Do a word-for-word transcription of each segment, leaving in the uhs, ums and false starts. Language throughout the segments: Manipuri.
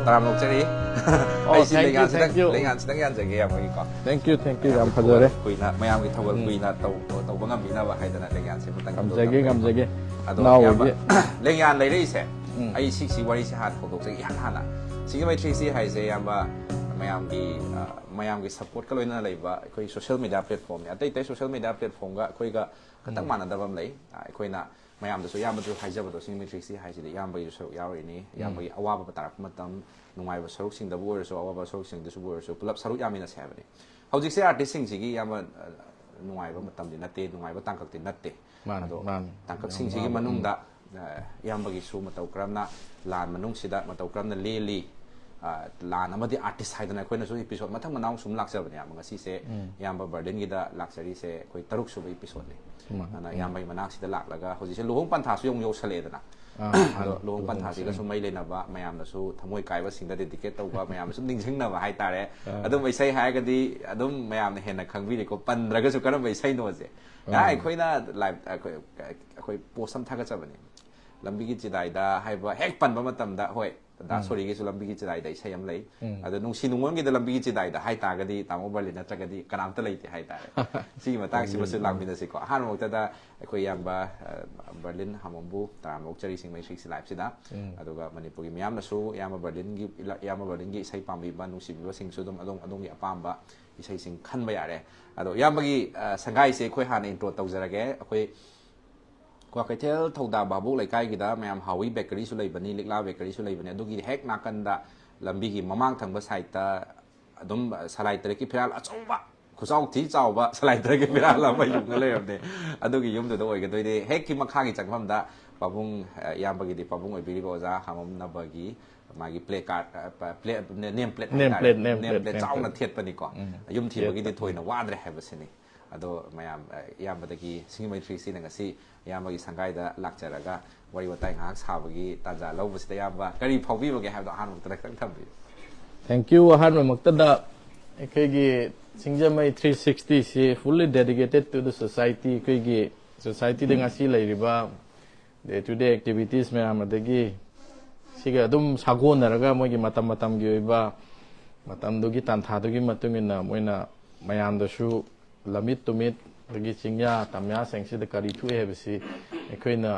ꯇꯔꯥꯝꯅ ꯑꯣꯛꯆꯔꯤ꯫ Oh, ꯑꯩꯁꯤ thank you, ꯂꯩꯉꯥꯟꯁꯤꯗꯪ thank you. ꯂꯩꯉꯥꯟꯁꯤꯗꯪ ꯌꯥꯟꯖꯒꯦ, ꯌꯥꯝꯕꯒꯤꯀꯣ꯫ Thank you, thank you. ꯌꯥꯝ ꯐꯖꯔꯦ. ꯀꯨꯏꯅ, ꯃꯌꯥꯝꯒꯤ ꯊꯧꯒꯜ ꯀꯨꯏꯅ ꯇꯧ-, ꯇꯧꯕ ꯉꯝꯕꯤꯅꯕ ꯍꯥꯏꯗꯅ ꯂꯩꯉꯥꯟꯁꯦ ꯑꯃꯇꯪ ꯉꯝꯖꯒꯦ, ꯉꯝꯖꯒꯦ꯫ ꯑꯗꯣ ꯅꯥꯎꯒꯤ ꯏꯌꯥꯝꯕ, ꯂꯩꯉꯥꯟ ꯂꯩꯔꯛꯏꯁꯦ, ꯑꯩ ꯁꯤ, ꯁꯤ ꯋꯥꯔꯤꯁꯦ ꯍꯥꯟꯅ ꯍꯧꯗꯣꯛꯆꯒꯦ ꯏꯍꯥꯟ ꯍꯥꯟꯅ꯫ ꯁꯤꯡꯖꯃꯩ ꯊ꯭ꯔꯤ ꯁꯤꯛꯁꯇꯤ ꯍꯥꯏꯁꯦ ꯏꯌꯥꯝꯕ, ꯃꯌꯥꯝꯒꯤ, ꯑ, ꯃꯌꯥꯝꯒꯤ ꯁꯞꯄꯣꯔꯠꯀ ꯂꯣꯏꯅꯅ ꯂꯩꯕ ꯑꯩꯈꯣꯏ ꯁꯣꯁꯤꯌꯦꯜ ꯃꯦꯗꯤꯌꯥ ꯄ꯭ꯂꯦꯠꯐꯣꯝꯅꯤ꯫ ꯑꯇꯩ ꯑꯇꯩ ꯁꯣꯁꯤꯌꯦꯜ ꯃꯦꯗꯤꯌꯥ ꯄ꯭ꯂꯦꯠꯐꯣꯝꯒ ꯑꯩꯈꯣꯏꯒ ꯈꯤꯇꯪ ꯃꯥꯟꯅꯗꯕ ꯑꯃ ꯂꯩ꯫ ꯑ, ꯑꯩꯈꯣꯏꯅ ꯃꯌꯥꯝꯗꯁꯨ, ꯏꯌꯥꯝꯕꯁꯨ ꯍꯥꯏꯖꯕꯗꯣ, ꯁꯤꯡꯖꯃꯩ ꯊ꯭ꯔꯤ ꯁꯤꯛꯁꯇꯤ ꯍꯥꯏꯁꯤꯗꯤ ꯏꯌꯥꯝꯕꯒꯤꯁꯨ ꯁꯔꯨꯛ ꯌꯥꯎꯔꯤꯅꯤ꯫ ꯏꯌꯥꯝꯕꯒꯤ ꯑꯋꯥꯕ ꯇꯥꯔꯛꯄ ꯃꯇꯝ, ꯅꯨꯡꯉꯥꯏꯕ ꯁꯔꯨꯛꯁꯤꯡꯗꯕꯨ ꯑꯣꯏꯔꯁꯨ, ꯑꯋꯥꯕ ꯁꯔꯨꯛꯁꯤꯡꯗꯁꯨꯕꯨ ꯑꯣꯏꯔꯁꯨ, ꯄꯨꯂꯞ ꯁꯔꯨꯛ ꯌꯥꯃꯤꯟꯅꯁꯦ ꯍꯥꯏꯕꯅꯤ꯫ ꯍꯧꯖꯤꯛꯁꯦ ꯑꯥꯔꯇꯤꯁꯁꯤꯡꯁꯤꯒꯤ ꯏꯌꯥꯝꯕ, ꯑ, ꯅꯨꯡꯉꯥꯏꯕ ꯃꯇꯝꯗꯤ ꯅꯠꯇꯦ, ꯅꯨꯡꯉꯥꯏꯕ ꯇꯥꯡꯀꯛꯇꯤ ꯅꯠꯇꯦ꯫ ꯃꯥꯅꯤ, ꯑꯗꯣ ꯃꯥꯅꯤ꯫ ꯇꯥꯡꯀꯛꯁꯤꯡꯁꯤꯒꯤ ꯃꯅꯨꯡꯗ, ꯑ, ꯏꯌꯥꯝꯕꯒꯤꯁꯨ ꯃꯇꯧ ꯀꯔꯝꯅ, ꯂꯥꯟ ꯃꯅꯨꯡꯁꯤꯗ ꯃꯇꯧ ꯀꯔꯝꯅ ꯂꯦꯜꯂꯤ, ꯑ, ꯂꯥꯟ ꯑꯃꯗꯤ ꯑꯥꯔꯇꯤꯁ ꯍꯥꯏꯗꯅ ꯑꯩꯈꯣꯏꯅꯁꯨ ꯏꯄꯤꯁꯣꯗ ꯃꯊꯪ ꯃꯅꯥꯎ ꯁꯨꯝ ꯂꯥꯛꯆꯕꯅꯦ ꯏꯌꯥꯝꯕ꯫ ꯉꯁꯤꯁꯦ ꯏꯌꯥꯝꯕ ꯕꯔꯂꯤꯟꯒꯤꯗ ꯂꯥꯛꯆꯔꯤꯁꯦ ꯑꯩꯈꯣꯏ ꯇꯔꯨꯛ ꯁꯨꯕ ꯏꯄꯤꯁꯣꯗꯅꯤ꯫ ꯑꯗꯨꯅ ꯏꯌꯥꯝꯕꯒꯤ ꯃꯅꯥꯛꯁꯤꯗ ꯂꯥꯛꯂꯒ ꯍꯧꯖꯤꯛꯁꯦ ꯂꯨꯍꯣꯡ ꯄꯟꯊꯥꯁꯨ ꯑꯃꯨꯛ ꯌꯧꯁꯜꯂꯛꯑꯦꯗꯅ꯫ ꯑꯥ, ꯑꯗꯣ ꯑꯥ, ꯂꯨꯍꯣꯡ ꯄꯟꯊꯥꯁꯤꯒꯁꯨ ꯃꯩ ꯂꯩꯅꯕ, ꯃꯌꯥꯝꯅꯁꯨ ꯊꯃꯣꯏ ꯀꯥꯏꯕꯁꯤꯡꯗ ꯗꯦꯗꯤꯀꯦꯠ ꯇꯧꯕ, ꯃꯌꯥꯝꯅ ꯁꯨꯝ ꯅꯤꯡꯁꯤꯡꯅꯕ ꯍꯥꯏꯇꯥꯔꯦ꯫ ꯑꯗꯨꯝ ꯏꯁꯩ ꯍꯥꯏꯔꯒꯗꯤ ꯑꯗꯨꯝ ꯃꯌꯥꯝꯅ ꯍꯦꯟꯅ ꯈꯪꯕꯤꯔꯦꯀꯣ, ꯄꯟꯗ꯭ꯔꯒꯁꯨ ꯀꯔꯝꯕ ꯏꯁꯩꯅꯣꯁꯦ꯫ ꯉꯔꯥꯡ ꯑꯩꯈꯣꯏꯅ ꯂꯥꯏꯞ, ꯑꯩꯈꯣꯏ, ꯑꯩꯈꯣꯏ ꯄꯣꯁ ꯑꯃ ꯊꯥꯒꯠꯆꯕꯅꯦ, "ꯂꯝꯕꯤꯒꯤ ꯆꯤꯗꯥꯏꯗ" ꯍꯥꯏꯕ ꯍꯦꯛ ꯄꯟꯕ ꯃꯇꯝꯗ, ꯍꯣꯏ, ꯗꯥ ꯁꯣꯔꯤꯒꯤꯁꯨ "ꯂꯝꯕꯤꯒꯤ ꯆꯤꯗꯥꯏꯗ" ꯏꯁꯩ ꯑꯃ ꯂꯩ꯫ ꯑꯗꯣ "ꯅꯨꯡꯁꯤ ꯅꯨꯡꯉꯣꯟꯒꯤꯗ ꯂꯝꯕꯤꯒꯤ ꯆꯤꯗꯥꯏꯗ" ꯍꯥꯏꯇꯥꯔꯒꯗꯤ ꯇꯥꯃꯣ ꯕꯔꯂꯤꯟ ꯅꯠꯇ꯭ꯔꯒꯗꯤ ꯀꯅꯥꯝꯇ ꯂꯩꯇꯦ ꯍꯥꯏꯇꯥꯔꯦ꯫ ꯁꯤꯒꯤ ꯃꯇꯥꯡꯁꯤꯃꯁꯨ ꯂꯥꯛꯃꯤꯟꯅꯁꯤꯀꯣ꯫ ꯑꯍꯥꯟꯕ ꯃꯛꯇꯗ ꯑꯩꯈꯣꯏ ꯏꯌꯥꯝꯕ, ꯑ, ꯕꯔꯂꯤꯟ ꯍꯥꯃꯣꯝꯕꯨ ꯇꯔꯥꯝꯅ ꯑꯣꯛꯆꯔꯤ ꯁꯤꯡꯖꯃꯩ ꯊ꯭ꯔꯤ ꯁꯤꯛꯁꯇꯤ ꯂꯥꯏꯞꯁꯤꯗ꯫ ꯑꯗꯨꯒ ꯃꯅꯤꯄꯨꯔꯒꯤ ꯃꯤꯌꯥꯝꯅꯁꯨ ꯏꯌꯥꯝꯕ ꯕꯔꯂꯤꯟꯒꯤ, ꯏꯌꯥꯝꯕ ꯕꯔꯂꯤꯟꯒꯤ ꯏꯁꯩ ꯄꯥꯝꯕꯤꯕ ꯅꯨꯡꯁꯤꯕꯤꯕꯁꯤꯡꯁꯨ ꯑꯗꯨꯝ ꯑꯗꯣꯝ, ꯑꯗꯣꯝꯒꯤ ꯑꯄꯥꯝꯕ ꯏꯁꯩꯁꯤꯡ ꯈꯟꯕ ꯌꯥꯔꯦ꯫ ꯑꯗꯣ ꯏꯌꯥꯝꯕꯒꯤ, ꯑ, ꯁꯪꯒꯥꯏꯁꯦ ꯑꯩꯈꯣꯏ ꯍꯥꯟꯅ ꯏꯟꯇ꯭ꯔꯣ ꯇꯧꯖꯔꯒꯦ꯫ ꯑꯩꯈꯣꯏ ꯀ꯭ꯋꯥꯀꯩꯊꯦꯜ ꯊꯧꯗꯥ ꯚꯥꯕꯣꯛ ꯂꯩꯀꯥꯏꯒꯤꯗ ꯃꯌꯥꯝ ꯍꯥꯎꯏ ꯕꯦꯀꯔꯤꯁꯨ ꯂꯩꯕꯅꯤ, ꯂꯤꯛꯂꯥ ꯕꯦꯀꯔꯤꯁꯨ ꯂꯩꯕꯅꯤ꯫ ꯑꯗꯨꯒꯤ ꯍꯦꯛ ꯅꯥꯀꯟꯗ ꯂꯝꯕꯤꯒꯤ ꯃꯃꯥꯡ ꯊꯪꯕ ꯁꯥꯏꯠꯇ ꯑꯗꯨꯝ ꯁꯂꯥꯏ ꯇꯔꯦꯠꯀꯤ ꯐꯤꯔꯥꯜ ꯑꯆꯧꯕ, ꯈꯨꯆꯥꯎ ꯊꯤ ꯆꯥꯎꯕ ꯁꯂꯥꯏ ꯇꯔꯦꯠꯀꯤ ꯐꯤꯔꯥꯜ ꯑꯃ ꯌꯨꯡꯉ ꯂꯩꯔꯝꯅꯦ꯫ ꯑꯗꯨꯒꯤ ꯌꯨꯝꯗꯨꯗ ꯑꯣꯏꯒꯗꯣꯏꯅꯦ꯫ ꯍꯦꯛꯀꯤ ꯃꯈꯥꯒꯤ ꯆꯪꯐꯝꯗ ꯄꯥꯕꯨꯡ, ꯑ, ꯏꯌꯥꯝꯕꯒꯤꯗꯤ ꯄꯥꯕꯨꯡ ꯑꯣꯏꯕꯤꯔꯤꯕ ꯑꯣꯖꯥ ꯍꯥꯃꯝꯅꯕꯒꯤ ꯃꯥꯒꯤ ꯄ꯭ꯂꯦ ꯀꯥꯔꯠ, ꯑ, ꯄ-, ꯄ꯭ꯂꯦ, ꯅꯦꯝ ꯄ꯭ꯂꯦꯠ ꯅꯦꯝ ꯍꯥꯏꯇꯥꯔꯦ꯫ Plate, name name plate, plate name ꯆꯥꯎꯅ ꯄ꯭ꯂꯦꯠ꯫ ꯊꯦꯠꯄꯅꯤꯀꯣ꯫ ꯌꯨꯝ ꯊꯤꯕꯒꯤꯗꯤ ꯊꯣꯏꯅ ꯋꯥꯗ꯭ꯔꯦ ꯍꯥꯏꯕꯁꯤꯅꯤ꯫ ꯑꯗꯣ ꯃꯌꯥꯝ, ꯑ, ꯏꯌꯥꯝꯕꯗꯒꯤ ꯁꯤꯡꯖꯃꯩ ꯊ꯭ꯔꯤ ꯁꯤꯛꯁꯇꯤꯅ ꯉꯁꯤ ꯏꯌꯥꯝꯕꯒꯤ ꯁꯪꯒꯥꯏꯗ ꯂꯥꯛꯆꯔꯒ ꯋꯥꯔꯤ ꯋꯥꯇꯥꯏ ꯉꯥꯏꯍꯥꯛ ꯁꯥꯕꯒꯤ ꯇꯥꯟꯖꯥ ꯂꯧꯕꯁꯤꯗ ꯏꯌꯥꯝꯕ ꯀꯔꯤ ꯐꯥꯎꯕꯤꯕꯒꯦ ꯍꯥꯏꯕꯗꯣ ꯑꯍꯥꯟꯕꯃꯛꯇꯗ ꯈꯤꯇꯪ ꯊꯝꯕꯤꯌꯨ꯫ Thank you꯫ ꯑꯍꯥꯟꯕꯃꯛꯇꯗ ꯑꯩꯈꯣꯏꯒꯤ ꯁꯤꯡꯖꯃꯩ three ꯁꯤꯛꯁꯇꯤꯁꯤ fully dedicated to the society, ꯑꯩꯈꯣꯏꯒꯤ ꯁꯣꯁꯥꯏꯇꯤꯗ ꯉꯁꯤ ꯂꯩꯔꯤꯕ day to day activities ꯃꯌꯥꯝ, ꯑꯗꯒꯤ ꯁꯤꯒ ꯑꯗꯨꯝ ꯁꯥꯒꯣꯟꯅꯔꯒ ꯃꯣꯏꯒꯤ ꯃꯇꯝ ꯃꯇꯝꯒꯤ ꯑꯣꯏꯕ ꯃꯇꯝꯗꯨꯒꯤ ꯇꯥꯟꯊꯥꯗꯨꯒꯤ ꯃꯇꯨꯡ ꯏꯟꯅ ꯃꯣꯏꯅ ꯃꯌꯥꯝꯗꯁꯨ ꯂꯝꯃꯤꯠ ꯇꯨꯃꯤꯠ ꯑꯗꯒꯤ ꯆꯤꯡꯌꯥ ꯇꯝꯌꯥꯁꯤꯡꯁꯤꯗ ꯀꯔꯤ ꯊꯣꯛꯏ ꯍꯥꯏꯕꯁꯤ ꯑꯩꯈꯣꯏꯅ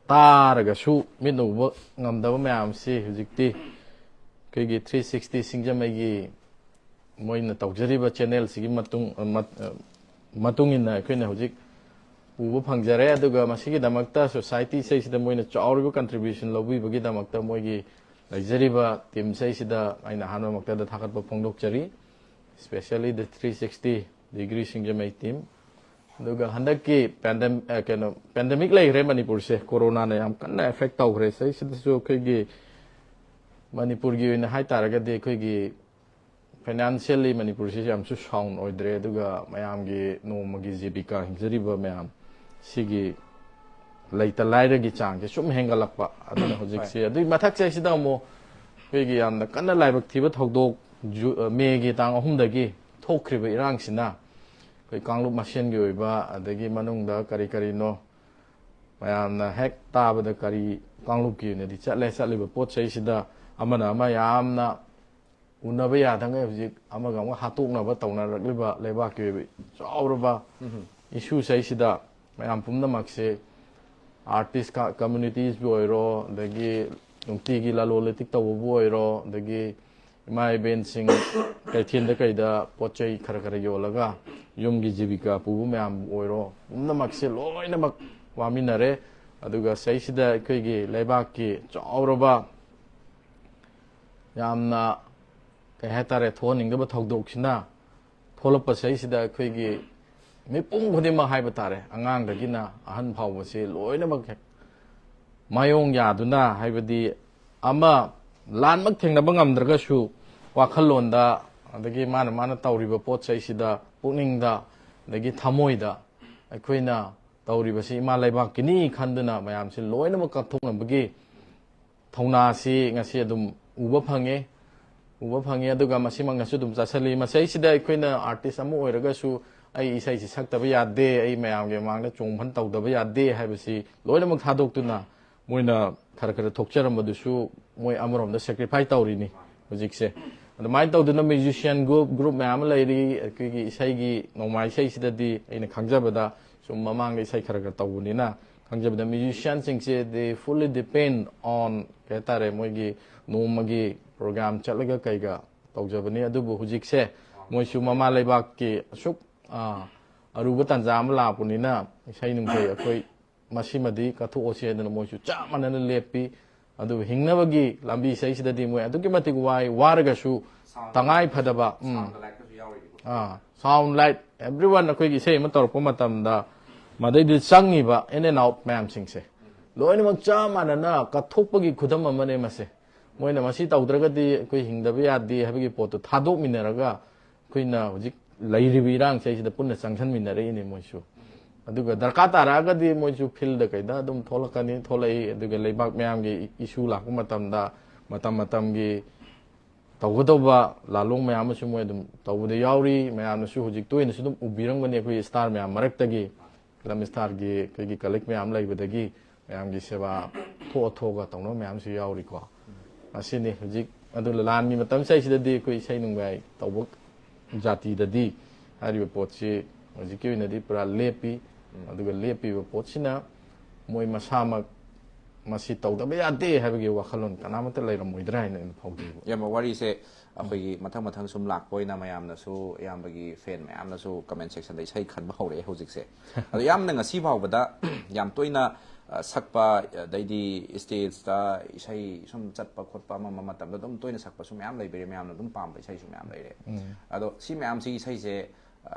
ꯇꯥꯔꯒꯁꯨ ꯃꯤꯠꯅ ꯎꯕ ꯉꯝꯗꯕ ꯃꯌꯥꯝꯁꯤ ꯍꯧꯖꯤꯛꯇꯤ ꯑꯩꯈꯣꯏꯒꯤ ꯊ꯭ꯔꯤ ꯁꯤꯛꯁꯇꯤ ꯁꯤꯡꯖꯃꯩꯒꯤ ꯃꯣꯏꯅ ꯇꯧꯖꯔꯤꯕ ꯆꯦꯅꯦꯜꯁꯤꯒꯤ ꯃꯇꯨꯡ ꯃꯇꯨꯡ ꯏꯟꯅ ꯑꯩꯈꯣꯏꯅ ꯍꯧꯖꯤꯛ ꯎꯕ ꯐꯪꯖꯔꯦ꯫ ꯑꯗꯨꯒ ꯃꯁꯤꯒꯤꯗꯃꯛꯇ ꯁꯣꯁꯥꯏꯇꯤ ꯏꯁꯩꯁꯤꯗ ꯃꯣꯏꯅ ꯆꯥꯎꯔꯤꯕ ꯀꯟꯇ꯭ꯔꯤꯕ꯭ꯌꯨꯁꯟ ꯂꯧꯕꯤꯕꯒꯤꯗꯃꯛꯇ ꯃꯣꯏꯒꯤ ꯂꯩꯖꯔꯤꯕ ꯇꯤꯝ ꯏꯁꯩꯁꯤꯗ ꯑꯩꯅ ꯑꯍꯥꯟꯕꯃꯛꯇꯗ ꯊꯥꯒꯠꯄ ꯐꯣꯡꯗꯣꯛꯆꯔꯤ꯫ Especially the three sixty degree Singjamei team. ꯑꯗꯨꯒ ꯍꯟꯗꯛꯀꯤ ꯄꯦꯟꯗꯦꯝ ꯀꯩꯅꯣ ꯄꯦꯟꯗꯦꯃꯤꯛ ꯂꯩꯈ꯭ꯔꯦ ꯃꯅꯤꯄꯨꯔꯁꯦ, ꯀꯣꯔꯣꯅꯥꯅ ꯌꯥꯝ ꯀꯟꯅ ꯑꯦꯐꯦꯛ ꯇꯧꯈ꯭ꯔꯦ꯫ ꯁꯤꯗꯩꯁꯤꯗꯁꯨ ꯑꯩꯈꯣꯏꯒꯤ ꯃꯅꯤꯄꯨꯔꯒꯤ ꯑꯣꯏꯅ ꯍꯥꯏꯇꯥꯔꯒꯗꯤ ꯑꯩꯈꯣꯏꯒꯤ ꯐꯥꯏꯅꯥꯟꯁꯤꯌꯦꯜꯂꯤ ꯃꯅꯤꯄꯨꯔꯁꯤ ꯌꯥꯝꯁꯨ ꯁꯥꯎꯟ ꯑꯣꯏꯗ꯭ꯔꯦ꯫ ꯑꯗꯨꯒ ꯃꯌꯥꯝꯒꯤ ꯅꯣꯡꯃꯒꯤ ꯖꯤꯕꯤꯀꯥ ꯍꯤꯡꯖꯔꯤꯕ ꯃꯌꯥꯝ ꯁꯤꯒꯤ ꯂꯩꯇ ꯂꯥꯏꯔꯒꯤ ꯆꯥꯡꯁꯦ ꯁꯨꯝ ꯍꯦꯟꯒꯠꯂꯛꯄ꯫ ꯑꯗꯨꯅ ꯍꯧꯖꯤꯛꯁꯦ ꯑꯗꯨꯒꯤ ꯃꯊꯛꯁꯦ ꯁꯤꯗ ꯑꯃꯨꯛ ꯑꯩꯈꯣꯏꯒꯤ ꯌꯥꯝꯅ ꯀꯟꯅ ꯂꯥꯏꯕꯛ ꯊꯤꯕ ꯊꯧꯗꯣꯛ ꯖꯨ- ꯃꯦꯒꯤ ꯇꯥꯡ ꯑꯍꯨꯝꯗꯒꯤ ꯊꯣꯛꯈ꯭ꯔꯤꯕ ꯏꯔꯥꯡꯁꯤꯅ ꯑꯩꯈꯣꯏ ꯀꯥꯡꯂꯨꯞ ꯃꯁꯦꯟꯒꯤ ꯑꯣꯏꯕ ꯑꯗꯒꯤ ꯃꯅꯨꯡꯗ ꯀꯔꯤ ꯀꯔꯤꯅꯣ ꯃꯌꯥꯝꯅ ꯍꯦꯛ ꯇꯥꯕꯗ ꯀꯔꯤ ꯀꯥꯡꯂꯨꯞꯀꯤ ꯑꯣꯏꯅꯗꯤ ꯆꯠꯂꯦ꯫ ꯆꯠꯂꯤꯕ ꯄꯣꯠ ꯆꯩꯁꯤꯗ ꯑꯃꯅ ꯑꯃ ꯌꯥꯝꯅ ꯎꯅꯕ ꯌꯥꯗꯉꯩ ꯍꯧꯖꯤꯛ ꯑꯃꯒ ꯑꯃꯒ ꯍꯥꯠꯇꯣꯛꯅꯕ ꯇꯧꯅꯔꯛꯂꯤꯕ ꯂꯩꯕꯥꯛꯀꯤ ꯑꯣꯏꯕ ꯆꯥꯎꯔꯕ ꯏꯁꯨꯁꯤꯗꯩꯁꯤꯗ ꯃꯌꯥꯝ ꯄꯨꯝꯅꯃꯛꯁꯦ ꯑꯥꯔꯇꯤꯁ ꯀꯝꯃꯨꯅꯤꯇꯤꯁꯄꯨ ꯑꯣꯏꯔꯣ, ꯑꯗꯒꯤ ꯅꯨꯡꯇꯤꯒꯤ ꯂꯂꯣꯟ ꯏꯇꯤꯛ ꯇꯧꯕꯕꯨ ꯑꯣꯏꯔꯣ, ꯑꯗꯒꯤ ꯏꯃꯥ ꯏꯕꯦꯟꯁꯤꯡ ꯀꯩꯊꯦꯜꯗ ꯀꯩꯗ ꯄꯣꯠ ꯆꯩ ꯈꯔ ꯈꯔ ꯌꯣꯜꯂꯒ ꯌꯨꯝꯒꯤ ꯖꯤꯕꯤꯀꯥ ꯄꯨꯕ ꯃꯌꯥꯝꯕꯨ ꯑꯣꯏꯔꯣ, ꯄꯨꯝꯅꯃꯛꯁꯦ ꯂꯣꯏꯅꯃꯛ ꯋꯥꯃꯤꯟꯅꯔꯦ꯫ ꯑꯗꯨꯒ ꯁꯤꯗꯩꯁꯤꯗ ꯑꯩꯈꯣꯏꯒꯤ ꯂꯩꯕꯥꯛꯀꯤ ꯆꯥꯎꯔꯕ ꯌꯥꯝꯅ ꯀꯩ ꯍꯥꯏꯇꯥꯔꯦ, ꯊꯣꯛꯍꯟꯅꯤꯡꯗꯕ ꯊꯧꯗꯣꯛꯁꯤꯅ ꯊꯣꯛꯂꯛꯄꯁꯤꯗꯩꯁꯤꯗ ꯑꯩꯈꯣꯏꯒꯤ ꯃꯤꯄꯨꯝ ꯈꯨꯗꯤꯡꯃꯛ ꯍꯥꯏꯕ ꯇꯥꯔꯦ, ꯑꯉꯥꯡꯗꯒꯤꯅ ꯑꯍꯟ ꯐꯥꯎꯕꯁꯤ ꯂꯣꯏꯅꯃꯛ ꯍꯦꯛ ꯃꯥꯏꯌꯣꯡ ꯌꯥꯗꯨꯅ, ꯍꯥꯏꯕꯗꯤ ꯑꯃ ꯂꯥꯟꯃꯛ ꯊꯦꯡꯅꯕ ꯉꯝꯗ꯭ꯔꯒꯁꯨ ꯋꯥꯈꯜꯂꯣꯟꯗ, ꯑꯗꯒꯤ ꯃꯥꯅ ꯃꯥꯅ ꯇꯧꯔꯤꯕ ꯄꯣꯠ ꯆꯩꯁꯤꯗ ꯄꯨꯛꯅꯤꯡꯗ, ꯑꯗꯒꯤ ꯊꯃꯣꯏꯗ ꯑꯩꯈꯣꯏꯅ ꯇꯧꯔꯤꯕꯁꯤ ꯏꯃꯥ ꯂꯩꯕꯥꯛꯀꯤꯅꯤ ꯈꯟꯗꯨꯅ ꯃꯌꯥꯝꯁꯤ ꯂꯣꯏꯅꯃꯛ ꯀꯠꯊꯣꯛꯅꯕꯒꯤ ꯊꯧꯅꯥꯁꯤ ꯉꯁꯤ ꯑꯗꯨꯝ ꯎꯕ ꯐꯪꯉꯦ꯫ ꯎꯕ ꯐꯪꯉꯦ꯫ ꯑꯗꯨꯒ ꯃꯁꯤꯃꯛꯅꯁꯨ ꯑꯗꯨꯝ ꯆꯥꯁꯤꯜꯂꯤ꯫ ꯃꯁꯤꯁꯤꯗ ꯑꯩꯈꯣꯏꯅ ꯑꯥꯔꯇꯤꯁ ꯑꯃ ꯑꯣꯏꯔꯒꯁꯨ ꯑꯩ ꯏꯁꯩꯁꯤ ꯁꯛꯇꯕ ꯌꯥꯗꯦ, ꯑꯩ ꯃꯌꯥꯝꯒꯤ ꯃꯃꯥꯡꯗ ꯆꯣꯡꯐꯟ ꯇꯧꯗꯕ ꯌꯥꯗꯦ ꯍꯥꯏꯕꯁꯤ ꯂꯣꯏꯅꯃꯛ ꯊꯥꯗꯣꯛꯇꯨꯅ ꯃꯣꯏꯅ ꯈꯔ ꯈꯔ ꯊꯣꯛꯆꯔꯝꯕꯗꯨꯁꯨ ꯃꯣꯏ ꯑꯃꯔꯣꯝꯗ sacrifice ꯇꯧꯔꯤꯅꯤ ꯍꯧꯖꯤꯛꯁꯦ꯫ ꯑꯗꯨꯃꯥꯏꯅ ꯇꯧꯗꯅ musician group, group ꯃꯌꯥꯝ ꯑꯃ ꯂꯩꯔꯤ꯫ ꯑꯩꯈꯣꯏꯒꯤ ꯏꯁꯩꯒꯤ, ꯅꯣꯡꯃꯥꯏ ꯏꯁꯩꯁꯤꯗꯗꯤ ꯑꯩꯅ ꯈꯪꯖꯕꯗ, ꯁꯨꯝ ꯃꯃꯥꯡꯗ ꯏꯁꯩ ꯈꯔ ꯈꯔ ꯇꯧꯕꯅꯤꯅ ꯈꯪꯖꯕꯗ, musicianꯁꯤꯡꯁꯦ they fully depend on, ꯀꯩ ꯍꯥꯏꯇꯥꯔꯦ, ꯃꯣꯏꯒꯤ ꯅꯣꯡꯃꯒꯤ program ꯆꯠꯂꯒ ꯀꯩꯒ ꯇꯧꯖꯕꯅꯤ꯫ ꯑꯗꯨꯕꯨ ꯍꯧꯖꯤꯛꯁꯦ ꯃꯣꯏꯁꯨ ꯃꯃꯥ ꯂꯩꯕꯥꯛꯀꯤ ꯑꯁꯨꯛ, ꯑ, ꯑꯔꯨꯕ ꯇꯥꯟꯖꯥ ꯑꯃ ꯂꯥꯛꯄꯅꯤꯅ, ꯏꯁꯩ ꯅꯨꯡꯁꯩ ꯑꯩꯈꯣꯏ ꯃꯁꯤꯃꯗꯤ ꯀꯠꯊꯣꯛꯑꯁꯤ ꯍꯥꯏꯗꯅ ꯃꯣꯏꯁꯨ ꯆꯞ ꯃꯥꯟꯅꯅ ꯂꯦꯞꯄꯤ꯫ ꯑꯗꯨꯕꯨ ꯍꯤꯡꯅꯕꯒꯤ ꯂꯝꯕꯤ ꯏꯁꯩꯁꯤꯗꯗꯤ ꯃꯣꯏ ꯑꯗꯨꯛꯀꯤ ꯃꯇꯤꯛ ꯋꯥꯏ, ꯋꯥꯔꯒꯁꯨ ꯇꯉꯥꯏ ꯐꯗꯕ, ꯎꯝ꯫ ꯑꯥ, sound light, everyone, ꯑꯩꯈꯣꯏꯒꯤ ꯏꯁꯩ ꯑꯃ ꯇꯧꯔꯛꯄ ꯃꯇꯝꯗ ꯃꯗꯩꯗ ꯆꯪꯉꯤꯕ in and out ꯃꯌꯥꯝꯁꯤꯡꯁꯦ ꯂꯣꯏꯅꯃꯛ ꯆꯞ ꯃꯥꯟꯅꯅ ꯀꯠꯊꯣꯛꯄꯒꯤ ꯈꯨꯗꯝ ꯑꯃꯅꯦ ꯃꯁꯦ꯫ ꯃꯣꯏꯅ ꯃꯁꯤ ꯇꯧꯗ꯭ꯔꯒꯗꯤ ꯑꯩꯈꯣꯏ ꯍꯤꯡꯗꯕ ꯌꯥꯗꯦ ꯍꯥꯏꯕꯒꯤ ꯄꯣꯠꯇꯨ ꯊꯥꯗꯣꯛꯃꯤꯟꯅꯔꯒ ꯑꯩꯈꯣꯏꯅ ꯍꯧꯖꯤꯛ ꯂꯩꯔꯤꯕ ꯏꯔꯥꯡꯁꯦ ꯁꯤꯗ ꯄꯨꯟꯅ ꯆꯪꯁꯤꯟꯃꯤꯟꯅꯔꯛꯏꯅꯦ ꯃꯣꯏꯁꯨ꯫ ꯑꯗꯨꯒ ꯗꯔꯀꯥꯔ ꯇꯥꯔꯛꯑꯒꯗꯤ ꯃꯣꯏꯁꯨ fieldꯗ ꯀꯩꯗ ꯑꯗꯨꯝ ꯊꯣꯛꯂꯛꯀꯅꯤ, ꯊꯣꯛꯂꯛꯏ꯫ ꯑꯗꯨꯒ ꯂꯩꯕꯥꯛ ꯃꯌꯥꯝꯒꯤ issue ꯂꯥꯛꯄ ꯃꯇꯝꯗ, ꯃꯇꯝ ꯃꯇꯝꯒꯤ ꯇꯧꯒꯗꯧꯕ ꯂꯥꯂꯣꯡ ꯃꯌꯥꯝ ꯑꯃꯁꯨ ꯃꯣꯏ ꯑꯗꯨꯝ ꯇꯧꯕꯗ ꯌꯥꯎꯔꯤ꯫ ꯃꯌꯥꯝꯅꯁꯨ ꯍꯧꯖꯤꯛ ꯇꯣꯏꯅꯁꯨ ꯑꯗꯨꯝ ꯎꯕꯤꯔꯝꯒꯅꯤ, ꯑꯩꯈꯣꯏꯒꯤ star ꯃꯌꯥꯝ ꯃꯔꯛꯇꯒꯤ, film starꯒꯤ ꯑꯩꯈꯣꯏꯒꯤ colleague ꯃꯌꯥꯝ ꯂꯩꯕꯗꯒꯤ ꯃꯌꯥꯝꯒꯤ ꯁꯦꯕꯥ ꯊꯣꯛꯑ ꯊꯣꯛꯑꯒ ꯇꯧꯅꯕ ꯃꯌꯥꯝꯁꯨ ꯌꯥꯎꯔꯤꯀꯣ꯫ ꯑꯁꯤꯅꯤ ꯍꯧꯖꯤꯛ꯫ ꯑꯗꯨ ꯂꯥꯟꯒꯤ ꯃꯇꯝ ꯁ꯭ꯋꯥꯏꯁꯤꯗꯗꯤ ꯑꯩꯈꯣꯏ ꯏꯁꯩ ꯅꯣꯡꯃꯥꯏ ꯇꯧꯕ ꯖꯥꯇꯤꯗꯗꯤ ꯍꯥꯏꯔꯤꯕ ꯄꯣꯠꯁꯤ ꯍꯧꯖꯤꯛꯀꯤ ꯑꯣꯏꯅꯗꯤ ꯄꯨꯔꯥ ꯂꯦꯞꯄꯤ꯫ ꯎꯝ꯫ ꯑꯗꯨꯒ ꯂꯦꯞꯄꯤꯕ ꯄꯣꯠꯁꯤꯅ ꯃꯣꯏ ꯃꯁꯥꯃꯛ ꯃꯁꯤ ꯇꯧꯗꯕ ꯌꯥꯗꯦ ꯍꯥꯏꯕꯒꯤ ꯋꯥꯈꯜꯂꯣꯟ ꯀꯅꯥꯃꯠꯇ ꯂꯩꯔꯝꯃꯣꯏꯗ꯭ꯔꯥ ꯍꯥꯏꯅ ꯑꯩꯅ ꯐꯥꯎꯖꯩꯕ꯫ ꯏꯌꯥꯝꯕ, ꯋꯥꯔꯤꯁꯦ ꯑꯩꯈꯣꯏꯒꯤ ꯃꯊꯪ ꯃꯊꯪ ꯁꯨꯝ ꯂꯥꯛꯄ ꯑꯣꯏꯅ ꯃꯌꯥꯝꯅꯁꯨ, ꯏꯌꯥꯝꯕꯒꯤ fan ꯃꯌꯥꯝꯅꯁꯨ comment sectionꯗ ꯏꯁꯩ ꯈꯟꯕ ꯍꯧꯔꯛꯑꯦ ꯍꯧꯖꯤꯛꯁꯦ꯫ ꯑꯗꯣ ꯏꯌꯥꯝꯕꯅ ꯉꯁꯤ ꯐꯥꯎꯕꯗ ꯌꯥꯝ ꯇꯣꯏꯅ, ꯑ, ꯁꯛꯄ, ꯑꯗꯩꯗꯤ stageꯇ ꯏꯁꯩ ꯁꯨꯝ ꯆꯠꯄ ꯈꯣꯠꯄ ꯑꯃ ꯑꯃ ꯃꯇꯝꯗ ꯑꯗꯨꯝ ꯇꯣꯏꯅ ꯁꯛꯄꯁꯨ ꯃꯌꯥꯝ ꯂꯩꯕꯤꯔꯦ, ꯃꯌꯥꯝꯅ ꯑꯗꯨꯝ ꯄꯥꯝꯕ ꯏꯁꯩꯁꯨ ꯃꯌꯥꯝ ꯂꯩꯔꯦ꯫ ꯎꯝ꯫ ꯑꯗꯣ ꯁꯤ ꯃꯌꯥꯝꯁꯤꯒꯤ ꯏꯁꯩꯁꯦ, ꯑ,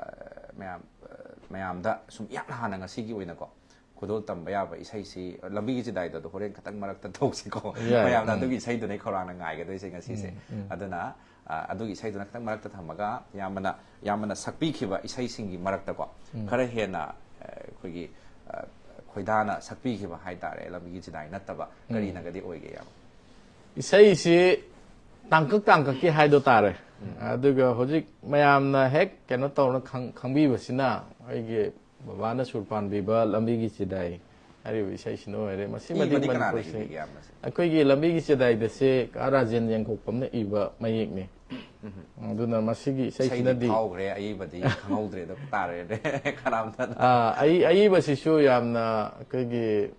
ꯃꯌꯥꯝ, ꯑ, ꯃꯌꯥꯝꯗ ꯁꯨꯝ ꯏꯍꯥꯟ ꯍꯥꯟꯅ ꯉꯁꯤꯒꯤ ꯑꯣꯏꯅꯀꯣ ꯈꯨꯗꯣꯜ ꯇꯝꯕ ꯌꯥꯕ ꯏꯁꯩꯁꯤ, ꯂꯝꯕꯤꯒꯤ ꯆꯤꯗꯥꯏꯗꯣ ꯍꯣꯔꯦꯟ ꯈꯤꯇꯪ ꯃꯔꯛꯇ ꯇꯧꯁꯤꯀꯣ꯫ ꯌꯥꯏ꯫ ꯃꯌꯥꯝꯅ ꯎꯝ꯫ ꯑꯗꯨꯒꯤ ꯏꯁꯩꯗꯨꯅꯦ ꯈꯧꯔꯥꯡꯅ ꯉꯥꯏꯒꯗꯣꯏꯁꯦ ꯉꯁꯤꯁꯦ꯫ ꯎꯝ, ꯎꯝ꯫ ꯑꯗꯨꯅ, ꯑ, ꯑꯗꯨꯒꯤ ꯏꯁꯩꯗꯨꯅ ꯈꯤꯇꯪ ꯃꯔꯛꯇ ꯊꯝꯃꯒ, ꯌꯥꯝꯕꯅ, ꯌꯥꯝꯕꯅ ꯁꯛꯄꯤꯈꯤꯕ ꯏꯁꯩꯁꯤꯡꯒꯤ ꯃꯔꯛꯇꯀꯣ, ꯎꯝ꯫ ꯈꯔ ꯍꯦꯟꯅ, ꯑ, ꯑꯩꯈꯣꯏꯒꯤ, ꯑ, ꯈꯣꯏꯗꯥꯅ ꯁꯛꯄꯤꯈꯤꯕ ꯍꯥꯏꯇꯥꯔꯦ, ꯂꯝꯕꯤꯒꯤ ꯆꯤꯗꯥꯏ ꯅꯠꯇꯕ, ꯎꯝ꯫ ꯀꯔꯤꯅꯒꯗꯤ ꯑꯣꯏꯒꯦ, ꯌꯥꯝ? ꯏꯁꯩꯁꯤ ꯇꯥꯡꯀꯛ ꯇꯥꯡꯀꯛꯀꯤ ꯍꯥꯏꯗꯣ ꯇꯥꯔꯦ꯫ ꯎꯝ꯫ ꯑꯗꯨꯒ ꯍꯧꯖꯤꯛ ꯃꯌꯥꯝꯅ ꯍꯦꯛ ꯀꯩꯅꯣ ꯇꯧꯅ ꯈꯪ-, ꯈꯪꯕꯤꯕꯁꯤꯅ ꯑꯩꯒꯤ ꯕꯕꯥꯅ ꯁꯨꯔ ꯄꯥꯟꯕꯤꯕ ꯂꯝꯕꯤꯒꯤ ꯆꯤꯗꯥꯏ ꯍꯥꯏꯔꯤꯕ ꯏꯁꯩꯁꯤꯅ ꯑꯣꯏꯔꯦ꯫ ꯃꯁꯤꯃꯗꯤ ꯏꯕꯗꯤ ꯀꯅꯥꯅ ꯃꯅꯤꯄꯨꯔꯁꯦ ꯏꯕꯤꯒꯦ ꯑꯌꯥꯝꯕꯁꯦ? ꯑꯩꯈꯣꯏꯒꯤ ꯂꯝꯕꯤꯒꯤ ꯆꯦꯗꯥꯏꯗꯁꯦ ꯀꯥ ꯔꯥꯖꯦꯟ ꯌꯦꯡꯈꯣꯛꯄꯝꯅ ꯏꯕ ꯃꯌꯦꯛꯅꯤ꯫ ꯑꯗꯨꯅ ꯃꯁꯤꯒꯤ ꯏꯁꯩꯗꯤ ꯏꯁꯩꯁꯤꯅꯗꯤ ꯐꯥꯎꯈ꯭ꯔꯦ, ꯑꯏꯕꯗꯤ ꯈꯪꯍꯧꯗ꯭ꯔꯦ꯫ ꯑꯗꯨ ꯇꯥꯔꯦꯅꯦ꯫ ꯀꯅꯥꯝꯇꯅ ꯑꯥ, ꯑꯏ- ꯑꯏꯕꯁꯤꯁꯨ ꯌꯥꯝꯅ ꯑꯩꯈꯣꯏꯒꯤ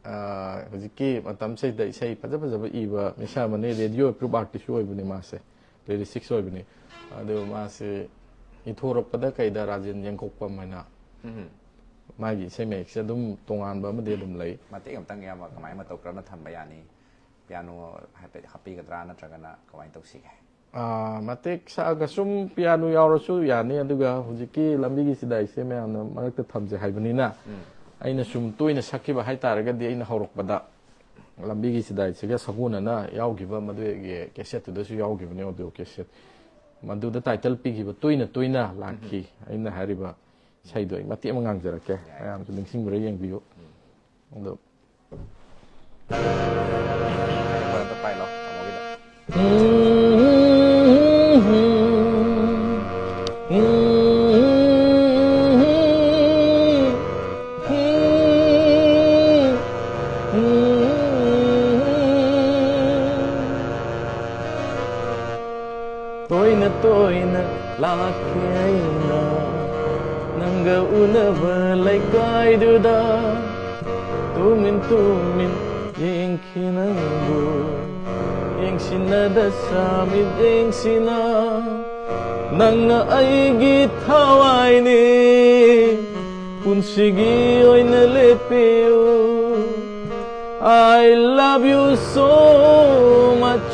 ꯑꯥ, ꯍꯧꯖꯤꯛꯀꯤ ꯃꯇꯝꯁꯤꯗ ꯏꯁꯩ ꯐꯖ ꯐꯖꯕ ꯏꯕ ꯃꯤꯁꯛ ꯑꯃꯅꯤ꯫ ꯔꯦꯗꯤꯑꯣ ꯑꯦꯄ꯭ꯔꯨꯞ ꯑꯥꯔꯇꯤꯁꯁꯨ ꯑꯣꯏꯕꯅꯤ ꯃꯥꯁꯦ, ꯂꯤꯔꯤꯁꯤꯛꯁ ꯑꯣꯏꯕꯅꯤ꯫ ꯑꯗꯨ ꯃꯥꯁꯦ ꯏꯊꯣꯔꯛꯄꯗ ꯀꯩꯗ ꯔꯥꯖꯦꯟ ꯌꯦꯡꯈꯣꯛꯄꯝ ꯍꯥꯏꯅ ꯎꯝ꯫ ꯃꯥꯒꯤ ꯏꯁꯩ ꯃꯌꯦꯛꯁꯦ ꯑꯗꯨꯝ ꯇꯣꯉꯥꯟꯕ ꯑꯃꯗꯤ ꯑꯗꯨꯝ ꯂꯩ꯫ ꯃꯇꯦꯛ ꯑꯃꯇꯪ ꯏꯌꯥꯝꯕ ꯀꯃꯥꯏꯅ ꯃꯇꯧ ꯀꯔꯝꯅ ꯊꯝꯕ ꯌꯥꯅꯤ? ꯄꯤꯌꯥꯅꯣ ꯍꯥꯏꯐꯦꯠ ꯍꯥꯞꯄꯤꯒꯗ꯭ꯔꯥ, ꯅꯠꯇ꯭ꯔꯒꯅ ꯀꯃꯥꯏꯅ ꯇꯧꯁꯤꯒꯦ? ꯑꯥ, ꯃꯇꯦꯛ ꯁꯛꯑꯒ ꯁꯨꯝ ꯄꯤꯌꯥꯅꯣ ꯌꯥꯎꯔꯁꯨ ꯌꯥꯅꯤ꯫ ꯑꯗꯨꯒ ꯍꯧꯖꯤꯛꯀꯤ ꯂꯝꯕꯤꯒꯤ ꯆꯤꯗꯥꯏꯁꯦ ꯃꯌꯥꯝꯅ ꯃꯔꯛꯇ ꯊꯝꯁꯦ ꯍꯥꯏꯕꯅꯤꯅ, ꯎꯝ꯫ ꯑꯩꯅ ꯁꯨꯝ ꯇꯣꯏꯅ ꯁꯛꯈꯤꯕ ꯍꯥꯏꯇꯥꯔꯒꯗꯤ, ꯑꯩꯅ ꯍꯧꯔꯛꯄꯗ ꯂꯝꯕꯤꯒꯤ ꯆꯤꯗꯥꯏꯁꯤꯒ ꯁꯒꯣꯜꯅꯅ ꯌꯥꯎꯈꯤꯕ ꯃꯗꯨꯒꯤ ꯀꯦꯁꯦꯠꯇꯨꯗꯁꯨ ꯌꯥꯎꯈꯤꯕꯅꯦ, ꯑꯣꯗꯤꯑꯣ ꯀꯦꯁꯦꯠ꯫ ꯃꯗꯨꯗ ꯇꯥꯏꯇꯜ ꯄꯤꯈꯤꯕ "ꯇꯣꯏꯅ ꯇꯣꯏꯅ ꯂꯥꯛꯈꯤ" ꯑꯩꯅ ꯍꯥꯏꯔꯤꯕ ꯏꯁꯩꯗꯣ ꯑꯩ ꯃꯇꯦꯛ ꯑꯃ ꯉꯥꯡꯖꯔꯛꯀꯦ, ꯌꯥꯏ꯫ ꯃꯌꯥꯝꯁꯨ ꯅꯤꯡꯁꯤꯡꯕ꯭ꯔꯥ ꯌꯦꯡꯕꯤꯌꯨ꯫ ꯑꯗꯣ ꯃꯥꯏꯛ ꯑꯝꯇ ꯄꯥꯏꯂꯣ, ꯇꯥꯃꯣꯒꯤꯗ꯫ ꯇꯣꯏꯅ ꯇꯣꯏꯅ ꯂꯥꯛꯈꯤ ꯑꯩꯅ ꯅꯪꯒ ꯎꯅꯕ ꯂꯩꯀꯥꯏꯗꯨꯗ꯫ ꯇꯨꯃꯤꯟ ꯇꯨꯃꯤꯟ ꯌꯦꯡꯈꯤ ꯅꯪꯕꯨ, ꯌꯦꯡꯁꯤꯟꯅꯗ ꯁꯥꯃꯤꯠ ꯌꯦꯡꯁꯤꯅ꯫ ꯅꯪꯅ ꯑꯩꯒꯤ ꯊꯋꯥꯏꯅꯤ, ꯄꯨꯟꯁꯤꯒꯤ ꯑꯣꯏꯅ ꯂꯦꯞꯄꯤꯌꯨ꯫ I love you so much,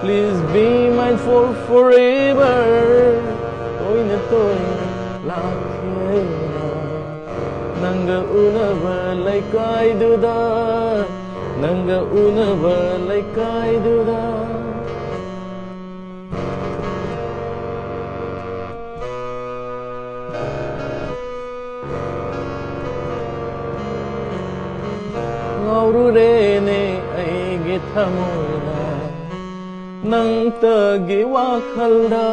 please be mine for forever. ꯇꯣꯏꯅ ꯇꯣꯏꯅ ꯂꯥꯛꯈꯤ ꯑꯩꯅ ꯅꯪꯒ ꯎꯅꯕ ꯂꯩꯀꯥꯏꯗꯨꯗ, ꯅꯪꯒ ꯎꯅꯕ ꯂꯩꯀꯥꯏꯗꯨꯗ꯫ ꯉꯥꯎꯔꯨꯔꯦꯅꯦ ꯑꯩꯒꯤ ꯊꯃꯣꯏꯅ ꯅꯪꯇꯒꯤ ꯋꯥꯈꯜꯗ꯫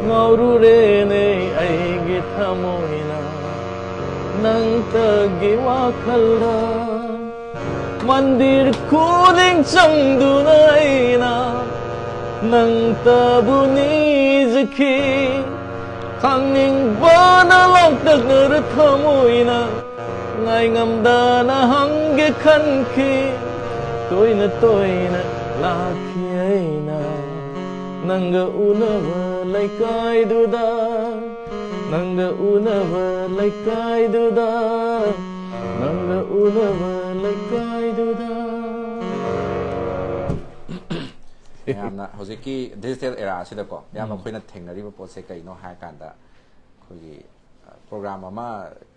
ꯉꯥꯎꯔꯨꯔꯦꯅꯦ ꯑꯩꯒꯤ ꯊꯃꯣꯏꯅ ꯅꯪꯇꯒꯤ ꯋꯥꯈꯜꯗ ꯃꯟꯗꯤꯔ ꯈꯨꯗꯤꯡ ꯆꯪꯗꯨꯅ ꯑꯩꯅ ꯅꯪꯇꯕꯨ ꯅꯤꯖꯈꯤ꯫ ꯈꯪꯅꯤꯡꯕꯅ ꯂꯥꯡꯇꯛꯅꯔ ꯊꯃꯣꯏꯅ ꯉꯥꯏꯉꯝꯗꯅ ꯍꯪꯒꯦ ꯈꯟꯈꯤ꯫ ꯇꯣꯏꯅ ꯇꯣꯏꯅ ꯂꯥꯛꯈꯤ ꯑꯩꯅ ꯅꯪꯒ ꯎꯅꯕ ꯂꯩꯀꯥꯏꯗꯨꯗ, ꯅꯪꯒ ꯎꯅꯕ ꯂꯩꯀꯥꯏꯗꯨꯗ, ꯅꯪꯒ ꯎꯅꯕ ꯂꯩꯀꯥꯏꯗꯨꯗ꯫ ꯌꯥꯝꯅ ꯍꯧꯖꯤꯛꯀꯤ digital era ꯑꯁꯤꯗꯀꯣ ꯌꯥꯝ ꯑꯩꯈꯣꯏꯅ ꯊꯦꯡꯅꯔꯤꯕ ꯄꯣꯠꯁꯦ ꯀꯩꯅꯣ ꯍꯥꯏꯔꯀꯥꯟꯗ ꯑꯩꯈꯣꯏꯒꯤ program ꯑꯃ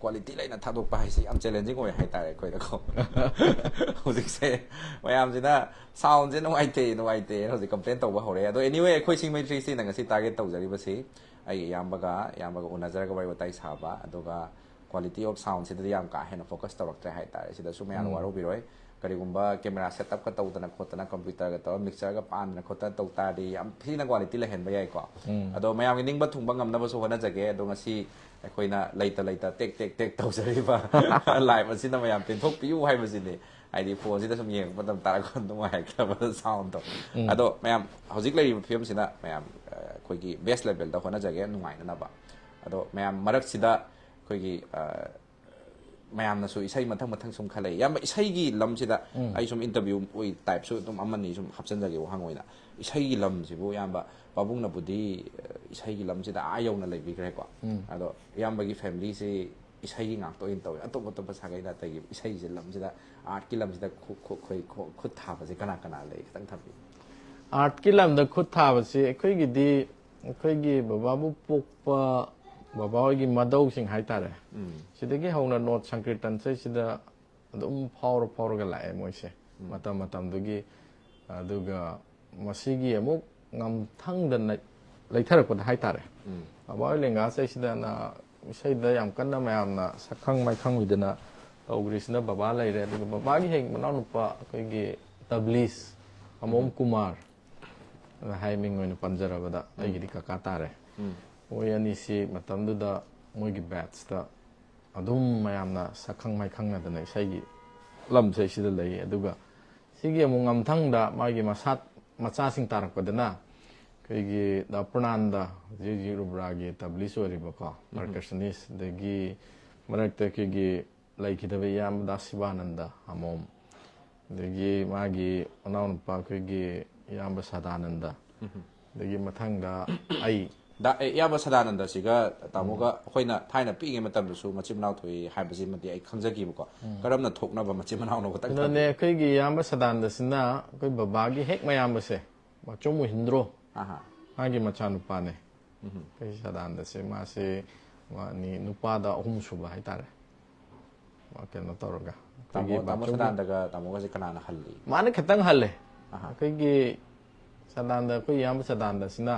quality ꯂꯩꯅ ꯊꯥꯗꯣꯛꯄ ꯍꯥꯏꯁꯤ ꯌꯥꯝ challenging ꯑꯣꯏ ꯍꯥꯏꯇꯥꯔꯦ ꯑꯩꯈꯣꯏꯗꯀꯣ꯫ ꯍꯧꯖꯤꯛꯁꯦ ꯃꯌꯥꯝꯁꯤꯅ soundꯁꯦ ꯅꯨꯡꯉꯥꯏꯇꯦ ꯅꯨꯡꯉꯥꯏꯇꯦ ꯍꯧꯖꯤꯛ complain ꯇꯧꯕ ꯍꯧꯔꯦ꯫ ꯑꯗꯣ anyway, ꯑꯩꯈꯣꯏ ꯁꯤꯡꯃꯩ ꯊ꯭ꯔꯤ ꯁꯤꯛꯁꯇꯤꯅ ꯉꯁꯤ target ꯇꯧꯖꯔꯤꯕꯁꯤ ꯑꯩꯒꯤ ꯏꯌꯥꯝꯕꯒ ꯏꯌꯥꯝꯕꯒ ꯎꯅꯖꯔꯒ ꯋꯥꯔꯤ ꯋꯥꯇꯥꯏ ꯁꯥꯕ, ꯑꯗꯨꯒ quality of soundꯁꯤꯗꯗꯤ ꯌꯥꯝ ꯀꯥ ꯍꯦꯟꯅ focus ꯇꯧꯔꯛꯇ꯭ꯔꯦ ꯍꯥꯏꯇꯥꯔꯦ꯫ ꯁꯤꯗꯁꯨ ꯃꯌꯥꯝꯅ ꯋꯥꯔꯧꯕꯤꯔꯣꯏ꯫ ꯀꯔꯤꯒꯨꯝꯕ camera setupꯀ ꯇꯧꯗꯅ ꯈꯣꯠꯇꯅ computerꯒ ꯇꯧꯔꯒ mixerꯒ ꯄꯥꯟꯗꯅ ꯈꯣꯠꯇꯅ ꯇꯧ ꯇꯥꯔꯗꯤ ꯌꯥꯝ ꯊꯤꯅ quality ꯂꯩꯍꯟꯕ ꯌꯥꯏꯀꯣ꯫ ꯑꯗꯣ ꯃꯌꯥꯝꯒꯤ ꯅꯤꯡꯕ ꯊꯨꯡꯕ ꯉꯝꯅꯕꯁꯨ ꯍꯣꯠꯅꯖꯒꯦ꯫ ꯑꯗꯣ ꯉꯁꯤ ꯑꯩꯈꯣꯏꯅ ꯂꯩꯇ ꯂꯩꯇ ꯇꯦꯛ ꯇꯦꯛ ꯇꯦꯛ ꯇꯧꯖꯔꯤꯕ live ꯑꯁꯤꯅ ꯃꯌꯥꯝ ꯄꯦꯟꯊꯣꯛꯄꯤꯌꯨ ꯍꯥꯏꯕꯁꯤꯅꯤ꯫ ꯍꯥꯏꯗꯤ phoneꯁꯤꯗ ꯁꯨꯝ ꯌꯦꯡꯉꯛꯄ ꯃꯇꯝ ꯇꯥꯔꯛꯄ ꯅꯨꯡꯉꯥꯏꯔꯛꯇꯕ soundꯗꯣ꯫ ꯑꯗꯣ ꯃꯌꯥꯝ ꯍꯧꯖꯤꯛ ꯂꯩꯔꯤꯕ ꯐꯤꯕꯝꯁꯤꯅ ꯃꯌꯥꯝ ꯑ, ꯑꯩꯈꯣꯏꯒꯤ best levelꯗ ꯍꯣꯠꯅꯖꯒꯦ ꯅꯨꯡꯉꯥꯏꯅꯅꯕ꯫ ꯑꯗꯣ ꯃꯌꯥꯝ ꯃꯔꯛꯁꯤꯗ ꯑꯩꯈꯣꯏꯒꯤ ꯑ, ꯃꯌꯥꯝꯅꯁꯨ ꯏꯁꯩ ꯃꯊꯪ ꯃꯊꯪ ꯁꯨꯝ ꯈꯜꯂꯛꯏ꯫ ꯏꯌꯥꯝꯕ, ꯏꯁꯩꯒꯤ ꯂꯝꯁꯤꯗ ꯑꯩ ꯁꯨꯝ interview ꯑꯣꯏ typeꯁꯨ ꯑꯗꯨꯝ ꯑꯃꯅꯤ ꯁꯨꯝ ꯍꯥꯞꯆꯤꯟꯖꯒꯦ ꯋꯥꯍꯪ ꯑꯣꯏꯅ꯫ ꯏꯁꯩꯒꯤ ꯂꯝꯁꯤꯕꯨ ꯏꯌꯥꯝꯕ ꯄꯥꯕꯨꯡꯅꯕꯨꯗꯤ ꯑ, ꯏꯁꯩꯒꯤ ꯂꯝꯁꯤꯗ ꯑꯥ ꯌꯧꯅ ꯂꯩꯕꯤꯈ꯭ꯔꯦꯀꯣ꯫ ꯑꯗꯣ ꯏꯌꯥꯝꯕꯒꯤ familyꯁꯤ ꯏꯁꯩꯒꯤ ꯉꯥꯛꯇ ꯑꯣꯏꯅ ꯇꯧꯋꯤ꯫ ꯑꯇꯣꯞ ꯑꯇꯣꯞꯄ ꯁꯥꯒꯩ ꯅꯥꯇꯩꯒꯤ ꯏꯁꯩꯁꯦ ꯂꯝꯁꯤꯗ artꯀꯤ ꯂꯝꯁꯤꯗ ꯈꯨ- ꯈꯨ- ꯑꯩꯈꯣꯏ ꯈꯨ- ꯈꯨꯠ ꯊꯥꯕꯁꯦ ꯀꯅꯥ ꯀꯅꯥ ꯂꯩ ꯈꯤꯇꯪ ꯊꯝꯕꯤꯌꯨ꯫ Artꯀꯤ ꯂꯝꯗ ꯈꯨꯠ ꯊꯥꯕꯁꯤ ꯑꯩꯈꯣꯏꯒꯤꯗꯤ ꯑꯩꯈꯣꯏꯒꯤ ꯕꯕꯥꯕꯨ ꯄꯣꯛꯄ ꯕꯕꯥ ꯍꯣꯏꯒꯤ ꯃꯙꯧꯁꯤꯡ ꯍꯥꯏꯇꯥꯔꯦ꯫ ꯁꯤꯗꯒꯤ ꯍꯧꯅ ꯅꯣꯠ ꯁꯪꯀꯤꯔꯇꯟꯁꯦ ꯁꯤꯗ ꯑꯗꯨꯝ ꯐꯥꯎꯔ ꯐꯥꯎꯔꯒ ꯂꯥꯛꯑꯦ ꯃꯣꯏꯁꯦ ꯃꯇꯝ ꯃꯇꯝꯗꯨꯒꯤ꯫ ꯑꯗꯨꯒ ꯃꯁꯤꯒꯤ ꯑꯃꯨꯛ ꯉꯝꯊꯪꯗ ꯅ- ꯂꯩꯊꯔꯛꯄꯗ ꯍꯥꯏꯇꯥꯔꯦ꯫ ꯕꯕꯥ ꯍꯣꯏ ꯂꯦꯡꯒꯥꯁꯤꯗꯩꯁꯤꯗꯅ ꯏꯁꯩꯗ ꯌꯥꯝ ꯀꯟꯅ ꯃꯌꯥꯝꯅ ꯁꯛꯈꯪ ꯃꯥꯏꯈꯪ ꯑꯣꯏꯗꯅ ꯇꯧꯈ꯭ꯔꯤꯁꯤꯅ ꯕꯕꯥ ꯂꯩꯔꯦ꯫ ꯑꯗꯨꯒ ꯕꯕꯥꯒꯤ ꯍꯦꯛ ꯃꯅꯥꯎꯅꯨꯄꯥ ꯑꯩꯈꯣꯏꯒꯤ ꯇꯕ꯭ꯂꯤꯁ ꯑꯃꯣꯝ ꯀꯨꯃꯥꯔ ꯑꯅ ꯍꯥꯏ ꯃꯤꯡ ꯑꯣꯏꯅ ꯄꯟꯖꯔꯕꯗ ꯑꯩꯒꯤꯗꯤ ꯀꯀꯥ ꯇꯥꯔꯦ꯫ ꯃꯣꯏ ꯑꯅꯤꯁꯤ ꯃꯇꯝꯗꯨꯗ ꯃꯣꯏꯒꯤ batchꯇ ꯑꯗꯨꯝ ꯃꯌꯥꯝꯅ ꯁꯛꯈꯪ ꯃꯥꯏꯈꯪꯅꯗꯅ ꯏꯁꯩꯒꯤ ꯂꯝꯁꯦ ꯁꯤꯗ ꯂꯩ꯫ ꯑꯗꯨꯒ ꯁꯤꯒꯤ ꯑꯃꯨꯛ ꯉꯝꯊꯪꯗ ꯃꯥꯒꯤ ꯃꯁꯥ ꯃꯆꯥꯁꯤꯡ ꯇꯥꯔꯛꯄꯗꯅ ꯑꯩꯈꯣꯏꯒꯤ ꯗꯥ ꯄ꯭ꯔꯅꯥꯟꯗ, ꯍꯧꯖꯤꯛ ꯍꯧꯖꯤꯛ ꯔꯨꯕ꯭ꯔꯥꯒꯤ ꯇꯕ꯭ꯂꯤꯁ ꯑꯣꯏꯔꯤꯕꯀꯣ, ꯄꯔꯀꯁꯅꯤꯁ, ꯑꯗꯒꯤ ꯃꯔꯛꯇ ꯑꯩꯈꯣꯏꯒꯤ ꯂꯩꯈꯤꯗꯕ ꯏꯌꯥꯝꯕ ꯗꯥ ꯁꯤꯕꯥꯅꯟꯗ ꯑꯃꯣꯝ, ꯑꯗꯒꯤ ꯃꯥꯒꯤ ꯃꯅꯥꯎꯅꯨꯄꯥ ꯑꯩꯈꯣꯏꯒꯤ ꯏꯌꯥꯝꯕ ꯁꯗꯥꯅꯟꯗ, ꯑꯗꯒꯤ ꯃꯊꯪꯗ ꯑꯩ꯫ ꯗꯥ ꯑꯦ, ꯏꯌꯥꯝꯕ ꯁꯗꯥꯅꯟꯗꯁꯤꯒ ꯇꯥꯃꯣꯒ ꯑꯩꯈꯣꯏꯅ ꯊꯥꯏꯅ ꯄꯤꯛꯏꯉꯩ ꯃꯇꯝꯗꯁꯨ ꯃꯆꯤꯟ ꯃꯅꯥꯎ ꯊꯣꯛꯏ ꯍꯥꯏꯕꯁꯤꯃꯗꯤ ꯑꯩ ꯈꯪꯖꯈꯤꯕꯀꯣ꯫ ꯀꯔꯝꯅ ꯊꯣꯛꯅꯕ ꯃꯆꯤꯟ ꯃꯅꯥꯎꯅꯣ ꯈꯇꯪ ꯀꯩꯅꯣꯅꯦ, ꯊꯝꯕꯤꯌꯨ꯫ ꯑꯩꯈꯣꯏꯒꯤ ꯏꯌꯥꯝꯕ ꯁꯗꯥꯅꯟꯗꯁꯤꯅ ꯑꯩꯈꯣꯏ ꯕꯕꯥꯒꯤ ꯍꯦꯛ ꯃꯌꯥꯝꯕꯁꯦ, ꯃꯆꯨꯝ ꯃꯨꯍꯤꯟꯗ꯭ꯔꯣ, ꯑꯍꯥ꯫ ꯃꯥꯒꯤ ꯃꯆꯥꯅꯨꯄꯥꯅꯦ꯫ ꯑꯩꯈꯣꯏ ꯁꯗꯥꯅꯟꯗꯁꯦ, ꯃꯥꯁꯦ ꯃꯥꯅꯤ ꯅꯨꯄꯥꯗ ꯑꯍꯨꯝ ꯁꯨꯕ ꯍꯥꯏꯇꯥꯔꯦ꯫ ꯃꯥ ꯀꯩꯅꯣ ꯇꯧꯔꯒ ꯑꯩꯈꯣꯏꯒꯤ ꯇꯥꯃꯣ ꯇꯥꯃꯣ ꯕꯥꯆꯧꯒꯤ ꯁꯗꯥꯅꯟꯗꯒ ꯇꯥꯃꯣꯒꯁꯦ ꯀꯅꯥꯅ ꯍꯜꯂꯤ? ꯃꯥꯅ ꯈꯤꯇꯪ ꯍꯜꯂꯦ꯫ ꯑꯍꯥ꯫ ꯑꯩꯈꯣꯏꯒꯤ ꯁꯗꯥꯅꯟꯗ, ꯑꯩꯈꯣꯏ ꯏꯌꯥꯝꯕ ꯁꯗꯥꯅꯟꯗꯁꯤꯅ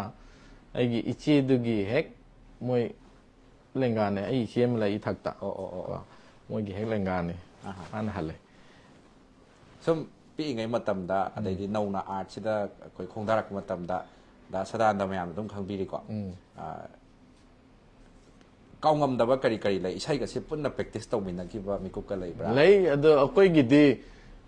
ꯑꯩꯒꯤ ꯏꯆꯦꯗꯨꯒꯤ ꯍꯦꯛ ꯃꯣꯏ ꯂꯦꯡꯒꯥꯅꯦ, ꯑꯩ ꯏꯆꯦ ꯑꯃ ꯂꯩ ꯏꯊꯛꯇ꯫ ꯑꯣ, ꯑꯣ, ꯑꯣ, ꯀꯣ, ꯑꯣ꯫ ꯃꯣꯏꯒꯤ ꯍꯦꯛ ꯂꯦꯡꯒꯥꯅꯤ꯫ ꯑꯍꯥ꯫ ꯃꯥꯅ ꯍꯜꯂꯦ꯫ ꯁꯨꯝ ꯄꯤꯛꯏꯉꯩ ꯃꯇꯝꯗ, ꯑꯗꯩꯗꯤ ꯅꯧꯅ ꯑꯥꯔꯠꯁꯤꯗ ꯑꯩꯈꯣꯏ ꯈꯣꯡꯗꯥꯔꯛꯄ ꯃꯇꯝꯗ ꯗꯥ ꯁꯗꯥꯅꯟꯗ ꯃꯌꯥꯝꯅ ꯑꯗꯨꯝ ꯈꯪꯕꯤꯔꯤꯀꯣ꯫ ꯑ, ꯀꯥꯎꯉꯝꯗꯕ ꯀꯔꯤ ꯀꯔꯤ ꯂꯩ? ꯏꯁꯩꯒꯁꯦ ꯄꯨꯟꯅ ꯄ꯭ꯔꯦꯛꯇꯤꯁ ꯇꯧꯃꯤꯟꯅꯈꯤꯕ ꯃꯤꯀꯨꯞꯀ ꯂꯩꯕ꯭ꯔꯥ? ꯂꯩ꯫ ꯑꯗꯣ ꯑꯩꯈꯣꯏꯒꯤꯗꯤ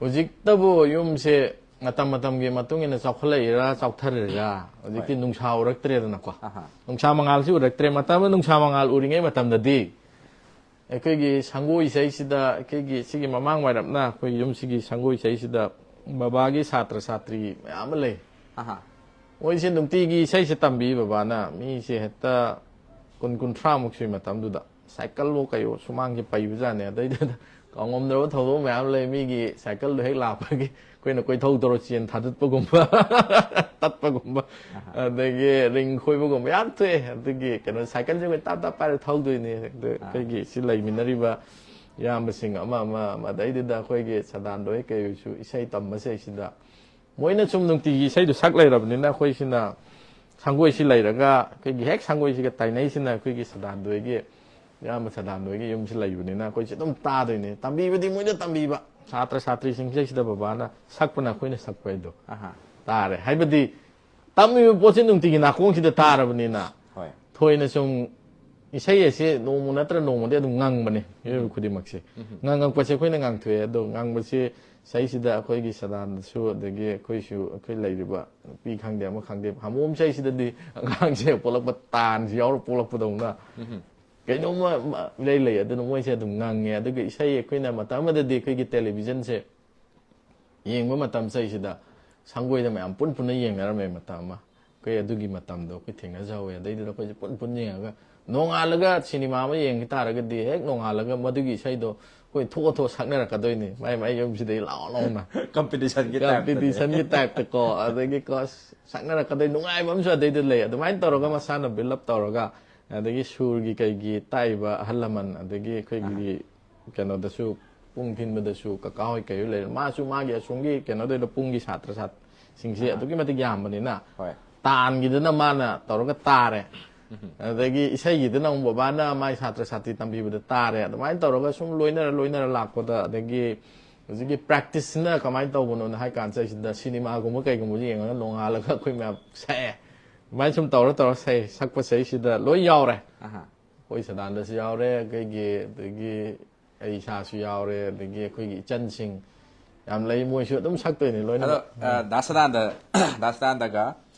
ꯍꯧꯖꯤꯛꯇꯕꯨ ꯌꯨꯝꯁꯦ ꯃꯇꯝ ꯃꯇꯝꯒꯤ ꯃꯇꯨꯡ ꯏꯟꯅ ꯆꯥꯎꯈꯠꯂꯛꯏꯔꯥ ꯆꯥꯎꯊꯔꯛꯏꯔꯥ, ꯍꯧꯖꯤꯛꯇꯤ ꯍꯣꯏ꯫ ꯅꯨꯡꯁꯥ ꯎꯔꯛꯇ꯭ꯔꯦꯗꯅꯀꯣ꯫ ꯑꯍꯥ꯫ ꯅꯨꯡꯁꯥ ꯃꯉꯥꯜꯁꯤ ꯎꯔꯛꯇ꯭ꯔꯦ꯫ ꯃꯇꯝꯗ ꯅꯨꯡꯁꯥ ꯃꯉꯥꯜ ꯎꯔꯤꯉꯩ ꯃꯇꯝꯗꯗꯤ ꯑꯩꯈꯣꯏꯒꯤ ꯁꯪꯒꯣꯏ ꯏꯁꯩꯁꯤꯗ, ꯑꯩꯈꯣꯏꯒꯤ ꯁꯤꯒꯤ ꯃꯃꯥꯡ ꯋꯥꯏꯔꯞꯅ ꯑꯩꯈꯣꯏ ꯌꯨꯝꯁꯤꯒꯤ ꯁꯪꯒꯣꯏ ꯏꯁꯩꯁꯤꯗ ꯕꯕꯥꯒꯤ ꯁꯥꯇ꯭ꯔ ꯁꯥꯇ꯭ꯔꯤ ꯃꯌꯥꯝ ꯑꯃ ꯂꯩ꯫ ꯑꯍꯥ꯫ ꯃꯣꯏꯁꯦ ꯅꯨꯡꯇꯤꯒꯤ ꯏꯁꯩꯁꯦ ꯇꯝꯕꯤ ꯕꯕꯥꯅ꯫ ꯃꯤꯁꯦ ꯍꯦꯛꯇ ꯀꯨꯟ ꯀꯨꯟꯊ꯭ꯔꯥꯃꯨꯛ ꯁꯨꯏ ꯃꯇꯝꯗꯨꯗ꯫ ꯁꯥꯏꯀꯜꯂꯣ ꯀꯩꯋꯣ ꯁꯨꯃꯥꯡꯁꯦ ꯄꯩꯕꯖꯥꯠꯅꯦ꯫ ꯑꯗꯩꯗꯨꯗ ꯀꯥꯎꯉꯝꯗ꯭ꯔꯕ ꯊꯧꯗꯣꯛ ꯃꯌꯥꯝ ꯂꯩ꯫ ꯃꯤꯒꯤ ꯁꯥꯏꯀꯜꯗꯣ ꯍꯦꯛ ꯂꯥꯛꯄꯒꯤ ꯑꯩꯈꯣꯏꯅ ꯀꯣꯏꯊꯧ ꯇꯧꯔ ꯆꯦꯟ ꯊꯥꯗꯠꯄꯒꯨꯝꯕ, ꯇꯠꯄꯒꯨꯝꯕ, ꯑꯗꯒꯤ ꯔꯤꯡ ꯈꯣꯏꯕꯒꯨꯝꯕ ꯌꯥꯝ ꯊꯣꯛꯑꯦ꯫ ꯑꯗꯒꯤ ꯀꯩꯅꯣ, ꯁꯥꯏꯀꯜꯁꯦ ꯑꯩꯈꯣꯏ ꯇꯞ ꯇꯞ ꯄꯥꯏꯔ ꯊꯧꯗꯣꯏꯅꯦ꯫ ꯑꯗ ꯑꯩꯈꯣꯏꯒꯤ ꯁꯤ ꯂꯩꯃꯤꯟꯅꯔꯤꯕ ꯏꯌꯥꯝꯕꯁꯤꯡ ꯑꯃ ꯑꯃ, ꯑꯗꯩꯗꯨꯗ ꯑꯩꯈꯣꯏꯒꯤ ꯁꯗꯥꯟꯗꯣꯏ ꯀꯩꯁꯨ ꯏꯁꯩ ꯇꯝꯕꯁꯦ ꯁꯤꯗ ꯃꯣꯏꯅ ꯁꯨꯝ ꯅꯨꯡꯇꯤꯒꯤ ꯏꯁꯩꯗꯣ ꯁꯛ ꯂꯩꯔꯕꯅꯤꯅ ꯑꯩꯈꯣꯏꯁꯤꯅ ꯁꯪꯒꯣꯏꯁꯤ ꯂꯩꯔꯒ ꯑꯩꯈꯣꯏꯒꯤ ꯍꯦꯛ ꯁꯪꯒꯣꯏꯁꯤꯒ ꯇꯥꯏꯅꯩꯁꯤꯅ ꯑꯩꯈꯣꯏꯒꯤ ꯁꯗꯥꯟꯗꯣꯏꯒꯤ, ꯏꯌꯥꯝꯕ ꯁꯗꯥꯟꯗꯣꯏꯒꯤ ꯌꯨꯝꯁꯤ ꯂꯩꯕꯅꯤꯅ ꯑꯩꯈꯣꯏꯁꯦ ꯑꯗꯨꯝ ꯇꯥꯗꯣꯏꯅꯦ꯫ ꯇꯝꯕꯤꯕꯗꯤ ꯃꯣꯏꯅ ꯇꯝꯕꯤꯕ, ꯁꯥꯇ꯭ꯔ ꯁꯥꯇ꯭ꯔꯤꯁꯤꯡꯁꯤꯗꯩꯁꯤꯗ ꯕꯕꯥꯅ ꯁꯛꯄꯅ ꯑꯩꯈꯣꯏꯅ ꯁꯛꯄ ꯍꯥꯏꯗꯣ ꯑꯍꯥ꯫ ꯇꯥꯔꯦ꯫ ꯍꯥꯏꯕꯗꯤ ꯇꯝꯃꯤꯕ ꯄꯣꯠꯁꯦ ꯅꯨꯡꯇꯤꯒꯤ ꯅꯥꯀꯣꯡꯁꯤꯗ ꯇꯥꯔꯕꯅꯤꯅ ꯍꯣꯏ꯫ ꯊꯣꯏꯅ ꯁꯨꯝ ꯏꯁꯩ ꯑꯁꯤ ꯅꯣꯡꯃ ꯅꯠꯇ꯭ꯔ ꯅꯣꯡꯃꯗꯤ ꯑꯗꯨꯝ ꯉꯪꯕꯅꯤ, ꯃꯤꯑꯣꯏꯕ ꯈꯨꯗꯤꯡꯃꯛꯁꯦ꯫ ꯉꯪꯉꯛꯄꯁꯦ ꯑꯩꯈꯣꯏꯅ ꯉꯥꯡꯊꯣꯛꯑꯦ, ꯑꯗꯣ ꯉꯥꯡꯕꯁꯤ ꯏꯁꯩꯁꯤꯗ ꯑꯩꯈꯣꯏꯒꯤ ꯁꯗꯥꯅꯟꯗꯁꯨ, ꯑꯗꯒꯤ ꯑꯩꯈꯣꯏꯁꯨ, ꯑꯩꯈꯣꯏ ꯂꯩꯔꯤꯕ ꯅꯨꯄꯤ ꯈꯪꯗꯦ, ꯑꯃ ꯈꯪꯗꯦ, ꯍꯥꯃꯣꯝ ꯏꯁꯩꯁꯤꯗꯗꯤ ꯑꯉꯥꯡꯁꯦ ꯄꯣꯛꯂꯛꯄ ꯇꯥꯟꯁꯤ ꯌꯥꯎꯔ ꯄꯣꯛꯂꯛꯄꯗꯧꯅ ꯀꯩꯅꯣꯝꯃ ꯏꯔꯩ ꯂꯩ꯫ ꯑꯗꯨꯅ ꯃꯣꯏꯁꯦ ꯑꯗꯨꯝ ꯉꯪꯉꯦ꯫ ꯑꯗꯨꯒ ꯏꯁꯩ ꯑꯩꯈꯣꯏꯅ ꯃꯇꯝ ꯑꯃꯗꯗꯤ ꯑꯩꯈꯣꯏꯒꯤ ꯇꯦꯂꯤꯚꯤꯖꯟꯁꯦ ꯌꯦꯡꯕ ꯃꯇꯝ ꯆꯩꯁꯤꯗ ꯁꯪꯒꯣꯏꯗ ꯃꯌꯥꯝ ꯄꯨꯟ ꯄꯨꯟꯅ ꯌꯦꯡꯅꯔꯝꯃꯦ ꯃꯇꯝ ꯑꯃ꯫ ꯑꯩꯈꯣꯏ ꯑꯗꯨꯒꯤ ꯃꯇꯝꯗꯣ ꯑꯩꯈꯣꯏ ꯊꯦꯡꯅꯖꯍꯧꯋꯦ꯫ ꯑꯗꯩꯗꯨꯗ ꯑꯩꯈꯣꯏꯁꯦ ꯄꯨꯟ ꯄꯨꯟ ꯌꯦꯡꯉꯒ ꯅꯣꯡꯉꯥꯜꯂꯒ ꯁꯤꯅꯦꯃꯥ ꯑꯃ ꯌꯦꯡꯈꯤ ꯇꯥꯔꯒꯗꯤ ꯍꯦꯛ ꯅꯣꯡꯉꯥꯜꯂꯒ ꯃꯗꯨꯒꯤ ꯏꯁꯩꯗꯣ ꯑꯩꯈꯣꯏ ꯊꯣꯛꯑ ꯊꯣꯛꯑ ꯁꯛꯅꯔꯛꯀꯗꯣꯏꯅꯤ, ꯃꯥꯏ ꯃꯥꯏ ꯌꯨꯝꯁꯤꯗꯩ ꯂꯥꯎ ꯂꯥꯎꯅ꯫ ꯀꯝꯄꯤꯇꯤꯁꯟꯒꯤ ꯇꯥꯏꯞꯇꯅꯦ꯫ ꯀꯝꯄꯤꯇꯤꯁꯟꯒꯤ ꯇꯥꯏꯞꯇꯀꯣ꯫ ꯑꯗꯒꯤ ꯀꯣ ꯁꯛꯅꯔꯛꯀꯗꯣꯏ ꯅꯨꯡꯉꯥꯏꯕ ꯑꯃꯁꯨ ꯑꯗꯩꯗ ꯂꯩ꯫ ꯑꯗꯨꯃꯥꯏꯅ ꯇꯧꯔꯒ ꯃꯁꯥꯅ ꯕꯤꯜ ꯑꯞ ꯇꯧꯔꯒ, ꯑꯗꯒꯤ ꯁꯨꯔꯒꯤ ꯀꯩꯒꯤ ꯇꯥꯛꯏꯕ ꯑꯍꯜ ꯂꯃꯟ, ꯑꯗꯒꯤ ꯑꯩꯈꯣꯏꯒꯤ ꯀꯩꯅꯣꯗꯁꯨ, ꯄꯨꯡ ꯊꯤꯟꯕꯗꯁꯨ ꯀꯀꯥ ꯍꯣꯏ ꯀꯩ ꯍꯣꯏ ꯂꯩꯔꯦ꯫ ꯃꯥꯁꯨ ꯃꯥꯒꯤ ꯑꯁꯣꯝꯒꯤ ꯀꯩꯅꯣꯗꯩꯗ ꯄꯨꯡꯒꯤ ꯁꯥꯇ꯭ꯔ ꯁꯥꯇ꯭ꯔꯁꯤꯡꯁꯦ ꯑꯗꯨꯛꯀꯤ ꯃꯇꯤꯛ ꯌꯥꯝꯕꯅꯤꯅ, ꯍꯣꯏ꯫ ꯇꯥꯟꯒꯤꯗꯅ ꯃꯥꯅ ꯇꯧꯔꯒ ꯇꯥꯔꯦ꯫ ꯑꯗꯒꯤ ꯏꯁꯩꯒꯤꯗꯅ ꯑꯃꯨꯛ ꯕꯕꯥꯅ ꯃꯥꯏ ꯁꯥꯇ꯭ꯔ ꯁꯥꯇ꯭ꯔꯤ ꯇꯝꯕꯤꯕꯗ ꯇꯥꯔꯦ꯫ ꯑꯗꯨꯃꯥꯏꯅ ꯇꯧꯔꯒ ꯁꯨꯝ ꯂꯣꯏꯅꯔ ꯂꯣꯏꯅꯔ ꯂꯥꯛꯄꯗ, ꯑꯗꯒꯤ ꯍꯧꯖꯤꯛꯀꯤ ꯄ꯭ꯔꯦꯛꯇꯤꯁꯁꯤꯅ ꯀꯃꯥꯏꯅ ꯇꯧꯕꯅꯣꯅ ꯍꯥꯏ ꯀꯥꯟꯁꯤꯗ ꯁꯤꯅꯦꯃꯥꯒꯨꯝꯕ ꯀꯩꯒꯨꯝꯕꯁꯦ ꯌꯦꯡꯉꯒ ꯅꯣꯡꯉꯥꯜꯂꯒ ꯑꯩꯈꯣꯏ ꯃꯌꯥꯝ ꯁꯛꯑꯦ꯫ ꯑꯗꯨꯃꯥꯏꯅ ꯁꯨꯝ ꯇꯧꯔ ꯇꯧꯔ ꯁꯛꯑꯦ꯫ ꯁꯛꯄ ꯁꯛꯏꯁꯤꯗ ꯂꯣꯏ ꯌꯥꯎꯔꯦ꯫ ꯑꯍꯥ꯫ ꯑꯩꯈꯣꯏ ꯁꯗꯥꯅꯟꯗꯁꯨ ꯌꯥꯎꯔꯦ, ꯑꯩꯈꯣꯏꯒꯤ, ꯑꯗꯒꯤ ꯑꯩ ꯏꯁꯥꯁꯨ ꯌꯥꯎꯔꯦ, ꯑꯗꯒꯤ ꯑꯩꯈꯣꯏꯒꯤ ꯏꯆꯟꯁꯤꯡ ꯌꯥꯝ ꯂꯩ, ꯃꯣꯏꯁꯨ ꯑꯗꯨꯝ ꯁꯛꯇꯣꯏꯅꯤ ꯑꯗꯣ ꯂꯣꯏꯅꯃꯛ꯫ ꯑ, ꯗꯥ ꯁꯗꯥꯅꯟꯗ, ꯗꯥ ꯁꯗꯥꯅꯟꯗꯒ,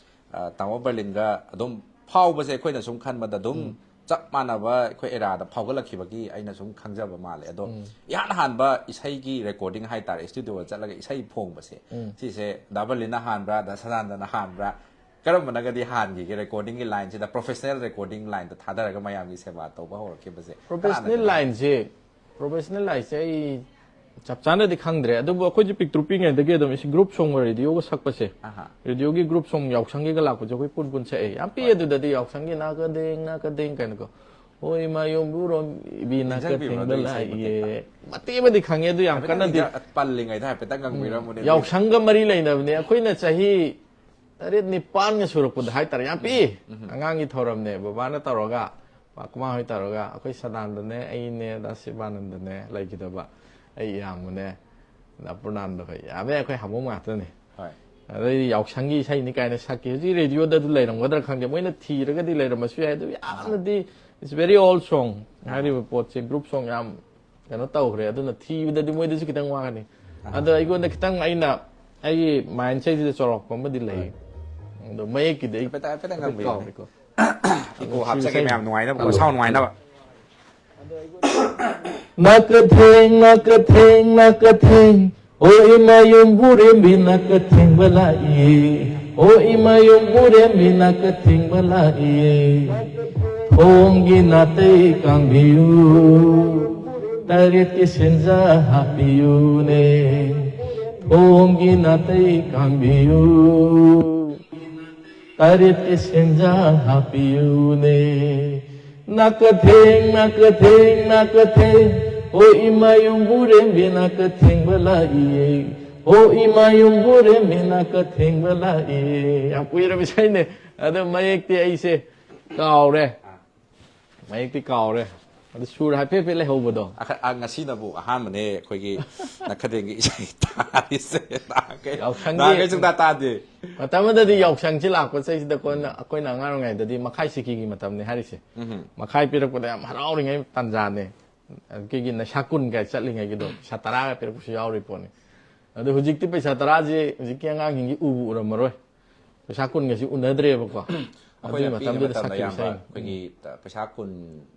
ꯑ, ꯇꯥꯃꯣ ꯕꯔꯂꯤꯟꯒ ꯑꯗꯨꯝ ꯐꯥꯎꯕꯁꯦ ꯑꯩꯈꯣꯏꯅ ꯁꯨꯝ ꯈꯟꯕꯗ ꯑꯗꯨꯝ ꯆꯞ ꯃꯥꯟꯅꯕ ꯑꯩꯈꯣꯏ ꯑꯦꯔꯥꯗ ꯐꯥꯎꯒꯠꯂꯛꯈꯤꯕꯒꯤ ꯑꯩꯅ ꯁꯨꯝ ꯈꯪꯖꯕ ꯃꯥꯜꯂꯦ꯫ ꯑꯗꯣ ꯏꯍꯥꯟ ꯍꯥꯟꯕ ꯏꯁꯩꯒꯤ ꯔꯦꯀꯣꯔꯗꯤꯡ ꯍꯥꯏꯇꯥꯔꯦ, ꯏꯁꯇꯨꯗꯤꯑꯣꯗ ꯆꯠꯂꯒ ꯏꯁꯩ ꯐꯣꯡꯕꯁꯦ, ꯁꯤꯁꯦ ꯗꯥ ꯕꯔꯂꯤꯟꯅ ꯍꯥꯟꯕ꯭ꯔꯥ, ꯗꯥ ꯁꯗꯥꯅꯟꯗꯅ ꯍꯥꯟꯕ꯭ꯔꯥ? ꯀꯔꯝꯕꯅꯒꯗꯤ ꯍꯥꯟꯈꯤꯒꯦ ꯔꯦꯀꯣꯔꯗꯤꯡꯒꯤ ꯂꯥꯏꯟꯁꯤꯗ, ꯄ꯭ꯔꯣꯐꯦꯁꯅꯦꯜ ꯔꯦꯀꯣꯔꯗꯤꯡ ꯂꯥꯏꯟꯗ ꯊꯥꯗꯔꯒ ꯃꯌꯥꯝꯒꯤ ꯁꯦꯕꯥ ꯇꯧꯕ ꯍꯧꯔꯛꯈꯤꯕꯁꯦ? ꯄ꯭ꯔꯣꯐꯦꯁꯅꯦꯜ ꯀꯅꯥꯅꯒꯗꯤ ꯂꯥꯏꯟꯁꯦ, ꯄ꯭ꯔꯣꯐꯦꯁꯅꯦꯜ ꯂꯥꯏꯟꯁꯦ ꯑꯩ ꯆꯞ ꯆꯥꯅꯗꯤ ꯈꯪꯗ꯭ꯔꯦ, ꯑꯗꯨꯕꯨ ꯑꯩꯈꯣꯏꯁꯦ ꯄꯤꯛꯇ꯭ꯔꯨ ꯄꯤꯛꯉꯩꯗꯒꯤ ꯑꯗꯨꯝ ꯏꯁ-, ꯒ꯭ꯔꯨꯞ ꯁꯣꯡꯒ ꯔꯦꯗꯤꯑꯣꯒ ꯁꯛꯄꯁꯦ, ꯑꯍꯥ꯫ ꯔꯦꯗꯤꯑꯣꯒꯤ ꯒ꯭ꯔꯨꯞ ꯁꯣꯡ ꯌꯥꯎꯁꯪꯒꯤꯒ ꯂꯥꯛꯄꯁꯦ ꯑꯩꯈꯣꯏ ꯄꯨꯟ ꯄꯨꯟ ꯁꯛꯑꯦ꯫ ꯌꯥꯝ ꯄꯤꯛꯑꯦ ꯍꯣꯏ꯫ ꯑꯗꯨꯗꯗꯤ ꯌꯥꯎꯁꯪꯒꯤ ꯅꯥꯀꯗꯦꯡ ꯅꯥꯀꯗꯦꯡ ꯀꯥꯏꯅꯀꯣ, ꯍꯣꯏ ꯃꯥ ꯌꯣꯝꯕꯨꯔꯣꯝ ꯏꯕꯤ ꯅꯥꯀ ꯅꯤꯡꯁꯤꯡꯕꯤꯕ꯭ꯔꯣ ꯊꯦꯡꯕ ꯑꯗꯨ ꯏꯁꯩ ꯂꯥꯛꯏꯌꯦ꯫ ꯃꯇꯦꯛꯇꯣ? ꯃꯇꯦꯛ ꯑꯃꯗꯤ ꯈꯪꯉꯦ, ꯑꯗꯨ ꯌꯥꯝ ꯍꯥꯏꯐꯦꯠꯇꯪ ꯀꯟꯅꯗꯤ꯫ ꯅꯤꯡꯁꯤꯡ-, ꯄꯜꯂꯤꯉꯩꯗ ꯍꯥꯏꯐꯦꯠꯇꯪ ꯉꯪꯕꯤꯔꯝꯃꯨꯅꯦ ꯑꯗꯨ ꯌꯥꯎꯁꯪꯒ ꯏꯁꯩꯗꯣ꯫ ꯃꯔꯤ ꯂꯩꯅꯕꯅꯦ꯫ ꯑꯩꯈꯣꯏꯅ ꯆꯍꯤ ꯇꯔꯦꯠ ꯅꯤꯄꯥꯟꯒ ꯁꯨꯔꯛꯄꯗ ꯍꯥꯏꯇꯥꯔꯦ, ꯌꯥꯝ ꯄꯤꯛꯏ꯫ ꯎꯝ, ꯎꯝ꯫ ꯑꯉꯥꯡꯒꯤ ꯊꯧꯔꯝꯅꯦ, ꯕꯕꯥꯅ ꯇꯧꯔꯒ, ꯄꯥꯀꯨꯃꯥ ꯍꯣꯏ ꯇꯧꯔꯒ, ꯑꯩꯈꯣꯏ ꯁꯗꯥꯅꯟꯗꯅꯦ, ꯑꯩꯅꯦ, ꯗꯥ ꯁꯤꯕꯥꯅꯟꯗꯅꯦ ꯂꯩꯈꯤꯗꯕ, ꯑꯩ ꯏꯌꯥꯝꯕꯅꯦ, ꯗꯥ ꯄꯨꯔꯅꯥꯟꯗ ꯍꯣꯏ, ꯌꯥꯝꯃꯦ, ꯑꯩꯈꯣꯏ ꯍꯥꯃꯣꯝ ꯉꯥꯛꯇꯅꯦ꯫ ꯍꯣꯏ꯫ ꯑꯗꯩꯗꯤ ꯌꯥꯎꯁꯪꯒꯤ ꯏꯁꯩꯅꯤ ꯀꯥꯏꯅ ꯁꯛꯈꯤ꯫ ꯍꯧꯖꯤꯛ ꯔꯦꯗꯤꯑꯣꯗ ꯑꯗꯨ ꯂꯩꯔꯝꯒꯗ꯭ꯔꯥ ꯈꯪꯗꯦ, ꯃꯣꯏꯅ ꯊꯤꯔꯒꯗꯤ ꯂꯩꯔꯝꯕꯁꯨ ꯌꯥꯏ꯫ ꯑꯗꯨ ꯌꯥꯝꯅꯗꯤ It's very old song ꯍꯥꯏꯔꯤꯕ ꯄꯣꯠꯁꯦ group song ꯌꯥꯝ ꯀꯩꯅꯣ ꯇꯧꯈ꯭ꯔꯦ, ꯑꯗꯨꯅ ꯊꯤꯕꯗꯗꯤ ꯃꯣꯏꯗꯁꯨ ꯈꯤꯇꯪ ꯋꯥꯒꯅꯤ꯫ ꯑꯗꯣ ꯑꯩꯉꯣꯟꯗ ꯈꯤꯇꯪ ꯑꯩꯅ ꯑꯩꯒꯤ mindsetꯁꯤꯗ ꯆꯥꯎꯔꯥꯛꯄ ꯑꯃꯗꯤ ꯂꯩ꯫ ꯑꯗꯣ ꯃꯌꯦꯛꯀꯤꯗꯤ ꯑꯩ ꯍꯥꯏꯐꯦꯠ ꯍꯥꯏꯐꯦꯠꯇꯪ ꯍꯥꯏꯐꯦꯠ ꯉꯪꯕꯤꯌꯨꯅꯦ꯫ ꯀꯥꯎꯔꯦꯀꯣ꯫ Echo ꯍꯥꯞꯆꯒꯦ ꯃꯌꯥꯝ ꯅꯨꯡꯉꯥꯏꯅꯕꯀꯣ, sound ꯅꯨꯡꯉꯥꯏꯅꯕ꯫ ꯅꯥꯀꯊꯦꯡ ꯅꯥꯀꯊꯦꯡ ꯅꯥꯀꯊꯦꯡ, ꯑꯣ ꯏꯃꯥ ꯌꯨꯝꯕꯨꯔꯦꯝꯕꯤ ꯅꯥꯀꯊꯦꯡꯕ ꯂꯥꯛꯏꯌꯦ꯫ ꯑꯣ ꯏꯃꯥ ꯌꯨꯝꯕꯨꯔꯦꯝꯕꯤ ꯅꯥꯀꯊꯦꯡꯕ ꯂꯥꯛꯏꯌꯦ꯫ ꯊꯣꯡꯒꯤ ꯅꯥꯇꯩ ꯀꯥꯡꯕꯤꯌꯨ, ꯇꯔꯦꯠꯀꯤ ꯁꯦꯟꯖꯥ ꯍꯥꯞꯄꯤꯌꯨꯅꯦ꯫ ꯊꯣꯡꯒꯤ ꯅꯥꯇꯩ ꯀꯥꯡꯕꯤꯌꯨ, ꯇꯔꯦꯠꯀꯤ ꯁꯦꯟꯖꯥ ꯍꯥꯞꯄꯤꯌꯨꯅꯦ꯫ ꯅꯥꯀꯊꯦꯡ ꯅꯥꯀꯊꯦꯡ ꯅꯥꯀꯊꯦꯡ, ꯑꯣ ꯏꯃꯥ ꯌꯨꯝꯕꯨꯔꯦꯝꯕꯤ ꯅꯥꯀꯊꯦꯡꯕ ꯂꯥꯛꯏꯌꯦ꯫ ꯑꯣ ꯏꯃꯥ ꯌꯨꯝꯕꯨꯔꯦꯝꯕꯤ ꯅꯥꯀꯊꯦꯡꯕ ꯂꯥꯛꯏꯌꯦ꯫ ꯌꯥꯝ ꯀꯨꯏꯔꯕ ꯏꯁꯩꯅꯦ꯫ ꯑꯗꯣ ꯃꯌꯦꯛꯇꯤ ꯑꯩꯁꯦ ꯀꯥꯎꯔꯦ꯫ ꯃꯌꯦꯛꯇꯤ ꯀꯥꯎꯔꯦ꯫ ꯑꯗꯨ ꯁꯨꯔ ꯍꯥꯏꯐꯦꯠ ꯍꯥꯏꯐꯦꯠ ꯂꯩꯍꯧꯕꯗꯣ꯫ ꯑꯈ-, ꯑ, ꯉꯁꯤꯅꯕꯨ ꯑꯍꯥꯟꯕꯅꯦ ꯑꯩꯈꯣꯏꯒꯤ ꯅꯥꯀꯊꯦꯡꯒꯤ ꯏꯁꯩ ꯇꯥꯔꯤꯁꯦ꯫ ꯅꯍꯥꯟꯈꯩ, ꯌꯥꯎꯁꯪꯒꯤ ꯅꯍꯥꯟꯈꯩ ꯁꯨꯡꯇꯥ ꯇꯥꯗꯦ꯫ ꯃꯇꯝ ꯑꯃꯗꯗꯤ ꯌꯥꯎꯁꯪꯁꯤ ꯂꯥꯛꯄ ꯆꯍꯤꯁꯤꯗ ꯑꯩꯈꯣꯏꯅ, ꯑꯩꯈꯣꯏꯅ ꯑꯉꯥꯡ ꯑꯣꯏꯔꯤꯉꯩꯗꯗꯤ ꯃꯈꯥꯏ ꯁꯤꯀꯤꯒꯤ ꯃꯇꯝꯅꯤ ꯍꯥꯏꯔꯤꯁꯦ꯫ ꯎꯝ꯫ ꯃꯈꯥꯏ ꯄꯤꯔꯛꯄꯗ ꯌꯥꯝ ꯍꯔꯥꯎꯔꯤꯉꯩ ꯇꯥꯟꯖꯥꯅꯦ꯫ ꯑꯗꯨꯒꯤ ꯅꯩꯁꯥ ꯀꯨꯟꯒ ꯆꯠꯂꯤꯉꯩꯒꯤꯗꯣ, ꯄꯩꯁꯥ ꯇꯔꯥꯒ ꯄꯤꯔꯛꯄꯁꯨ ꯌꯥꯎꯔꯤ ꯄꯣꯠꯅꯤ꯫ ꯑꯗꯣ ꯍꯧꯖꯤꯛꯇꯤ ꯄꯩꯁꯥ ꯇꯔꯥꯁꯦ ꯍꯧꯖꯤꯛꯀꯤ ꯑꯉꯥꯡꯁꯤꯡꯒꯤ ꯎꯕꯨ ꯎꯔꯝꯃꯔꯣꯏ꯫ ꯄꯩꯁꯥ ꯀꯨꯟꯒꯁꯤ ꯎꯅꯗ꯭ꯔꯦꯕꯀꯣ꯫ ꯑꯩꯈꯣꯏꯅ ꯑꯗꯨꯒꯤ ꯄꯤꯛꯏ ꯃꯇꯝꯗꯨꯗ ꯃꯇꯝꯗ ꯁꯛꯈꯤꯕ ꯏꯌꯥꯝꯕ ꯏꯁꯩꯅꯤ꯫ ꯑꯩꯈꯣꯏꯒꯤ ꯎꯝ꯫ ꯇ-, ꯄꯩꯁꯥ ꯀꯨꯟ,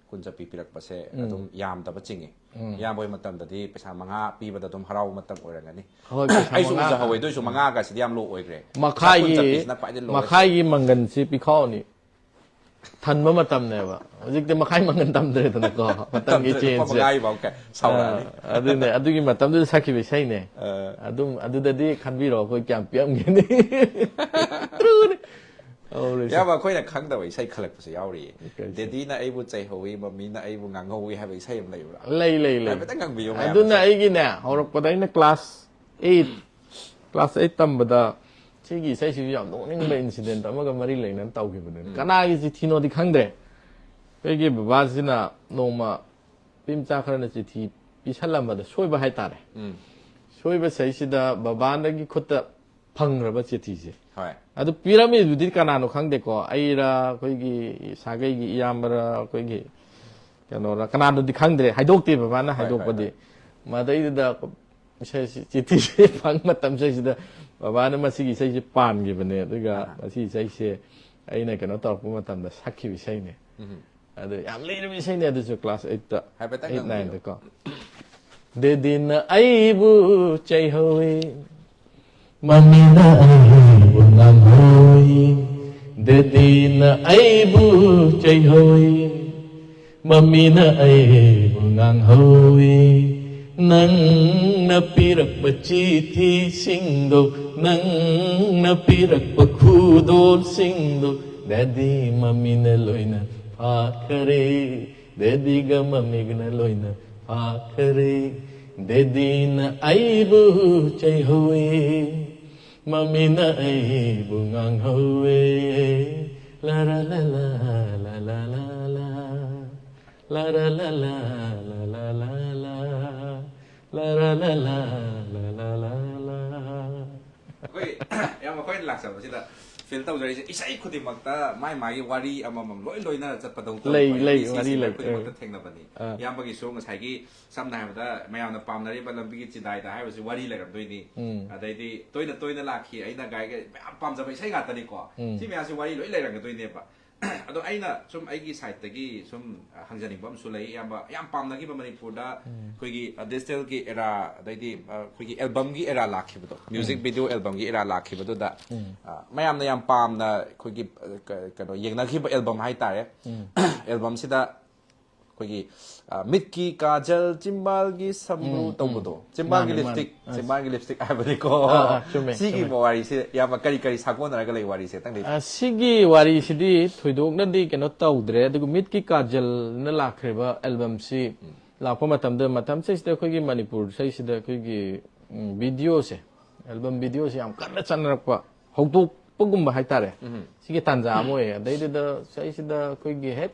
ꯀꯨꯟ ꯆꯠꯄꯤ ꯄꯤꯔꯛꯄꯁꯦ ꯎꯝ꯫ ꯑꯗꯨꯝ ꯌꯥꯝꯗꯕ ꯆꯤꯡꯉꯤ꯫ ꯎꯝ꯫ ꯏꯌꯥꯝꯕ ꯍꯣꯏ ꯃꯇꯝꯗꯗꯤ ꯄꯩꯁꯥ ꯃꯉꯥ ꯄꯤꯕꯗ ꯑꯗꯨꯝ ꯍꯔꯥꯎꯕ ꯃꯇꯝ ꯑꯣꯏꯔꯝꯒꯅꯤ꯫ ꯍꯣꯏ, ꯄꯩꯁꯥ ꯑꯩꯁꯨ ꯃꯉꯥ ꯎꯖꯍꯧꯋꯦ, ꯑꯗꯨ ꯑꯣꯏꯁꯨ ꯃꯉꯥꯒꯁꯤꯗꯤ ꯌꯥꯝ ꯂꯣ ꯑꯣꯏꯈ꯭ꯔꯦ꯫ ꯄꯩꯁꯥ ꯀꯨꯟ ꯃꯈꯥꯏꯒꯤ, ꯆꯠꯄꯤꯁꯤꯅ ꯈ꯭ꯋꯥꯏꯗꯒꯤ ꯂꯣ ꯑꯣꯏ꯫ ꯃꯈꯥꯏꯒꯤ ꯃꯪꯒꯟꯁꯤ ꯄꯤꯈꯥꯎꯅꯤ꯫ ꯊꯟꯕ ꯃꯇꯝꯅꯦꯕ꯫ ꯍꯧꯖꯤꯛꯇꯤ ꯃꯈꯥꯏ ꯃꯪꯒꯟ ꯇꯝꯗ꯭ꯔꯦꯗꯅꯀꯣ, ꯃꯇꯝꯒꯤ ꯇꯝꯗ꯭ꯔꯦ, ꯂꯨꯄꯥ change ꯁꯦ꯫ ꯃꯉꯥꯒꯤ ꯐꯥꯎ ꯀꯌꯥ ꯁꯥꯎꯔꯛꯑꯅꯤ꯫ ꯑꯥ, ꯑꯗꯨꯅꯦ, ꯑꯗꯨꯒꯤ ꯃꯇꯝꯗꯨꯗ ꯁꯛꯈꯤꯕ ꯏꯁꯩꯅꯦ꯫ ꯑꯥ꯫ ꯑꯗꯨꯝ, ꯑꯗꯨꯗꯗꯤ ꯈꯟꯕꯤꯔꯣ, ꯑꯩꯈꯣꯏ ꯀꯌꯥꯝ ꯄꯤꯔꯝꯒꯅꯤ꯫ ꯇ꯭ꯔꯨꯅꯤ꯫ ꯇꯧꯔꯤꯁꯦ꯫ ꯏꯌꯥꯝꯕ, ꯑꯩꯈꯣꯏꯅ ꯈꯪꯗꯕ ꯏꯁꯩ ꯈꯜꯂꯛꯄꯁꯨ ꯌꯥꯎꯔꯤꯌꯦ꯫ ꯀꯩ ꯏꯁꯩ? "ꯗꯦꯗꯤꯅ ꯑꯩꯕꯨ ꯆꯩꯍꯧꯋꯤ, ꯃꯝꯃꯤꯅ ꯑꯩꯕꯨ ꯉꯥꯡꯍꯧꯋꯤ" ꯍꯥꯏꯕ ꯏꯁꯩ ꯑꯃ ꯂꯩꯕ꯭ꯔꯥ? ꯂꯩ, ꯂꯩ, ꯂꯩ꯫ ꯍꯥꯏꯐꯦꯠꯇꯪ ꯉꯪꯕꯤꯌꯨ ꯃꯌꯥꯝ ꯑꯗꯨꯅ ꯃꯁꯦ꯫ ꯑꯩꯒꯤꯅꯦ, ꯍꯧꯔꯛꯄꯗ ꯑꯩꯅ class eight, class eight ꯇꯝꯕꯗ ꯁꯤꯒꯤ ꯏꯁꯩꯁꯤꯁꯨ ꯌꯥꯝ ꯅꯣꯛꯅꯤꯡꯕ incident ꯑꯃꯒ ꯃꯔꯤ ꯂꯩꯅꯅ ꯇꯧꯈꯤꯕꯅꯦ꯫ ꯎꯝ꯫ ꯀꯅꯥꯒꯤ ꯆꯤꯊꯤꯅꯣꯗꯤ ꯈꯪꯗ꯭ꯔꯦ꯫ ꯑꯩꯒꯤ ꯕꯕꯥꯁꯤꯅ ꯅꯣꯡꯃ ꯅꯨꯄꯤ ꯃꯆꯥ ꯈꯔꯅ ꯆꯤꯊꯤ ꯄꯤꯁꯜꯂꯝꯕꯗ ꯁꯣꯏꯕ ꯍꯥꯏꯇꯥꯔꯦ꯫ ꯎꯝ꯫ ꯁꯣꯏꯕ ꯁꯩꯁꯤꯗ ꯕꯕꯥꯅꯒꯤ ꯈꯨꯠꯇ ꯐꯪꯈ꯭ꯔꯕ ꯆꯤꯊꯤꯁꯦ꯫ ꯍꯣꯏ꯫ ꯑꯗꯨ ꯄꯤꯔꯝꯃꯤꯗꯨꯗꯤ ꯀꯅꯥꯅꯣ ꯈꯪꯗꯦꯀꯣ, ꯑꯩꯔ, ꯑꯩꯈꯣꯏꯒꯤ ꯁꯥꯒꯩꯒꯤ ꯏꯌꯥꯝꯕꯔ, ꯑꯩꯈꯣꯏꯒꯤ ꯀꯩꯅꯣꯔ, ꯀꯅꯥꯅꯣꯗꯤ ꯈꯪꯗ꯭ꯔꯦ, ꯍꯥꯏꯗꯣꯛꯇꯦ ꯕꯕꯥꯅ꯫ ꯍꯣꯏ, ꯍꯣꯏ, ꯍꯥꯏꯗꯣꯛꯄꯗꯤ꯫ ꯃꯗꯩꯗꯨꯗ ꯏꯁꯩꯁꯤ, ꯆꯤꯊꯤꯁꯦ ꯐꯪ ꯃꯇꯝꯁꯤꯗꯩꯁꯤꯗ ꯕꯕꯥꯅ ꯃꯁꯤꯒꯤ ꯏꯁꯩꯁꯦ ꯄꯥꯟꯈꯤꯕꯅꯦ, ꯑꯗꯨꯒ ꯑꯍꯥ꯫ ꯃꯁꯤ ꯏꯁꯩꯁꯦ ꯑꯩꯅ ꯀꯩꯅꯣ ꯇꯧꯔꯛꯄ ꯃꯇꯝꯗ ꯁꯛꯈꯤꯕ ꯏꯁꯩꯅꯦ꯫ ꯎꯝ꯫ ꯑꯗꯨ ꯌꯥꯝ ꯂꯤꯔꯕ ꯏꯁꯩꯅꯦ ꯑꯗꯨꯁꯨ, ꯀ꯭ꯂꯥꯁ ꯑꯩꯠꯇ, ꯍꯥꯏꯐꯦꯠꯇꯪ ꯑꯩꯠ ꯉꯪꯕꯤꯌꯨ꯫ ꯅꯥꯏꯟꯗꯀꯣ꯫ ꯗꯦꯗꯤꯅ ꯑꯩꯕꯨ ꯆꯩꯍꯧꯏ, ꯃꯃꯤꯅ ꯑꯩꯕꯨ ꯉꯥꯡꯍꯧꯏ꯫ ꯗꯦꯗꯤꯅ ꯑꯩꯕꯨ ꯆꯩꯍꯧꯏ, ꯃꯃꯤꯅ ꯑꯩꯕꯨ ꯉꯥꯡꯍꯧꯏ꯫ ꯅꯪꯅ ꯄꯤꯔꯛꯄ ꯆꯤꯊꯤꯁꯤꯡꯗꯣ, ꯅꯪꯅ ꯄꯤꯔꯛꯄ ꯈꯨꯗꯣꯜꯁꯤꯡꯗꯣ, ꯗꯦꯗꯤ ꯃꯃꯤꯅ ꯂꯣꯏꯅ ꯐꯥꯈꯔꯦ꯫ ꯗꯦꯗꯤꯒ ꯃꯃꯤꯒꯅ ꯂꯣꯏꯅ ꯐꯥꯈꯔꯦ꯫ ꯗꯦꯗꯤꯅ ꯑꯩꯕꯨ ꯆꯩꯍꯧꯏ, ꯃꯃꯤꯅ ꯑꯩꯕꯨ ꯉꯥꯡꯍꯧꯋꯦ꯫ ꯂꯔ ꯂ ꯂ, ꯂ ꯂ ꯂ ꯂ, ꯂꯔ ꯂ ꯂ, ꯂ ꯂ ꯂ ꯂ, ꯂꯔ ꯂ ꯂ, ꯂ ꯂ ꯂ ꯂ꯫ ꯑꯩꯈꯣꯏ ꯌꯥꯝ ꯑꯩꯈꯣꯏꯅ ꯂꯥꯛꯆꯕꯁꯤꯗ ꯐꯤꯜ ꯇꯧꯖꯔꯤꯁꯦ, ꯏꯁꯩ ꯈꯨꯗꯤꯡꯃꯛꯇ ꯃꯥꯏ ꯃꯥꯒꯤ ꯋꯥꯔꯤ ꯑꯃꯃꯝ ꯂꯣꯏ ꯂꯣꯏꯅꯔ ꯆꯠꯄꯗꯧ ꯂꯩ, ꯇꯧꯋꯦ꯫ ꯂꯩ, ꯑꯩ ꯁꯤꯒꯤ ꯋꯥꯔꯤ ꯁꯤꯡꯒꯔ ꯂꯩ꯫ ꯈꯨꯗꯤꯡꯃꯛꯇ ꯊꯦꯡꯅꯕꯅꯤ꯫ ꯑꯥ꯫ ꯏꯌꯥꯝꯕꯒꯤꯁꯨ ꯉꯁꯥꯏꯒꯤ ꯁꯝꯅ ꯍꯥꯏꯔꯕꯗ ꯃꯌꯥꯝꯅ ꯄꯥꯝꯅꯔꯤꯕ ꯂꯝꯕꯤꯒꯤ ꯆꯤꯗꯥꯏꯗ ꯍꯥꯏꯕꯁꯤ ꯋꯥꯔꯤ ꯂꯩꯔꯝꯗꯣꯏꯅꯤ꯫ ꯎꯝ꯫ ꯑꯗꯩꯗꯤ ꯇꯣꯏꯅ ꯇꯣꯏꯅ ꯂꯥꯛꯈꯤ, ꯑꯩꯅ ꯒꯥꯏꯒ ꯃꯌꯥꯝ ꯄꯥꯝꯖꯕ ꯏꯁꯩ ꯉꯥꯛꯇꯅꯤꯀꯣ꯫ ꯎꯝ꯫ ꯁꯤ ꯃꯌꯥꯝꯁꯤ ꯋꯥꯔꯤ ꯂꯣꯏ ꯂꯩꯔꯝꯒꯗꯣꯏꯅꯦꯕ꯫ ꯑꯗꯣ ꯑꯩꯅ ꯁꯨꯝ ꯑꯩꯒꯤ ꯁꯥꯏꯠꯇꯒꯤ ꯁꯨꯝ ꯍꯪꯖꯅꯤꯡꯕ ꯑꯃꯁꯨ ꯂꯩ, ꯏꯌꯥꯝꯕ꯫ ꯌꯥꯝ ꯄꯥꯝꯅꯈꯤꯕ ꯃꯅꯤꯄꯨꯔꯗ ꯑꯩꯈꯣꯏꯒꯤ ꯗꯤꯖꯤꯇꯦꯜꯒꯤ ꯑꯦꯔꯥ, ꯑꯗꯩꯗꯤ ꯑꯩꯈꯣꯏꯒꯤ ꯑꯦꯜꯕꯝꯒꯤ ꯑꯦꯔꯥ ꯂꯥꯛꯈꯤꯕꯗꯣ, ꯃ꯭ꯌꯨꯖꯤꯛ ꯚꯤꯗꯤꯑꯣ ꯑꯦꯜꯕꯝꯒꯤ ꯑꯦꯔꯥ ꯂꯥꯛꯈꯤꯕꯗꯨꯗ, ꯑ, ꯃꯌꯥꯝꯅ ꯌꯥꯝ ꯄꯥꯝꯅ ꯑꯩꯈꯣꯏꯒꯤ, ꯑ, ꯀ-, ꯀꯩꯅꯣ, ꯌꯦꯡꯅꯈꯤꯕ ꯑꯦꯜꯕꯝ ꯍꯥꯏꯇꯥꯔꯦ꯫ ꯑꯦꯜꯕꯝꯁꯤꯗ ꯑꯩꯈꯣꯏꯒꯤ, ꯑ, ꯃꯤꯠꯀꯤ ꯀꯥꯖꯜ, ꯆꯤꯝꯕꯥꯜꯒꯤ ꯁꯝꯕ꯭ꯔꯨ ꯎꯝ, ꯎꯝ꯫ ꯇꯧꯕꯗꯣ, ꯆꯤꯝꯕꯥꯜꯒꯤ ꯃꯥꯅꯦ, ꯂꯤꯞꯁꯇꯤꯛ, ꯃꯥꯅꯦ꯫ ꯑ, ꯆꯤꯝꯕꯥꯜꯒꯤ ꯂꯤꯞꯁꯇꯤꯛ ꯍꯥꯏꯕꯅꯤꯀꯣ꯫ ꯑꯥ, ꯑꯥ, ꯆꯨꯝꯃꯦ, ꯁꯤꯒꯤ ꯆꯨꯝꯃꯦ꯫ ꯋꯥꯔꯤꯁꯦ ꯏꯌꯥꯝꯕ ꯀꯔꯤ ꯀꯔꯤ ꯁꯥꯒꯣꯟꯅꯔꯒ ꯂꯩ ꯋꯥꯔꯤꯁꯦ? ꯈꯤꯇꯪꯗꯤ ꯑ, ꯁꯤꯒꯤ ꯋꯥꯔꯤꯁꯤꯗꯤ ꯊꯣꯏꯗꯣꯛꯅꯗꯤ ꯀꯩꯅꯣ ꯇꯧꯗ꯭ꯔꯦ, ꯑꯗꯨꯒ ꯃꯤꯠꯀꯤ ꯀꯥꯖꯜꯅ ꯂꯥꯛꯈ꯭ꯔꯤꯕ ꯑꯦꯜꯕꯝꯁꯤ ꯂꯥꯛꯄ ꯃꯇꯝꯗ, ꯃꯇꯝꯁꯤꯗꯩꯁꯤꯗ ꯑꯩꯈꯣꯏꯒꯤ ꯃꯅꯤꯄꯨꯔ ꯏꯁꯩꯁꯤꯗ ꯑꯩꯈꯣꯏꯒꯤ, ꯎꯝ, ꯚꯤꯗꯤꯑꯣꯁꯦ, ꯑꯦꯜꯕꯝ ꯚꯤꯗꯤꯑꯣꯁꯦ ꯌꯥꯝ ꯀꯟꯅ ꯆꯠꯅꯔꯛꯄ, ꯍꯧꯗꯣꯛꯄꯒꯨꯝꯕ ꯍꯥꯏꯇꯥꯔꯦ꯫ ꯁꯤꯒꯤ ꯇꯥꯟꯖꯥ ꯑꯃ ꯑꯣꯏꯌꯦ꯫ ꯑꯗꯩꯗꯨꯗ ꯁꯤꯗꯩꯁꯤꯗ ꯑꯩꯈꯣꯏꯒꯤ ꯍꯦꯛ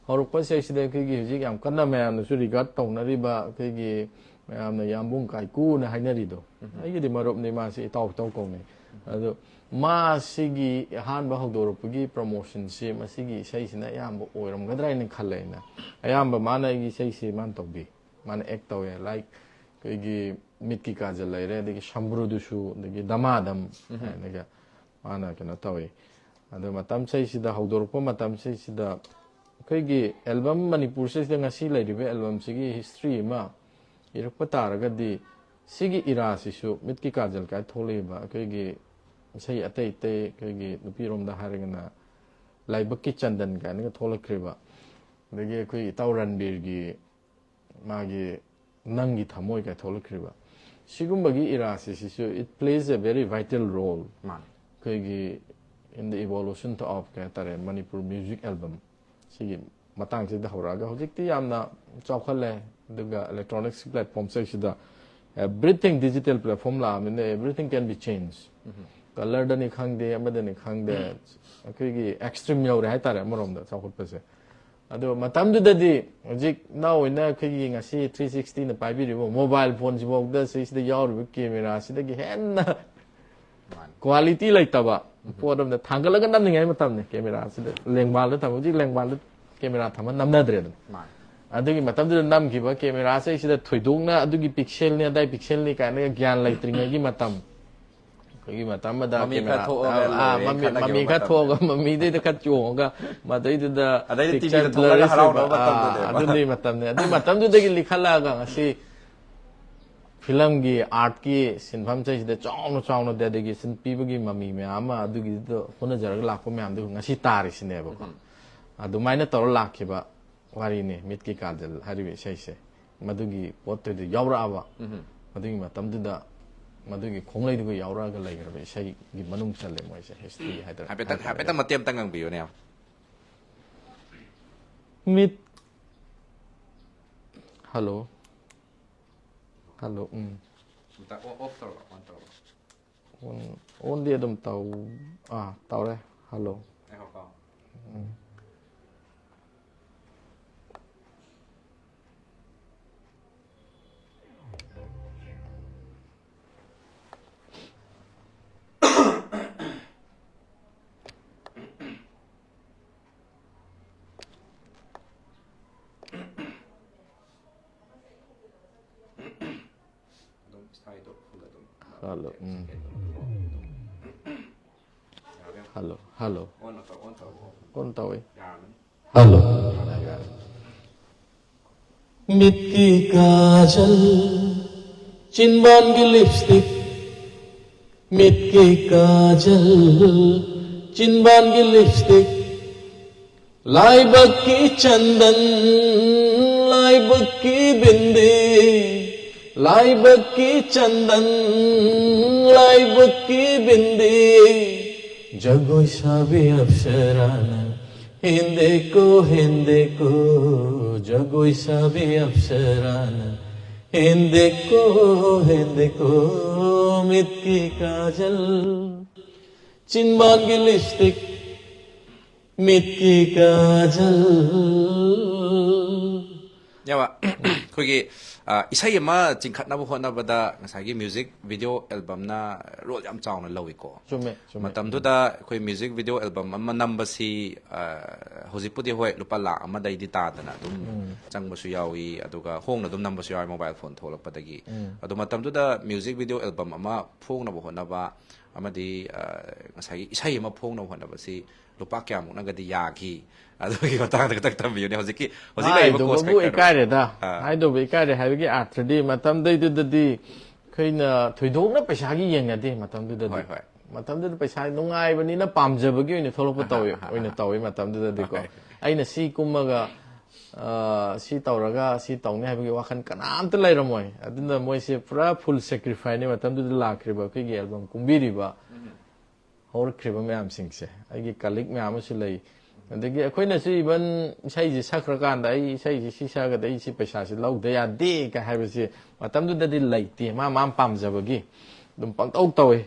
ꯍꯧꯔꯛꯄ ꯁꯤꯗꯩꯁꯤꯗ ꯑꯩꯈꯣꯏꯒꯤ ꯍꯧꯖꯤꯛ ꯌꯥꯝ ꯀꯟꯅ ꯃꯌꯥꯝꯅꯁꯨ ꯔꯤꯒꯥꯔꯗ ꯇꯧꯅꯔꯤꯕ ꯑꯩꯈꯣꯏꯒꯤ ꯃꯌꯥꯝꯅ ꯌꯥꯝꯕꯨꯡ ꯀꯥꯏꯀꯨꯅ ꯍꯥꯏꯅꯔꯤꯗꯣ, ꯑꯩꯒꯤꯗꯤ ꯃꯔꯨꯞꯅꯤ, ꯃꯥꯁꯤ ꯏꯇꯥꯎ ꯏꯇꯥꯎ ꯀꯧꯅꯩ꯫ ꯑꯗꯣ ꯃꯥꯁꯤꯒꯤ ꯑꯍꯥꯟꯕ ꯍꯧꯗꯣꯔꯛꯄꯒꯤ ꯄ꯭ꯔꯃꯣꯁꯟꯁꯤ ꯃꯁꯤꯒꯤ ꯏꯁꯩꯁꯤꯅ ꯑꯌꯥꯝꯕ ꯑꯣꯏꯔꯝꯒꯗ꯭ꯔꯥ ꯍꯥꯏꯅ ꯈꯜꯂꯦ ꯑꯩꯅ꯫ ꯑꯌꯥꯝꯕ ꯃꯥꯅ ꯑꯩꯒꯤ ꯏꯁꯩꯁꯤ ꯃꯥꯅ ꯇꯧꯕꯤ, ꯃꯥꯅ ꯑꯦꯛ ꯇꯧꯋꯦ꯫ ꯂꯥꯏꯛ ꯑꯩꯈꯣꯏꯒꯤ ꯃꯤꯠꯀꯤ ꯀꯥꯖꯜ ꯂꯩꯔꯦ, ꯑꯗꯒꯤ ꯁꯝꯕ꯭ꯔꯨꯗꯨꯁꯨ, ꯑꯗꯒꯤ ꯗꯃꯥꯗꯝ ꯍꯥꯏꯅꯒ ꯃꯥꯅ ꯀꯩꯅꯣ ꯇꯧꯋꯤ꯫ ꯑꯗꯣ ꯃꯇꯝꯁꯤꯗꯩꯁꯤꯗ, ꯍꯧꯗꯣꯔꯛꯄ ꯃꯇꯝꯁꯤꯗꯩꯁꯤꯗ ꯑꯩꯈꯣꯏꯒꯤ ꯑꯦꯜꯕꯝ ꯃꯅꯤꯄꯨꯔꯁꯤꯗ ꯉꯁꯤ ꯂꯩꯔꯤꯕ ꯑꯦꯜꯕꯝꯁꯤꯒꯤ ꯍꯤꯁꯇ꯭ꯔꯤ ꯑꯃ ꯏꯔꯛꯄ ꯇꯥꯔꯒꯗꯤ, ꯁꯤꯒꯤ ꯏꯔꯥꯁꯤꯁꯨ ꯃꯤꯠꯀꯤ ꯀꯥꯖꯜ ꯀꯥꯏ ꯊꯣꯛꯂꯛꯏꯕ ꯑꯩꯈꯣꯏꯒꯤ ꯏꯁꯩ ꯑꯇꯩ ꯑꯇꯩ, ꯑꯩꯈꯣꯏꯒꯤ ꯅꯨꯄꯤꯔꯣꯝꯗ ꯍꯥꯏꯔꯒꯅ ꯂꯥꯏꯕꯛꯀꯤ ꯆꯟꯗꯟ ꯀꯥꯏꯅꯒ ꯊꯣꯛꯂꯛꯈ꯭ꯔꯤꯕ, ꯑꯗꯒꯤ ꯑꯩꯈꯣꯏ ꯏꯇꯥꯎ ꯔꯟꯕꯤꯔꯒꯤ ꯃꯥꯒꯤ ꯅꯪꯒꯤ ꯊꯃꯣꯏ ꯀꯥꯏ ꯊꯣꯛꯂꯛꯈ꯭ꯔꯤꯕ, ꯁꯤꯒꯨꯝꯕꯒꯤ ꯏꯔꯥꯁꯤ, ꯁꯤꯁꯨ it plays a very vital role꯫ ꯃꯥꯅꯤ꯫ ꯑꯩꯈꯣꯏꯒꯤ in the evolution of, ꯀꯩ ꯍꯥꯏꯇꯥꯔꯦ, ꯃꯅꯤꯄꯨꯔ ꯃ꯭ꯌꯨꯖꯤꯛ ꯑꯦꯜꯕꯝ ꯁꯤꯒꯤ ꯃꯇꯥꯡꯁꯤꯗ ꯍꯧꯔꯛꯑꯒ, ꯍꯧꯖꯤꯛꯇꯤ ꯌꯥꯝꯅ ꯆꯥꯎꯈꯠꯂꯦ꯫ ꯑꯗꯨꯒ electronics platform ꯁꯤꯗ everything digital platform ꯂꯥꯛꯑꯕꯅꯤꯅ everything can be changed꯫ ꯀꯂꯔꯗꯅꯤ ꯈꯪꯗꯦ, ꯑꯃꯗꯅꯤ ꯈꯪꯗꯦ, ꯑꯩꯈꯣꯏꯒꯤ ꯑꯦꯛꯁꯇ꯭ꯔꯤꯝ ꯌꯧꯔꯦ ꯍꯥꯏꯇꯥꯔꯦ ꯑꯃꯔꯣꯝꯗ ꯆꯥꯎꯈꯠꯄꯁꯦ꯫ ꯑꯗꯣ ꯃꯇꯝꯗꯨꯗꯗꯤ ꯍꯧꯖꯤꯛ ꯅꯥꯎ ꯑꯣꯏꯅ ꯑꯩꯈꯣꯏꯒꯤ ꯉꯁꯤ ꯊ꯭ꯔꯤ ꯁꯤꯛꯁꯇꯤꯅ ꯄꯥꯏꯕꯤꯔꯤꯕ ꯃꯣꯕꯥꯏꯜ ꯐꯣꯟꯁꯤꯐꯥꯎꯗ ꯁꯤꯁꯤꯗ ꯌꯥꯎꯔꯤꯕ ꯀꯦꯃꯦꯔꯥꯁꯤꯗꯒꯤ ꯍꯦꯟꯅ ꯃꯥꯅꯤ꯫ ꯀ꯭ꯋꯥꯂꯤꯇꯤ ꯂꯩꯇꯕ ꯄꯣꯠ ꯑꯃꯗ ꯊꯥꯡꯒꯠꯂꯒ ꯅꯝꯅꯤꯡꯉꯥꯏ ꯃꯇꯝꯅꯤ꯫ ꯀꯦꯃꯦꯔꯥꯁꯤꯗ ꯂꯦꯡꯕꯥꯜꯗ ꯊꯝꯕ, ꯍꯧꯖꯤꯛ ꯂꯦꯡꯕꯥꯜꯗ ꯀꯦꯃꯦꯔꯥ ꯊꯝꯃ ꯅꯝꯅꯗ꯭ꯔꯦꯗꯅ꯫ ꯃꯥꯅꯤ꯫ ꯑꯗꯨꯒꯤ ꯃꯇꯝꯗꯨꯗ ꯅꯝꯈꯤꯕ ꯀꯦꯃꯦꯔꯥꯁꯦ ꯁꯤꯗ ꯊꯣꯏꯗꯣꯛꯅ ꯑꯗꯨꯒꯤ ꯄꯤꯛꯁꯦꯜꯅꯤ ꯑꯗꯥꯏ ꯄꯤꯛꯁꯦꯜꯅꯤ ꯀꯥꯏꯅꯒ ꯒ꯭ꯌꯥꯟ ꯂꯩꯇ꯭ꯔꯤꯉꯩꯒꯤ ꯃꯇꯝ, ꯑꯩꯈꯣꯏꯒꯤ ꯃꯇꯝ ꯑꯃꯗ ꯃꯃꯤ ꯀꯦꯃꯦꯔꯥ ꯈꯔ ꯊꯣꯛꯑꯒ ꯑꯥ, ꯂꯣꯏꯔꯦ ꯃꯃꯤ ꯈꯜꯂꯒꯦꯕ ꯃꯃꯤ ꯈꯔ ꯃꯇꯝꯗ꯫ ꯊꯣꯛꯑꯒ ꯃꯃꯤꯗꯩꯗ ꯈꯔ ꯆꯣꯡꯉꯒ ꯃꯗꯩꯗꯨꯗ ꯑꯗꯩꯗꯤ ꯇꯤꯚꯤꯗ ꯄꯤꯛꯆꯔ ꯊꯣꯛꯂꯛꯑꯒ ꯕ꯭ꯂꯔ ꯍꯔꯥꯎꯅꯕ ꯆꯠꯄ, ꯑꯥ, ꯃꯇꯝꯗꯨꯅꯦꯕ꯫ ꯑꯗꯨꯅꯤ ꯃꯇꯝꯅꯦ꯫ ꯑꯗꯨ ꯃꯇꯝꯗꯨꯗꯒꯤ ꯂꯤꯈꯠꯂꯛꯑꯒ ꯉꯁꯤ ꯐꯤꯂꯝꯒꯤ ꯑꯥꯔꯠꯀꯤ ꯁꯤꯟꯐꯝꯁꯤꯗ ꯆꯥꯎꯅ ꯆꯥꯎꯅ ꯗꯦꯗꯤꯀꯦꯁꯟ ꯄꯤꯕꯒꯤ ꯃꯃꯤ ꯃꯌꯥꯝ ꯑꯃ ꯑꯗꯨꯒꯤꯗꯨꯗ ꯍꯣꯠꯅꯖꯔꯒ ꯂꯥꯛꯄ ꯃꯌꯥꯝꯗꯨ ꯉꯁꯤ ꯇꯥꯔꯤꯁꯤꯅꯦꯕꯀꯣ꯫ ꯑꯗꯨꯃꯥꯏꯅ ꯇꯧꯔ ꯂꯥꯛꯈꯤꯕ ꯋꯥꯔꯤꯅꯤ ꯃꯤꯠꯀꯤ ꯀꯥꯖꯜ ꯍꯥꯏꯔꯤꯕ ꯏꯁꯩꯁꯦ꯫ ꯃꯗꯨꯒꯤ ꯄꯣꯠꯇꯨꯗ ꯌꯥꯎꯔꯛꯑꯕ, ꯃꯗꯨꯒꯤ ꯃꯇꯝꯗꯨꯗ ꯃꯗꯨꯒꯤ ꯈꯣꯡꯂꯩꯗꯨꯒ ꯌꯥꯎꯔꯛꯑꯒ ꯂꯩꯈ꯭ꯔꯕ ꯏꯁꯩꯒꯤ ꯃꯅꯨꯡ ꯆꯜꯂꯦ ꯃꯣꯏꯁꯦ, ꯍꯤꯁꯇ꯭ꯔꯤ ꯍꯥꯏꯗꯣꯏꯔꯥ, ꯍꯥꯏꯐꯦꯠꯇꯪ ꯍꯥꯏꯇꯥꯔꯦ꯫ ꯍꯥꯏꯐꯦꯠꯇꯪ ꯃꯇꯦꯛ ꯑꯝꯇꯪ ꯉꯪꯕꯤꯌꯨꯅꯦ꯫ ꯃꯤꯠ ꯍꯜꯂꯣ꯫ ꯍꯜꯂꯣ꯫ ꯎꯝ꯫ ꯑꯝꯇ ꯑꯣ- ꯑꯣꯐ ꯇꯧꯔꯣ, ꯑꯣꯟ ꯇꯧꯔꯣ꯫ ꯑꯣꯟ ꯑꯣꯟꯗꯤ ꯑꯗꯨꯝ ꯇꯧ꯫ ꯑꯥ, ꯇꯧꯔꯦ꯫ ꯍꯜꯂꯣ꯫ ꯉꯥꯏꯈꯣꯀꯣ꯫ ꯎꯝ꯫ ꯍꯜꯂꯣ, ꯎꯝ꯫ Hello, hello. ꯑꯣꯟ ꯇꯧꯋꯤ꯫ ꯍꯜꯂꯣ꯫ ꯃꯤꯠꯀꯤ ꯀꯥꯖꯜ, ꯆꯤꯟꯕꯥꯟꯒꯤ ꯂꯤꯞꯁꯇꯤꯛ, ꯃꯤꯠꯀꯤ ꯀꯥꯖꯜ, ꯆꯤꯟꯕꯥꯟꯒꯤ ꯂꯤꯞꯁꯇꯤꯛ, ꯂꯥꯏꯕꯛꯀꯤ ꯆꯟꯗꯟ, ꯂꯥꯏꯕꯛꯀꯤ ꯕꯤꯟꯗꯤ, ꯂꯥꯏꯕꯛꯀꯤ ꯆꯟꯗꯟ, ꯂꯥꯏꯕꯛꯀꯤ ꯕꯤꯟꯗꯤ, ꯖꯒꯣꯏ ꯁꯥꯕꯤ ꯑꯞꯁꯔꯥꯅ ꯍꯦꯟꯗꯦꯀꯣ, ꯍꯦꯟꯗꯦꯀꯣ, ꯖꯒꯣꯏ ꯁꯥꯕꯤ ꯑꯞꯁꯔꯥꯅ ꯍꯦꯟꯗꯦꯀꯣ, ꯍꯦꯟꯗꯦꯀꯣ, ꯃꯤꯠꯀꯤ ꯀꯥꯖꯜ, ꯆꯤꯟꯕꯥꯟꯒꯤ ꯂꯤꯞꯁꯇꯤꯛ, ꯃꯤꯠꯀꯤ ꯀꯥꯖꯜ꯫ ꯌꯥꯕ꯫ ꯑꯩꯈꯣꯏꯒꯤ, ꯑ, ꯏꯁꯩ ꯑꯃ ꯆꯤꯡꯈꯠꯅꯕ ꯍꯣꯠꯅꯕꯗ ꯉꯁꯥꯏꯒꯤ ꯃ꯭ꯌꯨꯖꯤꯛ ꯚꯤꯗꯤꯑꯣ ꯑꯦꯜꯕꯝꯅ ꯔꯣꯜ ꯌꯥꯝ ꯆꯥꯎꯅ ꯂꯧꯏꯀꯣ꯫ ꯆꯨꯝꯃꯦ, ꯆꯨꯝꯃꯦ꯫ ꯃꯇꯝꯗꯨꯗ ꯑꯩꯈꯣꯏ ꯃ꯭ꯌꯨꯖꯤꯛ ꯚꯤꯗꯤꯑꯣ ꯑꯦꯜꯕꯝ ꯑꯃ ꯅꯝꯕꯁꯤ, ꯑ, ꯍꯧꯖꯤꯛꯄꯨꯗꯤ ꯍꯣꯏ ꯂꯨꯄꯥ ꯂꯥꯈ ꯑꯃꯗꯩꯗꯤ ꯇꯥꯗꯅ ꯑꯗꯨꯝ ꯎꯝ꯫ ꯆꯪꯕꯁꯨ ꯌꯥꯎꯏ, ꯑꯗꯨꯒ ꯍꯣꯡꯅ ꯑꯗꯨꯝ ꯅꯝꯕꯁꯨ ꯌꯥꯎꯏ ꯃꯣꯕꯥꯏꯜ ꯐꯣꯟ ꯊꯣꯛꯂꯛꯄꯗꯒꯤ꯫ ꯎꯝ꯫ ꯑꯗꯣ ꯃꯇꯝꯗꯨꯗ ꯃ꯭ꯌꯨꯖꯤꯛ ꯚꯤꯗꯤꯑꯣ ꯑꯦꯜꯕꯝ ꯑꯃ ꯐꯣꯡꯅꯕ ꯍꯣꯠꯅꯕ ꯑꯃꯗꯤ, ꯑ, ꯉꯁꯥꯏꯒꯤ ꯏꯁꯩ ꯑꯃ ꯐꯣꯡꯅꯕ ꯍꯣꯠꯅꯕꯁꯤ ꯂꯨꯄꯥ ꯀꯌꯥꯃꯨꯛꯅꯒꯗꯤ ꯌꯥꯈꯤ? ꯑꯗꯨꯒꯤ ꯃꯇꯥꯡꯗ ꯈꯤꯇꯪ ꯊꯝꯕꯤꯌꯨꯅꯦ꯫ ꯍꯧꯖꯤꯛꯀꯤ, ꯍꯧꯖꯤꯛ ꯂꯩꯔꯤꯕ ꯀꯣꯁ ꯍꯥꯏꯗꯨꯕꯕꯨ ꯐꯦꯛꯇꯔꯗꯣ꯫ ꯏꯀꯥꯏꯔꯦꯗ꯫ ꯑꯥ꯫ ꯍꯥꯏꯗꯨꯕꯨ ꯏꯀꯥꯏꯔꯦ ꯍꯥꯏꯕꯒꯤ ꯑꯥꯔꯊꯗꯤ ꯃꯇꯝꯗꯩꯗꯨꯗꯗꯤ ꯑꯩꯈꯣꯏꯅ ꯊꯣꯏꯗꯣꯛꯅ ꯄꯩꯁꯥꯒꯤ ꯌꯦꯡꯅꯗꯦ ꯃꯇꯝꯗꯨꯗꯗꯤ꯫ ꯍꯣꯏ, ꯍꯣꯏ꯫ ꯃꯇꯝꯗꯨꯗ ꯄꯩꯁꯥ ꯅꯨꯡꯉꯥꯏꯕꯅꯤꯅ ꯄꯥꯝꯖꯕꯒꯤ ꯑꯣꯏꯅ ꯊꯣꯛꯂꯛꯄ ꯑꯍꯥ, ꯇꯧꯋꯤ, ꯑꯍꯥ, ꯑꯣꯏꯅ ꯑꯍꯥ꯫ ꯇꯧꯋꯤ ꯃꯇꯝꯗꯨꯗꯗꯤꯀꯣ꯫ ꯍꯣꯏ꯫ ꯑꯩꯅ ꯁꯤ ꯀꯨꯝꯃꯒ, ꯑ, ꯁꯤ ꯇꯧꯔꯒ ꯁꯤ ꯇꯧꯅꯤ ꯍꯥꯏꯕꯒꯤ ꯋꯥꯈꯜ ꯀꯅꯥꯝꯇ ꯂꯩꯔꯝꯃꯣꯏ꯫ ꯑꯗꯨꯅ ꯃꯣꯏꯁꯦ ꯄꯨꯔꯥ ꯐꯨꯜ ꯁꯦꯀ꯭ꯔꯤꯐꯥꯏꯅꯤ ꯃꯇꯝꯗꯨꯗ ꯂꯥꯛꯈ꯭ꯔꯤꯕ ꯑꯩꯈꯣꯏꯒꯤ ꯑꯦꯜꯕꯝ ꯀꯨꯝꯕꯤꯔꯤꯕ ꯎꯝ꯫ ꯍꯧꯔꯛꯈ꯭ꯔꯤꯕ ꯃꯌꯥꯝꯁꯤꯡꯁꯦ, ꯑꯩꯒꯤ ꯀꯂꯤꯛ ꯃꯌꯥꯝ ꯑꯃꯁꯨ ꯂꯩ꯫ ꯑꯗꯒꯤ ꯑꯩꯈꯣꯏꯅꯁꯨ ꯏꯚꯟ ꯏꯁꯩꯁꯤ ꯁꯛꯈ꯭ꯔꯀꯥꯟꯗ ꯑꯩ ꯏꯁꯩꯁꯤ ꯁꯤ ꯁꯛꯑꯒꯗꯤ ꯑꯩ ꯁꯤ ꯄꯩꯁꯥꯁꯤ ꯂꯧꯗ ꯌꯥꯗꯦ ꯀꯥꯏ ꯍꯥꯏꯕꯁꯤ ꯃꯇꯝꯗꯨꯗꯗꯤ ꯂꯩꯇꯦ꯫ ꯃꯥ ꯃꯥꯅ ꯄꯥꯝꯖꯕꯒꯤ ꯑꯗꯨꯝ ꯄꯪꯇꯧ ꯇꯧꯋꯤ꯫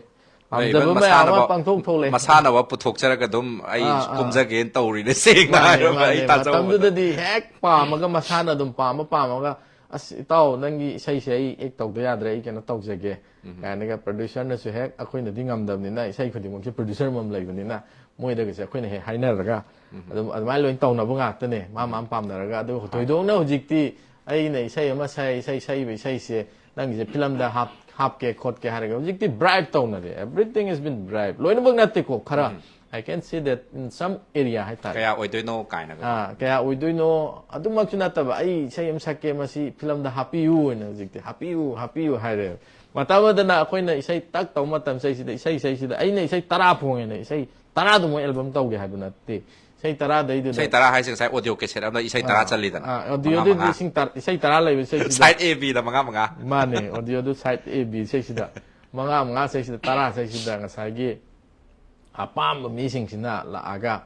ꯂꯩꯕ ꯄꯥꯝꯖꯕ ꯃꯌꯥꯝ ꯑꯃ ꯃꯁꯥꯟꯅꯕ, ꯄꯪꯊꯣꯛ ꯊꯣꯛꯂꯛꯑꯦ꯫ ꯃꯁꯥꯟꯅꯕ ꯄꯨꯊꯣꯛꯆꯔꯒ ꯑꯗꯨꯝ ꯑꯩ ꯑꯥ, ꯑꯥ꯫ ꯀꯨꯝꯖꯒꯦꯅ ꯇꯧꯔꯤꯅꯦ, ꯁꯦꯡꯅ ꯃꯥꯅꯦ, ꯍꯥꯏꯔꯕ ꯃꯥꯅꯦ꯫ ꯑꯩ ꯇꯥꯖꯧꯕꯗ꯫ ꯃꯇꯝꯗꯨꯗꯗꯤ ꯍꯦꯛ ꯄꯥꯝꯃꯒ ꯃꯁꯥꯅ ꯑꯗꯨꯝ ꯄꯥꯝꯃ ꯄꯥꯝꯃꯒ, "ꯑꯁ ꯏꯇꯥꯎ, ꯅꯪꯒꯤ ꯏꯁꯩꯁꯦ ꯑꯩ ꯑꯦꯛ ꯇꯧꯗ ꯌꯥꯗ꯭ꯔꯦ, ꯑꯩ ꯀꯩꯅꯣ ꯇꯧꯖꯒꯦ" ꯎꯝ꯫ ꯀꯥꯏꯅꯒ ꯄ꯭ꯔꯣꯗ꯭ꯌꯨꯁꯔꯅꯁꯨ ꯍꯦꯛ, ꯑꯩꯈꯣꯏꯅꯗꯤ ꯉꯝꯗꯕꯅꯤꯅ, ꯏꯁꯩ ꯈꯨꯗꯤꯡꯃꯛꯁꯦ ꯄ꯭ꯔꯣꯗ꯭ꯌꯨꯁꯔ ꯑꯃꯃꯝ ꯂꯩꯕꯅꯤꯅ, ꯃꯣꯏꯗꯒꯁꯦ ꯑꯩꯈꯣꯏꯅ ꯍꯦꯛ ꯍꯥꯏꯅꯔꯒ ꯎꯝ꯫ ꯑꯗꯨꯝ ꯑꯗꯨꯃꯥꯏꯅ ꯂꯣꯏꯅ ꯇꯧꯅꯕ ꯉꯥꯛꯇꯅꯦ, ꯃꯥ ꯃꯥꯅ ꯄꯥꯝꯅꯔꯒ꯫ ꯑꯗꯨꯒ ꯍꯣꯏ꯫ ꯊꯣꯏꯗꯣꯛꯅ ꯍꯧꯖꯤꯛꯇꯤ ꯑꯩꯅ ꯏꯁꯩ ꯑꯃ ꯁꯛꯑꯦ, ꯏꯁꯩ ꯁꯛꯏꯕ ꯏꯁꯩꯁꯦ ꯅꯪꯒꯤꯁꯦ ꯐꯤꯂꯝꯗ ꯍꯥꯞ ꯍꯥꯞꯀꯦ ꯈꯣꯠꯀꯦ ꯍꯥꯏꯔꯒ ꯍꯧꯖꯤꯛꯇꯤ ꯕ꯭ꯔꯥꯏꯕ ꯇꯧꯅꯔꯦ꯫ Everything has been bribe. ꯂꯣꯏꯅꯃꯛ ꯅꯠꯇꯦꯀꯣ, ꯈꯔ꯫ I can see that in some area ꯍꯥꯏꯇꯥꯔꯦ꯫ ꯀꯌꯥ ꯑꯣꯏꯗꯣꯏꯅꯣ ꯀꯥꯏꯅꯒ꯫ ꯑꯥ, ꯀꯌꯥ ꯑꯣꯏꯗꯣꯏꯅꯣ? ꯑꯗꯨꯃꯛꯁꯨ ꯅꯠꯇꯕ, "ꯑꯩ ꯏꯁꯩ ꯑꯃ ꯁꯛꯀꯦ, ꯃꯁꯤ ꯐꯤꯂꯝꯗ ꯍꯥꯞꯄꯤꯌꯨ" ꯍꯥꯏꯅ ꯍꯧꯖꯤꯛꯇꯤ "ꯍꯥꯞꯄꯤꯌꯨ, ꯍꯥꯞꯄꯤꯌꯨ" ꯍꯥꯏꯔꯦ꯫ ꯃꯇꯝ ꯑꯃꯗꯅ ꯑꯩꯈꯣꯏꯅ ꯏꯁꯩ ꯇꯛ ꯇꯧꯕ ꯃꯇꯝ, ꯏꯁꯩꯁꯤꯗ, ꯏꯁꯩ ꯏꯁꯩꯁꯤꯗ ꯑꯩꯅ ꯏꯁꯩ ꯇꯔꯥ ꯐꯣꯡꯉꯦꯅ ꯏꯁꯩ ꯇꯔꯥꯗꯨꯃꯛ ꯑꯦꯜꯕꯝ ꯇꯧꯒꯦ ꯍꯥꯏꯕ ꯅꯠꯇꯦ꯫ ꯏꯁꯩ ꯇꯔꯥꯗꯩꯗꯨꯗ ꯏꯁꯩ ꯇꯔꯥ ꯍꯥꯏꯁꯦ ꯉꯁꯥꯏ ꯑꯣꯗꯤꯑꯣ ꯀꯦꯁꯦꯠ ꯑꯃꯗ ꯏꯁꯩ ꯇꯔꯥ ꯆꯜꯂꯤꯗꯅ꯫ ꯑꯥ, ꯑꯣꯗꯤꯑꯣꯗꯨꯗꯤ ꯂꯤꯁꯤꯡ ꯇꯔꯥ, ꯏꯁꯩ ꯇꯔꯥ ꯂꯩꯕ ꯏꯁꯩꯁꯤꯗ ꯁꯥꯏꯠ ꯑꯦ ꯕꯤꯗ ꯃꯉꯥ ꯃꯉꯥ꯫ ꯃꯥꯅꯦ, ꯑꯣꯗꯤꯑꯣꯗꯨ ꯁꯥꯏꯠ ꯑꯦ ꯕꯤ ꯏꯁꯩꯁꯤꯗ ꯃꯉꯥ ꯃꯉꯥ ꯏꯁꯩꯁꯤꯗ ꯇꯔꯥ ꯏꯁꯩꯁꯤꯗ ꯉꯁꯥꯏꯒꯤ ꯑꯄꯥꯝꯕ ꯃꯤꯁꯤꯡꯁꯤꯅ ꯂꯥꯛꯑꯒ,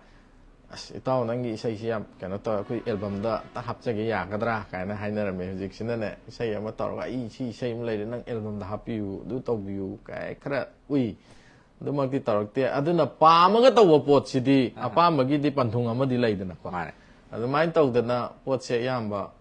"ꯑꯁ, ꯏꯇꯥꯎ, ꯅꯪꯒꯤ ꯏꯁꯩꯁꯤ ꯌꯥꯝ ꯀꯩꯅꯣ ꯇꯧꯋꯦ, ꯑꯩꯈꯣꯏ ꯑꯦꯜꯕꯝꯗ ꯑꯝꯇ ꯍꯥꯞꯆꯒꯦ, ꯌꯥꯒꯗ꯭ꯔꯥ?" ꯀꯥꯏꯅ ꯍꯥꯏꯅꯔꯝꯃꯦ꯫ ꯍꯧꯖꯤꯛꯁꯤꯅꯅꯦ, ꯏꯁꯩ ꯑꯃ ꯇꯧꯔꯒ, "ꯑꯩ ꯁꯤ ꯏꯁꯩ ꯑꯃ ꯂꯩꯔꯦ, ꯅꯪ ꯑꯦꯜꯕꯝꯗ ꯍꯥꯞꯄꯤꯌꯨ, ꯑꯗꯨ ꯇꯧꯕꯤꯌꯨ" ꯀꯥꯏ ꯈꯔ ꯎꯏ꯫ ꯑꯗꯨꯃꯛꯇꯤ ꯇꯧꯔꯛꯇꯦ꯫ ꯑꯗꯨꯅ ꯄꯥꯝꯃꯒ ꯇꯧꯕ ꯄꯣꯠꯁꯤꯗꯤ, ꯑꯄꯥꯝꯕꯒꯤꯗꯤ ꯄꯟꯊꯨꯡ ꯑꯃꯗꯤ ꯂꯩꯗꯅꯀꯣ꯫ ꯃꯥꯅꯦ꯫ ꯑꯗꯨꯃꯥꯏꯅ ꯇꯧꯗꯅ ꯄꯣꯠꯁꯦ ꯑꯌꯥꯝꯕ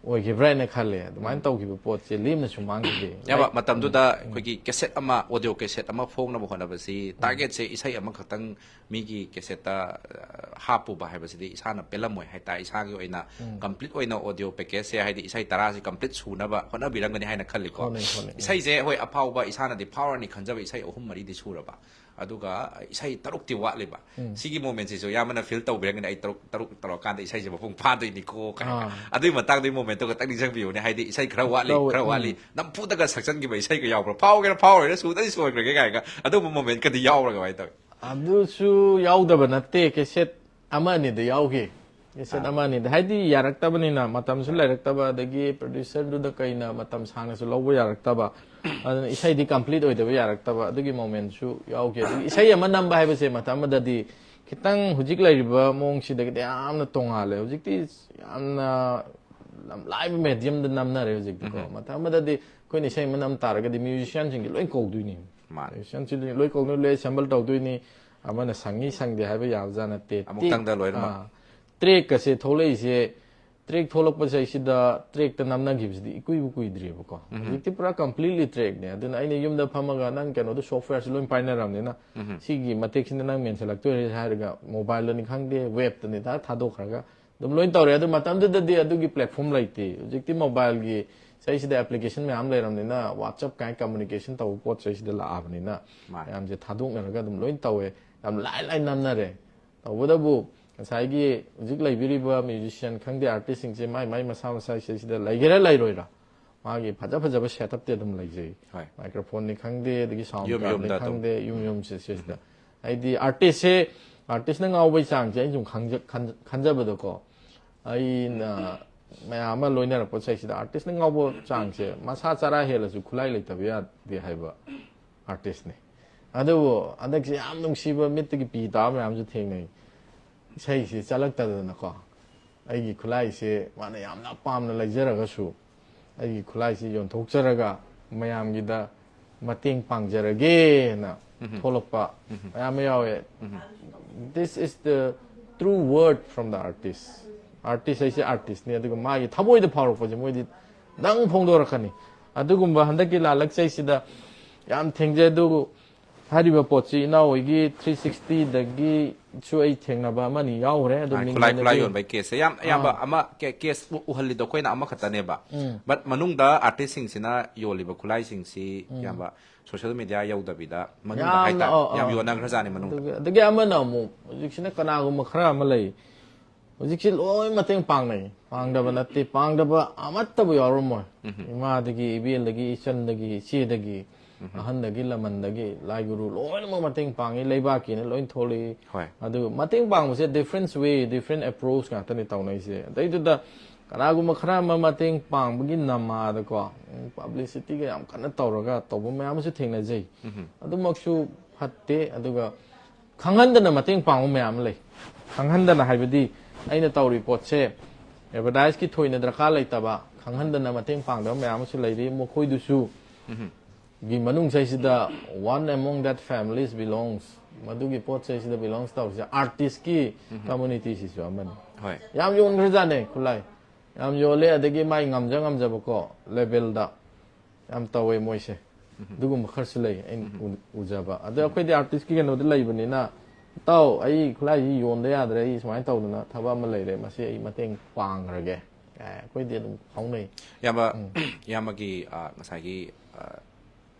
ꯑꯣꯏꯈꯤꯕ꯭ꯔꯥ ꯍꯥꯏꯅ ꯈꯜꯂꯦ꯫ ꯑꯗꯨꯃꯥꯏꯅ ꯇꯧꯈꯤꯕ ꯄꯣꯠꯁꯦ ꯂꯦꯝꯅꯁꯨ ꯃꯥꯡꯈꯤꯗꯦ꯫ ꯌꯥꯕ ꯃꯇꯝꯗꯨꯗ ꯑꯩꯈꯣꯏꯒꯤ ꯀꯦꯁꯦꯠ ꯑꯃ, ꯑꯣꯗꯤꯑꯣ ꯀꯦꯁꯦꯠ ꯑꯃ ꯐꯣꯡꯅꯕ ꯍꯣꯠꯅꯕꯁꯤ, ꯇꯥꯔꯒꯦꯠꯁꯦ ꯏꯁꯩ ꯑꯃꯈꯛꯇꯪ ꯃꯤꯒꯤ ꯀꯦꯁꯦꯠꯇ, ꯑ, ꯍꯥꯞꯄꯨꯕ ꯍꯥꯏꯕꯁꯤꯗꯤ ꯏꯁꯥꯅ ꯄꯦꯜꯂꯝꯃꯣꯏ ꯍꯥꯏꯇꯥꯔꯦ꯫ ꯏꯁꯥꯒꯤ ꯑꯣꯏꯅ ꯀꯝꯄ꯭ꯂꯤꯠ ꯑꯣꯏꯅ ꯑꯣꯗꯤꯑꯣ ꯄꯦꯀꯦꯖꯁꯦ, ꯍꯥꯏꯗꯤ ꯏꯁꯩ ꯇꯔꯥꯁꯤ ꯀꯝꯄ꯭ꯂꯤꯠ ꯁꯨꯅꯕ ꯍꯣꯠꯅꯕꯤꯔꯝꯒꯅꯤ ꯍꯥꯏꯅ ꯈꯜꯂꯤꯀꯣ꯫ ꯍꯣꯠꯅꯩ, ꯍꯣꯠꯅꯩ꯫ ꯏꯁꯩꯁꯦ, ꯍꯣꯏ, ꯑꯐꯥꯎꯕ ꯏꯁꯥꯅꯗꯤ ꯐꯥꯎꯔꯅꯤ ꯈꯟꯖꯕ ꯏꯁꯩ ꯑꯍꯨꯝ ꯃꯔꯤꯗꯤ ꯁꯨꯔꯕ, ꯑꯗꯨꯒ ꯏꯁꯩ ꯇꯔꯨꯛꯇꯤ ꯋꯥꯠꯂꯤꯕ꯫ ꯁꯤꯒꯤ ꯃꯣꯃꯦꯟꯁꯤꯁꯨ ꯏꯌꯥꯝꯕꯅ ꯐꯤꯜ ꯇꯧꯕꯤꯔꯝꯒꯅꯤ, "ꯑꯩ ꯇꯔꯨꯛ, ꯇꯔꯨꯛ ꯇꯧꯔꯀꯥꯟꯗ ꯏꯁꯩꯁꯦ ꯃꯄꯨꯡ ꯐꯥꯗꯣꯏꯅꯤꯀꯣ" ꯀꯥꯏꯅ꯫ ꯑꯥ꯫ ꯑꯗꯨꯒꯤ ꯃꯇꯥꯡꯗꯨꯒꯤ ꯃꯣꯃꯦꯟꯇꯣ ꯈꯛꯇꯪ ꯅꯤꯡꯁꯤꯡꯕꯤꯌꯨꯅꯦ, ꯍꯥꯏꯗꯤ ꯏꯁꯩ ꯈꯔ ꯋꯥꯠꯂꯤ, ꯇꯧꯋꯦ, ꯈꯔ ꯎꯝ꯫ ꯋꯥꯠꯂꯤ, ꯅꯝꯐꯨꯗꯒ ꯁꯛꯆꯟꯈꯤꯕ ꯏꯁꯩꯒ ꯌꯥꯎꯕ꯭ꯔꯥ? ꯐꯥꯎꯒꯦꯔꯥ ꯐꯥꯎꯔꯣꯏꯔꯥ, ꯁꯨꯗꯗꯤ ꯁꯣꯏꯈ꯭ꯔꯒꯦ ꯀꯥꯏꯅꯒ, ꯑꯗꯨꯒꯨꯝꯕ ꯃꯣꯃꯦꯟ ꯀꯗꯤ ꯌꯥꯎꯔꯒ ꯀꯃꯥꯏꯅ ꯇꯧꯋꯤ? ꯑꯗꯨꯁꯨ ꯌꯥꯎꯗꯕ ꯅꯠꯇꯦ, ꯀꯦꯁꯦꯠ ꯑꯃ ꯑꯅꯤꯗ ꯌꯥꯎꯈꯤ꯫ ꯀꯦꯁꯦꯠ ꯑꯃ ꯑꯅꯤꯗ, ꯍꯥꯏꯗꯤ ꯌꯥꯔꯛꯇꯕꯅꯤꯅ, ꯃꯇꯝꯁꯨ ꯂꯩꯔꯛꯇꯕ, ꯑꯗꯒꯤ ꯄ꯭ꯔꯗ꯭ꯌꯨꯁꯔꯗꯨꯗ ꯀꯩꯅ ꯃꯇꯝ ꯁꯥꯡꯅꯁꯨ ꯂꯧꯕ ꯌꯥꯔꯛꯇꯕ, ꯑꯗꯨꯅ ꯏꯁꯩꯗꯤ ꯀꯝꯄ꯭ꯂꯤꯠ ꯑꯣꯏꯗꯕ ꯌꯥꯔꯛꯇꯕ, ꯑꯗꯨꯒꯤ ꯃꯣꯃꯦꯟꯁꯨ ꯌꯥꯎꯈꯤ꯫ ꯑꯗꯒꯤ ꯏꯁꯩ ꯑꯃ ꯅꯝꯕ ꯍꯥꯏꯕꯁꯦ ꯃꯇꯝ ꯑꯃꯗꯗꯤ ꯈꯤꯇꯪ ꯍꯧꯖꯤꯛ ꯂꯩꯔꯤꯕ ꯃꯑꯣꯡꯁꯤꯗꯒꯤꯗꯤ ꯌꯥꯝꯅ ꯇꯣꯡꯉꯥꯜꯂꯦ꯫ ꯍꯧꯖꯤꯛꯇꯤ ꯌꯥꯝꯅ ꯌꯥꯝ ꯂꯥꯏꯕ ꯃꯦꯗꯤꯌꯝꯗ ꯅꯝꯅꯔꯦ ꯍꯧꯖꯤꯛꯇꯤꯀꯣ꯫ ꯃꯇꯝ ꯑꯃꯗꯗꯤ ꯑꯩꯈꯣꯏꯅ ꯏꯁꯩ ꯑꯃ ꯅꯝ ꯇꯥꯔꯒꯗꯤ ꯃ꯭ꯌꯨꯖꯤꯁꯤꯌꯥꯟꯁꯤꯡꯒꯤ ꯂꯣꯏ ꯀꯧꯗꯣꯏꯅꯤ꯫ ꯃꯥꯅꯦ꯫ ꯃ꯭ꯌꯨꯖꯤꯁꯤꯌꯥꯟꯁꯤꯡꯗꯤ ꯂꯣꯏ ꯀꯧꯗꯣꯏꯅꯤ, ꯂꯣꯏ ꯑꯦꯁꯦꯝꯕꯜ ꯇꯧꯗꯣꯏꯅꯤ꯫ ꯑꯃꯅ ꯁꯪꯉꯤ ꯁꯪꯗꯦ ꯍꯥꯏꯕ ꯌꯥꯕꯖꯥꯠ ꯅꯠꯇꯦ꯫ ꯑꯃꯨꯛꯇꯪꯗ ꯂꯣꯏꯅꯃꯛ꯫ ꯑꯥ, ꯇ꯭ꯔꯦꯛꯀꯁꯦ ꯊꯣꯛꯂꯛꯏꯁꯦ, ꯇ꯭ꯔꯦꯛ ꯊꯣꯛꯂꯛꯄꯁꯦ ꯁꯤꯗ ꯇ꯭ꯔꯦꯛꯇ ꯅꯝꯅꯈꯤꯕꯁꯤꯗꯤ ꯏꯀꯨꯏꯕꯨ ꯀꯨꯏꯗ꯭ꯔꯤꯕꯀꯣ꯫ ꯍꯧꯖꯤꯛꯇꯤ ꯄꯨꯔꯥ ꯀꯝꯄ꯭ꯂꯤꯠꯂꯤ ꯇ꯭ꯔꯦꯛꯅꯦ꯫ ꯑꯗꯨꯅ ꯑꯩꯅ ꯌꯨꯝꯗ ꯐꯝꯃꯒ, ꯅꯪ ꯀꯩꯅꯣꯗꯣ, ꯁꯣꯐꯋꯦꯌꯔꯁꯨ ꯂꯣꯏ ꯄꯥꯏꯅꯔꯕꯅꯤꯅ, ꯁꯤꯒꯤ ꯃꯇꯦꯛꯁꯤꯅ ꯅꯪ ꯃꯦꯟꯁꯤꯜꯂꯛꯇꯣꯏꯔꯦ ꯍꯥꯏꯔꯒ, ꯃꯣꯕꯥꯏꯜꯗꯅꯤ ꯈꯪꯗꯦ, ꯋꯦꯕꯇꯅꯤ ꯊꯥ ꯊꯥꯗꯣꯛꯈ꯭ꯔꯒ ꯑꯗꯨꯝ ꯂꯣꯏ ꯇꯧꯔꯦ꯫ ꯑꯗꯨ ꯃꯇꯝꯗꯨꯗꯗꯤ ꯑꯗꯨꯒꯤ ꯄ꯭ꯂꯦꯠꯐꯣꯝ ꯂꯩꯇꯦ꯫ ꯍꯧꯖꯤꯛꯇꯤ ꯃꯣꯕꯥꯏꯜꯒꯤ ꯁꯤꯗꯩꯁꯤꯗ application ꯃꯌꯥꯝ ꯂꯩꯔꯕꯅꯤꯅ, WhatsApp ꯀꯥꯏꯅ communication ꯇꯧꯕ ꯄꯣꯠ ꯆꯩꯁꯤꯗ ꯂꯥꯛꯑꯕꯅꯤꯅ, ꯃꯥꯅꯦ꯫ ꯃꯌꯥꯝꯁꯦ ꯊꯥꯗꯣꯛꯅꯔꯒ ꯑꯗꯨꯝ ꯂꯣꯏ ꯇꯧꯋꯦ꯫ ꯌꯥꯝ ꯂꯥꯏ ꯂꯥꯏ ꯅꯝꯅꯔꯦ꯫ ꯇꯧꯕꯇꯕꯨ ꯉꯁꯥꯏꯒꯤ ꯍꯧꯖꯤꯛ ꯂꯩꯕꯤꯔꯤꯕ musician ꯈꯪꯗꯦ, artistꯁꯤꯡꯁꯦ ꯃꯥꯏ ꯃꯥꯏ ꯃꯁꯥ ꯃꯁꯥ ꯁꯤꯗꯩꯁꯤꯗ ꯂꯩꯒꯦꯔꯥ ꯂꯩꯔꯣꯏꯔꯥ, ꯃꯥꯒꯤ ꯐꯖ ꯐꯖꯕ setupꯇꯤ ꯑꯗꯨꯝ ꯂꯩꯖꯩ꯫ ꯍꯣꯏ꯫ Microphoneꯅꯤ ꯈꯪꯗꯦ, ꯑꯗꯒꯤ sound ꯌꯨꯝ cardꯅꯤ ꯌꯨꯝꯗ ꯑꯗꯨꯝ꯫ ꯈꯪꯗꯦ, ꯌꯨꯝ ꯌꯨꯝꯁꯦ ꯁꯤꯁꯤꯗ꯫ ꯍꯥꯏꯗꯤ artistꯁꯦ, artistꯅ ꯉꯥꯎꯕꯩ ꯆꯥꯡꯁꯦ ꯑꯩꯅ ꯁꯨꯝ ꯈꯪꯖ-, ꯈꯟ-, ꯈꯟꯖꯕꯗꯀꯣ, ꯑꯩꯅ ꯃꯌꯥꯝ ꯑꯃ ꯂꯣꯏꯅꯔꯛꯄ ꯁꯤꯗꯩꯁꯤꯗ artistꯅ ꯉꯥꯎꯕ ꯆꯥꯡꯁꯦ ꯃꯁꯥ ꯆꯔꯥ ꯍꯦꯜꯂꯁꯨ ꯈꯨꯠꯂꯥꯏ ꯂꯩꯇꯕ ꯌꯥꯗꯦ ꯍꯥꯏꯕ artistꯅꯤ꯫ ꯑꯗꯨꯕꯨ ꯍꯟꯗꯛꯁꯦ ꯌꯥꯝ ꯅꯨꯡꯁꯤꯕ, ꯃꯤꯠꯇꯒꯤ ꯄꯤ ꯇꯥꯕ ꯃꯌꯥꯝꯁꯨ ꯊꯦꯡꯅꯩ꯫ ꯏꯁꯩꯁꯤ ꯆꯠꯂꯛꯇꯗꯅꯀꯣ, ꯑꯩꯒꯤ ꯈꯨꯠꯂꯥꯏꯁꯦ ꯃꯥꯅ ꯌꯥꯝꯅ ꯄꯥꯝꯅ ꯂꯩꯖꯔꯒꯁꯨ, ꯑꯩꯒꯤ ꯈꯨꯠꯂꯥꯏꯁꯤ ꯌꯣꯟꯊꯣꯛꯆꯔꯒ ꯃꯌꯥꯝꯒꯤꯗ ꯃꯇꯦꯡ ꯄꯥꯡꯖꯔꯒꯦꯅ ꯊꯣꯛꯂꯛꯄ ꯃꯌꯥꯝ ꯑꯃ ꯌꯥꯎꯋꯦ꯫ This is the true word from the artist. Artist ꯍꯥꯏꯁꯦ artistꯅꯤ, ꯑꯗꯨꯒ ꯃꯥꯒꯤ ꯊꯃꯣꯏꯗ ꯐꯥꯎꯔꯛꯄꯁꯦ ꯃꯣꯏꯗꯤ ꯗꯪ ꯐꯣꯡꯗꯣꯔꯛꯀꯅꯤ꯫ ꯑꯗꯨꯒꯨꯝꯕ ꯍꯟꯗꯛꯀꯤ ꯂꯥꯜꯂꯛ ꯆꯩꯁꯤꯗ ꯌꯥꯝ ꯊꯦꯡꯖꯩ꯫ ꯑꯗꯨꯕꯨ ꯍꯥꯏꯔꯤꯕ ꯄꯣꯠꯁꯤ ꯏꯅꯥꯎ ꯍꯣꯏꯒꯤ three sixtyꯗꯒꯤꯁꯨ ꯑꯩ ꯊꯦꯡꯅꯕ ꯑꯃꯅꯤ ꯌꯥꯎꯈ꯭ꯔꯦ꯫ ꯑꯗꯨ ꯃꯥꯅꯦ, ꯃꯤꯡ ꯈꯨꯠꯂꯥꯏ ꯈꯨꯠꯂꯥꯏ ꯑꯣꯏꯅꯗꯤ ꯌꯣꯟꯕꯒꯤ caseꯁꯦ ꯌꯥꯝ ꯑꯌꯥꯝꯕ ꯑꯃ case ꯎꯍꯜꯂꯤꯗꯣ ꯑꯩꯈꯣꯏꯅ ꯑꯃꯈꯛꯇꯅꯦꯕ꯫ But ꯃꯅꯨꯡꯗ artistꯁꯤꯡꯁꯤꯅ ꯌꯣꯜꯂꯤꯕ ꯈꯨꯠꯂꯥꯏꯁꯤꯡꯁꯤ ꯏꯌꯥꯝꯕ social media ꯌꯧꯗꯕꯤꯗ ꯃꯅꯨꯡꯗ ꯌꯥꯝꯅ, ꯍꯥꯏꯇꯥꯔꯦ ꯑꯧ, ꯌꯥꯝ ꯑꯧ꯫ ꯌꯣꯟꯅꯈ꯭ꯔꯖꯥꯠꯅꯤ ꯃꯅꯨꯡꯗ꯫ ꯑꯗꯨꯒ, ꯑꯗꯒꯤ ꯑꯃꯅ ꯑꯃꯨꯛ ꯍꯧꯖꯤꯛꯁꯤꯅ ꯀꯅꯥꯒꯨꯝꯕ ꯈꯔ ꯑꯃ ꯂꯩ, ꯍꯧꯖꯤꯛꯁꯤ ꯂꯣꯏ ꯃꯇꯦꯡ ꯄꯥꯡꯅꯩ, ꯄꯥꯡꯗꯕ ꯅꯠꯇꯦ, ꯄꯥꯡꯗꯕ ꯑꯃꯠꯇꯕꯨ ꯌꯥꯎꯔꯝꯃꯣꯏ꯫ ꯏꯃꯥꯗꯒꯤ, ꯏꯕꯦꯜꯗꯒꯤ, ꯏꯆꯟꯗꯒꯤ, ꯏꯆꯦꯗꯒꯤ, ꯑꯍꯟꯗꯒꯤ, ꯂꯃꯟꯗꯒꯤ, ꯂꯥꯏ ꯒꯨꯔꯨ ꯂꯣꯏꯅꯃꯛ ꯃꯇꯦꯡ ꯄꯥꯡꯉꯤ, ꯂꯩꯕꯥꯛꯀꯤꯅ ꯂꯣꯏ ꯊꯣꯛꯂꯛꯏ꯫ ꯍꯣꯏ꯫ ꯑꯗꯨ ꯃꯇꯦꯡ ꯄꯥꯡꯕꯁꯦ different way, different approach ꯉꯥꯛꯇꯅꯤ ꯇꯧꯅꯩꯁꯦ꯫ ꯑꯗꯩꯗꯨꯗ ꯀꯅꯥꯒꯨꯝꯕ ꯈꯔ ꯑꯃ ꯃꯇꯦꯡ ꯄꯥꯡꯕꯒꯤ ꯅꯃꯥꯗꯀꯣ, ꯎꯝ, publicityꯒ ꯌꯥꯝ ꯀꯟꯅ ꯇꯧꯔꯒ ꯇꯧꯕ ꯃꯌꯥꯝ ꯑꯃꯁꯨ ꯊꯦꯡꯅꯖꯩ꯫ ꯑꯗꯨꯃꯛꯁꯨ ꯐꯠꯇꯦ꯫ ꯑꯗꯨꯒ ꯈꯪꯍꯟꯗꯅ ꯃꯇꯦꯡ ꯄꯥꯡꯕ ꯃꯌꯥꯝ ꯑꯃ ꯂꯩ꯫ ꯈꯪꯍꯟꯗꯅ ꯍꯥꯏꯕꯗꯤ ꯑꯩꯅ ꯇꯧꯔꯤ ꯄꯣꯠꯁꯦ advertiseꯀꯤ ꯊꯣꯏꯅ ꯗꯔꯀꯥꯔ ꯂꯩꯇꯕ, ꯈꯪꯍꯟꯗꯅ ꯃꯇꯦꯡ ꯄꯥꯡꯗꯕ ꯃꯌꯥꯝ ꯑꯃꯁꯨ ꯂꯩꯔꯤ꯫ ꯃꯈꯣꯏꯗꯨꯁꯨ ꯒꯤ ꯃꯅꯨꯡꯁꯤꯗꯩꯁꯤꯗ one among that families belongs, ꯃꯗꯨꯒꯤ ꯄꯣꯠ ꯆꯩꯁꯤꯗ belongs ꯇꯧꯔꯤꯁꯦ artistꯀꯤ communityꯁꯤꯁꯨ ꯑꯃꯅꯤ꯫ ꯍꯣꯏ꯫ ꯌꯥꯝ ꯌꯣꯟꯈ꯭ꯔꯖꯥꯠꯅꯦ ꯈꯨꯠꯂꯥꯏ꯫ ꯌꯥꯝ ꯌꯣꯜꯂꯦ, ꯑꯗꯒꯤ ꯃꯥꯏ ꯉꯝꯖ ꯉꯝꯖꯕꯀꯣ levelꯗ ꯌꯥꯝ ꯇꯧꯋꯦ ꯃꯣꯏꯁꯦ꯫ ꯑꯗꯨꯒꯨꯝꯕ ꯈꯔꯁꯨ ꯂꯩ ꯑꯩꯅ ꯎ-, ꯎꯖꯕ꯫ ꯑꯗꯣ ꯑꯩꯈꯣꯏꯗꯤ artistꯀꯤ ꯀꯩꯅꯣꯗ ꯂꯩꯕꯅꯤꯅ, "ꯏꯇꯥꯎ, ꯑꯩ ꯈꯨꯠꯂꯥꯏꯁꯤ ꯌꯣꯟꯗ ꯌꯥꯗ꯭ꯔꯦ, ꯑꯩ ꯁꯨꯃꯥꯏꯅ ꯇꯧꯗꯅ ꯊꯕꯛ ꯑꯃ ꯂꯩꯔꯦ, ꯃꯁꯤ ꯑꯩ ꯃꯇꯦꯡ ꯄꯥꯡꯈ꯭ꯔꯒꯦ" ꯑꯩꯈꯣꯏꯗꯤ ꯑꯗꯨꯝ ꯐꯥꯎꯅꯩ꯫ ꯏꯌꯥꯝꯕ, ꯏꯌꯥꯝꯕꯒꯤ ꯑ, ꯉꯁꯥꯏꯒꯤ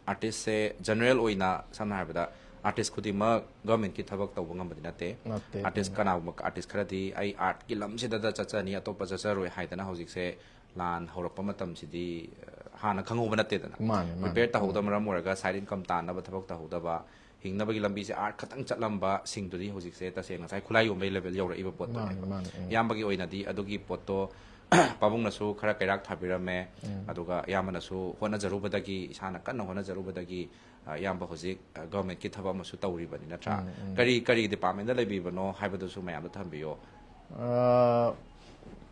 ꯑꯥꯔꯇꯤꯁꯁꯦ ꯖꯦꯅꯔꯦꯜ ꯑꯣꯏꯅ ꯁꯝꯅ ꯍꯥꯏꯔꯕꯗ ꯑꯥꯔꯇꯤꯁ ꯈꯨꯗꯤꯡꯃꯛ ꯒꯚꯔꯟꯃꯦꯟꯠꯀꯤ ꯊꯕꯛ ꯇꯧꯕ ꯉꯝꯕꯗꯤ ꯅꯠꯇꯦ꯫ ꯅꯠꯇꯦ꯫ ꯑꯥꯔꯇꯤꯁ ꯀꯅꯥꯒꯨꯝꯕ ꯑꯥꯔꯇꯤꯁ ꯈꯔꯗꯤ ꯑꯩ ꯑꯥꯔꯠꯀꯤ ꯂꯝꯁꯤꯗꯗ ꯆꯠꯆꯅꯤ, ꯑꯇꯣꯞꯄ ꯆꯠꯆꯔꯣꯏ ꯍꯥꯏꯗꯅ ꯍꯧꯖꯤꯛꯁꯦ ꯂꯥꯟ ꯍꯧꯔꯛꯄ ꯃꯇꯝꯁꯤꯗꯤ ꯑ, ꯍꯥꯟꯅ ꯈꯪꯍꯧꯕ ꯅꯠꯇꯦꯗꯅ꯫ ꯃꯥꯅꯦ, ꯃꯥꯅꯦ꯫ ꯄ꯭ꯔꯤꯄꯦꯌꯔ ꯇꯧꯍꯧꯗꯕ ꯃꯔꯝ ꯑꯣꯏꯔꯒ ꯁꯥꯏꯠ ꯏꯟꯀꯝ ꯇꯥꯟꯅꯕ ꯊꯕꯛ ꯇꯧꯍꯧꯗꯕ, ꯍꯤꯡꯅꯕꯒꯤ ꯂꯝꯕꯤꯁꯦ ꯑꯥꯔꯠ ꯈꯛꯇꯪ ꯆꯠꯂꯝꯕꯁꯤꯡꯗꯨꯗꯤ ꯍꯧꯖꯤꯛꯁꯦ ꯇꯁꯦꯡꯅ ꯉꯁꯥꯏ ꯈꯨꯠꯂꯥꯏ ꯌꯣꯟꯕꯒꯤ ꯂꯦꯚꯦꯜ ꯌꯧꯔꯛꯏꯕ ꯄꯣꯠꯇꯨꯅꯦ꯫ ꯃꯥꯅꯦ, ꯃꯥꯅꯦ, ꯎꯝ꯫ ꯏꯌꯥꯝꯕꯒꯤ ꯑꯣꯏꯅꯗꯤ ꯑꯗꯨꯒꯤ ꯄꯣꯠꯇꯣ ꯄꯥꯕꯨꯡꯅꯁꯨ ꯈꯔ ꯀꯩꯔꯥꯛ ꯊꯥꯕꯤꯔꯝꯃꯦ, ꯑꯗꯨꯒ ꯏꯌꯥꯝꯕꯅꯁꯨ ꯍꯣꯠꯅꯖꯔꯨꯕꯗꯒꯤ, ꯏꯁꯥꯅ ꯀꯟꯅ ꯍꯣꯠꯅꯖꯔꯨꯕꯗꯒꯤ ꯑ, ꯏꯌꯥꯝꯕ ꯍꯧꯖꯤꯛ ꯒꯚꯔꯟꯃꯦꯟꯠꯀꯤ ꯊꯕꯛ ꯑꯃꯁꯨ ꯇꯧꯔꯤꯕꯅꯤ ꯅꯠꯇ꯭ꯔꯥ? ꯀꯔꯤ, ꯀꯔꯤ ꯗꯤꯄꯥꯔꯠꯃꯦꯟꯗ ꯂꯩꯕꯤꯕꯅꯣ ꯍꯥꯏꯕꯗꯨꯁꯨ ꯃꯌꯥꯝꯗ ꯊꯝꯕꯤꯌꯣ꯫ ꯑ,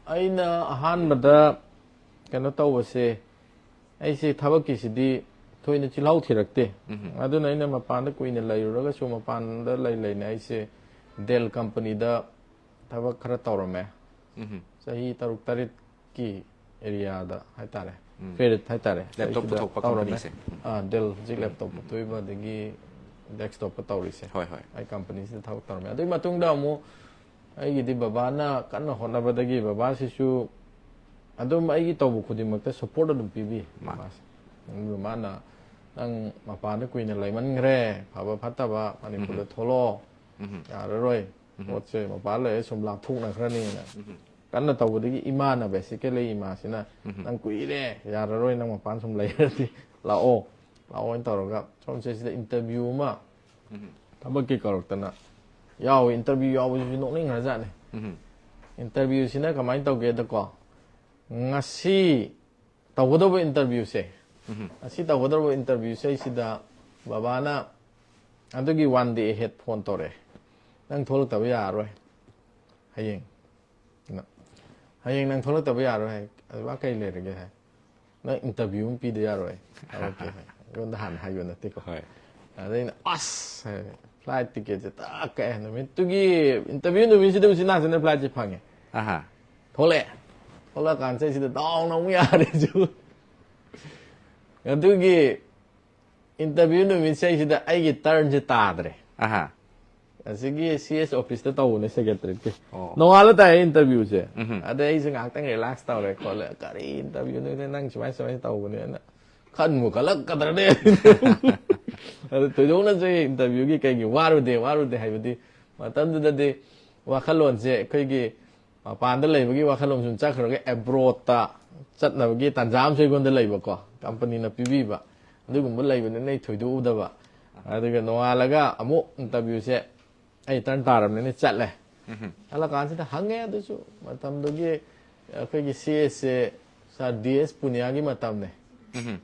ꯑꯩꯅ ꯑꯍꯥꯟꯕꯗ ꯀꯩꯅꯣ ꯇꯧꯕꯁꯦ, ꯑꯩꯁꯦ ꯊꯕꯛꯀꯤꯁꯤꯗꯤ ꯊꯣꯏꯅ ꯆꯤꯜꯍꯥꯎ ꯊꯤꯔꯛꯇꯦ꯫ ꯑꯗꯨꯅ ꯑꯩꯅ ꯃꯄꯥꯟꯗ ꯀꯨꯏꯅ ꯂꯩꯔꯨꯔꯒꯁꯨ ꯃꯄꯥꯟꯗ ꯂꯩ ꯂꯩꯅ ꯑꯩꯁꯦ ꯗꯦꯜ ꯀꯝꯄꯅꯤꯗ ꯊꯕꯛ ꯈꯔ ꯇꯧꯔꯝꯃꯦ꯫ ꯆꯍꯤ ꯇꯔꯨꯛ ꯇꯔꯦꯠꯀꯤ ꯑꯦꯔꯤꯌꯥꯗ ꯍꯥꯏꯇꯥꯔꯦ, ꯐꯦꯔꯤꯠ ꯍꯥꯏꯇꯥꯔꯦ, ꯂꯦꯞꯇꯣꯞ ꯑꯩꯁꯤꯗ ꯄꯨꯊꯣꯛꯄ ꯇꯧꯔꯝꯃꯦ꯫ ꯀꯝꯄꯅꯤꯁꯦ꯫ ꯑꯥ, ꯗꯦꯜ ꯍꯧꯖꯤꯛ ꯂꯦꯞꯇꯣꯞ ꯄꯨꯊꯣꯛꯏꯕ, ꯑꯗꯒꯤ ꯗꯦꯁꯛꯇꯣꯞꯀ ꯇꯧꯔꯤꯁꯦ꯫ ꯍꯣꯏ, ꯍꯣꯏ꯫ ꯑꯩ ꯀꯝꯄꯅꯤꯁꯤꯗ ꯊꯕꯛ ꯇꯧꯔꯝꯃꯦ꯫ ꯑꯗꯨꯒꯤ ꯃꯇꯨꯡꯗ ꯑꯃꯨꯛ ꯑꯩꯒꯤꯗꯤ ꯕꯕꯥꯅ ꯀꯟꯅ ꯍꯣꯠꯅꯕꯗꯒꯤ, ꯕꯕꯥꯁꯤꯁꯨ ꯑꯗꯨꯝ ꯑꯩꯒꯤ ꯇꯧꯕ ꯈꯨꯗꯤꯡꯃꯛꯇ ꯁꯞꯄꯣꯔꯠ ꯑꯗꯨꯝ ꯄꯤꯕꯤ꯫ ꯃꯥꯅꯦ꯫ ꯕꯕꯥꯁꯦ ꯑꯗꯨꯒ ꯃꯥꯅ, "ꯅꯪ ꯃꯄꯥꯟꯗ ꯀꯨꯏꯅ ꯂꯩꯃꯟꯈ꯭ꯔꯦ, ꯐꯕ ꯐꯠꯇꯕ ꯃꯅꯤꯄꯨꯔꯗ ꯊꯣꯛꯂꯛꯑꯣ, ꯌꯥꯔꯔꯣꯏ, ꯄꯣꯠꯁꯦ ꯃꯄꯥꯟ ꯂꯩꯔꯦ ꯁꯨꯝ ꯂꯥꯞꯊꯣꯛꯅꯈ꯭ꯔꯅꯤꯅ" ꯀꯟꯅ ꯇꯧꯕꯗꯒꯤ ꯏꯃꯥꯅ, ꯕꯦꯁꯤꯀꯦꯂꯤ ꯏꯃꯥꯁꯤꯅ, "ꯅꯪ ꯀꯨꯏꯔꯦ, ꯌꯥꯔꯔꯣꯏ, ꯅꯪ ꯃꯄꯥꯟ ꯁꯨꯝ ꯂꯩꯔꯗꯤ, ꯂꯥꯛꯑꯣ, ꯂꯥꯛꯑꯣ" ꯍꯥꯏꯅ ꯇꯧꯔꯒ ꯁꯣꯝꯁꯦ ꯁꯤꯗ ꯏꯟꯇꯔꯚꯤꯌꯨ ꯑꯃ ꯊꯕꯛꯀꯤ ꯀꯧꯔꯛꯇꯅ ꯌꯥꯎꯏ꯫ ꯏꯟꯇꯔꯚꯤꯌꯨ ꯌꯥꯎꯕꯁꯤꯁꯨ ꯅꯣꯛꯅꯤꯡꯈ꯭ꯔꯖꯥꯠꯅꯤ꯫ ꯏꯟꯇꯔꯚꯤꯌꯨꯁꯤꯅ ꯀꯃꯥꯏꯅ ꯇꯧꯒꯦꯗꯀꯣ, ꯉꯁꯤ ꯇꯧꯒꯗꯧꯕ ꯏꯟꯇꯔꯚꯤꯌꯨꯁꯦ, ꯉꯁꯤ ꯇꯧꯒꯗꯧꯕ ꯏꯟꯇꯔꯚꯤꯌꯨꯁꯦ ꯁꯤꯗ ꯕꯕꯥꯅ ꯑꯗꯨꯒꯤ ꯋꯥꯟ ꯗꯦ ꯑꯍꯦꯗ ꯐꯣꯟ ꯇꯧꯔꯛꯑꯦ, "ꯅꯪ ꯊꯣꯛꯂꯛꯇꯕ ꯌꯥꯔꯔꯣꯏ ꯍꯌꯦꯡ꯫ ꯅ-, ꯍꯌꯦꯡ ꯅꯪ ꯊꯣꯛꯂꯛꯇꯕ ꯌꯥꯔꯣꯏ" ꯍꯥꯏ꯫ "ꯑꯗꯨ ꯃꯥ ꯀꯩ ꯂꯩꯔꯒꯦ?" ꯍꯥꯏ꯫ "ꯅꯪ ꯏꯟꯇꯔꯚꯤꯌꯨ ꯑꯃ ꯄꯤꯗ ꯌꯥꯔꯣꯏ" ꯍꯥꯏꯔꯛꯀꯦ ꯍꯥꯏ꯫ ꯑꯩꯉꯣꯟꯗ ꯍꯥꯟꯅ ꯍꯥꯏꯕ ꯅꯠꯇꯦꯀꯣ꯫ ꯍꯣꯏ꯫ ꯑꯗꯩ ꯑꯩꯅ, "ꯑꯁ" ꯍꯥꯏ, ꯐ꯭ꯂꯥꯏꯠ ꯇꯤꯀꯦꯠꯁꯦ ꯇꯛ ꯀꯛꯑꯦ꯫ ꯅꯨꯃꯤꯠꯇꯨꯒꯤ ꯏꯟꯇꯔꯚꯤꯌꯨ ꯅꯨꯃꯤꯠꯁꯤꯗ ꯎꯆꯤꯟ ꯅꯥꯆꯤꯟꯅ ꯐ꯭ꯂꯥꯏꯠꯁꯦ ꯐꯪꯉꯦ꯫ ꯑꯍꯥ꯫ ꯊꯣꯛꯂꯛꯑꯦ꯫ ꯊꯣꯛꯂꯛꯑꯀꯥꯟꯁꯤꯗ ꯗꯥꯎꯅ ꯑꯃꯨꯛ ꯌꯥꯔꯦꯁꯨ꯫ ꯑꯗꯨꯒꯤ ꯏꯟꯇꯔꯚꯤꯌꯨ ꯅꯨꯃꯤꯠꯁꯤꯗꯩꯁꯤꯗ ꯑꯩꯒꯤ ꯇꯔꯟꯁꯦ ꯇꯥꯗ꯭ꯔꯦ꯫ ꯑꯍꯥ꯫ ꯑꯁꯤꯒꯤ ꯁꯤ ꯑꯦꯁ ꯑꯣꯐꯤꯁꯇ ꯇꯧꯕꯅꯦ, ꯁꯦꯀ꯭ꯔꯦꯇꯔꯤꯌꯦꯠꯀꯤ꯫ ꯑꯣ꯫ ꯅꯣꯡꯉꯥꯜꯂ ꯇꯥꯏ ꯏꯟꯇꯔꯚꯤꯌꯨꯁꯦ꯫ ꯎꯝꯍꯨꯝ꯫ ꯑꯗꯩ ꯑꯩꯁꯦ ꯉꯥꯏꯍꯥꯛꯇꯪ ꯔꯤꯂꯦꯛꯁ ꯇꯧꯔꯦ ꯈꯣꯠꯂꯦ, "ꯀꯔꯤ ꯏꯟꯇꯔꯚꯤꯌꯨꯅꯣ, ꯅꯪ ꯁꯨꯃꯥꯏ ꯁꯨꯃꯥꯏꯅ ꯇꯧꯕꯅꯦꯅ" ꯈꯟꯕꯨ ꯈꯜꯂꯛꯀꯗ꯭ꯔꯅꯦ꯫ ꯑꯗꯨ ꯊꯣꯏꯗꯣꯛꯅꯁꯨ ꯏꯟꯇꯔꯚꯤꯌꯨꯒꯤ ꯀꯩꯒꯤ ꯋꯥꯔꯨꯗꯦ, ꯋꯥꯔꯨꯗꯦ ꯍꯥꯏꯕꯗꯤ ꯃꯇꯝꯗꯨꯗꯗꯤ ꯋꯥꯈꯜꯂꯣꯟꯁꯦ ꯑꯩꯈꯣꯏꯒꯤ ꯃꯄꯥꯟꯗ ꯂꯩꯕꯒꯤ ꯋꯥꯈꯜꯂꯣꯟ ꯁꯨꯝ ꯆꯠꯈ꯭ꯔꯒ ꯑꯦꯕ꯭ꯔꯣꯗꯇ ꯆꯠꯅꯕꯒꯤ ꯇꯥꯟꯖꯥ ꯑꯃꯁꯨ ꯑꯩꯉꯣꯟꯗ ꯂꯩꯕꯀꯣ, ꯀꯝꯄꯅꯤꯅ ꯄꯤꯕꯤꯕ꯫ ꯑꯗꯨꯒꯨꯝꯕ ꯂꯩꯕꯅꯤꯅ ꯑꯩ ꯊꯣꯏꯗꯣꯛꯎꯗꯕ꯫ ꯑꯗꯨꯒ ꯅꯣꯡꯉꯥꯜꯂꯒ ꯑꯃꯨꯛ ꯏꯟꯇꯔꯚꯤꯌꯨꯁꯦ ꯑꯩ ꯇꯔꯟ ꯇꯥꯔꯕꯅꯤꯅ ꯆꯠꯂꯦ꯫ ꯆꯠꯂꯀꯥꯟꯁꯤꯗ ꯍꯪꯉꯦ, ꯑꯗꯨꯁꯨ ꯃꯇꯝꯗꯨꯒꯤ ꯑꯩꯈꯣꯏꯒꯤ ꯁꯤ ꯑꯦꯁꯁꯦ ꯁꯥꯔ ꯗꯤ ꯑꯦꯁ ꯄꯨꯅꯤꯌꯥꯒꯤ ꯃꯇꯝꯅꯦ꯫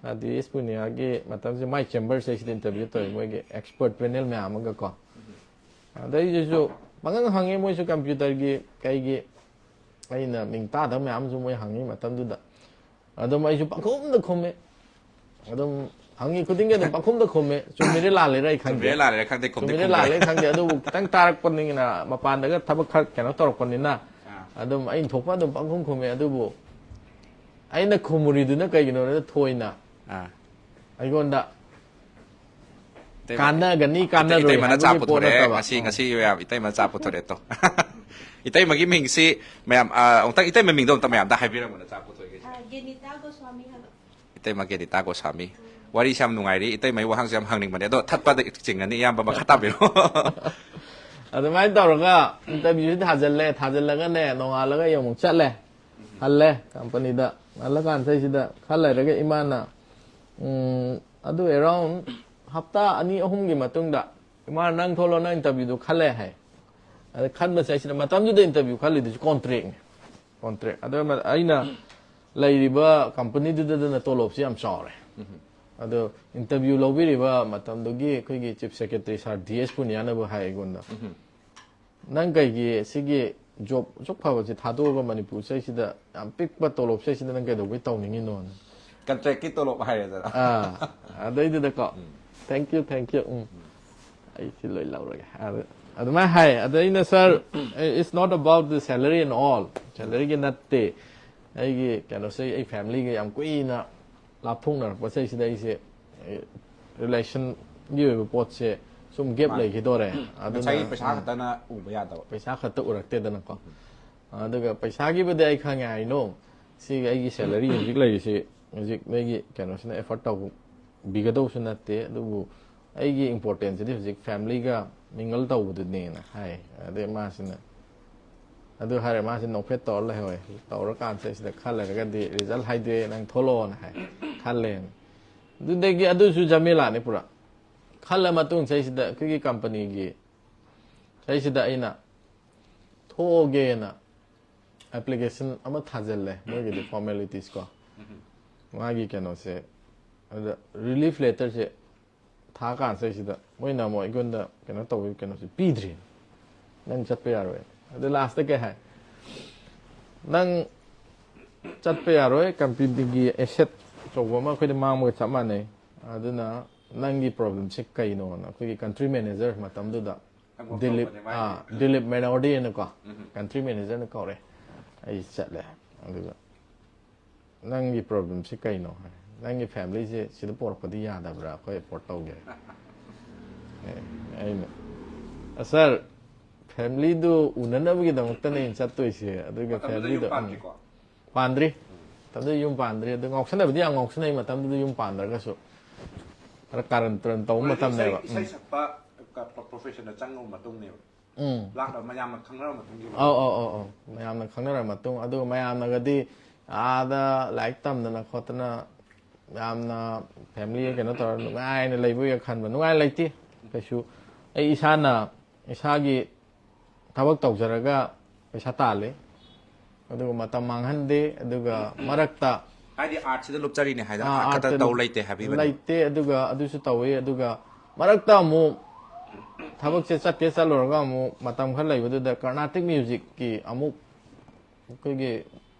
ꯁꯥꯔ ꯗꯤ ꯑꯦꯁ ꯄꯨꯅꯤꯌꯥꯒꯤ ꯃꯇꯝꯁꯦ ꯃꯥꯏ ꯆꯦꯝꯕꯔꯁꯦ ꯁꯤꯗ ꯏꯟꯇꯔꯚꯤꯌꯨ ꯇꯧꯋꯦ, ꯃꯣꯏꯒꯤ ꯑꯦꯛꯁꯄꯔꯠ ꯄꯦꯅꯦꯜ ꯃꯌꯥꯝ ꯑꯃꯒ ꯀꯣ꯫ ꯑꯗꯩꯗꯨꯁꯨ ꯄꯪꯍꯪ ꯍꯪꯉꯦ ꯃꯣꯏꯁꯨ ꯀꯝꯄ꯭ꯌꯨꯇꯔꯒꯤ ꯀꯩꯒꯤ꯫ ꯑꯩꯅ ꯃꯤꯡ ꯇꯥꯗꯕ ꯃꯌꯥꯝ ꯑꯃꯁꯨ ꯃꯣꯏ ꯍꯪꯉꯤ ꯃꯇꯝꯗꯨꯗ꯫ ꯑꯗꯨꯝ ꯑꯩꯁꯨ ꯄꯪꯈꯨꯝꯗ ꯈꯨꯝꯃꯦ꯫ ꯑꯗꯨꯝ ꯍꯪꯉꯤ ꯈꯨꯗꯤꯡꯒꯤ ꯑꯗꯨꯝ ꯄꯪꯈꯨꯝꯗ ꯈꯨꯝꯃꯦ꯫ ꯆꯨꯝꯃꯤꯔ ꯂꯥꯜꯂꯤꯔ ꯑꯩ ꯈꯪꯗꯦ꯫ ꯆꯨꯝꯃꯤꯔ ꯂꯥꯜꯂꯤꯔ ꯈꯪꯗꯦ, ꯈꯨꯝꯗꯤ ꯆꯨꯝꯃꯤꯔ ꯈꯨꯝꯃꯦ꯫ ꯂꯥꯜꯂꯤꯔ ꯈꯪꯗꯦ꯫ ꯑꯗꯨꯕꯨ ꯈꯤꯇꯪ ꯇꯥꯔꯛꯄꯅꯤꯅ, ꯃꯄꯥꯟꯗꯒ ꯊꯕꯛ ꯈꯔ ꯀꯩꯅꯣ ꯇꯧꯔꯛꯄꯅꯤꯅ, ꯑꯥ꯫ ꯑꯗꯨꯝ ꯑꯩꯅ ꯊꯣꯛꯄ ꯑꯗꯨꯝ ꯄꯪꯈꯨꯝ ꯈꯨꯝꯃꯦ꯫ ꯑꯗꯨꯕꯨ ꯑꯩꯅ ꯈꯨꯝꯃꯨꯔꯤꯗꯨꯅ ꯀꯩꯒꯤꯅꯣꯗ ꯊꯣꯏꯅ ꯑꯥ꯫ ꯑꯩꯉꯣꯟꯗ ꯏꯇꯩꯃ-, ꯀꯥꯟꯅꯒꯅꯤ, ꯏꯇꯩ-, ꯀꯥꯟꯅꯔꯣꯏ ꯏꯇꯩꯃꯅ ꯍꯥꯏꯕꯒꯤ ꯆꯥ ꯄꯣꯠ ꯄꯨꯊꯣꯔꯛꯑꯦ ꯅꯠꯇꯕ꯫ ꯉꯁꯤ, ꯑꯥ꯫ ꯉꯁꯤ ꯃꯌꯥꯝ ꯏꯇꯩꯃ ꯆꯥ ꯄꯨꯊꯣꯔꯛꯑꯦ ꯇꯣ꯫ ꯏꯇꯩꯃꯒꯤ ꯃꯤꯡꯁꯤ ꯃꯌꯥꯝ, ꯑ, ꯑꯃꯨꯛꯇꯪ ꯏꯇꯩꯃ ꯃꯤꯡꯗꯣ ꯑꯝꯇ ꯃꯌꯥꯝꯗ ꯍꯥꯏꯕꯤꯔꯝꯃꯣꯅ, ꯆꯥ ꯄꯨꯊꯣꯛꯏꯒꯦ꯫ ꯑ, ꯒꯦꯅꯤꯇꯥ ꯒꯣꯁ꯭ꯋꯥꯃꯤ ꯍꯥꯏꯕ꯫ ꯏꯇꯩꯃ ꯒꯦꯅꯤꯇꯥ ꯒꯣꯁꯥꯃꯤ꯫ ꯋꯥꯔꯤꯁꯦ ꯌꯥꯝ ꯅꯨꯡꯉꯥꯏꯔꯤ꯫ ꯏꯇꯩꯃꯒꯤ ꯋꯥꯍꯪꯁꯦ ꯌꯥꯝ ꯍꯪꯅꯤꯡꯕꯅꯦ, ꯑꯗꯣ ꯊꯠꯄꯗ ꯆꯤꯡꯒꯅꯤ꯫ ꯏꯌꯥꯝꯕ ꯃꯈꯥ ꯇꯥꯕꯤꯔꯣ꯫ ꯑꯗꯨꯃꯥꯏꯅ ꯇꯧꯔꯒ ꯏꯟꯇꯔꯚꯤꯌꯨꯁꯤ ꯊꯥꯖꯤꯜꯂꯦ꯫ ꯊꯥꯖꯤꯜꯂꯒꯅꯦ, ꯅꯣꯡꯉꯥꯜꯂꯒ ꯑꯩ ꯑꯃꯨꯛ ꯆꯠꯂꯦ꯫ ꯍꯜꯂꯦ ꯀꯝꯄꯅꯤꯗ꯫ ꯍꯜꯂꯀꯥꯟꯁꯤꯗꯩꯁꯤꯗ ꯈꯔ ꯂꯩꯔꯒ ꯏꯃꯥꯅ, ꯎꯝ, ꯑꯗꯨ ꯑꯦꯔꯥꯎꯟ ꯍꯞꯇꯥ ꯑꯅꯤ ꯑꯍꯨꯝꯒꯤ ꯃꯇꯨꯡꯗ, "ꯏꯃꯥ, ꯅꯪ ꯊꯣꯛꯂꯛꯑꯣ, ꯅꯪ ꯏꯟꯇꯔꯚꯤꯌꯨꯗꯣ ꯈꯜꯂꯦ" ꯍꯥꯏ꯫ ꯑꯗ ꯈꯟꯕꯁꯦ ꯑꯩꯁꯤꯗ, ꯃꯇꯝꯗꯨꯗ ꯏꯟꯇꯔꯚꯤꯌꯨ ꯈꯜꯂꯤꯗꯨꯁꯨ ꯀꯣꯟꯇ꯭ꯔꯦꯛꯅꯤ꯫ ꯀꯣꯟꯇ꯭ꯔꯦꯛ꯫ ꯑꯗꯨ ꯑꯩꯅ ꯂꯩꯔꯤꯕ ꯀꯝꯄꯅꯤꯗꯨꯗꯅ ꯇꯣꯂꯣꯞꯁꯤ ꯌꯥꯝ ꯆꯥꯎꯔꯦ꯫ ꯑꯗꯣ ꯏꯟꯇꯔꯚꯤꯌꯨ ꯂꯧꯕꯤꯔꯤꯕ ꯃꯇꯝꯗꯨꯒꯤ ꯑꯩꯈꯣꯏꯒꯤ ꯆꯤꯐ ꯁꯦꯀ꯭ꯔꯦꯇꯔꯤ ꯁꯥꯔ ꯗꯤ ꯑꯦꯁ ꯄꯨꯅꯤꯌꯥꯅꯕꯨ ꯍꯥꯏ ꯑꯩꯉꯣꯟꯗ, "ꯅꯪ ꯀꯩꯒꯤ ꯁꯤꯒꯤ ꯖꯣꯕ ꯑꯁꯨꯛ ꯐꯕꯁꯤ ꯊꯥꯗꯣꯛꯑꯒ ꯃꯅꯤꯄꯨꯔ ꯁꯩꯁꯤꯗ ꯌꯥꯝ ꯄꯤꯛꯄ ꯇꯣꯂꯣꯞ ꯁꯩꯁꯤꯗ ꯅꯪ ꯀꯩꯗꯧꯕꯩ ꯇꯧꯅꯤꯡꯉꯤꯅꯣꯅ?" ꯀꯟꯇ꯭ꯔꯦꯛꯀꯤ ꯇꯣꯂꯣꯞ ꯍꯥꯏꯔꯦꯗꯅ꯫ ꯑꯥ, ꯑꯗꯩꯗꯨꯗꯀꯣ, "Thank you, thank you, ꯎꯝ, ꯑꯩ ꯁꯤ ꯂꯣꯏ ꯂꯧꯔꯒꯦ" ꯑꯗꯨ ꯑꯗꯨꯃꯥꯏꯅ ꯍꯥꯏ꯫ ꯑꯗ ꯑꯩꯅ, "Sir, it's not about the salary and all, ꯁꯦꯂꯔꯤꯒꯤ ꯅꯠꯇꯦ, ꯑꯩꯒꯤ ꯀꯩꯅꯣꯁꯦ, ꯑꯩ ꯐꯦꯃꯤꯂꯤꯒ ꯌꯥꯝ ꯀꯨꯏꯅ ꯂꯥꯞꯊꯣꯛꯅꯔꯛꯄ ꯁꯤꯗꯩꯁꯤꯗ ꯑꯩꯁꯦ ꯔꯤꯂꯦꯁꯟꯒꯤ ꯑꯣꯏꯕ ꯄꯣꯠꯁꯦ ꯁꯨꯝ ꯒꯦꯞ ꯂꯩꯈꯤꯗꯣꯔꯦ꯫ ꯑꯗꯨꯅ ꯉꯁꯥꯏꯒꯤ ꯄꯩꯁꯥ ꯈꯛꯇꯅ ꯎꯕ ꯌꯥꯗꯕ꯫ ꯄꯩꯁꯥ ꯈꯛꯇ ꯎꯔꯛꯇꯦꯗꯅꯀꯣ꯫ ꯑꯗꯨꯒ ꯄꯩꯁꯥꯒꯤꯕꯨꯗꯤ ꯑꯩ ꯈꯪꯉꯦ, ꯍꯥꯏꯅꯣ꯫ ꯁꯤꯒꯤ ꯑꯩꯒꯤ salary ꯍꯧꯖꯤꯛ ꯂꯩꯔꯤꯁꯤ, ꯍꯧꯖꯤꯛ ꯅꯣꯏꯒꯤ ꯀꯩꯅꯣꯁꯤꯅ afford ꯇꯧꯕꯤꯒꯗꯧꯕꯁꯨ ꯅꯠꯇꯦ꯫ ꯑꯗꯨꯕꯨ ꯑꯩꯒꯤ importanceꯁꯤꯗꯤ ꯍꯧꯖꯤꯛ familyꯒ mingle ꯇꯧꯕꯗꯨꯅꯦꯅ ꯍꯥꯏ꯫ ꯑꯗꯩ ꯃꯥꯁꯤꯅ ꯑꯗꯨ ꯍꯥꯏꯔꯦ, ꯃꯥꯁꯤ ꯅꯣꯛꯐꯦꯠ ꯇꯧꯔ ꯂꯩꯍꯧꯋꯦ꯫ ꯇꯧꯔꯀꯥꯟꯁꯤꯗ ꯁꯤꯗ ꯈꯔ ꯂꯩꯔꯒꯗꯤ result ꯍꯥꯏꯗꯣꯛꯑꯦ, ꯅꯪ ꯊꯣꯛꯂꯛꯑꯣꯅ ꯍꯥꯏ꯫ ꯈꯜꯂꯦꯅ꯫ ꯑꯗꯨꯗꯒꯤ ꯑꯗꯨꯁꯨ ꯖꯃꯦꯂꯥꯅꯤ ꯄꯨꯔꯥ꯫ ꯈꯜꯂ ꯃꯇꯨꯡ ꯁꯤꯗꯩꯁꯤꯗ ꯑꯩꯈꯣꯏꯒꯤ companyꯒꯤ ꯁꯤꯗꯩꯁꯤꯗ ꯑꯩꯅ ꯊꯣꯛꯑꯒꯦꯅ application ꯑꯃ ꯊꯥꯖꯤꯜꯂꯦ, ꯃꯣꯏꯒꯤꯗꯤ formalities ꯀꯣ, ꯃꯥꯒꯤ ꯀꯩꯅꯣꯁꯦ꯫ ꯑꯗꯨꯗ relief letterꯁꯦ ꯊꯥ ꯀꯥꯟꯁꯤꯗꯩꯁꯤꯗ ꯃꯣꯏꯅ ꯑꯃꯨꯛ ꯑꯩꯉꯣꯟꯗ ꯀꯩꯅꯣ ꯇꯧꯕꯒꯤ ꯀꯩꯅꯣꯁꯦ ꯄꯤꯗ꯭ꯔꯤ꯫ "ꯅꯪ ꯆꯠꯄ ꯌꯥꯔꯣꯏ"꯫ ꯑꯗꯨ lastꯇ ꯀꯩ ꯍꯥꯏ? "ꯅꯪ ꯆꯠꯄ ꯌꯥꯔꯣꯏ, companyꯒꯤ asset ꯑꯆꯧꯕ ꯑꯃ ꯑꯩꯈꯣꯏꯗ ꯃꯥꯡꯕꯒ ꯆꯞ ꯃꯥꯟꯅꯩ꯫ ꯑꯗꯨꯅ ꯅꯪꯒꯤ problemꯁꯦ ꯀꯩꯅꯣꯅ?" ꯑꯩꯈꯣꯏꯒꯤ country manager ꯃꯇꯝꯗꯨꯗ ꯊꯕꯛ ꯗꯤꯂꯤꯞ ꯇꯧꯕꯅꯦ ꯃꯥꯏꯗꯤ꯫ ꯑꯥ, ꯗꯤꯂꯤꯞ ꯃꯦꯅꯣꯔꯗꯤꯅꯀꯣ, country managerꯅ ꯀꯧꯔꯦ꯫ ꯑꯩ ꯆꯠꯂꯦ꯫ ꯑꯗꯨꯒ "ꯅꯪꯒꯤ problemꯁꯤ ꯀꯩꯅꯣ?" ꯍꯥꯏ꯫ "ꯅꯪꯒꯤ familyꯁꯦ ꯁꯤꯗ ꯄꯣꯔꯛꯄꯗꯤ ꯌꯥꯗꯕ꯭ꯔꯥ? ꯑꯩꯈꯣꯏ afford ꯇꯧꯒꯦ"꯫ ꯑꯦ, ꯑꯩꯅ, "ꯁꯥꯔ, familyꯗꯨ ꯎꯅꯅꯕꯒꯤꯗꯃꯛꯇꯅꯦ ꯑꯩꯅ ꯆꯠꯇꯣꯏꯁꯦ꯫ ꯑꯗꯨꯒ ꯃꯇꯝꯗꯨꯗ ꯌꯨꯝ familyꯗꯣ, ꯎꯝ, ꯄꯥꯟꯗ꯭ꯔꯤꯀꯣ? ꯄꯥꯟꯗ꯭ꯔꯤ꯫ ꯃꯇꯝꯗꯨꯗ ꯌꯨꯝ ꯄꯥꯟꯗ꯭ꯔꯤ꯫ ꯑꯗꯨ ꯉꯥꯎꯁꯟꯅꯕꯗꯤ ꯌꯥꯝ ꯉꯥꯎꯁꯟꯅꯩ ꯃꯇꯝꯗꯨꯗ, ꯌꯨꯝ ꯄꯥꯟꯗ꯭ꯔꯒꯁꯨ꯫ ꯈꯔ ꯀꯥꯔꯟ ꯇꯨꯔꯟ ꯇꯧꯕ ꯃꯣꯏꯁꯨ ꯃꯇꯝꯅꯦꯕ꯫ ꯏꯁꯩ, ꯏꯁꯩ ꯎꯝ꯫ ꯁꯛꯄ ꯄ꯭ꯔꯣꯐꯦꯁꯟꯗ ꯆꯪꯉꯕ ꯃꯇꯨꯡꯅꯦꯕ꯫ ꯎꯝ꯫ ꯂꯥꯛꯂꯕ ꯃꯌꯥꯝꯅ ꯈꯪꯅꯔꯕ ꯃꯇꯨꯡꯒꯤ ꯑꯧ, ꯑꯧ, ꯑꯧ, ꯑꯧ꯫ ꯃꯌꯥꯝꯅ ꯈꯪꯅꯔ ꯃꯇꯨꯡ, ꯑꯗꯨꯒ ꯃꯌꯥꯝꯅꯒꯗꯤ ꯑꯥꯗ ꯂꯥꯏꯔꯤꯛ ꯇꯝꯗꯅ ꯈꯣꯠꯇꯅ ꯌꯥꯝꯅ family ꯀꯩꯅꯣ ꯇꯧꯔ ꯅꯨꯡꯉꯥꯏꯅ ꯂꯩꯕꯣꯏꯒ ꯈꯟꯕ꯫ ꯅꯨꯡꯉꯥꯏꯅ ꯂꯩꯇꯦ ꯀꯩꯁꯨ꯫ ꯑꯩ ꯏꯁꯥꯅ, ꯏꯁꯥꯒꯤ ꯊꯕꯛ ꯇꯧꯖꯔꯒ ꯄꯩꯁꯥ ꯇꯥꯜꯂꯤ꯫ ꯑꯗꯨꯒ ꯃꯇꯝ ꯃꯥꯡꯍꯟꯗꯦ꯫ ꯑꯗꯨꯒ ꯃꯔꯛꯇ ꯍꯥꯏꯗꯤ artꯁꯤꯗ ꯂꯨꯞꯆꯔꯤꯅꯦ ꯍꯥꯏꯗꯅ, ꯑꯥ, art ꯈꯛꯇ artꯇ ꯇꯧ ꯂꯩꯇꯦ ꯍꯥꯏꯕꯤꯕꯅꯦ꯫ ꯂꯩꯇꯦ꯫ ꯑꯗꯨꯒ ꯑꯗꯨꯁꯨ ꯇꯧꯋꯤ꯫ ꯑꯗꯨꯒ ꯃꯔꯛꯇ ꯑꯃꯨꯛ ꯊꯕꯛꯁꯦ ꯆꯠꯀꯦ ꯆꯠꯂꯨꯔꯒ ꯑꯃꯨꯛ ꯃꯇꯝ ꯈꯔ ꯂꯩꯕꯗꯨꯗ Carnatic musicꯀꯤ ꯑꯃꯨꯛ ꯑꯩꯈꯣꯏꯒꯤ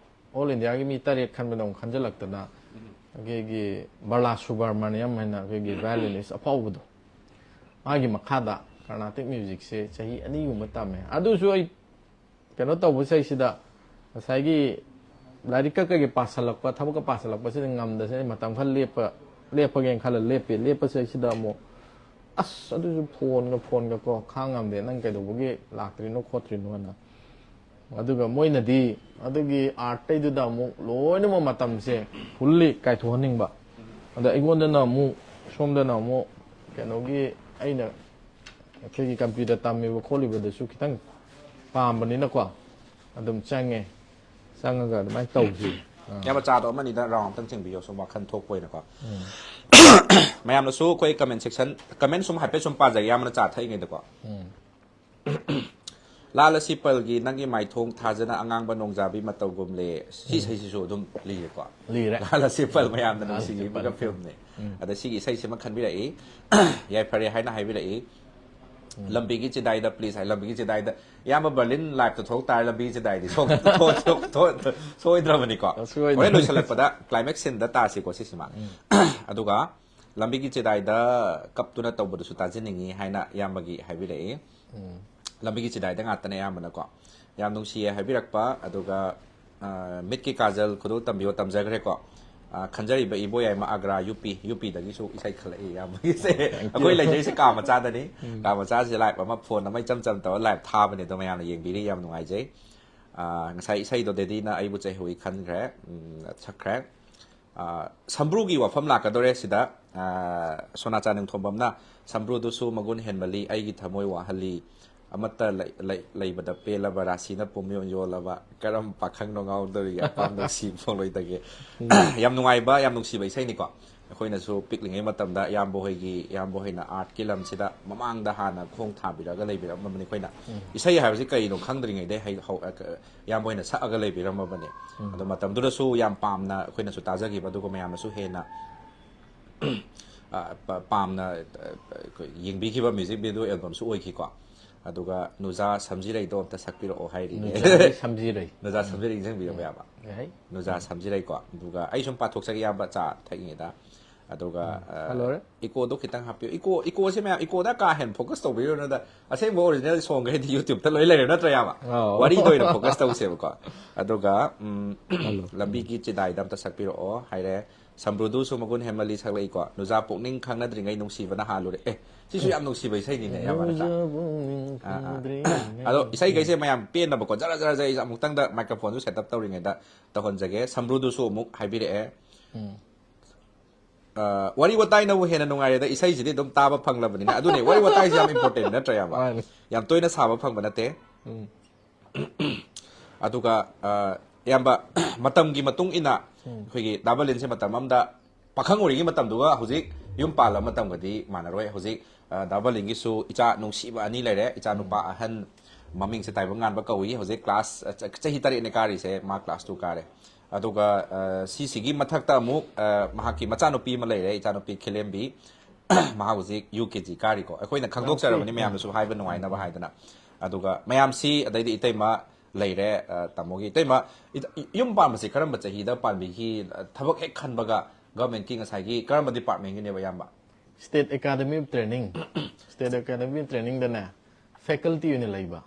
All Indiaꯒꯤ ꯃꯤ ꯇꯔꯦꯠ ꯈꯟꯕꯗ ꯑꯃꯨꯛ ꯈꯟꯖꯜꯂꯛꯇꯅ, ꯑꯩꯈꯣꯏꯒꯤ ꯕꯂꯥ ꯁꯨꯕ꯭ꯔꯃꯅꯤꯌꯝ ꯍꯥꯏꯅ ꯑꯩꯈꯣꯏꯒꯤ violinist ꯑꯐꯥꯎꯕꯗꯣ, ꯃꯥꯒꯤ ꯃꯈꯥꯗ Carnatic musicꯁꯦ ꯆꯍꯤ ꯑꯅꯤꯒꯨꯝꯕ ꯇꯝꯃꯦ꯫ ꯑꯗꯨꯁꯨ ꯑꯩ ꯀꯩꯅꯣ ꯇꯧꯕ ꯆꯍꯤꯁꯤꯗ ꯉꯁꯥꯏꯒꯤ ꯂꯥꯏꯔꯤꯛꯀ ꯀꯩꯀꯩ ꯄꯥꯁꯜꯂꯛꯄ, ꯊꯕꯛꯀ ꯄꯥꯁꯜꯂꯛꯄꯁꯤꯗ ꯉꯝꯗꯁꯦ ꯑꯩ ꯃꯇꯝ ꯈꯔ ꯂꯦꯞꯄ, ꯂꯦꯞꯄꯒꯦꯅ ꯈꯜꯂ ꯂꯦꯞꯄꯤ꯫ ꯂꯦꯞꯄ ꯆꯍꯤꯁꯤꯗ ꯑꯃꯨꯛ ꯑꯁ, ꯑꯗꯨꯁꯨ ꯐꯣꯟꯒ ꯐꯣꯟꯒ ꯀꯣ, ꯈꯥꯡ ꯉꯝꯗꯦ, ꯅꯪ ꯀꯩꯗꯧꯕꯒꯤ ꯂꯥꯛꯇ꯭ꯔꯤꯅꯣ ꯈꯣꯠꯇ꯭ꯔꯤꯅꯣꯅ꯫ ꯑꯗꯨꯒ ꯃꯣꯏꯅꯗꯤ ꯑꯗꯨꯒꯤ ꯑꯥꯔꯠꯇꯩꯗꯨꯗ ꯑꯃꯨꯛ ꯂꯣꯏꯅꯃꯛ ꯃꯇꯝꯁꯦ ꯐꯨꯜꯂꯤ ꯀꯥꯏꯊꯣꯛꯍꯟꯅꯤꯡꯕ꯫ ꯑꯗ ꯑꯩꯉꯣꯟꯗꯅ ꯑꯃꯨꯛ, ꯁꯣꯝꯗꯅ ꯑꯃꯨꯛ ꯀꯩꯅꯣꯒꯤ, ꯑꯩꯅ ꯑꯩꯈꯣꯏꯒꯤ ꯀꯝꯄ꯭ꯌꯨꯇꯔ ꯇꯝꯃꯤꯕ ꯈꯣꯠꯂꯤꯕꯗꯁꯨ ꯈꯤꯇꯪ ꯄꯥꯝꯕꯅꯤꯅꯀꯣ, ꯑꯗꯨꯝ ꯆꯪꯉꯦ꯫ ꯆꯪꯉꯒ ꯑꯗꯨꯃꯥꯏꯅ ꯇꯧꯁꯤ꯫ ꯑꯥ꯫ ꯏꯌꯥꯝꯕ, ꯆꯥꯗꯣ ꯑꯃꯅꯤꯗ ꯔꯥꯎꯟ ꯑꯝꯇꯪ ꯆꯤꯡꯕꯤꯌꯣ, ꯁꯨꯝ ꯋꯥꯈꯜ ꯊꯣꯛꯄ ꯑꯣꯏꯅꯀꯣ꯫ ꯃꯌꯥꯝꯅꯁꯨ ꯑꯩꯈꯣꯏ ꯀꯃꯦꯟ ꯁꯦꯛꯁꯟ, ꯀꯃꯦꯟ ꯁꯨꯝ ꯍꯥꯏꯐꯦꯠ ꯁꯨꯝ ꯄꯥꯖꯒꯦ, ꯏꯌꯥꯝꯕꯅ ꯆꯥ ꯊꯛꯏꯉꯩꯗꯀꯣ꯫ ꯂꯥꯜ ꯑꯁꯤ ꯄꯜꯒꯤ ꯅꯪꯒꯤ ꯃꯥꯏꯊꯣꯡ ꯊꯥꯖꯅ ꯑꯉꯥꯡꯕ ꯅꯣꯡꯖꯥꯕꯤ ꯃꯇꯧꯒꯨꯝꯂꯦ꯫ ꯁꯤ ꯏꯁꯩꯁꯤꯁꯨ ꯑꯗꯨꯝ ꯂꯤꯔꯦꯀꯣ꯫ ꯂꯤꯔꯦ꯫ ꯂꯥꯜ ꯑꯁꯤ ꯄꯜ ꯃꯌꯥꯝꯅ ꯂꯥꯜ ꯑꯁꯤ ꯅꯨꯡꯁꯤꯕꯤꯕ ꯄꯜ꯫ ꯐꯤꯂꯝꯅꯦ꯫ ꯑꯗ ꯁꯤꯒꯤ ꯏꯁꯩꯁꯤꯃ ꯈꯟꯕꯤꯔꯛꯏ꯫ ꯌꯥꯏꯐꯔꯦ ꯍꯥꯏꯅ ꯍꯥꯏꯕꯤꯔꯛꯏ꯫ ꯂꯝꯕꯤꯒꯤ ꯆꯤꯗꯥꯏꯗ, ꯄ꯭ꯂꯤꯖ ꯍꯥꯏ, ꯂꯝꯕꯤꯒꯤ ꯆꯤꯗꯥꯏꯗ꯫ ꯏꯌꯥꯝꯕ ꯕꯔꯂꯤꯟ ꯂꯥꯏꯐꯇ ꯊꯣꯛ ꯇꯥꯔꯦ, ꯂꯝꯕꯤꯒꯤ ꯆꯤꯗꯥꯏꯗꯤ ꯁꯣꯛ-, ꯊꯣꯛ-, ꯊꯣꯛ-, ꯊꯣꯛ-, ꯁꯣꯏꯗ꯭ꯔꯕꯅꯤꯀꯣ꯫ ꯁꯣꯏꯗ꯭ꯔꯕꯅꯤ꯫ ꯍꯣꯔꯦꯟ ꯂꯣꯏꯁꯤꯜꯂꯛꯄꯗ ꯀ꯭ꯂꯥꯏꯃꯦꯛꯁ ꯁꯤꯟꯗ ꯇꯥꯁꯤꯀꯣ ꯁꯤꯁꯤꯃ꯫ ꯑꯗꯨꯒ ꯂꯝꯕꯤꯒꯤ ꯆꯤꯗꯥꯏꯗ ꯀꯞꯇꯨꯅ ꯇꯧꯕꯗꯨꯁꯨ ꯇꯥꯖꯅꯤꯡꯉꯤ ꯍꯥꯏꯅ ꯏꯌꯥꯝꯕꯒꯤ ꯍꯥꯏꯕꯤꯔꯛꯏ꯫ ꯂꯝꯕꯤꯒꯤ ꯆꯤꯗꯥꯏꯗ ꯉꯥꯛꯇꯅꯦ ꯑꯌꯥꯝꯕꯅꯀꯣ꯫ ꯌꯥꯝ ꯅꯨꯡꯁꯤꯌꯦ ꯍꯥꯏꯕꯤꯔꯛꯄ, ꯑꯗꯨꯒ, ꯑ, ꯃꯤꯠꯀꯤ ꯀꯥꯖꯜ ꯈꯨꯗꯣꯜ ꯇꯝꯕꯤꯌꯣ, ꯇꯝꯖꯈ꯭ꯔꯦꯀꯣ꯫ ꯑ, ꯈꯟꯖꯔꯤꯕ ꯏꯕꯣꯌꯥꯏꯃ ꯑꯒ꯭ꯔꯥ ꯌꯨ ꯄꯤ, ꯌꯨ ꯄꯤꯗꯒꯤꯁꯨ ꯏꯁꯩ ꯈꯜꯂꯛꯏ ꯏꯌꯥꯝꯕꯒꯤꯁꯦ꯫ ꯑꯩꯈꯣꯏ ꯂꯩꯖꯩꯁꯦ ꯀꯥ ꯃꯆꯥꯗꯅꯤ꯫ ꯀꯥ ꯃꯆꯥꯁꯦ ꯂꯥꯏꯞ ꯑꯃ, ꯐꯣꯟ ꯑꯃ ꯏꯆꯝ ꯆꯝ ꯇꯧꯔ ꯂꯥꯏꯞ ꯊꯥꯕꯅꯦ, ꯑꯗꯣ ꯃꯌꯥꯝꯅ ꯌꯦꯡꯕꯤꯔꯤ, ꯌꯥꯝ ꯅꯨꯡꯉꯥꯏꯖꯩ꯫ ꯑ, ꯉꯁꯥꯏ ꯏꯁꯩꯗꯣ ꯗꯦꯗꯤꯅ ꯑꯩꯕꯨ ꯆꯩꯍꯧꯏ ꯈꯟꯈ꯭ꯔꯦ, ꯎꯝ, ꯁꯛꯈ꯭ꯔꯦ꯫ ꯑ, ꯁꯝꯕ꯭ꯔꯨꯒꯤ ꯋꯥꯐꯝ ꯂꯥꯛꯀꯗꯧꯔꯦ ꯁꯤꯗ꯫ ꯑ, ꯁꯣꯅꯥꯆꯥ ꯅꯤꯡꯊꯣꯝꯕꯝꯅ, "ꯁꯝꯕ꯭ꯔꯨꯗꯨꯁꯨ ꯃꯒꯨꯟ ꯍꯦꯟꯃꯜꯂꯤ, ꯑꯩꯒꯤ ꯊꯃꯣꯏ ꯋꯥꯍꯜꯂꯤ, ꯑꯃꯠꯇ ꯂꯩ-, ꯂꯩ-, ꯂꯩꯕꯗ ꯄꯦꯜꯂꯕ, ꯔꯥꯁꯤꯅ ꯄꯨꯝꯌꯣꯟ ꯌꯣꯜꯂꯕ, ꯀꯔꯝꯕ ꯄꯥꯈꯪꯅꯣ ꯉꯥꯎꯗꯧꯔꯤꯒꯦ, ꯑꯄꯥꯝ ꯅꯨꯡꯁꯤ ꯐꯣꯡꯂꯣꯏꯗꯒꯦ?" ꯌꯥꯝ ꯅꯨꯡꯉꯥꯏꯕ, ꯌꯥꯝ ꯅꯨꯡꯁꯤꯕ ꯏꯁꯩꯅꯤꯀꯣ꯫ ꯑꯩꯈꯣꯏꯅꯁꯨ ꯄꯤꯛꯂꯤꯉꯩ ꯃꯇꯝꯗ ꯏꯌꯥꯝꯕ ꯍꯣꯏꯒꯤ, ꯏꯌꯥꯝꯕ ꯍꯣꯏꯅ ꯑꯥꯔꯠꯀꯤ ꯂꯝꯁꯤꯗ ꯃꯃꯥꯡꯗ ꯍꯥꯟꯅ ꯈꯣꯡ ꯊꯥꯕꯤꯔꯒ ꯂꯩꯕꯤꯔꯝꯃꯕꯅꯤ꯫ ꯑꯩꯈꯣꯏꯅ ꯏꯁꯩ ꯍꯥꯏꯕꯁꯤ ꯀꯔꯤꯅꯣ ꯈꯪꯗ꯭ꯔꯤꯉꯩꯗꯩ ꯍꯩ-, ꯍꯧ-, ꯑ, ꯏꯌꯥꯝꯕ ꯍꯣꯏꯅ ꯁꯛꯑꯒ ꯂꯩꯕꯤꯔꯝꯃꯕꯅꯤ꯫ ꯑꯗꯣ ꯃꯇꯝꯗꯨꯗꯁꯨ ꯌꯥꯝ ꯄꯥꯝꯅ ꯑꯩꯈꯣꯏꯅꯁꯨ ꯇꯥꯖꯈꯤꯕ, ꯑꯗꯨꯒ ꯃꯌꯥꯝꯅꯁꯨ ꯍꯦꯟꯅ ꯑ, ꯄ-, ꯄꯥꯝꯅ, ꯑ, ꯑꯩꯈꯣꯏ ꯌꯦꯡꯕꯤꯈꯤꯕ ꯃ꯭ꯌꯨꯖꯤꯛ ꯚꯤꯗꯤꯑꯣ ꯑꯦꯜꯕꯝꯁꯨ ꯑꯣꯏꯈꯤꯀꯣ꯫ ꯑꯗꯨꯒ ꯅꯨꯖꯥ ꯁꯝꯖꯤꯔꯩꯗꯣ ꯑꯝꯇ ꯁꯛꯄꯤꯔꯛꯑꯣ ꯍꯥꯏꯔꯤꯅꯦ꯫ ꯅꯨꯖꯥ ꯁꯝꯖꯤꯔꯩ꯫ ꯅꯨꯖꯥ ꯁꯝꯖꯤꯔꯩ ꯅꯤꯡꯁꯤꯡꯕꯤꯔꯕ ꯌꯥꯕ? ꯌꯥꯏ꯫ ꯅꯨꯖꯥ ꯁꯝꯖꯤꯔꯩꯀꯣ꯫ ꯑꯗꯨꯒ ꯑꯩ ꯁꯨꯝ ꯄꯥꯊꯣꯛꯆꯒꯦ ꯏꯌꯥꯝꯕ, ꯆꯥ ꯊꯛꯏꯉꯩꯗ꯫ ꯑꯗꯨꯒ ꯍꯜꯂꯣꯔꯦ꯫ ꯏꯀꯣꯗꯣ ꯈꯤꯇꯪ ꯍꯥꯞꯄꯤꯌꯨ꯫ ꯏꯀꯣ ꯏꯀꯣꯁꯦ ꯃꯌꯥꯝ ꯏꯀꯣꯗ ꯀꯥ ꯍꯦꯟꯅ ꯐꯣꯀꯁ ꯇꯧꯕꯤꯔꯨꯅꯨꯗ, ꯑꯁꯦꯡꯕ ꯑꯣꯔꯤꯖꯤꯅꯦꯜ ꯁꯣꯡꯈꯩꯗꯤ ꯌꯨꯇ꯭ꯌꯨꯕꯇ ꯂꯣꯏ ꯂꯩꯔꯦ ꯅꯠꯇ꯭ꯔꯥ ꯏꯌꯥꯝꯕ? ꯑꯧ꯫ ꯋꯥꯔꯤꯗ ꯑꯣꯏꯅ ꯐꯣꯀꯁ ꯇꯧꯁꯦꯕꯀꯣ꯫ ꯑꯗꯨꯒ ꯎꯝ, ꯂꯝꯕꯤꯒꯤ ꯆꯤꯗꯥꯏꯗ ꯑꯝꯇ ꯁꯛꯄꯤꯔꯛꯑꯣ ꯍꯥꯏꯔꯦ꯫ ꯁꯝꯕ꯭ꯔꯨꯗꯨꯁꯨ ꯃꯒꯨꯟ ꯍꯦꯟꯃꯜꯂꯤ ꯁꯛꯂꯛꯏꯀꯣ꯫ ꯅꯨꯖꯥ ꯄꯨꯛꯅꯤꯡ ꯈꯪꯅꯗ꯭ꯔꯤꯉꯩ ꯅꯨꯡꯁꯤꯕꯅ ꯍꯥꯜꯂꯨꯔꯦ꯫ ꯑꯦ, ꯁꯤꯁꯨ ꯌꯥꯝ ꯅꯨꯡꯁꯤꯕ ꯏꯁꯩꯅꯤꯅꯦ ꯏꯌꯥꯝꯕ ꯅꯠꯇ꯭ꯔꯥ? ꯅꯨꯖꯥ ꯄꯨꯛꯅꯤꯡ ꯑꯥ, ꯑꯥ꯫ ꯈꯪꯗ꯭ꯔꯤꯉꯩ꯫ ꯑꯗꯣ ꯏꯁꯩꯈꯩꯁꯦ ꯃꯌꯥꯝ ꯄꯦꯟꯅꯕꯀꯣ, ꯖꯔ ꯖꯔ ꯖꯔ ꯑꯩꯁꯦ ꯑꯃꯨꯛꯇꯪꯗ ꯃꯥꯏꯀ꯭ꯔꯣꯐꯣꯟꯁꯨ ꯁꯦꯠ ꯑꯞ ꯇꯧꯔꯤꯉꯩꯗ ꯇꯧꯍꯟꯖꯒꯦ꯫ ꯁꯝꯕ꯭ꯔꯨꯗꯨꯁꯨ ꯑꯃꯨꯛ ꯍꯥꯏꯕꯤꯔꯛꯑꯦ꯫ ꯎꯝ꯫ ꯑ, ꯋꯥꯔꯤ ꯋꯥꯇꯥꯏꯅꯕꯨ ꯍꯦꯟꯅ ꯅꯨꯡꯉꯥꯏꯔꯦꯗ, ꯏꯁꯩꯁꯤꯗꯤ ꯑꯗꯨꯝ ꯇꯥꯕ ꯐꯪꯂꯕꯅꯤꯅ꯫ ꯑꯗꯨꯅꯦ, ꯋꯥꯔꯤ ꯋꯥꯇꯥꯏꯁꯤ ꯌꯥꯝ ꯏꯝꯄꯣꯔꯇꯦꯟ ꯅꯠꯇ꯭ꯔꯥ ꯏꯌꯥꯝꯕ? ꯃꯥꯅꯤ꯫ ꯌꯥꯝ ꯇꯣꯏꯅ ꯁꯥꯕ ꯐꯪꯕ ꯅꯠꯇꯦ꯫ ꯎꯝ꯫ ꯑꯗꯨꯒ ꯑ, ꯏꯌꯥꯝꯕ, ꯃꯇꯝꯒꯤ ꯃꯇꯨꯡ ꯏꯟꯅ ꯑꯩꯈꯣꯏꯒꯤ ꯗꯥ ꯕꯂꯤꯟꯁꯦ ꯃꯇꯝ ꯑꯃꯗ ꯄꯥꯈꯪ ꯑꯣꯏꯔꯤꯉꯩ ꯃꯇꯝꯗꯨꯒ ꯍꯧꯖꯤꯛ ꯌꯨꯝ ꯄꯥꯜꯂꯕ ꯃꯇꯝꯒꯗꯤ ꯃꯥꯟꯅꯔꯣꯏ꯫ ꯍꯧꯖꯤꯛ ꯑ, ꯗꯥ ꯕꯂꯤꯟꯒꯤꯁꯨ ꯏꯆꯥ ꯅꯨꯡꯁꯤꯕ ꯑꯅꯤ ꯂꯩꯔꯦ꯫ ꯏꯆꯥ ꯅꯨꯄꯥ ꯑꯍꯟ, ꯃꯃꯤꯡꯁꯦ ꯇꯥꯏꯕꯪ ꯉꯥꯟꯕ ꯀꯧꯏ꯫ ꯍꯧꯖꯤꯛ ꯀ꯭ꯂꯥꯁ, ꯑ, ꯆ-, ꯆꯍꯤ ꯇꯔꯦꯠꯅꯦ ꯀꯥꯔꯤꯁꯦ, ꯃꯥ ꯀ꯭ꯂꯥꯁ ꯇꯨ ꯀꯥꯔꯦ꯫ ꯑꯗꯨꯒ ꯑ, ꯁꯤꯁꯤꯒꯤ ꯃꯊꯛꯇ ꯑꯃꯨꯛ ꯑ, ꯃꯍꯥꯛꯀꯤ ꯃꯆꯥꯅꯨꯄꯤ ꯑꯃ ꯂꯩꯔꯦ, ꯏꯆꯥꯅꯨꯄꯤ ꯈꯦꯂꯦꯝꯕꯤ꯫ ꯃꯍꯥꯛ ꯍꯧꯖꯤꯛ ꯌꯨ ꯀꯦ ꯖꯤ ꯀꯥꯔꯤꯀꯣ꯫ ꯑꯩꯈꯣꯏꯅ ꯈꯪꯗꯣꯛꯆꯔꯕꯅꯤ ꯃꯌꯥꯝꯅꯁꯨ ꯍꯥꯏꯕ ꯅꯨꯡꯉꯥꯏꯅꯕ ꯍꯥꯏꯗꯅ꯫ ꯑꯗꯨꯒ ꯃꯌꯥꯝꯁꯤ, ꯑꯗꯩꯗꯤ ꯏꯇꯩꯃ ꯂꯩꯔꯦ, ꯑ, ꯇꯥꯃꯣꯒꯤ ꯏꯇꯩꯃ꯫ ꯏ-, ꯌꯨꯝ ꯄꯥꯟꯕꯁꯤ ꯀꯔꯝꯕ ꯆꯍꯤꯗ ꯄꯥꯟꯕꯤꯈꯤ? ꯊꯕꯛ ꯍꯦꯛ ꯈꯟꯕꯒ ꯒꯚꯔꯟꯃꯦꯟꯠꯀꯤ ꯉꯁꯥꯏꯒꯤ ꯀꯔꯝꯕ ꯗꯤꯄꯥꯔꯠꯃꯦꯟꯠꯀꯤꯅꯦꯕ ꯏꯌꯥꯝꯕ? State Academy of Training, State Academy of Trainingꯗꯅꯦ ꯐꯦꯀꯜꯇꯤ ꯑꯣꯏꯅ ꯂꯩꯕ꯫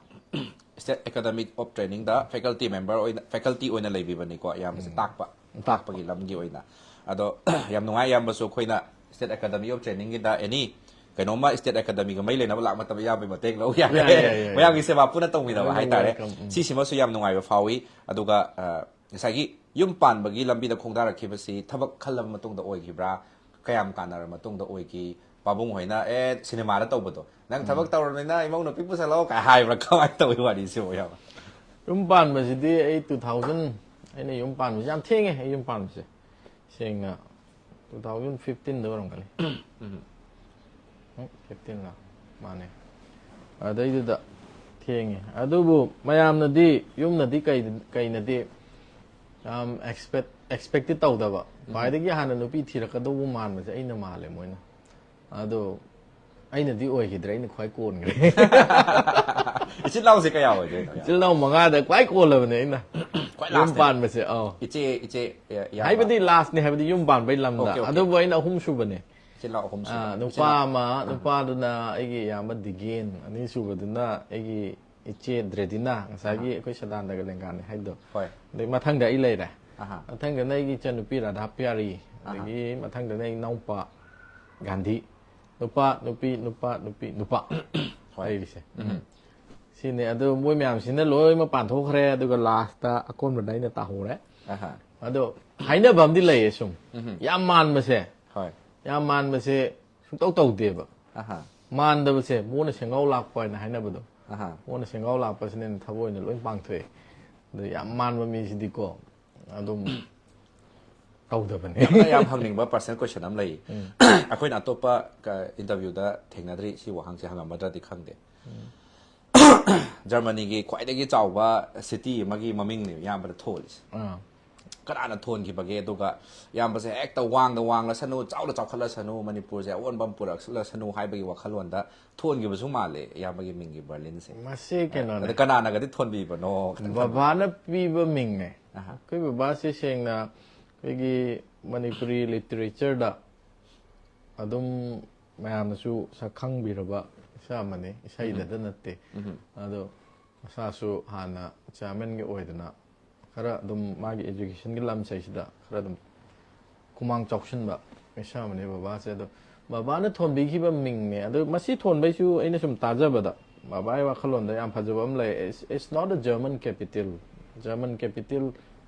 State Academy of Trainingꯗ ꯐꯦꯀꯜꯇꯤ ꯃꯦꯝꯕꯔ ꯑꯣꯏꯅ, ꯐꯦꯀꯜꯇꯤ ꯑꯣꯏꯅ ꯂꯩꯕꯤꯕꯅꯤꯀꯣ ꯏꯌꯥꯝꯕꯁꯦ, ꯇꯥꯛꯄ, ꯇꯥꯛꯄꯒꯤ ꯂꯝꯒꯤ ꯑꯣꯏꯅ꯫ ꯑꯗꯣ ꯌꯥꯝ ꯅꯨꯡꯉꯥꯏ ꯏꯌꯥꯝꯕꯁꯨ, ꯑꯩꯈꯣꯏꯅ State Academy of Trainingꯒꯤꯗ ꯑꯦꯅꯤ ꯀꯩꯅꯣꯝꯃ State Academyꯒ ꯃꯔꯤ ꯂꯩꯅꯕ ꯂꯥꯛꯄ ꯃꯇꯝꯗ ꯏꯌꯥꯝꯕꯒꯤ ꯃꯇꯦꯡ ꯂꯧ ꯌꯥꯔꯦ꯫ ꯌꯥꯏ, ꯌꯥꯏ, ꯌꯥꯏ, ꯌꯥꯏ꯫ ꯃꯌꯥꯝꯒꯤ ꯁꯦꯕꯥ ꯄꯨꯟꯅ ꯇꯧꯃꯤꯟꯅꯕ You're ꯍꯥꯏꯇꯥꯔꯦ꯫ welcome. ꯎꯝ꯫ ꯁꯤꯁꯤꯃꯁꯨ ꯌꯥꯝ ꯅꯨꯡꯉꯥꯏꯕ ꯐꯥꯎꯏ꯫ ꯑꯗꯨꯒ ꯑ, ꯉꯁꯥꯏꯒꯤ ꯌꯨꯝ ꯄꯥꯟꯕꯒꯤ ꯂꯝꯕꯤꯗ ꯈꯣꯡꯗꯥꯔꯛꯈꯤꯕꯁꯤ ꯊꯕꯛ ꯈꯜꯂꯕ ꯃꯇꯨꯡꯗ ꯑꯣꯏꯈꯤꯕ꯭ꯔꯥ? ꯀꯌꯥꯝ ꯀꯥꯟꯅꯔꯕ ꯃꯇꯨꯡꯗ ꯑꯣꯏꯈꯤ? ꯄꯥꯕꯨꯡ ꯍꯣꯏꯅ, "ꯑꯦ, ꯁꯤꯅꯦꯃꯥꯗ ꯇꯧꯕꯗꯣ, ꯅꯪ ꯊꯕꯛ ꯇꯧꯔꯕꯅꯤꯅ ꯏꯃꯧ ꯅꯨꯄꯤ ꯄꯨꯁꯜꯂꯛꯑꯣ" ꯀꯥꯏ ꯍꯥꯏꯕ꯭ꯔꯥ? ꯀꯃꯥꯏꯅ ꯇꯧꯋꯤ ꯋꯥꯔꯤꯁꯤꯕꯨ ꯏꯌꯥꯝꯕ? ꯌꯨꯝ ꯄꯥꯟꯕꯁꯤꯗꯤ ꯑꯩ two thousand, ꯑꯩꯅ ꯌꯨꯝ ꯄꯥꯟꯕꯁꯤ ꯌꯥꯝ ꯊꯦꯡꯉꯦ꯫ ꯑꯩ ꯌꯨꯝ ꯄꯥꯟꯕꯁꯦ ꯁꯦꯡꯅ two thousand fifteenꯗ ꯑꯣꯏꯔꯝꯒꯅꯤ꯫ ꯎꯝ, fifteenꯂ? ꯃꯥꯅꯦ꯫ ꯑꯗꯩꯗꯨꯗ ꯊꯦꯡꯉꯦ꯫ ꯑꯗꯨꯕꯨ ꯃꯌꯥꯝꯅꯗꯤ, ꯌꯨꯝꯅꯗꯤ ꯀꯩ-, ꯀꯩꯅꯗꯤ ꯌꯥꯝ expect, expectꯇꯤ ꯇꯧꯗꯕ꯫ ꯈ꯭ꯋꯥꯏꯗꯒꯤ ꯍꯥꯟꯅ ꯅꯨꯄꯤ ꯊꯤꯔꯛꯀꯗꯧꯕ ꯃꯥꯟꯕꯁꯦ ꯑꯩꯅ ꯃꯥꯜꯂꯦ ꯃꯣꯏꯅ꯫ ꯑꯗꯣ ꯑꯩꯅꯗꯤ ꯑꯣꯏꯈꯤꯗ꯭ꯔꯦ, ꯑꯩꯅ ꯈ꯭ꯋꯥꯏ ꯀꯣꯟꯈ꯭ꯔꯦ꯫ ꯏꯆꯤꯜ ꯏꯅꯥꯎꯁꯦ ꯀꯌꯥ ꯑꯣꯏꯗꯣꯏꯅꯣ ꯏꯌꯥꯝꯕ? ꯏꯆꯤꯜ ꯏꯅꯥꯎ ꯃꯉꯥꯗ ꯈ꯭ꯋꯥꯏ ꯀꯣꯜꯂꯕꯅꯦ ꯑꯩꯅ꯫ ꯈ꯭ꯋꯥꯏ ꯌꯨꯝ Lastꯅꯦ꯫ ꯄꯥꯟꯕꯁꯦ ꯑꯧ ꯏꯆꯦ ꯏꯆꯦ ꯏꯌꯥꯝꯕ꯫ ꯍꯥꯏꯕꯗꯤ ꯂꯥꯁꯅꯦ ꯍꯥꯏꯕꯗꯤ ꯌꯨꯝ ꯄꯥꯟꯕꯩ ꯂꯝꯗ Okay, okay. ꯑꯗꯨꯕꯨ ꯑꯩꯅ ꯑꯍꯨꯝ ꯁꯨꯕꯅꯦ꯫ ꯏꯆꯤꯜ ꯏꯅꯥꯎ ꯑꯍꯨꯝ ꯁꯨꯕ꯫ ꯑꯥ, ꯏꯆꯤꯜ ꯅꯨꯄꯥ ꯏꯅꯥꯎ- ꯑꯃ ꯅꯨꯄꯥꯗꯨꯅ ꯑꯩꯒꯤ ꯏꯌꯥꯝꯕ ꯗꯤꯒꯦꯟ, ꯑꯅꯤꯁꯨꯕꯗꯨꯅ ꯑꯩꯒꯤ ꯏꯆꯦ ꯗ꯭ꯔꯦꯗꯤꯅꯥ, ꯉꯁꯥꯏꯒꯤ ꯑꯩꯈꯣꯏ ꯁꯗꯥꯅꯟꯗꯒ ꯂꯦꯡꯒꯥꯅꯤ ꯍꯥꯏꯗꯣ꯫ ꯍꯣꯏ꯫ ꯑꯗꯩ ꯃꯊꯪꯗ ꯑꯩ ꯂꯩꯔꯦ꯫ ꯑꯍꯥ꯫ ꯃꯊꯪꯗꯅ ꯑꯩꯒꯤ ꯏꯆꯟꯅꯨꯄꯤ ꯔꯥꯙꯥ ꯄꯤꯌꯥꯔꯤ, ꯑꯗꯒꯤ ꯃꯊꯪꯗꯅ ꯑꯩ ꯏꯅꯥꯎꯄꯥ ꯒꯥꯟꯙꯤ꯫ ꯅꯨꯄꯥ ꯅꯨꯄꯤ ꯅꯨꯄꯥ ꯅꯨꯄꯤ ꯅꯨꯄꯥ ꯍꯣꯏ꯫ ꯂꯩꯔꯤꯁꯦ꯫ ꯁꯤꯅꯤ꯫ ꯑꯗꯨ ꯃꯣꯏ ꯃꯌꯥꯝꯁꯤꯅ ꯂꯣꯏꯅꯃꯛ ꯄꯥꯟꯊꯣꯛꯈ꯭ꯔꯦ, ꯑꯗꯨꯒ ꯂꯥꯁꯇ ꯑꯀꯣꯟꯕꯗ ꯑꯩꯅ ꯇꯥꯍꯧꯔꯦ꯫ ꯑꯍꯥ꯫ ꯑꯗꯣ ꯍꯥꯏꯅꯕ ꯑꯃꯗꯤ ꯂꯩꯌꯦ ꯁꯨꯝ, ꯌꯥꯝ ꯃꯥꯟꯕꯁꯦ, ꯍꯣꯏ꯫ ꯌꯥꯝ ꯃꯥꯟꯕꯁꯦ ꯁꯨꯡꯇꯧ ꯇꯧꯗꯦꯕ꯫ ꯑꯍꯥ꯫ ꯃꯥꯟꯗꯕꯁꯦ ꯃꯣꯟꯅ ꯁꯦꯡꯒꯥꯎ ꯂꯥꯛꯄ ꯍꯥꯏꯅ ꯍꯥꯏꯅꯕꯗꯣ꯫ ꯑꯍꯥ꯫ ꯃꯣꯟꯅ ꯁꯦꯡꯒꯥꯎ ꯂꯥꯛꯄꯁꯤꯅ ꯍꯦꯟꯅ ꯊꯕꯛ ꯑꯣꯏꯅ ꯂꯣꯏ ꯄꯥꯡꯊꯣꯛꯑꯦ꯫ ꯑꯗꯣ ꯌꯥꯝ ꯃꯥꯟꯕ ꯃꯤꯁꯤꯗꯤꯀꯣ ꯑꯗꯨꯝ ꯇꯧꯗꯕꯅꯦ꯫ ꯌꯥꯝꯅ ꯌꯥꯝ ꯍꯪꯅꯤꯡꯕ personal question ꯑꯃ ꯂꯩ꯫ ꯑꯩꯈꯣꯏꯅ ꯑꯇꯣꯞꯄ ꯏꯟꯇꯔꯚ꯭ꯌꯨꯗ ꯊꯦꯡꯅꯗ꯭ꯔꯤ ꯁꯤ ꯋꯥꯍꯪꯁꯦ ꯍꯪꯉꯝꯃꯗ꯭ꯔꯗꯤ ꯈꯪꯗꯦ꯫ ꯖꯔꯃꯅꯤꯒꯤ ꯈ꯭ꯋꯥꯏꯗꯒꯤ ꯆꯥꯎꯕ city ꯑꯃꯒꯤ ꯃꯃꯤꯡꯅꯦ ꯏꯌꯥꯝꯕꯅ ꯊꯣꯜꯂꯤꯁꯦ꯫ ꯑꯥ꯫ ꯀꯅꯥꯅ ꯊꯣꯟꯈꯤꯕꯒꯦ? ꯑꯗꯨꯒ ꯏꯌꯥꯝꯕꯁꯦ ꯍꯦꯛꯇ ꯋꯥꯡꯗ ꯋꯥꯡꯂꯁꯅꯨ, ꯆꯥꯎꯗ ꯆꯥꯎꯈꯠꯂꯁꯅꯨ, ꯃꯅꯤꯄꯨꯔꯁꯦ ꯑꯑꯣꯟꯕ ꯑꯃ ꯄꯨꯔꯛꯂꯁꯅꯨ ꯍꯥꯏꯕꯒꯤ ꯋꯥꯈꯜꯂꯣꯟꯗ ꯊꯣꯟꯈꯤꯕꯁꯨ ꯃꯥꯜꯂꯦ ꯏꯌꯥꯝꯕꯒꯤ ꯃꯤꯡꯒꯤ ꯕꯔꯂꯤꯟꯁꯦ꯫ ꯃꯁꯤ ꯀꯩꯅꯣꯅꯦ꯫ ꯑꯗ ꯀꯅꯥꯅꯒꯗꯤ ꯊꯣꯟꯕꯤꯕꯅꯣ? ꯈꯤꯇꯪ ꯊꯝꯕꯤꯌꯨ꯫ ꯕꯕꯥꯅ ꯄꯤꯕ ꯃꯤꯡꯅꯦ꯫ ꯑꯍꯥ꯫ ꯑꯩꯈꯣꯏ ꯕꯕꯥꯁꯦ ꯁꯦꯡꯅ ꯑꯩꯈꯣꯏꯒꯤ ꯃꯅꯤꯄꯨꯔꯤ ꯂꯤꯇꯔꯦꯆꯔꯗ ꯑꯗꯨꯝ ꯃꯌꯥꯝꯅꯁꯨ ꯁꯛ ꯈꯪꯕꯤꯔꯕ ꯏꯁꯥ ꯑꯃꯅꯤ, ꯏꯁꯩꯗꯗ ꯅꯠꯇꯦ꯫ ꯑꯗꯣ ꯃꯁꯥꯁꯨ ꯍꯥꯟꯅ ꯆꯤꯌꯥꯔꯃꯦꯟꯒꯤ ꯑꯣꯏꯗꯅ ꯈꯔ ꯑꯗꯨꯝ ꯃꯥꯒꯤ ꯑꯦꯖꯨꯀꯦꯁꯟꯒꯤ ꯂꯝꯁꯩꯁꯤꯗ ꯈꯔ ꯑꯗꯨꯝ ꯈꯨꯃꯥꯡ ꯆꯥꯎꯁꯤꯟꯕ ꯃꯤꯁꯛ ꯑꯃꯅꯤ ꯕꯕꯥꯁꯦ꯫ ꯑꯗꯣ ꯕꯕꯥꯅ ꯊꯣꯟꯕꯤꯈꯤꯕ ꯃꯤꯡꯅꯦ꯫ ꯑꯗꯣ ꯃꯁꯤ ꯊꯣꯟꯕꯩꯁꯨ ꯑꯩꯅ ꯁꯨꯝ ꯇꯥꯖꯕꯗ ꯕꯕꯥꯒꯤ ꯋꯥꯈꯜꯂꯣꯟꯗ ꯌꯥꯝ ꯐꯖꯕ ꯑꯃ ꯂꯩ, "It's, it's not a German capital." German capital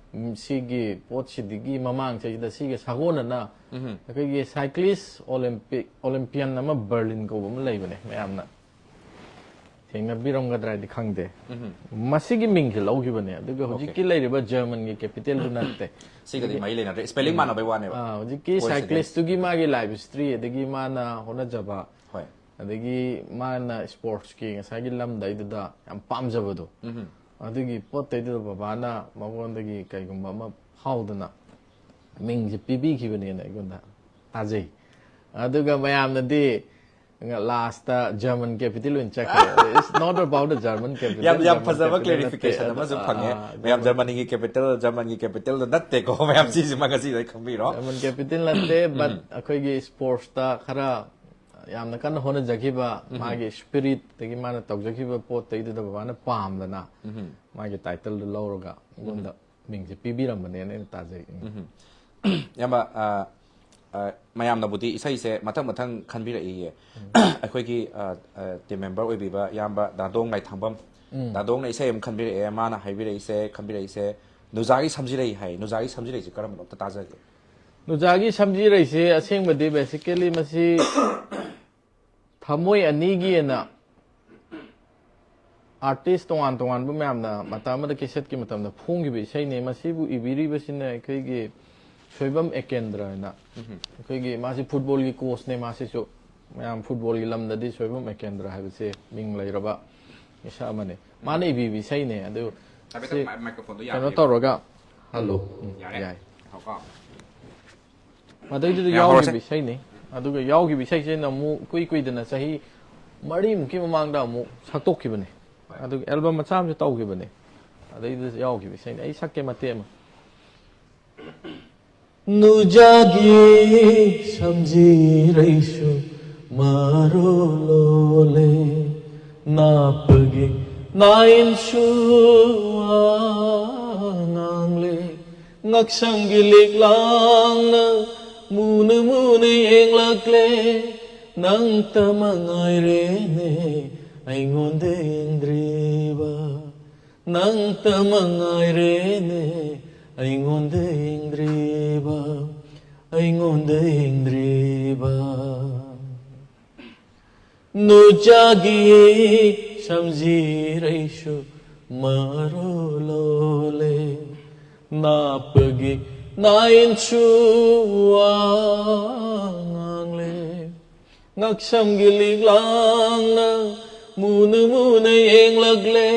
ꯁꯤꯒꯤ ꯄꯣꯠꯁꯤꯗꯒꯤ ꯃꯃꯥꯡ ꯆꯍꯤꯗ ꯁꯤꯒ ꯁꯥꯒꯣꯟꯅꯅ ꯑꯩꯈꯣꯏꯒꯤ ꯁꯥꯏꯀ꯭ꯂꯤꯁ ꯑꯣꯂꯦꯝꯄꯤꯛ ꯑꯣꯂꯦꯝꯄꯤꯌꯟ ꯑꯃ ꯕꯔꯂꯤꯟ ꯀꯧꯕ ꯑꯃ ꯂꯩꯕꯅꯦ, ꯃꯌꯥꯝꯅ ꯊꯦꯡꯅꯕꯤꯔꯝꯒꯗ꯭ꯔꯥ ꯍꯥꯏꯗꯤ ꯈꯪꯗꯦ꯫ ꯃꯁꯤꯒꯤ ꯃꯤꯡꯁꯦ ꯂꯧꯈꯤꯕꯅꯦ꯫ ꯑꯗꯨꯒ ꯍꯧꯖꯤꯛꯀꯤ ꯂꯩꯔꯤꯕ ꯖꯔꯃꯟꯒꯤ ꯀꯦꯄꯤꯇꯦꯜꯗꯨ ꯅꯠꯇꯦ꯫ ꯁꯤꯒꯗꯤ ꯃꯔꯤ ꯂꯩꯅꯗ꯭ꯔꯦ, spelling ꯃꯥꯟꯅꯕꯩ ꯋꯥꯅꯦꯕ꯫ ꯑꯥ, ꯍꯧꯖꯤꯛꯀꯤ Coincidence꯫ ꯁꯥꯏꯀ꯭ꯂꯤꯁꯇꯨꯒꯤ ꯃꯥꯒꯤ ꯂꯥꯏꯐ ꯍꯤꯁꯇ꯭ꯔꯤ, ꯑꯗꯒꯤ ꯃꯥꯅ ꯍꯣꯠꯅꯖꯕ, ꯍꯣꯏ꯫ ꯑꯗꯒꯤ ꯃꯥꯅ ꯁ꯭ꯄꯣꯔꯠꯁꯀꯤ ꯉꯁꯥꯏꯒꯤ ꯂꯝꯗꯩꯗꯨꯗ ꯌꯥꯝ ꯄꯥꯝꯖꯕꯗꯣ, ꯑꯗꯨꯒꯤ ꯄꯣꯠꯇꯩꯗꯨꯗ ꯕꯕꯥꯅ ꯃꯉꯣꯟꯗꯒꯤ ꯀꯩꯒꯨꯝꯕ ꯑꯃ ꯐꯥꯎꯗꯅ ꯃꯤꯡꯁꯦ ꯄꯤꯕꯤꯈꯤꯕꯅꯦꯅ ꯑꯩꯉꯣꯟꯗ ꯇꯥꯖꯩ꯫ ꯑꯗꯨꯒ ꯃꯌꯥꯝꯅꯗꯤ ꯂꯥꯁꯇ ꯖꯔꯃꯟ ꯀꯦꯄꯤꯇꯦꯜ ꯑꯣꯏꯅ ꯆꯠꯈ꯭ꯔꯦ꯫ It's not about the German capital, ꯌꯥꯝ ꯌꯥꯝ ꯐꯖꯕ ꯀ꯭ꯂꯦꯔꯤꯐꯤꯀꯦꯁꯟ ꯑꯃꯁꯨ ꯐꯪꯉꯦ꯫ ꯃꯌꯥꯝ ꯖꯔꯃꯅꯤꯒꯤ ꯀꯦꯄꯤꯇꯦꯜ, ꯖꯔꯃꯟꯒꯤ ꯀꯦꯄꯤꯇꯦꯜꯗ ꯅꯠꯇꯦꯀꯣ꯫ ꯃꯌꯥꯝ ꯁꯤꯁꯤꯃ ꯉꯁꯤꯗ ꯈꯪꯕꯤꯔꯣ꯫ ꯖꯔꯃꯟ ꯀꯦꯄꯤꯇꯦꯜ ꯅꯠꯇꯦ, ꯕꯠ ꯑꯩꯈꯣꯏꯒꯤ ꯁ꯭ꯄꯣꯔꯠꯁꯇ ꯈꯔ ꯌꯥꯝꯅ ꯀꯟꯅ ꯍꯣꯠꯅꯖꯈꯤꯕ, ꯃꯥꯒꯤ ꯁ꯭ꯄꯤꯔꯤꯠꯇꯒꯤ ꯃꯥꯅ ꯇꯧꯖꯈꯤꯕ ꯄꯣꯠꯇꯩꯗꯨꯗ ꯕꯕꯥꯅ ꯄꯥꯝꯗꯅ ꯃꯥꯒꯤ ꯇꯥꯏꯇꯜꯗꯨ ꯂꯧꯔꯒ ꯑꯩꯉꯣꯟꯗ ꯃꯤꯡꯁꯦ ꯄꯤꯕꯤꯔꯝꯕꯅꯦꯅ ꯑꯩꯅ ꯇꯥꯖꯩ꯫ ꯎꯝ꯫ ꯏꯌꯥꯝꯕ, ꯑ, ꯑ, ꯃꯌꯥꯝꯅꯕꯨꯗꯤ ꯏꯁꯩꯁꯦ ꯃꯊꯪ ꯃꯊꯪ ꯈꯟꯕꯤꯔꯛꯏꯌꯦ꯫ ꯑꯩꯈꯣꯏꯒꯤ, ꯑ, ꯑ, ꯇꯤꯝ ꯃꯦꯝꯕꯔ ꯑꯣꯏꯕꯤꯕ ꯏꯌꯥꯝꯕ ꯗꯥꯗꯣꯡ ꯂꯥꯏꯊꯥꯡꯕꯝ, ꯗꯥꯗꯣꯡꯅ ꯏꯁꯩ ꯑꯃ ꯈꯟꯕꯤꯔꯛꯑꯦ꯫ ꯃꯥꯅ ꯍꯥꯏꯕꯤꯔꯛꯏꯁꯦ, ꯈꯟꯕꯤꯔꯛꯏꯁꯦ ꯅꯨꯖꯥꯒꯤ ꯁꯝꯖꯤꯔꯩ ꯍꯥꯏ꯫ ꯅꯨꯖꯥꯒꯤ ꯁꯝꯖꯤꯔꯩꯁꯦ ꯀꯔꯝꯕꯅꯣ? ꯑꯝꯇ ꯇꯥꯖꯒꯦ꯫ ꯅꯨꯖꯥꯒꯤ ꯁꯝꯖꯤꯔꯩꯁꯦ ꯑꯁꯦꯡꯕꯗꯤ basically ꯃꯁꯤ ꯊꯃꯣꯏ ꯑꯅꯤꯒꯤꯅ ꯑꯥꯔꯇꯤꯁ ꯇꯣꯉꯥꯟ ꯇꯣꯉꯥꯟꯕ ꯃꯌꯥꯝꯅ ꯃꯇꯝ ꯑꯃꯗ ꯀꯦꯁꯦꯠꯀꯤ ꯃꯇꯝꯗ ꯐꯣꯡꯈꯤꯕ ꯏꯁꯩꯅꯦ꯫ ꯃꯁꯤꯕꯨ ꯏꯕꯤꯔꯤꯕꯁꯤꯅ ꯑꯩꯈꯣꯏꯒꯤ ꯁꯣꯏꯕꯝ ꯑꯦꯀꯦꯟꯗ꯭ꯔ ꯍꯥꯏꯅ, ꯑꯩꯈꯣꯏꯒꯤ, ꯃꯥꯁꯤ ꯐꯨꯠꯕꯣꯜꯒꯤ ꯀꯣꯆꯅꯦ꯫ ꯃꯥꯁꯤꯁꯨ ꯃꯌꯥꯝ ꯐꯨꯠꯕꯣꯜꯒꯤ ꯂꯝꯗꯗꯤ ꯁꯣꯏꯕꯝ ꯑꯦꯀꯦꯟꯗ꯭ꯔ ꯍꯥꯏꯕꯁꯦ ꯃꯤꯡ ꯂꯩꯔꯕ ꯃꯤꯁꯛ ꯑꯃꯅꯤ꯫ ꯃꯥꯅ ꯏꯕꯤꯕ ꯏꯁꯩꯅꯦ꯫ ꯑꯗꯨ ꯍꯥꯏꯐꯦꯠꯇꯪ ꯁꯤ ꯃꯥꯏ-, ꯃꯥꯏꯀ꯭ꯔꯣꯐꯣꯟꯗꯣ ꯀꯩꯅꯣ ꯌꯥꯕꯤꯌꯨ꯫ ꯇꯧꯔꯒ, ꯍꯜꯂꯣ꯫ ꯎꯝ, ꯌꯥꯔꯦ? ꯌꯥꯏ꯫ ꯉꯥꯏꯈꯣꯀꯣ꯫ ꯃꯗꯩꯗꯨꯗ ꯌꯥꯝ ꯍꯧꯔꯁꯦ꯫ ꯌꯥꯎꯈꯤꯕ ꯏꯁꯩꯅꯤ꯫ ꯑꯗꯨꯒ ꯌꯥꯎꯈꯤꯕ ꯏꯁꯩꯁꯤꯅ ꯑꯃꯨꯛ ꯏꯀꯨꯏ ꯀꯨꯏꯗꯅ ꯆꯍꯤ ꯃꯔꯤꯃꯨꯛꯀꯤ ꯃꯃꯥꯡꯗ ꯑꯃꯨꯛ ꯁꯛꯇꯣꯛꯈꯤꯕꯅꯤ꯫ ꯍꯣꯏ꯫ ꯑꯗꯨꯒ ꯑꯦꯜꯕꯝ ꯃꯆꯥ ꯑꯃꯁꯨ ꯇꯧꯈꯤꯕꯅꯤ꯫ ꯑꯗꯩꯗꯨꯗ ꯌꯥꯎꯈꯤꯕ ꯏꯁꯩꯅꯤ꯫ ꯑꯩ ꯁꯛꯀꯦ ꯃꯇꯦꯛ ꯑꯃ꯫ ꯅꯨꯖꯥꯒꯤ ꯁꯝꯖꯤꯔꯩꯁꯨ ꯃꯔꯣ ꯂꯣꯂꯦ, ꯅꯥꯄꯒꯤ ꯅꯥꯏꯟꯁꯨ ꯉꯥꯡꯂꯦ, ꯉꯛꯁꯝꯒꯤ ꯂꯤꯛꯂꯥꯡꯅ ꯃꯨꯅ ꯃꯨꯅ ꯌꯦꯡꯂꯛꯂꯦ, ꯅꯪꯇ ꯃꯉꯥꯏꯔꯦꯅꯦ ꯑꯩꯉꯣꯟꯗ ꯌꯦꯡꯗ꯭ꯔꯤꯕ꯫ ꯅꯪꯇ ꯃꯉꯥꯏꯔꯦꯅꯦ ꯑꯩꯉꯣꯟꯗ ꯌꯦꯡꯗ꯭ꯔꯤꯕ, ꯑꯩꯉꯣꯟꯗ ꯌꯦꯡꯗ꯭ꯔꯤꯕ꯫ ꯅꯨꯖꯥꯒꯤ ꯁꯝꯖꯤꯔꯩꯁꯨ ꯃꯔꯣ ꯂꯣꯂꯦ, ꯅꯥꯄꯒꯤ ꯅꯥꯏꯟꯁꯨ ꯋꯥ ꯉꯥꯡꯂꯦ꯫ ꯉꯛꯁꯝꯒꯤ ꯂꯤꯛꯂꯥꯡꯅ ꯃꯨꯅ ꯃꯨꯅ ꯌꯦꯡꯂꯛꯂꯦ,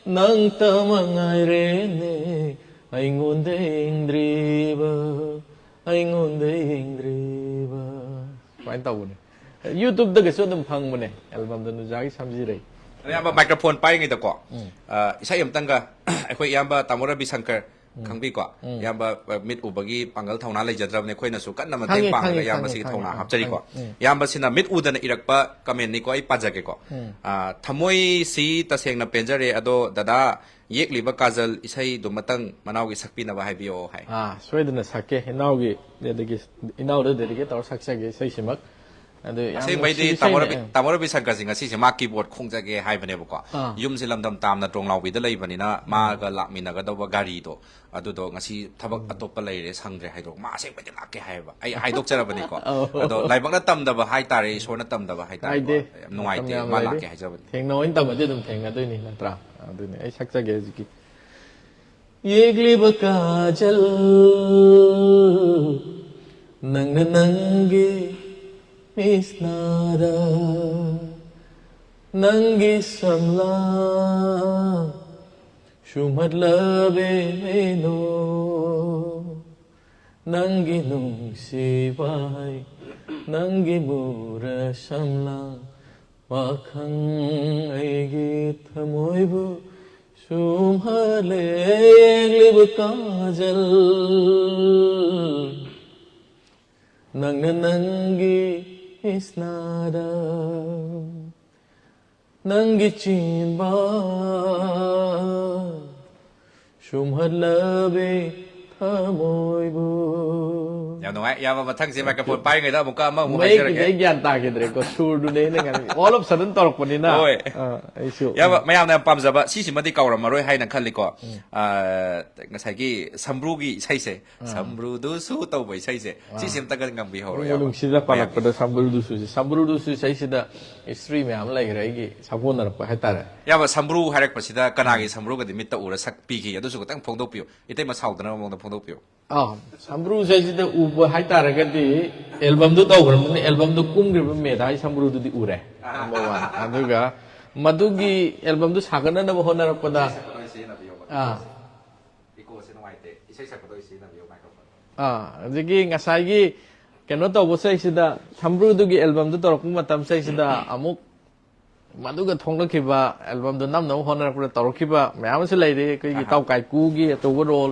ꯅꯪꯇ ꯃꯉꯥꯏꯔꯦꯅꯦ ꯑꯩꯉꯣꯟꯗ ꯌꯦꯡꯗ꯭ꯔꯤꯕ, ꯑꯩꯉꯣꯟꯗ ꯌꯦꯡꯗ꯭ꯔꯤꯕ꯫ ꯁꯨꯃꯥꯏꯅ ꯇꯧꯕꯅꯦ꯫ YouTube-ꯇꯒꯁꯨ ꯑꯗꯨꯝ ꯐꯪꯕꯅꯦ ꯑꯦꯜꯕꯝꯗꯣ, ꯅꯨꯖꯥꯒꯤ ꯁꯝꯖꯤꯔꯩ꯫ ꯑꯌꯥꯝꯕ ꯃꯥꯏꯀ꯭ꯔꯣꯐꯣꯟ ꯄꯥꯏꯔꯤꯉꯩꯗꯀꯣ, ꯎꯝ꯫ ꯑ, ꯏꯁꯩ ꯑꯃꯇꯪꯒ ꯑꯩꯈꯣꯏ ꯏꯌꯥꯝꯕ ꯇꯥꯃꯣ ꯔꯕꯤ ꯁꯪꯀꯔ, ꯎꯝ꯫ ꯈꯪꯕꯤꯀꯣ? ꯎꯝ꯫ ꯏꯌꯥꯝꯕ, ꯑ, ꯃꯤꯠ ꯎꯕꯒꯤ ꯄꯥꯡꯒꯜ ꯊꯧꯅꯥ ꯂꯩꯖꯗ꯭ꯔꯕꯅꯦ, ꯑꯩꯈꯣꯏꯅꯁꯨ ꯀꯟꯅ ꯃꯇꯦꯡ ꯈꯪꯉꯦ, ꯄꯥꯡꯉꯒ ꯈꯪꯉꯦ, ꯏꯌꯥꯝꯕꯁꯤꯒꯤ ꯈꯪꯉꯦ, ꯊꯧꯅꯥ ꯈꯪꯉꯦ, ꯍꯥꯞꯆꯔꯤꯀꯣ꯫ ꯈꯪꯉꯦ꯫ ꯎꯝ꯫ ꯏꯌꯥꯝꯕꯁꯤꯅ ꯃꯤꯠ ꯎꯗꯅ ꯏꯔꯛꯄ comment-ꯅꯤꯀꯣ, ꯑꯩ ꯄꯥꯖꯒꯦꯀꯣ꯫ ꯎꯝ꯫ ꯑ, "ꯊꯃꯣꯏꯁꯤ ꯇꯁꯦꯡꯅ ꯄꯦꯟꯖꯔꯦ, ꯑꯗꯣ ꯗꯗꯥ, ꯌꯦꯛꯂꯤꯕ ꯀꯥꯖꯜ ꯏꯁꯩꯗꯨꯃꯇꯪ ꯃꯅꯥꯎꯒꯤ ꯁꯛꯄꯤꯅꯕ ꯍꯥꯏꯕꯤꯌꯣ" ꯍꯥꯏ꯫ ꯑꯥ, ꯁꯣꯏꯗꯅ ꯁꯛꯀꯦ꯫ ꯏꯅꯥꯎꯒꯤ, ꯑꯗꯒꯤ ꯏꯅꯥꯎꯗ dedicate ꯇꯧꯔ ꯁꯛꯆꯒꯦ ꯏꯁꯩꯁꯤꯃꯛ꯫ ꯑꯗꯨ ꯌꯥꯝ ꯑꯁꯦꯡꯕꯩꯗꯤ ꯅꯨꯡꯁꯤꯕ ꯇꯥꯃꯣ ꯏꯁꯩꯅꯦ꯫ ꯔꯕꯤ-, ꯇꯥꯃꯣ ꯔꯕꯤ ꯁꯪꯀꯔꯁꯤ ꯉꯁꯤꯁꯦ ꯃꯥ keyboard ꯈꯣꯡꯖꯒꯦ ꯍꯥꯏꯕꯅꯦꯕꯀꯣ꯫ ꯑꯥ꯫ ꯌꯨꯝꯁꯦ ꯂꯝꯗꯝ ꯇꯥꯝꯅ ꯇ꯭ꯔꯣꯡꯂꯥꯎꯕꯤꯗ ꯂꯩꯕꯅꯤꯅ ꯃꯥꯒ ꯂꯥꯛꯃꯤꯟꯅꯒꯗꯧꯕ ꯒꯥꯔꯤꯗꯣ, ꯑꯗꯨꯗꯣ ꯉꯁꯤ ꯊꯕꯛ ꯎꯝ꯫ ꯑꯇꯣꯞꯄ ꯂꯩꯔꯦ, ꯁꯪꯗ꯭ꯔꯦ ꯍꯥꯏꯗꯣ, ꯃꯥ ꯑꯁꯦꯡꯕꯩꯗꯤ ꯂꯥꯛꯀꯦ ꯍꯥꯏꯌꯦꯕ꯫ ꯑꯩ ꯍꯥꯏꯗꯣꯛꯆꯔꯕꯅꯤꯀꯣ꯫ ꯑꯧ꯫ ꯑꯗꯣ ꯂꯥꯏꯕꯛꯅ ꯇꯝꯗꯕ ꯍꯥꯏꯇꯥꯔꯦ, ꯏꯁꯣꯔꯅ ꯇꯝꯗꯕ ꯍꯥꯏꯇꯥꯔꯦꯀꯣ꯫ ꯀꯥꯏꯗꯦ꯫ ꯌꯥꯝ ꯅꯨꯡꯉꯥꯏꯇꯦ, ꯃꯇꯝ ꯌꯥꯝ ꯃꯥ ꯂꯩꯔꯤ꯫ ꯂꯥꯛꯀꯦ ꯍꯥꯏꯖꯕꯅꯤ꯫ ꯊꯦꯡꯅꯕ ꯑꯣꯏꯅ ꯇꯝꯃꯗꯤ ꯑꯗꯨꯝ ꯊꯦꯡꯅꯗꯣꯏꯅꯤ, ꯅꯠꯇ꯭ꯔꯥ? ꯑꯗꯨꯅꯤ, ꯑꯩ ꯁꯛꯆꯒꯦ ꯍꯧꯖꯤꯛꯀꯤ꯫ ꯌꯦꯛꯂꯤꯕ ꯀꯥꯖꯜ, ꯅꯪꯅ ꯅꯪꯒꯤ ꯃꯤꯠꯁꯅꯥꯗ, ꯅꯪꯒꯤ ꯁꯝꯂꯥꯡ ꯁꯨꯝꯍꯠꯂꯕꯦꯅꯣ, ꯅꯪꯒꯤ ꯅꯨꯡꯁꯤꯕ ꯍꯩ, ꯅꯪꯒꯤ ꯃꯨꯔ ꯁꯝꯂꯥꯡ ꯋꯥꯈꯪ ꯑꯩꯒꯤ ꯊꯃꯣꯏꯕꯨ ꯁꯨꯝꯍꯠꯂꯦ꯫ ꯌꯦꯛꯂꯤꯕ ꯀꯥꯖꯜ, ꯅꯪꯅ ꯅꯪꯒꯤ ꯃꯤꯠꯁꯅꯥꯗ, ꯅꯪꯒꯤ ꯆꯤꯟꯕꯥꯟ ꯁꯨꯝꯍꯠꯂꯕꯤ ꯊꯃꯣꯏꯕꯨ꯫ ꯌꯥꯝ ꯅꯨꯡꯉꯥꯏ꯫ ꯏꯌꯥꯝꯕ, ꯃꯊꯪꯁꯦ microphone ꯄꯥꯏꯔꯤꯉꯩꯗ ꯑꯃꯨꯛꯀ ꯑꯃꯃꯨꯛ ꯃꯌꯦꯛꯀꯤꯗꯤ ꯍꯥꯏꯖꯔꯛꯀꯦ꯫ ꯑꯩ ꯒ꯭ꯌꯥꯟ ꯇꯥꯈꯤꯗ꯭ꯔꯦꯀꯣ, ꯁꯨꯔꯗꯨꯅꯦ ꯑꯩꯅ ꯉꯥꯡ-, all of sudden ꯇꯧꯔꯛꯄꯅꯤꯅ꯫ ꯍꯣꯏ꯫ ꯑꯥ, ꯑꯩꯁꯨ꯫ ꯏꯌꯥꯝꯕ, ꯃꯌꯥꯝꯅ ꯌꯥꯝ ꯄꯥꯝꯖꯕ, ꯁꯤꯁꯤꯃꯗꯤ ꯀꯥꯎꯔꯝꯃꯔꯣꯏ ꯍꯥꯏꯅ ꯈꯜꯂꯤꯀꯣ꯫ ꯎꯝ꯫ ꯑꯥ, ꯉꯁꯥꯏꯒꯤ ꯁꯝꯕ꯭ꯔꯨꯒꯤ ꯏꯁꯩꯁꯦ, ꯑꯥ꯫ ꯁꯝꯕ꯭ꯔꯨꯗꯨꯁꯨ ꯇꯧꯕ ꯏꯁꯩꯁꯦ, ꯑꯥ꯫ ꯁꯤꯁꯤ ꯑꯝꯇꯒ ꯉꯪꯕꯤꯍꯧꯔꯣ, ꯅꯨꯡꯕꯨ ꯏꯌꯥꯝꯕ꯫ ꯅꯨꯡꯁꯤꯗ ꯃꯌꯥꯝꯒꯤ꯫ ꯄꯥꯜꯂꯛꯄꯗ ꯁꯝꯕ꯭ꯔꯨꯗꯨꯁꯨ, ꯁꯝꯕ꯭ꯔꯨꯗꯨꯁꯨ ꯏꯁꯩꯁꯤꯗ history ꯃꯌꯥꯝ ꯂꯩꯈ꯭ꯔꯦ, ꯑꯩꯒꯤ ꯁꯥꯒꯣꯟꯅꯔꯛꯄ ꯍꯥꯏꯇꯥꯔꯦ꯫ ꯏꯌꯥꯝꯕ, ꯁꯝꯕ꯭ꯔꯨ ꯍꯥꯏꯔꯛꯄꯁꯤꯗ ꯀꯅꯥꯒꯤ ꯎꯝ꯫ ꯁꯝꯕ꯭ꯔꯨꯒꯗꯤ ꯃꯤꯠꯇ ꯎꯔ ꯁꯛꯄꯤꯈꯤ? ꯑꯗꯨꯁꯨ ꯈꯤꯇꯪ ꯐꯣꯡꯗꯣꯛꯄꯤꯌꯨ꯫ ꯏꯇꯩꯃ ꯁꯥꯎꯗꯅꯕ ꯃꯑꯣꯡꯗ ꯐꯣꯡꯗꯣꯛꯄꯤꯌꯨ꯫ ꯑꯥ, ꯁꯝꯕ꯭ꯔꯨꯁꯦ ꯁꯤꯗ ꯎꯕ ꯍꯥꯏꯇꯥꯔꯒꯗꯤ, albumꯗꯨ ꯇꯧꯈ꯭ꯔꯕꯅꯤꯅ, albumꯗꯨ ꯀꯨꯝꯈ꯭ꯔꯤꯕ ꯃꯦꯗꯥꯏ ꯁꯝꯕ꯭ꯔꯨꯗꯨꯗꯤ ꯎꯔꯦ꯫ Number one꯫ ꯑꯗꯨꯒ ꯃꯗꯨꯒꯤ albumꯗꯨ ꯁꯥꯒꯠꯅꯅꯕ ꯍꯣꯠꯅꯔꯛꯄꯗ, ꯏꯁꯩ ꯁꯛꯄꯗ ꯑꯣꯏꯅ ꯁꯤꯖꯤꯟꯅꯕꯤꯌꯣꯕ꯫ ꯑꯥ꯫ Echoꯁꯦ ꯅꯨꯡꯉꯥꯏꯇꯦ꯫ ꯏꯁꯩ ꯁꯛꯄꯗ ꯑꯣꯏꯅ ꯁꯤꯖꯤꯟꯅꯕꯤꯌꯣ microphone꯫ ꯑꯥ, ꯑꯗꯒꯤ ꯉꯁꯥꯏꯒꯤ ꯀꯩꯅꯣ ꯇꯧꯕ ꯆꯩꯁꯤꯗ, ꯁꯝꯕ꯭ꯔꯨꯗꯨꯒꯤ ꯑꯦꯜꯕꯝꯗꯨ ꯇꯧꯔꯛꯄ ꯃꯇꯝ ꯆꯩꯁꯤꯗ ꯑꯃꯨꯛ ꯃꯗꯨꯒ ꯊꯣꯛꯂꯛꯈꯤꯕ, ꯑꯦꯜꯕꯝꯗꯨ ꯅꯝꯅꯕ ꯍꯣꯠꯅꯔꯛꯄꯗ ꯇꯧꯔꯛꯈꯤꯕ ꯃꯌꯥꯝ ꯑꯃꯁꯨ ꯂꯩꯔꯤ꯫ ꯑꯩꯈꯣꯏꯒꯤ ꯑꯍꯥ꯫ ꯇꯥꯎ ꯀꯥꯏꯀꯨꯒꯤ ꯑꯆꯧꯕ ꯔꯣꯜ,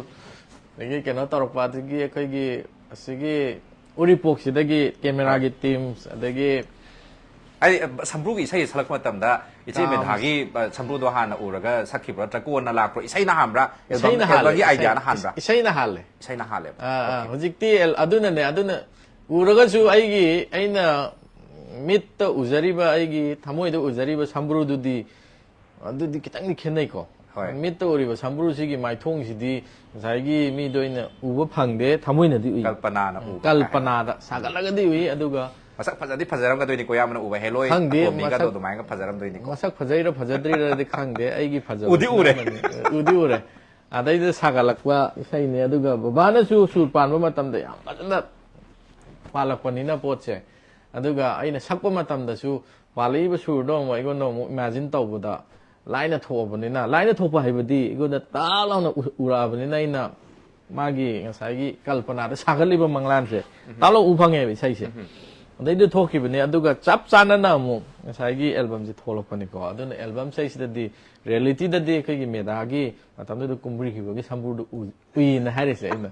ꯑꯗꯒꯤ ꯀꯩꯅꯣ ꯇꯧꯔꯛꯄ, ꯑꯗꯒꯤ ꯑꯩꯈꯣꯏꯒꯤ ꯑꯁꯤꯒꯤ ꯎꯔꯤꯄꯣꯛꯁꯤꯗꯒꯤ ꯀꯦꯃꯦꯔꯥꯒꯤ ꯍꯣꯏ꯫ ꯇꯤꯝꯁ, ꯑꯗꯒꯤ ꯑꯩ, ꯁꯝꯕ꯭ꯔꯨꯒꯤ ꯏꯁꯩ ꯁꯛꯂꯛꯄ ꯃꯇꯝꯗ ꯏꯆꯦ ꯇꯥꯝꯁ꯫ ꯃꯦꯙꯥꯒꯤ, ꯑ, ꯁꯝꯕ꯭ꯔꯨꯗꯣ ꯍꯥꯟꯅ ꯎꯔꯒ ꯁꯛꯈꯤꯕ꯭ꯔꯥ ꯅꯠꯇ꯭ꯔꯒ ꯀꯣꯟꯅ ꯂꯥꯛꯄ꯭ꯔꯣ? ꯏꯁꯩꯅ ꯍꯥꯟꯕ꯭ꯔꯥ? ꯑꯦꯜꯕꯝ, ꯏꯁꯩꯅ ꯍꯥꯜꯂꯦ, ꯑꯦꯜꯕꯝꯒꯤ ꯏꯁꯩ-, ꯑꯥꯏꯗꯤꯌꯥꯅ ꯍꯥꯟꯕ꯭ꯔꯥ? ꯏꯁꯩꯅ ꯍꯥꯜꯂꯦ꯫ ꯏꯁꯩꯅ ꯍꯥꯜꯂꯦꯕ꯫ ꯑꯥ, ꯑꯥ, ꯑꯣꯀꯦ꯫ ꯍꯧꯖꯤꯛꯇꯤ ꯑꯦꯜ-, ꯑꯗꯨꯅꯅꯦ, ꯑꯗꯨꯅ ꯎꯔꯒꯁꯨ ꯑꯩꯒꯤ, ꯑꯩꯅ ꯃꯤꯠꯇ ꯎꯖꯔꯤꯕ, ꯑꯩꯒꯤ ꯊꯃꯣꯏꯗ ꯎꯖꯔꯤꯕ ꯁꯝꯕ꯭ꯔꯨꯗꯨꯗꯤ, ꯑꯗꯨꯗꯤ ꯈꯤꯇꯪꯗꯤ ꯈꯦꯠꯅꯩꯀꯣ꯫ ꯍꯣꯏ꯫ ꯃꯤꯠꯇ ꯎꯔꯤꯕ ꯁꯝꯕ꯭ꯔꯨꯁꯤꯒꯤ ꯃꯥꯏꯊꯣꯡꯁꯤꯗꯤ ꯉꯁꯥꯏꯒꯤ ꯃꯤꯗ ꯑꯣꯏꯅ ꯎꯕ ꯐꯪꯗꯦ, ꯊꯃꯣꯏꯅꯗꯤ ꯎꯏ꯫ ꯀꯜꯄꯅꯥꯅ ꯎꯕ ꯀꯥꯏꯅ꯫ ꯀꯜꯄꯅꯥꯗ ꯁꯥꯒꯠꯂꯒꯗꯤ ꯎꯏ, ꯑꯗꯨꯒ ꯃꯁꯛ ꯐꯖꯗꯤ ꯐꯖꯔꯝꯒꯗꯣꯏꯅꯤꯀꯣ, ꯌꯥꯝꯅ ꯎꯕ ꯍꯦꯂꯣꯏ ꯈꯪꯗꯦ, ꯑꯇꯣꯝꯕꯤꯒꯗꯣ ꯃꯁꯛ, ꯑꯗꯨꯃꯥꯏꯅ ꯐꯖꯔꯝꯗꯣꯏꯅꯤꯀꯣ꯫ ꯃꯁꯛ ꯐꯖꯩꯔꯥ ꯐꯖꯗ꯭ꯔꯤꯔꯥꯗꯤ ꯈꯪꯗꯦ, ꯑꯩꯒꯤ ꯐꯖꯕ ꯎꯗꯤ ꯎꯔꯦ꯫ ꯑꯃꯅꯤ꯫ ꯎꯗꯤ ꯎꯔꯦ꯫ ꯑꯗꯩꯗ ꯁꯥꯒꯠꯂꯛꯄ ꯏꯁꯩꯅꯦ, ꯑꯗꯨꯒ ꯕꯕꯥꯅꯁꯨ ꯁꯨꯔ ꯄꯥꯟꯕ ꯃꯇꯝꯗ ꯌꯥꯝ ꯐꯖꯅ ꯄꯥꯜꯂꯛꯄꯅꯤꯅ ꯄꯣꯠꯁꯦ꯫ ꯑꯗꯨꯒ ꯑꯩꯅ ꯁꯛꯄ ꯃꯇꯝꯗꯁꯨ ꯄꯥꯜꯂꯛꯏꯕ ꯁꯨꯔꯗꯣ ꯑꯃꯨꯛ ꯑꯩꯉꯣꯟꯗ ꯑꯃꯨꯛ ꯏꯃꯦꯖꯤꯟ ꯇꯧꯕꯗ ꯂꯥꯏꯅ ꯊꯣꯛꯑꯕꯅꯤꯅ, ꯂꯥꯏꯅ ꯊꯣꯛꯄ ꯍꯥꯏꯕꯗꯤ ꯑꯩꯉꯣꯟꯗ ꯇꯥ ꯂꯥꯎꯅ ꯎ-, ꯎꯔꯛꯑꯕꯅꯤꯅ, ꯑꯩꯅ ꯃꯥꯒꯤ ꯉꯁꯥꯏꯒꯤ ꯀꯜꯄꯅꯥꯗ ꯁꯥꯒꯠꯂꯤꯕ ꯃꯪꯂꯥꯟꯁꯦ ꯎꯝ꯫ ꯇꯥ ꯂꯥꯎ ꯎ ꯐꯪꯉꯦꯕ ꯏꯁꯩꯁꯦ꯫ ꯎꯝ꯫ ꯑꯗꯩꯗ ꯊꯣꯛꯈꯤꯕꯅꯦ, ꯑꯗꯨꯒ ꯆꯞ ꯆꯥꯅꯅ ꯑꯃꯨꯛ ꯉꯁꯥꯏꯒꯤ ꯑꯦꯜꯕꯝꯁꯦ ꯊꯣꯛꯂꯛꯄꯅꯤꯀꯣ꯫ ꯑꯗꯨꯅ ꯑꯦꯜꯕꯝ ꯏꯁꯩꯁꯤꯗꯗꯤ ꯔꯤꯌꯦꯂꯤꯇꯤꯗꯗꯤ ꯑꯩꯈꯣꯏꯒꯤ ꯃꯦꯗꯥꯒꯤ ꯃꯇꯝꯗꯨꯗ ꯀꯨꯝꯕꯤꯈꯤꯕꯒꯤ ꯁꯝꯕ꯭ꯔꯨꯗꯨ ꯎ-, ꯎꯏꯌꯦꯅ ꯍꯥꯏꯔꯤꯁꯦ ꯑꯩꯅ꯫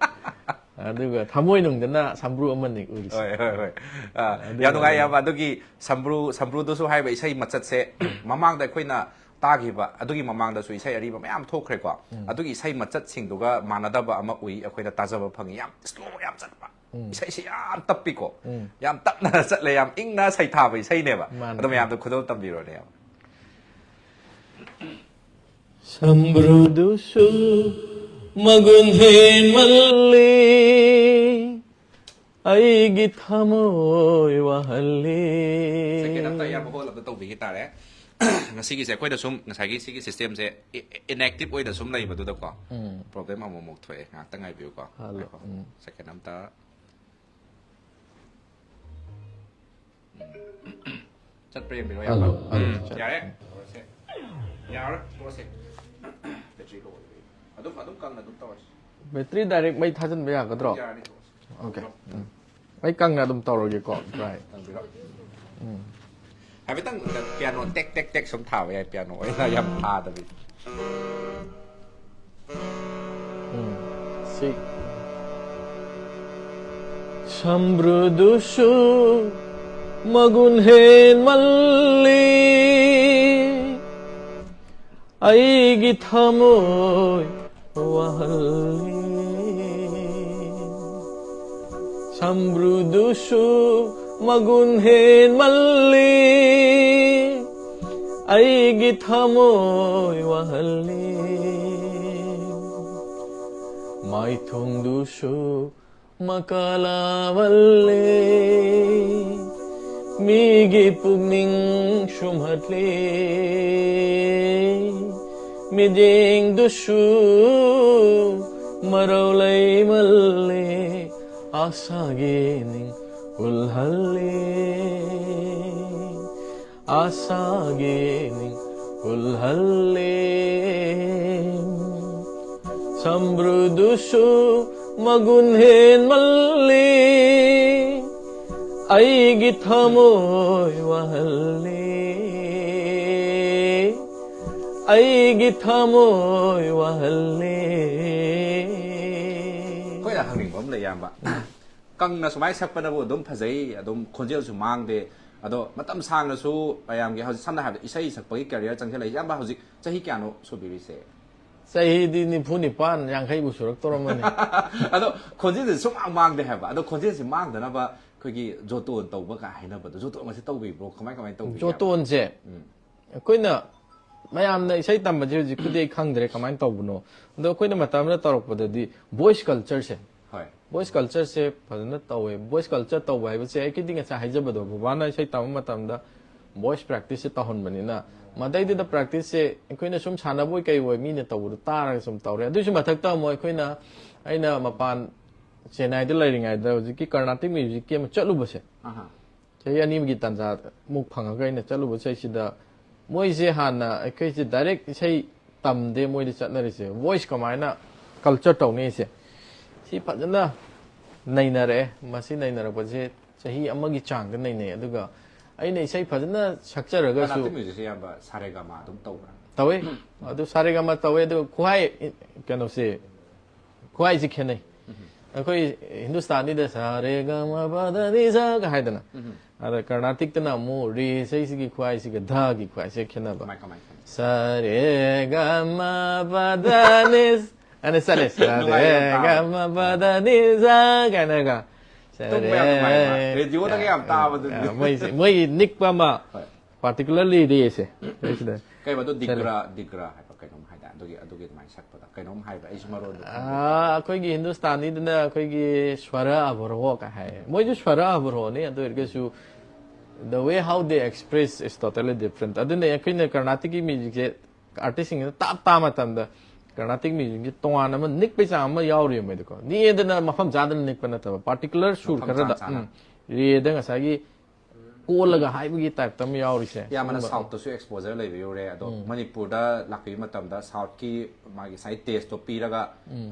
ꯑꯗꯨꯒ ꯊꯃꯣꯏꯅꯨꯡꯗꯅ ꯁꯝꯕ꯭ꯔꯨ ꯑꯃꯅꯤ ꯎꯔꯤꯁꯦ꯫ ꯍꯣꯏ, ꯍꯣꯏ, ꯍꯣꯏ꯫ ꯑꯥ, ꯑꯗꯨꯒ ꯌꯥꯝ ꯅꯨꯡꯉꯥꯏ, ꯑꯗꯨꯝ ꯏꯌꯥꯝꯕ꯫ ꯑꯗꯨꯒꯤ ꯁꯝꯕ꯭ꯔꯨ, ꯁꯝꯕ꯭ꯔꯨꯗꯨꯁꯨ ꯍꯥꯏꯕ ꯏꯁꯩ ꯃꯆꯠꯁꯦ ꯃꯃꯥꯡꯗ ꯑꯩꯈꯣꯏꯅ ꯇꯥꯈꯤꯕ, ꯑꯗꯨꯒꯤ ꯃꯃꯥꯡꯗꯁꯨ ꯏꯁꯩ ꯑꯔꯤꯕ ꯃꯌꯥꯝ ꯊꯣꯛꯈ꯭ꯔꯦꯀꯣ꯫ ꯎꯝ꯫ ꯑꯗꯨꯒꯤ ꯏꯁꯩ ꯃꯆꯠꯁꯤꯡꯗꯨꯒ ꯃꯥꯟꯅꯗꯕ ꯑꯃ ꯎꯏ, ꯑꯩꯈꯣꯏꯅ ꯇꯥꯖꯕ ꯐꯪꯉꯤ꯫ ꯌꯥꯝ ꯁ꯭ꯂꯣ ꯌꯥꯝ ꯆꯠꯄ꯫ ꯎꯝ꯫ ꯏꯁꯩꯁꯤ ꯌꯥꯝ ꯇꯞꯄꯤꯀꯣ꯫ ꯎꯝ꯫ ꯌꯥꯝ ꯇꯞꯅ ꯆꯠꯂꯦ, ꯌꯥꯝ ꯏꯪꯅ ꯁꯩꯊꯥꯕ ꯏꯁꯩꯅꯦꯕ꯫ ꯃꯥꯅꯦ꯫ ꯑꯗꯣ ꯃꯌꯥꯝꯗꯣ ꯈꯨꯗꯣꯜ ꯇꯝꯕꯤꯔꯣꯅꯦ, ꯏꯌꯥꯝꯕ꯫ ꯁꯝꯕ꯭ꯔꯨꯗꯨꯁꯨ ꯃꯒꯨꯟ ꯍꯦꯟꯃꯜꯂꯤ, ꯑꯩꯒꯤ ꯊꯃꯣꯏ ꯋꯥꯍꯜꯂꯤ꯫ ꯁꯦꯀꯦꯟ ꯑꯝꯇ ꯑꯌꯥꯝꯕ ꯍꯣꯜ ꯑꯝꯇ ꯇꯧꯕꯤꯈꯤ ꯇꯥꯔꯦ꯫ ꯉꯁꯤꯒꯤꯁꯦ ꯑꯩꯈꯣꯏꯅ ꯁꯨꯝ ꯉꯁꯥꯏꯒꯤ ꯁꯤꯒꯤ ꯁꯤꯁꯇꯦꯝꯁꯦ ꯏ-, ꯏꯟꯑꯦꯛꯇꯤꯚ ꯑꯣꯏꯅ ꯁꯨꯝ ꯂꯩꯕꯗꯨꯗꯀꯣ, ꯎꯝ꯫ ꯄ꯭ꯔꯣꯕ꯭ꯂꯦꯝ ꯑꯃꯨꯛꯃꯨꯛ ꯊꯣꯛꯑꯦ꯫ ꯉꯥꯏꯍꯥꯛꯇꯪ ꯉꯥꯏꯕꯤꯌꯨꯀꯣ꯫ ꯍꯜꯂꯣ꯫ ꯉꯥꯏꯈꯣ꯫ ꯎꯝ꯫ ꯁꯦꯀꯦꯟ ꯑꯝꯇ꯫ ꯆꯠꯄ꯭ꯔꯥ ꯌꯦꯡꯕꯤꯔꯣ, ꯍꯜꯂꯣ, ꯏꯌꯥꯝꯕ꯫ ꯍꯜꯂꯣ, ꯎꯝ, ꯆꯠ-, ꯌꯥꯔꯦ꯫ ꯇꯧꯔꯁꯦ꯫ ꯌꯥꯔꯣꯏ, ꯇꯣꯛꯑꯁꯦ꯫ ꯕꯦꯇ꯭ꯔꯤ ꯂꯣ ꯑꯣꯏꯕꯩ꯫ ꯑꯗꯨꯝ, ꯑꯗꯨꯝ ꯀꯪꯅ ꯑꯗꯨꯝ ꯇꯧꯔꯁꯤ꯫ ꯕꯦꯇ꯭ꯔꯤ ꯗꯥꯏꯔꯦꯛ ꯃꯩ ꯊꯥꯖꯤꯟꯕ ꯌꯥꯒꯗ꯭ꯔꯣ? ꯌꯥꯔꯅꯤ, ꯇꯣꯛꯑꯁꯤ꯫ ꯑꯣꯀꯦ꯫ ꯎꯝ꯫ ꯑꯩ ꯀꯪꯅ ꯑꯗꯨꯝ ꯇꯧꯔꯒꯦꯀꯣ, ꯇ꯭ꯔꯥꯏ꯫ ꯇꯧꯕꯤꯔꯣ꯫ ꯍꯥꯏꯐꯦꯠꯇꯪ ꯄꯤꯌꯥꯅꯣ ꯇꯦꯛ ꯇꯦꯛ ꯇꯦꯛ ꯁꯨꯝ ꯊꯥꯕ ꯌꯥꯏ, ꯄꯤꯌꯥꯅꯣ ꯑꯣꯏꯅ ꯌꯥꯝ ꯊꯥꯗꯕꯤ꯫ ꯎꯝ, ꯁꯤ꯫ ꯁꯝꯕ꯭ꯔꯨꯗꯨꯁꯨ ꯃꯒꯨꯟ ꯍꯦꯟꯃꯜꯂꯤ, ꯑꯩꯒꯤ ꯊꯃꯣꯏ ꯋꯥꯍꯜꯂꯤ꯫ ꯁꯝꯕ꯭ꯔꯨꯗꯨꯁꯨ ꯃꯒꯨꯟ ꯍꯦꯟꯃꯜꯂꯤ, ꯑꯩꯒꯤ ꯊꯃꯣꯏ ꯋꯥꯍꯜꯂꯤ꯫ ꯃꯥꯏꯊꯣꯡꯗꯨꯁꯨ ꯃꯀꯥꯂꯥ ꯋꯜꯂꯦ, ꯃꯤꯒꯤ ꯄꯨꯛꯅꯤꯡ ꯁꯨꯝꯍꯠꯂꯦ, ꯃꯤꯠꯌꯦꯡꯗꯨꯁꯨ ꯃꯔꯧ ꯂꯩꯃꯜꯂꯦ, ꯑꯥꯁꯥꯒꯤ ꯅꯤꯡ ꯍꯨꯜꯍꯜꯂꯦ꯫ ꯑꯥꯁꯥꯒꯤ ꯅꯤꯡ ꯍꯨꯜꯍꯜꯂꯦ꯫ ꯁꯝꯕ꯭ꯔꯨꯗꯨꯁꯨ ꯃꯒꯨꯟ ꯍꯦꯟꯃꯜꯂꯤ, ꯑꯩꯒꯤ ꯊꯃꯣꯏ ꯋꯥꯍꯜꯂꯦ, ꯑꯩꯒꯤ ꯊꯃꯣꯏ ꯋꯥꯍꯜꯂꯦ꯫ ꯑꯩꯈꯣꯏꯅ ꯍꯪꯅꯤꯡꯕ ꯑꯃ ꯂꯩ, ꯏꯌꯥꯝꯕ꯫ ꯀꯪꯅ ꯁꯨꯃꯥꯏꯅ ꯁꯛꯄꯅꯕꯨ ꯑꯗꯨꯝ ꯐꯖꯩ, ꯑꯗꯨꯝ ꯈꯣꯟꯖꯦꯜꯁꯨ ꯃꯥꯡꯗꯦ꯫ ꯑꯗꯣ ꯃꯇꯝ ꯁꯥꯡꯅꯁꯨ ꯃꯌꯥꯝꯒꯤ ꯍꯧꯖꯤꯛ ꯁꯝꯅ ꯍꯥꯏꯔꯕꯗ ꯏꯁꯩ ꯁꯛꯄꯒꯤ ꯀꯦꯔꯤꯌꯔ ꯆꯪꯁꯤꯜꯂꯛꯏ꯫ ꯏꯌꯥꯝꯕ ꯍꯧꯖꯤꯛ ꯆꯍꯤ ꯀꯌꯥꯅꯣ ꯁꯨꯕꯤꯔꯤꯁꯦ? ꯆꯍꯤꯗꯤ ꯅꯤꯐꯨ ꯅꯤꯄꯥꯟ, ꯌꯥꯡꯈꯩꯕꯨ ꯁꯨꯔꯛꯇꯧꯔꯝꯃꯅꯤ꯫ ꯑꯗꯣ ꯈꯣꯟꯖꯦꯜꯁꯦ ꯁꯨꯝ ꯃꯥꯡꯗꯦ ꯍꯥꯏꯕ꯫ ꯑꯗꯣ ꯈꯣꯟꯖꯦꯜꯁꯦ ꯃꯥꯡꯗꯅꯕ ꯑꯩꯈꯣꯏꯒꯤ ꯖꯣꯇꯣꯟ ꯇꯧꯕ ꯀꯥꯏ ꯍꯥꯏꯅꯕꯗꯣ, ꯖꯣꯇꯣꯟ ꯑꯁꯤ ꯇꯧꯕꯤꯕ꯭ꯔꯣ? ꯀꯃꯥꯏ ꯀꯃꯥꯏꯅ ꯇꯧꯕꯤꯒꯦ? ꯖꯣꯇꯣꯟꯁꯦ ꯑꯩꯈꯣꯏꯅ ꯃꯌꯥꯝꯅ ꯏꯁꯩ ꯇꯝꯕꯁꯦ ꯍꯧꯖꯤꯛꯄꯨꯗꯤ ꯑꯩ ꯈꯪꯗ꯭ꯔꯦ ꯀꯃꯥꯏꯅ ꯇꯧꯕꯅꯣ꯫ ꯑꯗꯣ ꯑꯩꯈꯣꯏꯅ ꯃꯇꯝ ꯑꯃꯗ ꯇꯧꯔꯛꯄꯗꯗꯤ ꯚꯣꯏꯁ ꯀꯜꯆꯔꯁꯦ, ꯍꯣꯏ꯫ ꯚꯣꯏꯁ ꯀꯜꯆꯔꯁꯦ ꯐꯖꯅ ꯇꯧꯋꯦ꯫ ꯚꯣꯏꯁ ꯀꯜꯆꯔ ꯇꯧꯕ ꯍꯥꯏꯕꯁꯦ ꯑꯩꯒꯤꯗꯤ ꯉꯁꯥꯏ ꯍꯥꯏꯖꯕꯗꯣ, ꯕꯕꯥꯅ ꯏꯁꯩ ꯇꯝꯕ ꯃꯇꯝꯗ ꯚꯣꯏꯁ ꯄ꯭ꯔꯦꯛꯇꯤꯁꯁꯦ ꯇꯧꯍꯟꯕꯅꯤꯅ, ꯃꯗꯩꯗꯨꯗ ꯄ꯭ꯔꯦꯛꯇꯤꯁꯁꯦ ꯑꯩꯈꯣꯏꯅ ꯁꯨꯝ ꯁꯥꯟꯅꯕꯣꯏ ꯀꯩꯕꯣꯏ ꯃꯤꯅ ꯇꯧꯕꯗꯣ ꯇꯥꯔꯒ ꯁꯨꯝ ꯇꯧꯔꯦ꯫ ꯑꯗꯨꯏꯁꯨ ꯃꯊꯛꯇ ꯑꯃꯨꯛ ꯑꯩꯈꯣꯏꯅ, ꯑꯩꯅ ꯃꯄꯥꯟ ꯆꯦꯟꯅꯥꯏꯗ ꯂꯩꯔꯤꯉꯩꯗ ꯍꯧꯖꯤꯛꯀꯤ ꯀꯔꯅꯥꯇꯤꯛ ꯃ꯭ꯌꯨꯖꯤꯛꯀꯤ ꯑꯃ ꯆꯠꯂꯨꯕꯁꯦ, ꯑꯍꯥ꯫ ꯆꯍꯤ ꯑꯅꯤꯒꯤ ꯇꯥꯟꯖꯥ ꯃꯨꯛ ꯐꯪꯉꯒ ꯑꯩꯅ ꯆꯠꯂꯨꯕ ꯆꯍꯤꯁꯤꯗ, ꯃꯣꯏꯁꯦ ꯍꯥꯟꯅ ꯑꯩꯈꯣꯏꯁꯦ ꯗꯥꯏꯔꯦꯛ ꯏꯁꯩ ꯇꯝꯗꯦ ꯃꯣꯏꯗ ꯆꯠꯅꯔꯤꯁꯦ, ꯚꯣꯏꯁ ꯀꯃꯥꯏꯅ ꯀꯜꯆꯔ ꯇꯧꯅꯤꯁꯦ, ꯁꯤ ꯐꯖꯅ ꯅꯩꯅꯔꯛꯑꯦ꯫ ꯃꯁꯤ ꯅꯩꯅꯔꯛꯄꯁꯦ ꯆꯍꯤ ꯑꯃꯒꯤ ꯆꯥꯡꯗ ꯅꯩꯅꯩ꯫ ꯑꯗꯨꯒ ꯑꯩꯅ ꯏꯁꯩ ꯐꯖꯅ ꯁꯛꯆꯔꯒꯁꯨ, ꯀꯔꯅꯥꯇꯤꯛ ꯃ꯭ꯌꯨꯖꯤꯛꯁꯦ ꯑꯌꯥꯝꯕ ꯁꯥꯔꯦꯒꯥꯃꯥ ꯑꯗꯨꯝ ꯇꯧꯕ꯭ꯔꯥ? ꯇꯧꯋꯦ꯫ ꯑꯗꯨ ꯁꯥꯔꯦꯒꯥꯃꯥ ꯇꯧꯋꯦ꯫ ꯑꯗꯨꯒ ꯈ꯭ꯋꯥꯏ, ꯀꯩꯅꯣꯁꯦ, ꯈ꯭ꯋꯥꯏꯁꯦ ꯈꯦꯠꯅꯩ꯫ ꯑꯩꯈꯣꯏ ꯍꯤꯟꯗꯨꯁꯇꯥꯅꯤꯗ ꯁꯥꯔꯦꯒꯥꯃꯥ ꯄꯥꯗꯅꯤꯁꯥꯒ ꯍꯥꯏꯗꯅ, ꯑꯗ ꯀꯔꯅꯥꯇꯤꯛꯇꯅ ꯑꯃꯨꯛ ꯔꯦ ꯏꯁꯩꯁꯤꯒꯤ ꯈ꯭ꯋꯥꯏꯁꯤꯒ ꯙꯒꯤ ꯈ꯭ꯋꯥꯏꯁꯦ ꯈꯦꯠꯅꯕ꯫ ꯀꯃꯥꯏ ꯀꯃꯥꯏ ꯈꯦꯠꯅꯩ? ꯁꯥꯔꯦꯒꯥꯃꯥ ꯄꯥꯗꯅꯤꯁ ꯑꯅ ꯆꯠꯂꯦ꯫ ꯅꯨꯡꯉꯥꯏ ꯌꯥꯝ ꯇꯥꯕ꯫ ꯁꯥꯔꯦꯒꯥꯃꯥ ꯄꯥꯗꯅꯤꯁꯥ ꯀꯥꯏꯅꯒ꯫ ꯇꯨꯝꯕ ꯌꯥꯝ ꯅꯨꯡꯉꯥꯏꯕ꯫ ꯔꯦꯗꯤꯑꯣꯗꯒ ꯌꯥꯝ ꯇꯥꯕꯗꯨꯗꯤ꯫ ꯑ, ꯃꯣꯏꯁꯦ, ꯃꯣꯏꯒꯤ ꯅꯤꯛꯄ ꯑꯃ, ꯍꯣꯏ꯫ Particularly ꯔꯦꯁꯦ ꯁꯤꯗ꯫ ꯀꯩꯕ ꯑꯗꯣ ꯗꯤꯒ꯭ꯔꯥ ꯗꯤꯒ꯭ꯔꯥ ꯍꯥꯏꯕ ꯀꯩꯅꯣꯝ ꯍꯥꯏꯗꯥꯏ? ꯑꯗꯨꯒꯤ ꯑꯗꯨꯒꯤ ꯑꯗꯨꯃꯥꯏꯅ ꯁꯛꯄꯗ ꯀꯩꯅꯣꯝ ꯍꯥꯏꯕ, ꯑꯩꯁꯨ ꯃꯔꯣꯟꯗꯣ ꯈꯪꯗꯦ꯫ ꯑꯥ, ꯑꯩꯈꯣꯏꯒꯤ ꯍꯤꯟꯗꯨꯁꯇꯥꯅꯤꯗꯅ ꯑꯩꯈꯣꯏꯒꯤ ꯁ꯭ꯋꯔ ꯑꯕꯔꯣꯍ ꯀ ꯍꯥꯏ꯫ ꯃꯣꯏꯁꯨ ꯁ꯭ꯋꯔ ꯑꯕꯔꯣꯍꯅꯤ, ꯑꯗꯨ ꯑꯣꯏꯔꯒꯁꯨ the way how they express is totally different. ꯑꯗꯨꯅ ꯑꯩꯈꯣꯏꯅ ꯀꯔꯅꯥꯇꯤꯛꯀꯤ ꯃ꯭ꯌꯨꯖꯤꯛꯁꯦ ꯑꯥꯔꯇꯤꯁꯁꯤꯡꯁꯤꯅ ꯇꯥꯞ ꯇꯥꯕ ꯃꯇꯝꯗ ꯀꯔꯅꯥꯇꯤꯛ ꯃ꯭ꯌꯨꯖꯤꯛꯁꯦ ꯇꯣꯉꯥꯟꯅ ꯑꯃ ꯅꯤꯛꯄꯩ ꯆꯥꯡ ꯑꯃ ꯌꯥꯎꯔꯤꯕ ꯃꯣꯏꯗꯀꯣ꯫ ꯅꯤꯛꯑꯦꯗꯅ ꯃꯐꯝ ꯆꯥꯗꯅ ꯅꯤꯛꯄ ꯅꯠꯇꯕ, particular ꯁꯨꯔ ꯃꯐꯝ ꯈꯔꯗ, ꯆꯥ ꯆꯥꯅ꯫ ꯎꯝ, ꯔꯦꯗ ꯉꯁꯥꯏꯒꯤ ꯀꯣꯜꯂꯒ ꯍꯥꯏꯕꯒꯤ ꯇꯥꯏꯞꯇ ꯑꯃ ꯌꯥꯎꯔꯤꯁꯦ꯫ ꯏꯌꯥꯝꯕꯅ ꯁꯤꯒꯨꯝꯕ꯫ ꯁꯥꯎꯠꯇꯁꯨ ꯑꯦꯛꯁꯄꯣꯖꯔ ꯂꯩꯕ ꯌꯧꯔꯦ, ꯑꯗꯣ ꯃꯅꯤꯄꯨꯔꯗ ꯂꯥꯛꯄꯤꯕ ꯃꯇꯝꯗ ꯁꯥꯎꯠꯀꯤ ꯃꯥꯒꯤ ꯉꯁꯥꯏ ꯇꯦꯁꯇꯣ ꯄꯤꯔꯒ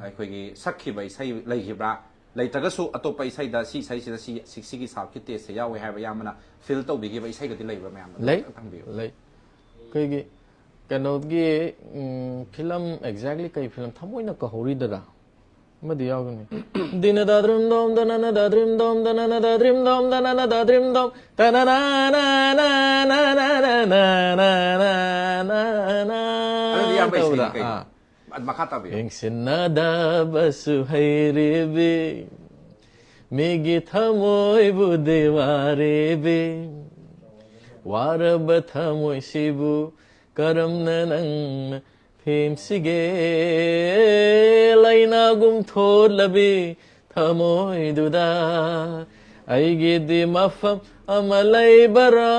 ꯑꯩꯈꯣꯏꯒꯤ ꯁꯛꯈꯤꯕ ꯏꯁꯩ ꯂꯩꯈꯤꯕ꯭ꯔꯥ? ꯂꯩꯇ꯭ꯔꯒꯁꯨ ꯑꯇꯣꯞꯄ ꯏꯁꯩꯗ ꯁꯤ ꯏꯁꯩꯁꯤꯗ ꯁꯤ ꯁꯤ- ꯁꯤꯒꯤ ꯁꯥꯎꯠꯀꯤ ꯇꯦꯁꯁꯦ ꯌꯥꯎꯋꯦ ꯍꯥꯏꯕ ꯏꯌꯥꯝꯕꯅ ꯐꯤꯜ ꯇꯧꯕꯤꯈꯤꯕ ꯏꯁꯩꯒꯗꯤ ꯂꯩꯕ꯭ꯔꯥ ꯃꯌꯥꯝꯅ? ꯂꯩ, ꯈꯤꯇꯪ ꯊꯝꯕꯤꯌꯨ꯫ ꯂꯩ꯫ ꯑꯩꯈꯣꯏꯒꯤ ꯀꯩꯅꯣꯒꯤ, ꯎꯝ, ꯐꯤꯂꯝ, exactly ꯀꯩ ꯐꯤꯂꯝ, ꯊꯃꯣꯏꯅ ꯀꯧꯍꯧꯔꯤꯗꯔꯥ ꯑꯃꯗꯤ ꯌꯥꯎꯒꯅꯤ꯫ ꯗꯤꯅ ꯗꯥꯗ꯭ꯔꯤꯝ ꯗꯣꯝ ꯗꯅꯅ ꯗꯥꯗ꯭ꯔꯤꯝ ꯗꯣꯝ ꯗꯅꯅ ꯗꯥꯗ꯭ꯔꯤꯝ ꯗꯣꯝ ꯗꯅꯅ ꯗꯥꯗ꯭ꯔꯤꯝ ꯗꯣꯝ ꯇꯅꯅ ꯑꯗꯨꯗꯤ ꯏꯌꯥꯝꯕ ꯏꯁꯩꯅꯤ ꯇꯧꯕꯗ꯫ ꯀꯩꯅꯣ? ꯑꯥ꯫ ꯑꯗꯨ ꯃꯈꯥ ꯇꯥꯕꯤꯌꯨ꯫ ꯌꯦꯡꯁꯤꯟꯅꯗꯕꯁꯨ ꯍꯩꯔꯤꯕꯤ ꯃꯤꯒꯤ ꯊꯃꯣꯏꯕꯨꯗꯤ ꯋꯥꯔꯤꯕꯤ, ꯋꯥꯔꯕ ꯊꯃꯣꯏꯁꯤꯕꯨ ꯀꯔꯝꯅ ꯅꯪꯅ ꯊꯦꯝꯁꯤꯒꯦ? ꯂꯥꯏꯅꯥꯒꯨꯝ ꯊꯣꯜꯂꯕꯤ ꯊꯃꯣꯏꯗꯨꯗ ꯑꯩꯒꯤꯗꯤ ꯃꯐꯝ ꯑꯃ ꯂꯩꯕꯔꯥ?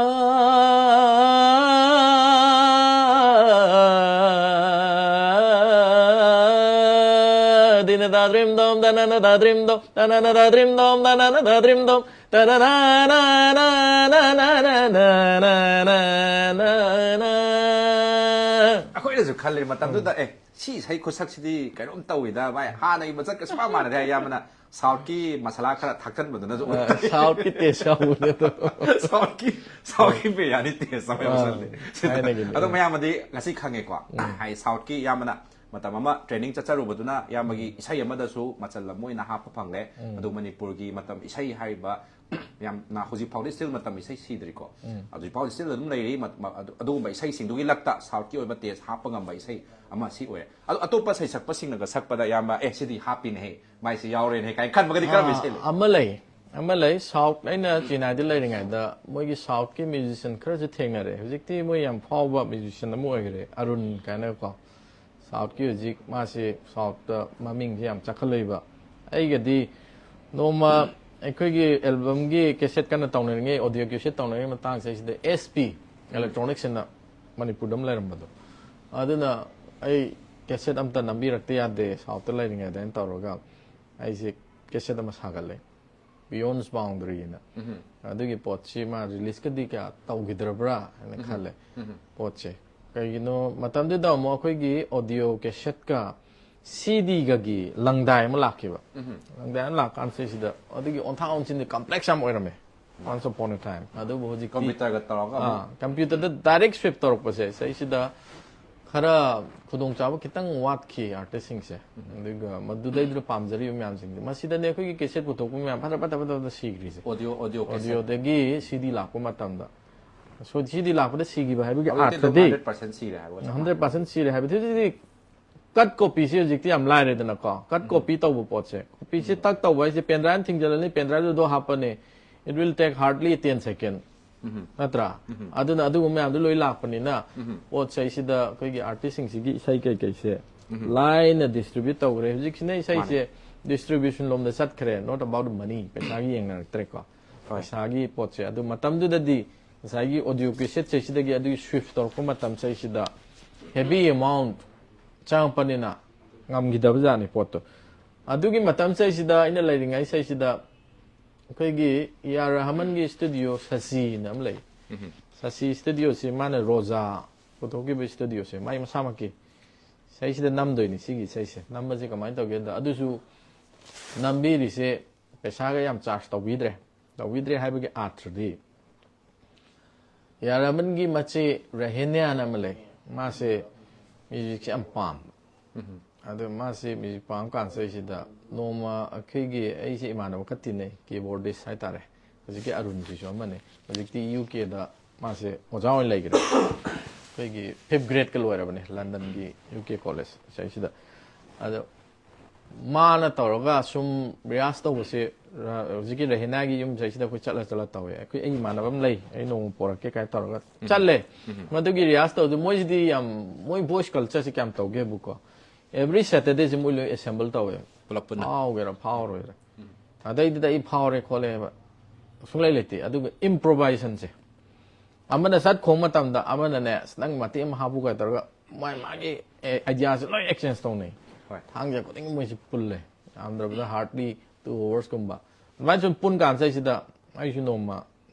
ꯗꯤꯅ ꯗꯥꯗ꯭ꯔꯤꯝ ꯗꯣꯝ ꯗꯅꯅ ꯗꯥꯗ꯭ꯔꯤꯝ ꯗꯣꯝ ꯗꯅꯅ ꯗꯥꯗ꯭ꯔꯤꯝ ꯗꯣꯝ ꯗꯅꯅ ꯗꯥꯗ꯭ꯔꯤꯝ ꯗꯣꯝ ꯇꯅꯅ ꯑꯩꯈꯣꯏꯅꯁꯨ ꯈꯜꯂꯤ ꯃꯇꯝꯗꯨꯗ, "ꯑꯦ, ꯁꯤ ꯏꯁꯩ ꯈꯨꯁꯛꯁꯤꯗꯤ ꯀꯩꯅꯣꯝ ꯇꯧꯏꯗ ꯚꯥꯏ, ꯍꯥꯟꯅꯒꯤ ꯃꯁꯛꯀ ꯁꯨꯃꯥꯟ ꯃꯥꯟꯅꯗꯦ" ꯍꯥꯏ꯫ ꯑꯌꯥꯝꯕꯅ ꯁꯥꯎꯠꯀꯤ ꯃꯁꯥꯂꯥ ꯈꯔ ꯊꯥꯛꯆꯟꯕꯗꯨꯅꯁꯨ ꯑꯣꯏ꯫ ꯁꯥꯎꯠꯀꯤ ꯇꯦꯁ ꯌꯥꯎꯕꯅꯦ ꯑꯗꯣ꯫ ꯁꯥꯎꯠꯀꯤ ꯁꯥꯎꯠꯀꯤ ꯕꯤꯔꯌꯥꯅꯤ ꯇꯦꯁ ꯑꯃ ꯌꯥꯎꯁꯜꯂꯦ꯫ ꯊꯥꯏꯅꯒꯤꯅꯦ꯫ ꯑꯗꯣ ꯃꯌꯥꯝ ꯑꯗꯤ ꯉꯁꯤ ꯈꯪꯉꯦꯀꯣ꯫ ꯍꯥꯏ, ꯁꯥꯎꯠꯀꯤ ꯏꯌꯥꯝꯕꯅ ꯃꯇꯝ ꯑꯃ ꯇ꯭ꯔꯦꯅꯤꯡ ꯆꯠꯆꯔꯨꯕꯗꯨꯅ ꯏꯌꯥꯝꯕꯒꯤ ꯏꯁꯩ ꯑꯃꯗꯁꯨ ꯃꯆꯜ ꯑꯃ ꯑꯣꯏꯅ ꯍꯥꯞꯄ ꯐꯪꯂꯦ꯫ ꯑꯗꯨ ꯃꯅꯤꯄꯨꯔꯒꯤ ꯃꯇꯝ ꯏꯁꯩ ꯍꯥꯏꯔꯤꯕ ꯌꯥꯝꯅ ꯍꯧꯖꯤꯛ ꯐꯥꯎꯗꯤ ꯁ꯭ꯇꯤꯜ ꯃꯇꯝ ꯏꯁꯩ ꯁꯤꯗ꯭ꯔꯤꯀꯣ꯫ ꯍꯧꯖꯤꯛ ꯐꯥꯎꯗꯤ ꯁ꯭ꯇꯤꯜ ꯑꯗꯨꯝ ꯂꯩꯔꯤ꯫ ꯃ-, ꯃ-, ꯑꯗꯨ-, ꯑꯗꯨꯒꯨꯝꯕ ꯏꯁꯩꯁꯤꯡꯗꯨꯒꯤ ꯂꯛꯇ ꯁꯥꯎꯠꯀꯤ ꯑꯣꯏꯕ ꯇꯦꯁ ꯍꯥꯞꯄ ꯉꯝꯕ ꯏꯁꯩ ꯑꯃ ꯁꯤ ꯑꯣꯏꯔꯦ꯫ ꯑꯗꯨ ꯑꯇꯣꯞꯄ ꯁꯩꯁꯛꯄꯁꯤꯡꯅꯒ ꯁꯛꯄꯗ ꯏꯌꯥꯝꯕ, "ꯑꯦ, ꯁꯤꯗꯤ ꯍꯥꯞꯄꯤꯅꯦꯍꯦ, ꯃꯥꯏꯁꯤ ꯌꯥꯎꯔꯦꯅꯦ" ꯀꯥꯏꯅ ꯈꯟꯕꯒꯗꯤ ꯀꯔꯝꯕ ꯏꯁꯩ ꯂꯩ? ꯑꯃ ꯂꯩ, ꯑꯃ ꯂꯩ꯫ ꯁꯥꯎꯠ, ꯑꯩꯅ ꯆꯦꯟꯅꯥꯏꯗ ꯂꯩꯔꯤꯉꯩꯗ ꯃꯣꯏꯒꯤ ꯁꯥꯎꯠꯀꯤ ꯃ꯭ꯌꯨꯖꯤꯁꯤꯌꯥꯟ ꯈꯔꯁꯨ ꯊꯦꯡꯅꯔꯦ꯫ ꯍꯧꯖꯤꯛꯇꯤ ꯃꯣꯏ ꯌꯥꯝ ꯐꯥꯎꯕ ꯃ꯭ꯌꯨꯖꯤꯁꯤꯌꯥꯟ ꯑꯃ ꯑꯣꯏꯈ꯭ꯔꯦ, ꯑꯔꯨꯟ ꯀꯥꯏꯅꯀꯣ꯫ ꯁꯥꯎꯠꯀꯤ ꯍꯧꯖꯤꯛ ꯃꯥꯁꯤ ꯁꯥꯎꯠꯇ ꯃꯃꯤꯡꯁꯦ ꯌꯥꯝ ꯆꯥꯎꯈꯠꯂꯛꯏꯕ꯫ ꯑꯩꯒꯗꯤ ꯅꯣꯡꯃ ꯑꯩꯈꯣꯏꯒꯤ ꯑꯦꯜꯕꯝꯒꯤ ꯀꯦꯁꯦꯠ ꯀꯟꯅ ꯇꯧꯅꯔꯤꯉꯩ, ꯑꯣꯗꯤꯑꯣ ꯀꯦꯁꯦꯠ ꯇꯧꯅꯔꯤꯉꯩ ꯃꯇꯥꯡꯁꯤꯗꯩꯁꯤꯗ ꯑꯦꯁ ꯄꯤ ꯏꯂꯦꯛꯇ꯭ꯔꯣꯅꯤꯛꯁ ꯑꯅ ꯃꯅꯤꯄꯨꯔꯗ ꯑꯃ ꯂꯩꯔꯝꯕꯗꯣ, ꯑꯗꯨꯅ "ꯑꯩ ꯀꯦꯁꯦꯠ ꯑꯝꯇ ꯅꯝꯕꯤꯔꯛꯇ ꯌꯥꯗꯦ ꯁꯥꯎꯠꯇ ꯂꯩꯔꯤꯉꯩꯗ" ꯍꯥꯏꯅ ꯇꯧꯔꯒ ꯑꯩꯁꯦ ꯀꯦꯁꯦꯠ ꯑꯃ ꯁꯥꯒꯠꯂꯦ, "ꯕꯤꯌꯣꯟꯁ ꯕꯥꯎꯟꯗꯔꯤꯅ"꯫ ꯑꯗꯨꯒꯤ ꯄꯣꯠꯁꯤ ꯃꯥ ꯔꯤꯂꯤꯁꯀꯗꯤ ꯀꯌꯥ ꯇꯧꯈꯤꯗ꯭ꯔꯕ꯭ꯔꯥ ꯍꯥꯏꯅ ꯈꯜꯂꯦ꯫ ꯄꯣꯠꯁꯦ ꯀꯩꯒꯤꯅꯣ, ꯃꯇꯝꯗꯨꯗ ꯑꯃꯨꯛ ꯑꯩꯈꯣꯏꯒꯤ ꯑꯣꯗꯤꯑꯣ ꯀꯦꯁꯦꯠꯀ ꯁꯤ ꯗꯤꯒꯒꯤ ꯂꯪꯗꯥꯏ ꯑꯃ ꯂꯥꯛꯈꯤꯕ꯫ ꯂꯪꯗꯥꯏ ꯑꯃ ꯂꯥꯛꯀꯥꯟꯁꯤꯗ ꯑꯗꯨꯒꯤ ꯑꯣꯟꯊꯥ ꯑꯣꯟꯁꯤꯟꯗꯤ ꯀꯝꯄ꯭ꯂꯦꯛꯁ ꯌꯥꯝ ꯑꯣꯏꯔꯝꯃꯦ, once upon a time꯫ ꯑꯗꯨꯕꯨ ꯍꯧꯖꯤꯛꯇꯤ ꯀꯝꯄ꯭ꯌꯨꯇꯔꯒ ꯇꯧꯔꯒ ꯑꯃꯨꯛ ꯑꯥ, ꯀꯝꯄ꯭ꯌꯨꯇꯔꯗ ꯗꯥꯏꯔꯦꯛ ꯁ꯭ꯋꯤꯞ ꯇꯧꯔꯛꯄꯁꯦ ꯁꯤꯁꯤꯗ ꯈꯔ ꯈꯨꯗꯣꯡꯆꯥꯕ ꯈꯤꯇꯪ ꯋꯥꯠꯈꯤ ꯑꯥꯔꯇꯤꯁꯁꯤꯡꯁꯦ꯫ ꯑꯗꯨꯒ ꯃꯗꯨꯗꯩꯗꯨꯗ ꯄꯥꯝꯖꯔꯤꯕ ꯃꯌꯥꯝꯁꯤꯡꯁꯦ, ꯃꯁꯤꯗꯅꯦ ꯑꯩꯈꯣꯏꯒꯤ ꯀꯦꯁꯦꯠ ꯄꯨꯊꯣꯛꯄ ꯃꯌꯥꯝ ꯐꯠꯇ ꯐꯠꯇ ꯐꯠꯇ ꯐꯠꯇ ꯁꯤꯈ꯭ꯔꯤꯁꯦ꯫ Audio, audio cassette. ꯑꯣꯗꯤꯑꯣꯗꯒꯤ ꯁꯤ ꯗꯤ ꯂꯥꯛꯄ ꯃꯇꯝꯗ, ꯁꯤ ꯗꯤ ꯂꯥꯛꯄꯗ ꯁꯤꯈꯤꯕ ꯍꯥꯏꯕꯒꯤ ꯍꯧꯖꯤꯛꯇꯤ ꯑꯗꯨꯝ ꯑꯥꯔꯊꯗꯤ ꯍꯟꯗ꯭ꯔꯦꯠ ꯄꯥꯔꯁꯦꯟ ꯁꯤꯔꯦ ꯍꯥꯏꯕꯒ ꯆꯞ ꯃꯥꯟꯅꯩ꯫ ꯍꯟꯗ꯭ꯔꯦꯠ ꯄꯥꯔꯁꯦꯟ ꯁꯤꯔꯦ ꯍꯥꯏꯕꯗꯤ ꯍꯧꯖꯤꯛꯇꯤ ꯀꯠ ꯀꯣꯄꯤꯁꯦ ꯍꯧꯖꯤꯛꯇꯤ ꯌꯥꯝ ꯂꯥꯏꯔꯦꯗꯅꯀꯣ꯫ ꯀꯠ ꯀꯣꯄꯤ ꯇꯧꯕ ꯄꯣꯠꯁꯦ, ꯀꯣꯄꯤꯁꯦ ꯇꯛ ꯇꯧꯕ ꯍꯥꯏꯁꯦ ꯄꯦꯟ ꯗ꯭ꯔꯥꯏꯚ ꯊꯤꯡꯖꯤꯜꯂꯅꯤ, ꯄꯦꯟ ꯗ꯭ꯔꯥꯏꯚꯇꯨꯗ ꯍꯥꯞꯄꯅꯤ, it will take hardly ten second, ꯅꯠꯇ꯭ꯔꯥ? ꯑꯗꯨꯅ ꯑꯗꯨꯒꯨꯝꯕ ꯃꯌꯥꯝꯗꯣ ꯂꯣꯏ ꯂꯥꯛꯄꯅꯤꯅ ꯄꯣꯠ ꯆꯩꯁꯤꯗ ꯑꯩꯈꯣꯏꯒꯤ ꯑꯥꯔꯇꯤꯁꯁꯤꯡꯁꯤꯒꯤ ꯏꯁꯩ ꯀꯩꯀꯩꯁꯦ ꯂꯥꯏꯅ ꯗꯤꯁꯇ꯭ꯔꯤꯕ꯭ꯌꯨꯠ ꯇꯧꯈ꯭ꯔꯦ꯫ ꯍꯧꯖꯤꯛꯁꯤꯅ ꯏꯁꯩꯁꯦ ꯗꯤꯁꯇ꯭ꯔꯤꯕ꯭ꯌꯨꯁꯟ ꯂꯣꯝꯗ ꯆꯠꯈ꯭ꯔꯦ, not about the money, ꯄꯩꯁꯥꯒꯤ ꯌꯦꯡꯅꯔꯛꯇ꯭ꯔꯦꯀꯣ꯫ ꯍꯣꯏ꯫ ꯄꯩꯁꯥꯒꯤ ꯄꯣꯠꯁꯦ ꯑꯗꯨ ꯃꯇꯝꯗꯨꯗꯗꯤ ꯉꯁꯥꯏꯒꯤ ꯑꯣꯗꯤꯑꯣ ꯀꯦꯁꯦꯠꯁꯦ ꯁꯤꯗꯒꯤ ꯑꯗꯨꯒꯤ ꯁ꯭ꯋꯤꯐ ꯇꯧꯔꯛꯄ ꯃꯇꯝꯁꯦ ꯁꯤꯗ ꯍꯦꯚꯤ ꯑꯦꯃꯥꯎꯟ ꯆꯪꯉꯛꯄꯅꯤꯅ ꯉꯝꯈꯤꯗꯕ ꯖꯥꯠꯅꯤ ꯄꯣꯠꯇꯣ꯫ ꯑꯗꯨꯒꯤ ꯃꯇꯝ ꯆꯩꯁꯤꯗ ꯑꯩꯅ ꯂꯩꯔꯤꯉꯩ ꯆꯩꯁꯤꯗ ꯑꯩꯈꯣꯏꯒꯤ ꯑꯦ ꯑꯥꯔ ꯔꯍꯃꯟꯒꯤ ꯁ꯭ꯇꯨꯗꯤꯑꯣ ꯁꯁꯤꯅ ꯑꯃ ꯂꯩ꯫ ꯁꯁꯤ ꯁ꯭ꯇꯨꯗꯤꯑꯣꯁꯤ ꯃꯥꯅ ꯔꯣꯖꯥ ꯄꯨꯊꯣꯛꯈꯤꯕ ꯏꯁꯇꯨꯗꯤꯑꯣꯁꯦ ꯃꯥꯏ ꯃꯁꯥꯃꯛꯀꯤ ꯏꯁꯩꯁꯤꯗ ꯅꯝꯗꯣꯏꯅꯤ꯫ ꯁꯤꯒꯤ ꯏꯁꯩꯁꯦ ꯅꯝꯕꯁꯦ ꯀꯃꯥꯏꯅ ꯇꯧꯒꯦꯗ, ꯑꯗꯨꯁꯨ ꯅꯝꯕꯤꯔꯤꯁꯦ ꯄꯩꯁꯥꯒ ꯌꯥꯝ ꯆꯥꯔꯖ ꯇꯧꯕꯤꯗ꯭ꯔꯦ꯫ ꯇꯧꯕꯤꯗ꯭ꯔꯦ ꯍꯥꯏꯕꯒꯤ ꯑꯥꯔꯊꯗꯤ, ꯌꯥꯔꯃꯟꯒꯤ ꯃꯆꯦ ꯔꯍꯦꯅꯤꯌꯥꯅ ꯑꯃ ꯂꯩ꯫ ꯃꯥꯁꯦ ꯃ꯭ꯌꯨꯖꯤꯛꯁꯦ ꯌꯥꯝ ꯄꯥꯝꯕ꯫ ꯑꯗꯣ ꯃꯥꯁꯦ ꯃ꯭ꯌꯨꯖꯤꯛ ꯄꯥꯝ ꯀꯥꯟꯁꯤꯗꯩꯁꯤꯗ ꯅꯣꯡꯃ ꯑꯩꯈꯣꯏꯒꯤ, ꯑꯩꯁꯦ ꯏꯃꯥꯟꯅꯕ ꯈꯔ ꯇꯤꯟꯅꯩ, ꯀꯤꯕꯣꯔꯗꯤꯁ ꯍꯥꯏꯇꯥꯔꯦ꯫ ꯍꯧꯖꯤꯛꯀꯤ ꯑꯔꯨꯟꯁꯤꯁꯨ ꯑꯃꯅꯤ꯫ ꯍꯧꯖꯤꯛꯇꯤ ꯌꯨ ꯀꯦꯗ ꯃꯥꯁꯦ ꯑꯣꯖꯥ ꯑꯣꯏꯅ ꯂꯩꯈ꯭ꯔꯦ꯫ ꯑꯩꯈꯣꯏꯒꯤ ꯐꯤꯐ ꯒ꯭ꯔꯦꯗꯀ ꯂꯣꯏꯔꯕꯅꯦ ꯂꯟꯗꯟꯒꯤ ꯌꯨ ꯀꯦ ꯀꯣꯂꯦꯖ ꯁꯤꯗꯩꯁꯤꯗ꯫ ꯑꯗꯣ ꯃꯥꯅ ꯇꯧꯔꯒ ꯁꯨꯝ ꯔꯤꯌꯥꯁ ꯇꯧꯕꯁꯦ, ꯔ-, ꯍꯧꯖꯤꯛꯀꯤ ꯔꯍꯤꯅꯥꯒꯤ ꯌꯨꯝ ꯁꯤꯗꯩꯁꯤꯗ ꯑꯩꯈꯣꯏ ꯆꯠꯂ ꯆꯠꯂ ꯇꯧꯋꯦ꯫ ꯑꯩꯈꯣꯏ, ꯑꯩ ꯏꯃꯥꯟꯅꯕ ꯑꯃ ꯂꯩ, ꯑꯩ ꯅꯣꯡꯃ ꯄꯣꯔꯛꯀꯦ ꯀꯥꯏꯅ ꯇꯧꯔꯒ ꯆꯠꯂꯦ꯫ ꯃꯗꯨꯒꯤ ꯔꯤꯌꯥꯁ ꯇꯧꯕꯗꯨ ꯃꯣꯏꯁꯤꯗꯤ ꯌꯥꯝ, ꯃꯣꯏ ꯚꯣꯏꯁ ꯀꯜꯆꯔꯁꯤ ꯀꯌꯥꯝ ꯇꯧꯒꯦꯕꯨꯀꯣ, ꯑꯦꯕ꯭ꯔꯤ ꯁꯦꯇꯔꯗꯦꯁꯤ ꯃꯣꯏ ꯂꯣꯏ ꯑꯦꯁꯦꯝꯕꯜ ꯇꯧꯋꯦ꯫ ꯄꯨꯂꯞ ꯄꯨꯟꯅ꯫ ꯐꯥꯎꯒꯦꯔꯥ ꯐꯥꯎꯔꯣꯏꯔꯥ꯫ ꯑꯗꯩꯗꯨꯗ ꯑꯩ ꯐꯥꯎꯔꯦ ꯈꯣꯠꯂꯦꯕ ꯁꯨꯡꯂꯩ ꯂꯩꯇꯦ꯫ ꯑꯗꯨꯒ ꯏꯝꯄ꯭ꯔꯣꯚꯥꯏꯖꯦꯁꯟꯁꯦ, ꯑꯃꯅ ꯆꯠ ꯈꯣꯡ ꯃꯇꯝꯗ ꯑꯃꯅꯅꯦ, "ꯑꯁ, ꯅꯪ ꯃꯇꯦꯛ ꯑꯃ ꯍꯥꯞꯄꯨꯒ" ꯇꯧꯔꯒ ꯃꯥꯏ ꯃꯥꯒꯤ ꯑꯥꯏꯗꯤꯌꯥꯁꯦ ꯂꯣꯏ ꯑꯦꯛꯁꯆꯦꯟꯖ ꯇꯧꯅꯩ꯫ ꯍꯣꯏ꯫ ꯊꯥꯡꯖ ꯈꯨꯗꯤꯡꯒꯤ ꯃꯣꯏꯁꯤ ꯄꯨꯜꯂꯦ, ꯌꯥꯝꯗ꯭ꯔꯕꯗ ꯍꯥꯔꯗꯂꯤ ꯇꯨ ꯑꯋꯥꯔꯁꯀꯨꯝꯕ꯫ ꯑꯗꯨꯃꯥꯏꯅ ꯁꯨꯝ ꯄꯨꯟ ꯀꯥꯟꯁꯤꯗꯩꯁꯤꯗ ꯑꯩꯁꯨ ꯅꯣꯡꯃ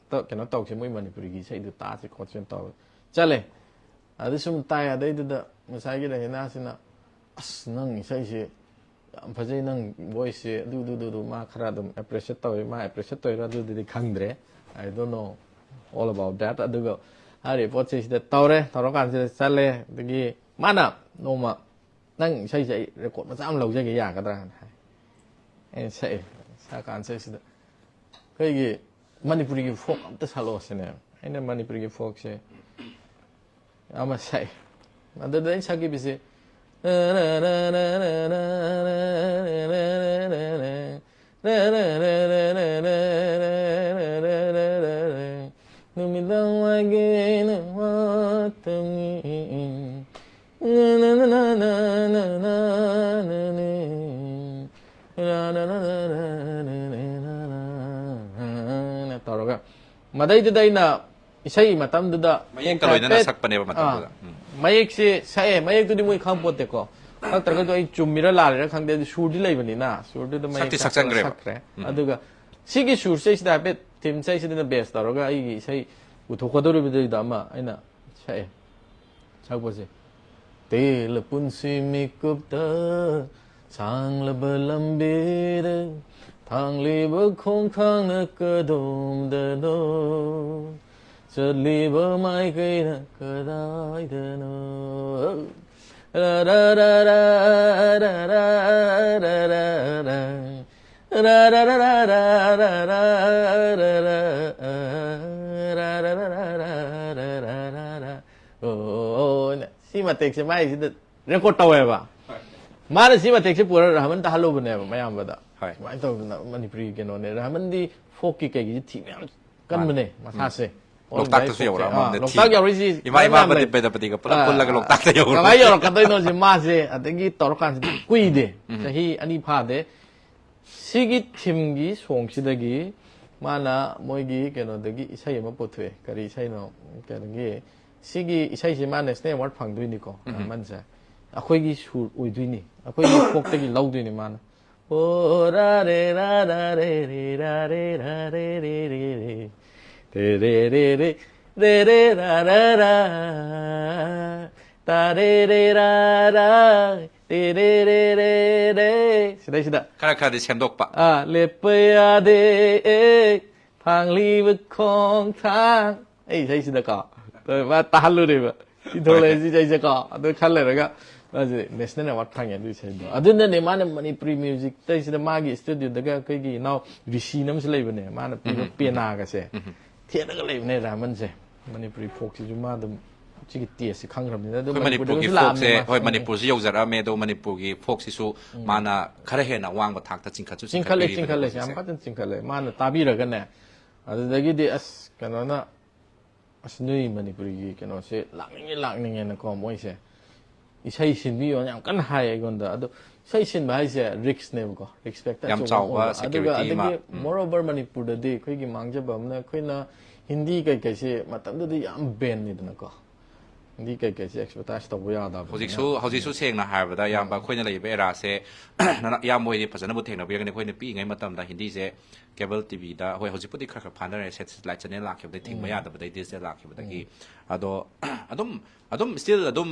ꯀꯩꯅꯣ ꯇꯧꯁꯦ, ꯃꯣꯏ ꯃꯅꯤꯄꯨꯔꯤꯒꯤ ꯏꯁꯩꯗꯨ ꯇꯥꯁꯦ ꯈꯣꯠꯁꯦꯅ ꯇꯧꯔꯦ꯫ ꯆꯠꯂꯦ꯫ ꯑꯗꯨ ꯁꯨꯝ ꯇꯥꯏ꯫ ꯑꯗꯩꯗꯨꯗ ꯉꯁꯥꯏꯒꯤ ꯔꯍꯤꯅꯥꯁꯤꯅ, "ꯑꯁ, ꯅꯪ ꯏꯁꯩꯁꯦ ꯌꯥꯝ ꯐꯖꯩ, ꯅꯪ ꯚꯣꯏꯁꯁꯦ ꯑꯗꯨ, ꯑꯗꯨ, ꯑꯗꯨ, ꯑꯗꯨ", ꯃꯥ ꯈꯔ ꯑꯗꯨꯝ ꯑꯦꯄ꯭ꯔꯤꯁꯤꯌꯦꯠ ꯇꯧꯋꯦ꯫ ꯃꯥ ꯑꯦꯄ꯭ꯔꯤꯁꯤꯌꯦꯠ ꯇꯧꯋꯤꯔꯥ ꯑꯗꯨꯗꯨꯗꯤ ꯈꯪꯗ꯭ꯔꯦ, I don't know all about that꯫ ꯑꯗꯨꯒ ꯍꯥꯏꯔꯤꯕ ꯄꯣꯠꯁꯦ ꯁꯤꯗ ꯇꯧꯔꯦ꯫ ꯇꯧꯔꯀꯥꯟꯁꯤꯗ ꯆꯠꯂꯦ꯫ ꯑꯗꯒꯤ ꯃꯥꯅ ꯅꯣꯡꯃ, "ꯅꯪ ꯏꯁꯩꯁꯦ ꯑꯩ ꯔꯦꯀꯣꯔꯗ ꯃꯆꯥ ꯑꯃ ꯂꯧꯖꯒꯦ, ꯌꯥꯒꯗ꯭ꯔꯥ?" ꯍꯥꯏꯅ ꯍꯥꯏ꯫ ꯑꯩꯅ ꯁꯛꯑꯦ꯫ ꯁꯛꯑꯀꯥꯟꯁꯤꯗ ꯑꯩꯈꯣꯏꯒꯤ ꯃꯅꯤꯄꯨꯔꯤꯒꯤ ꯐꯣꯛ ꯑꯝꯇ ꯁꯛꯂꯛꯑꯣ ꯁꯤꯅꯦ꯫ ꯑꯩꯅ ꯃꯅꯤꯄꯨꯔꯤꯒꯤ ꯐꯣꯛꯁꯦ ꯑꯃ ꯁꯛꯑꯦ꯫ ꯑꯗꯨꯗ ꯑꯩꯅ ꯁꯛꯈꯤꯕꯁꯦ, "ꯅꯨꯃꯤꯗꯥꯡ ꯋꯥꯏꯒꯦꯅ ꯋꯥꯇꯝꯅꯤ, ꯅ ꯇꯧꯔꯒ, ꯃꯗꯩꯗꯨꯗ ꯑꯩꯅ ꯏꯁꯩ ꯃꯇꯝꯗꯨꯗ ꯃꯌꯦꯛꯀ ꯂꯣꯏꯅꯅ ꯍꯥꯏꯐꯦꯠ, ꯁꯛꯄꯅꯦꯕ ꯃꯇꯝꯗꯨꯗ꯫ ꯑꯥ, ꯎꯝ꯫ ꯃꯌꯦꯛꯁꯦ ꯁꯛꯑꯦ, ꯃꯌꯦꯛꯇꯨꯗꯤ ꯃꯣꯏ ꯈꯪꯄꯣꯠꯇꯦꯀꯣ꯫ ꯅꯠꯇ꯭ꯔꯒꯁꯨ ꯑꯩ ꯆꯨꯝꯃꯤꯔꯥ ꯂꯥꯜꯂꯤꯔꯥ ꯈꯪꯗꯦ, ꯑꯗꯨ ꯁꯨꯔꯗꯤ ꯂꯩꯕꯅꯤꯅ, ꯁꯨꯔꯗꯨꯗ ꯃꯌꯦꯛ ꯁꯛꯇꯤ ꯁꯛꯆꯟꯈ꯭ꯔꯦꯕ꯫ ꯁꯛꯈ꯭ꯔꯦ꯫ ꯎꯝ꯫ ꯑꯗꯨꯒ ꯁꯤꯒꯤ ꯁꯨꯔꯁꯦ ꯁꯤꯗ ꯍꯥꯏꯐꯦꯠ ꯊꯤꯝꯁꯦ ꯁꯤꯗꯅ ꯕꯦꯁ ꯇꯧꯔꯒ ꯑꯩꯒꯤ ꯏꯁꯩ ꯄꯨꯊꯣꯛꯀꯗꯧꯔꯤꯕꯗꯨꯗ ꯑꯃ ꯑꯩꯅ ꯁꯛꯑꯦ꯫ ꯁꯛꯄꯁꯦ꯫ ꯇꯦꯜꯂ ꯄꯨꯟꯁꯤ ꯃꯤꯀꯨꯞꯇ, ꯁꯥꯡꯂꯕ ꯂꯝꯕꯤꯗ, ꯊꯥꯡꯂꯤꯕ ꯈꯣꯡꯊꯥꯡꯅ ꯀꯗꯣꯝꯗꯅꯣ, ꯆꯠꯂꯤꯕ ꯃꯥꯏꯀꯩꯅ ꯀꯗꯥꯏꯗꯅꯣ? ꯔꯥ, ꯔꯥ, ꯔꯥ, ꯔꯥ, ꯔꯥ, ꯔꯥ, ꯔꯥ, ꯔꯥ, ꯔꯥ꯫ ꯔꯥ, ꯔꯥ, ꯔꯥ, ꯔꯥ, ꯔꯥ, ꯔꯥ, ꯔꯥ, ꯔꯥ, ꯔꯥ, ꯔꯥ, ꯔꯥ, ꯔꯥ, ꯔꯥ, ꯔꯥ, ꯔꯥ, ꯔꯥ, ꯔꯥ꯫ ꯑꯣ, ꯁꯤ ꯃꯇꯦꯛꯁꯦ ꯃꯥꯏꯁꯤꯗ ꯔꯦꯀꯣꯔꯗ ꯇꯧꯋꯦꯕ꯫ ꯃꯥꯅ ꯁꯤ ꯃꯇꯦꯛꯁꯦ ꯄꯨꯔ ꯔꯍꯃꯟ ꯇꯥꯍꯜꯂꯨꯕꯅꯦꯕ ꯃꯌꯥꯝꯕꯗ꯫ ꯍꯣꯏ꯫ ꯁꯨꯃꯥꯏꯅ ꯇꯧꯗꯅ ꯃꯅꯤꯄꯨꯔꯤ ꯀꯩꯅꯣꯅꯦ꯫ ꯔꯍꯃꯟꯗꯤ ꯐꯣꯛꯀꯤ ꯀꯩꯒꯤꯁꯤ ꯊꯤꯕ ꯌꯥꯝ ꯀꯟꯕꯅꯦ, ꯃꯥꯅꯦ꯫ ꯃꯁꯥꯁꯦ꯫ ꯎꯝ꯫ All ꯂꯣꯛꯇꯥꯛꯇꯁꯨ India ꯌꯧꯔꯛꯑꯝꯃꯕꯅꯦ꯫ ꯐꯣꯛꯁꯦ꯫ ꯑꯥ, ꯂꯣꯛꯇꯥꯛ ꯊꯤ-, ꯌꯧꯔꯛꯏꯁꯤ ꯏꯃꯥ, ꯃꯔꯝ ꯏꯃꯥ ꯌꯥꯝ ꯂꯩ꯫ ꯄꯗꯤ-, ꯄꯗꯤꯒ ꯄꯨꯂꯞ ꯑꯥ, ꯄꯨꯜꯂꯒ ꯂꯣꯛꯇꯥꯛꯇ ꯌꯧꯔꯛꯑꯝꯃꯦ꯫ ꯀꯃꯥꯏꯅ ꯌꯧꯔꯛꯀꯗꯣꯏꯅꯣꯁꯦ ꯃꯥꯁꯦ ꯑꯗꯒꯤ ꯇꯧꯔꯀꯥꯟꯁꯤꯗ ꯀꯨꯏꯗꯦ꯫ ꯎꯝ꯫ ꯆꯍꯤ ꯑꯅꯤ ꯐꯥꯗꯦ꯫ ꯁꯤꯒꯤ ꯊꯤꯝꯒꯤ ꯁꯣꯡꯁꯤꯗꯒꯤ ꯃꯥꯅ ꯃꯣꯏꯒꯤ ꯀꯩꯅꯣꯗꯒꯤ ꯏꯁꯩ ꯑꯃ ꯄꯨꯊꯣꯛꯑꯦ꯫ ꯀꯔꯤ ꯏꯁꯩꯅꯣ? ꯀꯩꯅꯣꯒꯤ, ꯁꯤꯒꯤ ꯏꯁꯩꯁꯦ ꯃꯥ ꯅꯦꯁꯅꯦꯜ ꯑꯦꯋꯥꯔꯗ ꯐꯪꯗꯣꯏꯅꯤꯀꯣ, ꯎꯝ꯫ ꯔꯍꯃꯟꯁꯦ꯫ ꯑꯩꯈꯣꯏꯒꯤ ꯁꯨꯔ ꯑꯣꯏꯗꯣꯏꯅꯤ, ꯑꯩꯈꯣꯏꯒꯤ ꯐꯣꯛꯇꯒꯤ ꯂꯧꯗꯣꯏꯅꯤ ꯃꯥꯅ꯫ ꯑꯣ ꯔꯥ ꯔꯦ ꯔꯥ ꯔꯥ ꯔꯦ ꯔꯦ ꯔꯥ ꯔꯦ ꯔꯥ ꯔꯦ ꯔꯦ ꯔꯦ ꯔꯦ꯫ ꯔꯦ ꯔꯦ ꯔꯦ ꯔꯦ ꯔꯦ ꯔꯦ ꯔꯥ ꯔꯥ ꯔꯥ꯫ ꯇꯥ ꯔꯦ ꯔꯦ ꯔꯥ ꯔꯥ ꯔꯦ ꯔꯦ ꯔꯦ ꯔꯦ ꯔꯦ꯫ ꯁꯤꯗꯩꯁꯤꯗ꯫ ꯈꯔ ꯈꯔꯗꯤ ꯁꯦꯝꯗꯣꯛꯄ꯫ ꯑꯥ, ꯂꯦꯞꯄ ꯌꯥꯗꯦ, ꯑꯦ, ꯊꯥꯡꯂꯤꯕ ꯈꯣꯡꯊꯥꯡ꯫ ꯑꯩ ꯏꯁꯩꯁꯤꯗꯀꯣ꯫ ꯃꯥ ꯇꯥꯍꯜꯂꯨꯔꯦꯕ꯫ ꯁꯤ ꯊꯣꯛꯂꯛꯑꯦ, ꯍꯣꯏ꯫ ꯁꯤ ꯏꯁꯩꯁꯦꯀꯣ꯫ ꯑꯗꯨ ꯈꯜ ꯂꯩꯔꯒ ꯃꯥꯁꯦ ꯅꯦꯁꯅꯦꯜ ꯑꯦꯋꯥꯔꯗ ꯐꯪꯉꯦ ꯑꯗꯨ ꯏꯁꯩꯗꯣ꯫ ꯑꯗꯨꯅꯅꯦ ꯃꯥꯅ ꯃꯅꯤꯄꯨꯔꯤ ꯃ꯭ꯌꯨꯖꯤꯛꯇꯩꯁꯤꯗ ꯃꯥꯒꯤ ꯁ꯭ꯇꯨꯗꯤꯑꯣꯗꯒ ꯑꯩꯈꯣꯏꯒꯤ ꯏꯅꯥꯎ ꯔꯤꯁꯤꯅ ꯑꯃꯁꯨ ꯂꯩꯕꯅꯦ꯫ ꯃꯥꯅ ꯄꯤꯕ ꯎꯝ, ꯎꯝ, ꯎꯝ꯫ ꯄꯦꯅꯥꯒꯁꯦ꯫ ꯎꯝ꯫ ꯊꯦꯠꯂꯒ ꯂꯩꯕꯅꯦ ꯔꯍꯃꯟꯁꯦ꯫ ꯃꯅꯤꯄꯨꯔꯤ ꯐꯣꯛꯁꯤꯁꯨ ꯃꯥ ꯑꯗꯨꯝ ꯁꯤꯒꯤ ꯇꯦꯁꯁꯤ ꯈꯪꯈ꯭ꯔꯕꯅꯤꯅ꯫ ꯑꯗꯨ ꯑꯩꯈꯣꯏ ꯃꯅꯤꯄꯨꯔꯒꯤ ꯃꯅꯤꯄꯨꯔꯗꯒꯁꯨ ꯂꯥꯛꯑꯕꯅꯦ ꯐꯣꯛꯁꯦ, ꯃꯥꯁꯦ꯫ ꯍꯣꯏ, ꯎꯝ꯫ ꯃꯅꯤꯄꯨꯔꯁꯨ ꯌꯧꯖꯔꯛꯑꯝꯃꯦ, ꯑꯗꯣ ꯃꯅꯤꯄꯨꯔꯒꯤ ꯐꯣꯛꯁꯤꯁꯨ ꯎꯝ꯫ ꯃꯥꯅ ꯈꯔ ꯍꯦꯟꯅ ꯑꯋꯥꯡꯕ ꯊꯥꯛꯇ ꯆꯤꯡꯈꯠꯁꯨ ꯆꯤꯡꯈꯠꯂꯦ, ꯆꯤꯡꯈꯠꯄꯤꯔꯤꯕꯅꯦ ꯆꯤꯡꯈꯠꯂꯦ꯫ ꯍꯧꯖꯤꯛꯁꯦ꯫ ꯌꯥꯝ ꯐꯖꯅ ꯆꯤꯡꯈꯠꯂꯦ꯫ ꯃꯥꯅ ꯇꯥꯕꯤꯔꯒꯅꯦ꯫ ꯑꯗꯨꯗꯒꯤꯗꯤ ꯑꯁ, ꯀꯩꯅꯣꯅ, "ꯑꯁ, ꯅꯣꯏ ꯃꯅꯤꯄꯨꯔꯤꯒꯤ ꯀꯩꯅꯣꯁꯦ ꯂꯥꯛꯅꯤꯡꯉꯦ, ꯂꯥꯛꯅꯤꯡꯉꯦꯅꯀꯣ ꯃꯣꯏꯁꯦ꯫ ꯏꯁꯩ ꯁꯤꯟꯕꯤꯌꯣꯅ" ꯌꯥꯝ ꯀꯟꯅ ꯍꯥꯏ ꯑꯩꯉꯣꯟꯗ꯫ ꯑꯗꯣ ꯏꯁꯩ ꯁꯤꯟꯕ ꯍꯥꯏꯁꯦ ꯔꯤꯛꯁꯅꯦꯕꯀꯣ, ꯔꯤꯛꯁ ꯐꯦꯛꯇꯔ ꯌꯥꯝ ꯑꯆꯧꯕ ꯑꯃ ꯆꯥꯎꯕ ꯑꯣꯏꯕ꯫ ꯑꯗꯨꯒ security ꯑꯃ, ꯑꯗꯒꯤ ꯎꯝ꯫ Moreover ꯃꯅꯤꯄꯨꯔꯗꯗꯤ ꯑꯩꯈꯣꯏꯒꯤ ꯃꯥꯡꯖꯕ ꯑꯃꯅ ꯑꯩꯈꯣꯏꯅ ꯍꯤꯟꯗꯤ ꯀꯩꯀꯩꯁꯦ ꯃꯇꯝꯗꯨꯗꯤ ꯌꯥꯝ ꯕꯦꯟꯅꯤꯗꯅꯀꯣ꯫ ꯍꯤꯟꯗꯤ ꯀꯩꯀꯩꯁꯦ ꯑꯦꯛꯁꯄꯔꯇꯥꯏꯁ ꯇꯧꯕ ꯌꯥꯗꯕꯅꯤꯅ꯫ ꯍꯧꯖꯤꯛꯁꯨ, ꯍꯧꯖꯤꯛꯁꯨ ꯁꯦꯡꯅ ꯍꯥꯏꯔꯕꯗ, ꯏꯌꯥꯝꯕ, ꯎꯝ꯫ ꯑꯩꯈꯣꯏꯅ ꯂꯩꯔꯤꯕ ꯑꯦꯔꯥꯁꯦ, ꯅꯅ-, ꯏꯌꯥꯝꯕ ꯍꯣꯏꯗꯤ ꯐꯖꯅꯕꯨ ꯊꯦꯡꯅꯕꯤꯔꯒꯅꯤ꯫ ꯑꯩꯈꯣꯏꯅ ꯄꯤꯛꯏꯉꯩ ꯃꯇꯝꯗ ꯍꯤꯟꯗꯤꯁꯦ ꯀꯦꯕꯜ ꯇꯤꯚꯤꯗ, ꯍꯣꯏ, ꯍꯧꯖꯤꯛꯄꯨꯗꯤ ꯈꯔ ꯈꯔ ꯐꯥꯅꯔꯦ, ꯁꯦꯇꯦꯂꯥꯏꯠ ꯆꯦꯅꯦꯜ ꯂꯥꯛꯈꯤꯕꯗꯒꯤ, ꯊꯤꯡꯕ ꯎꯝ꯫ ꯌꯥꯗꯕꯗꯒꯤ, ꯗꯤꯖꯤꯇꯦꯜ ꯂꯥꯛꯈꯤꯕꯗꯒꯤ꯫ ꯎꯝ꯫ ꯑꯗꯣ ꯑꯗꯨꯝ ꯑꯗꯨꯝ still ꯑꯗꯨꯝ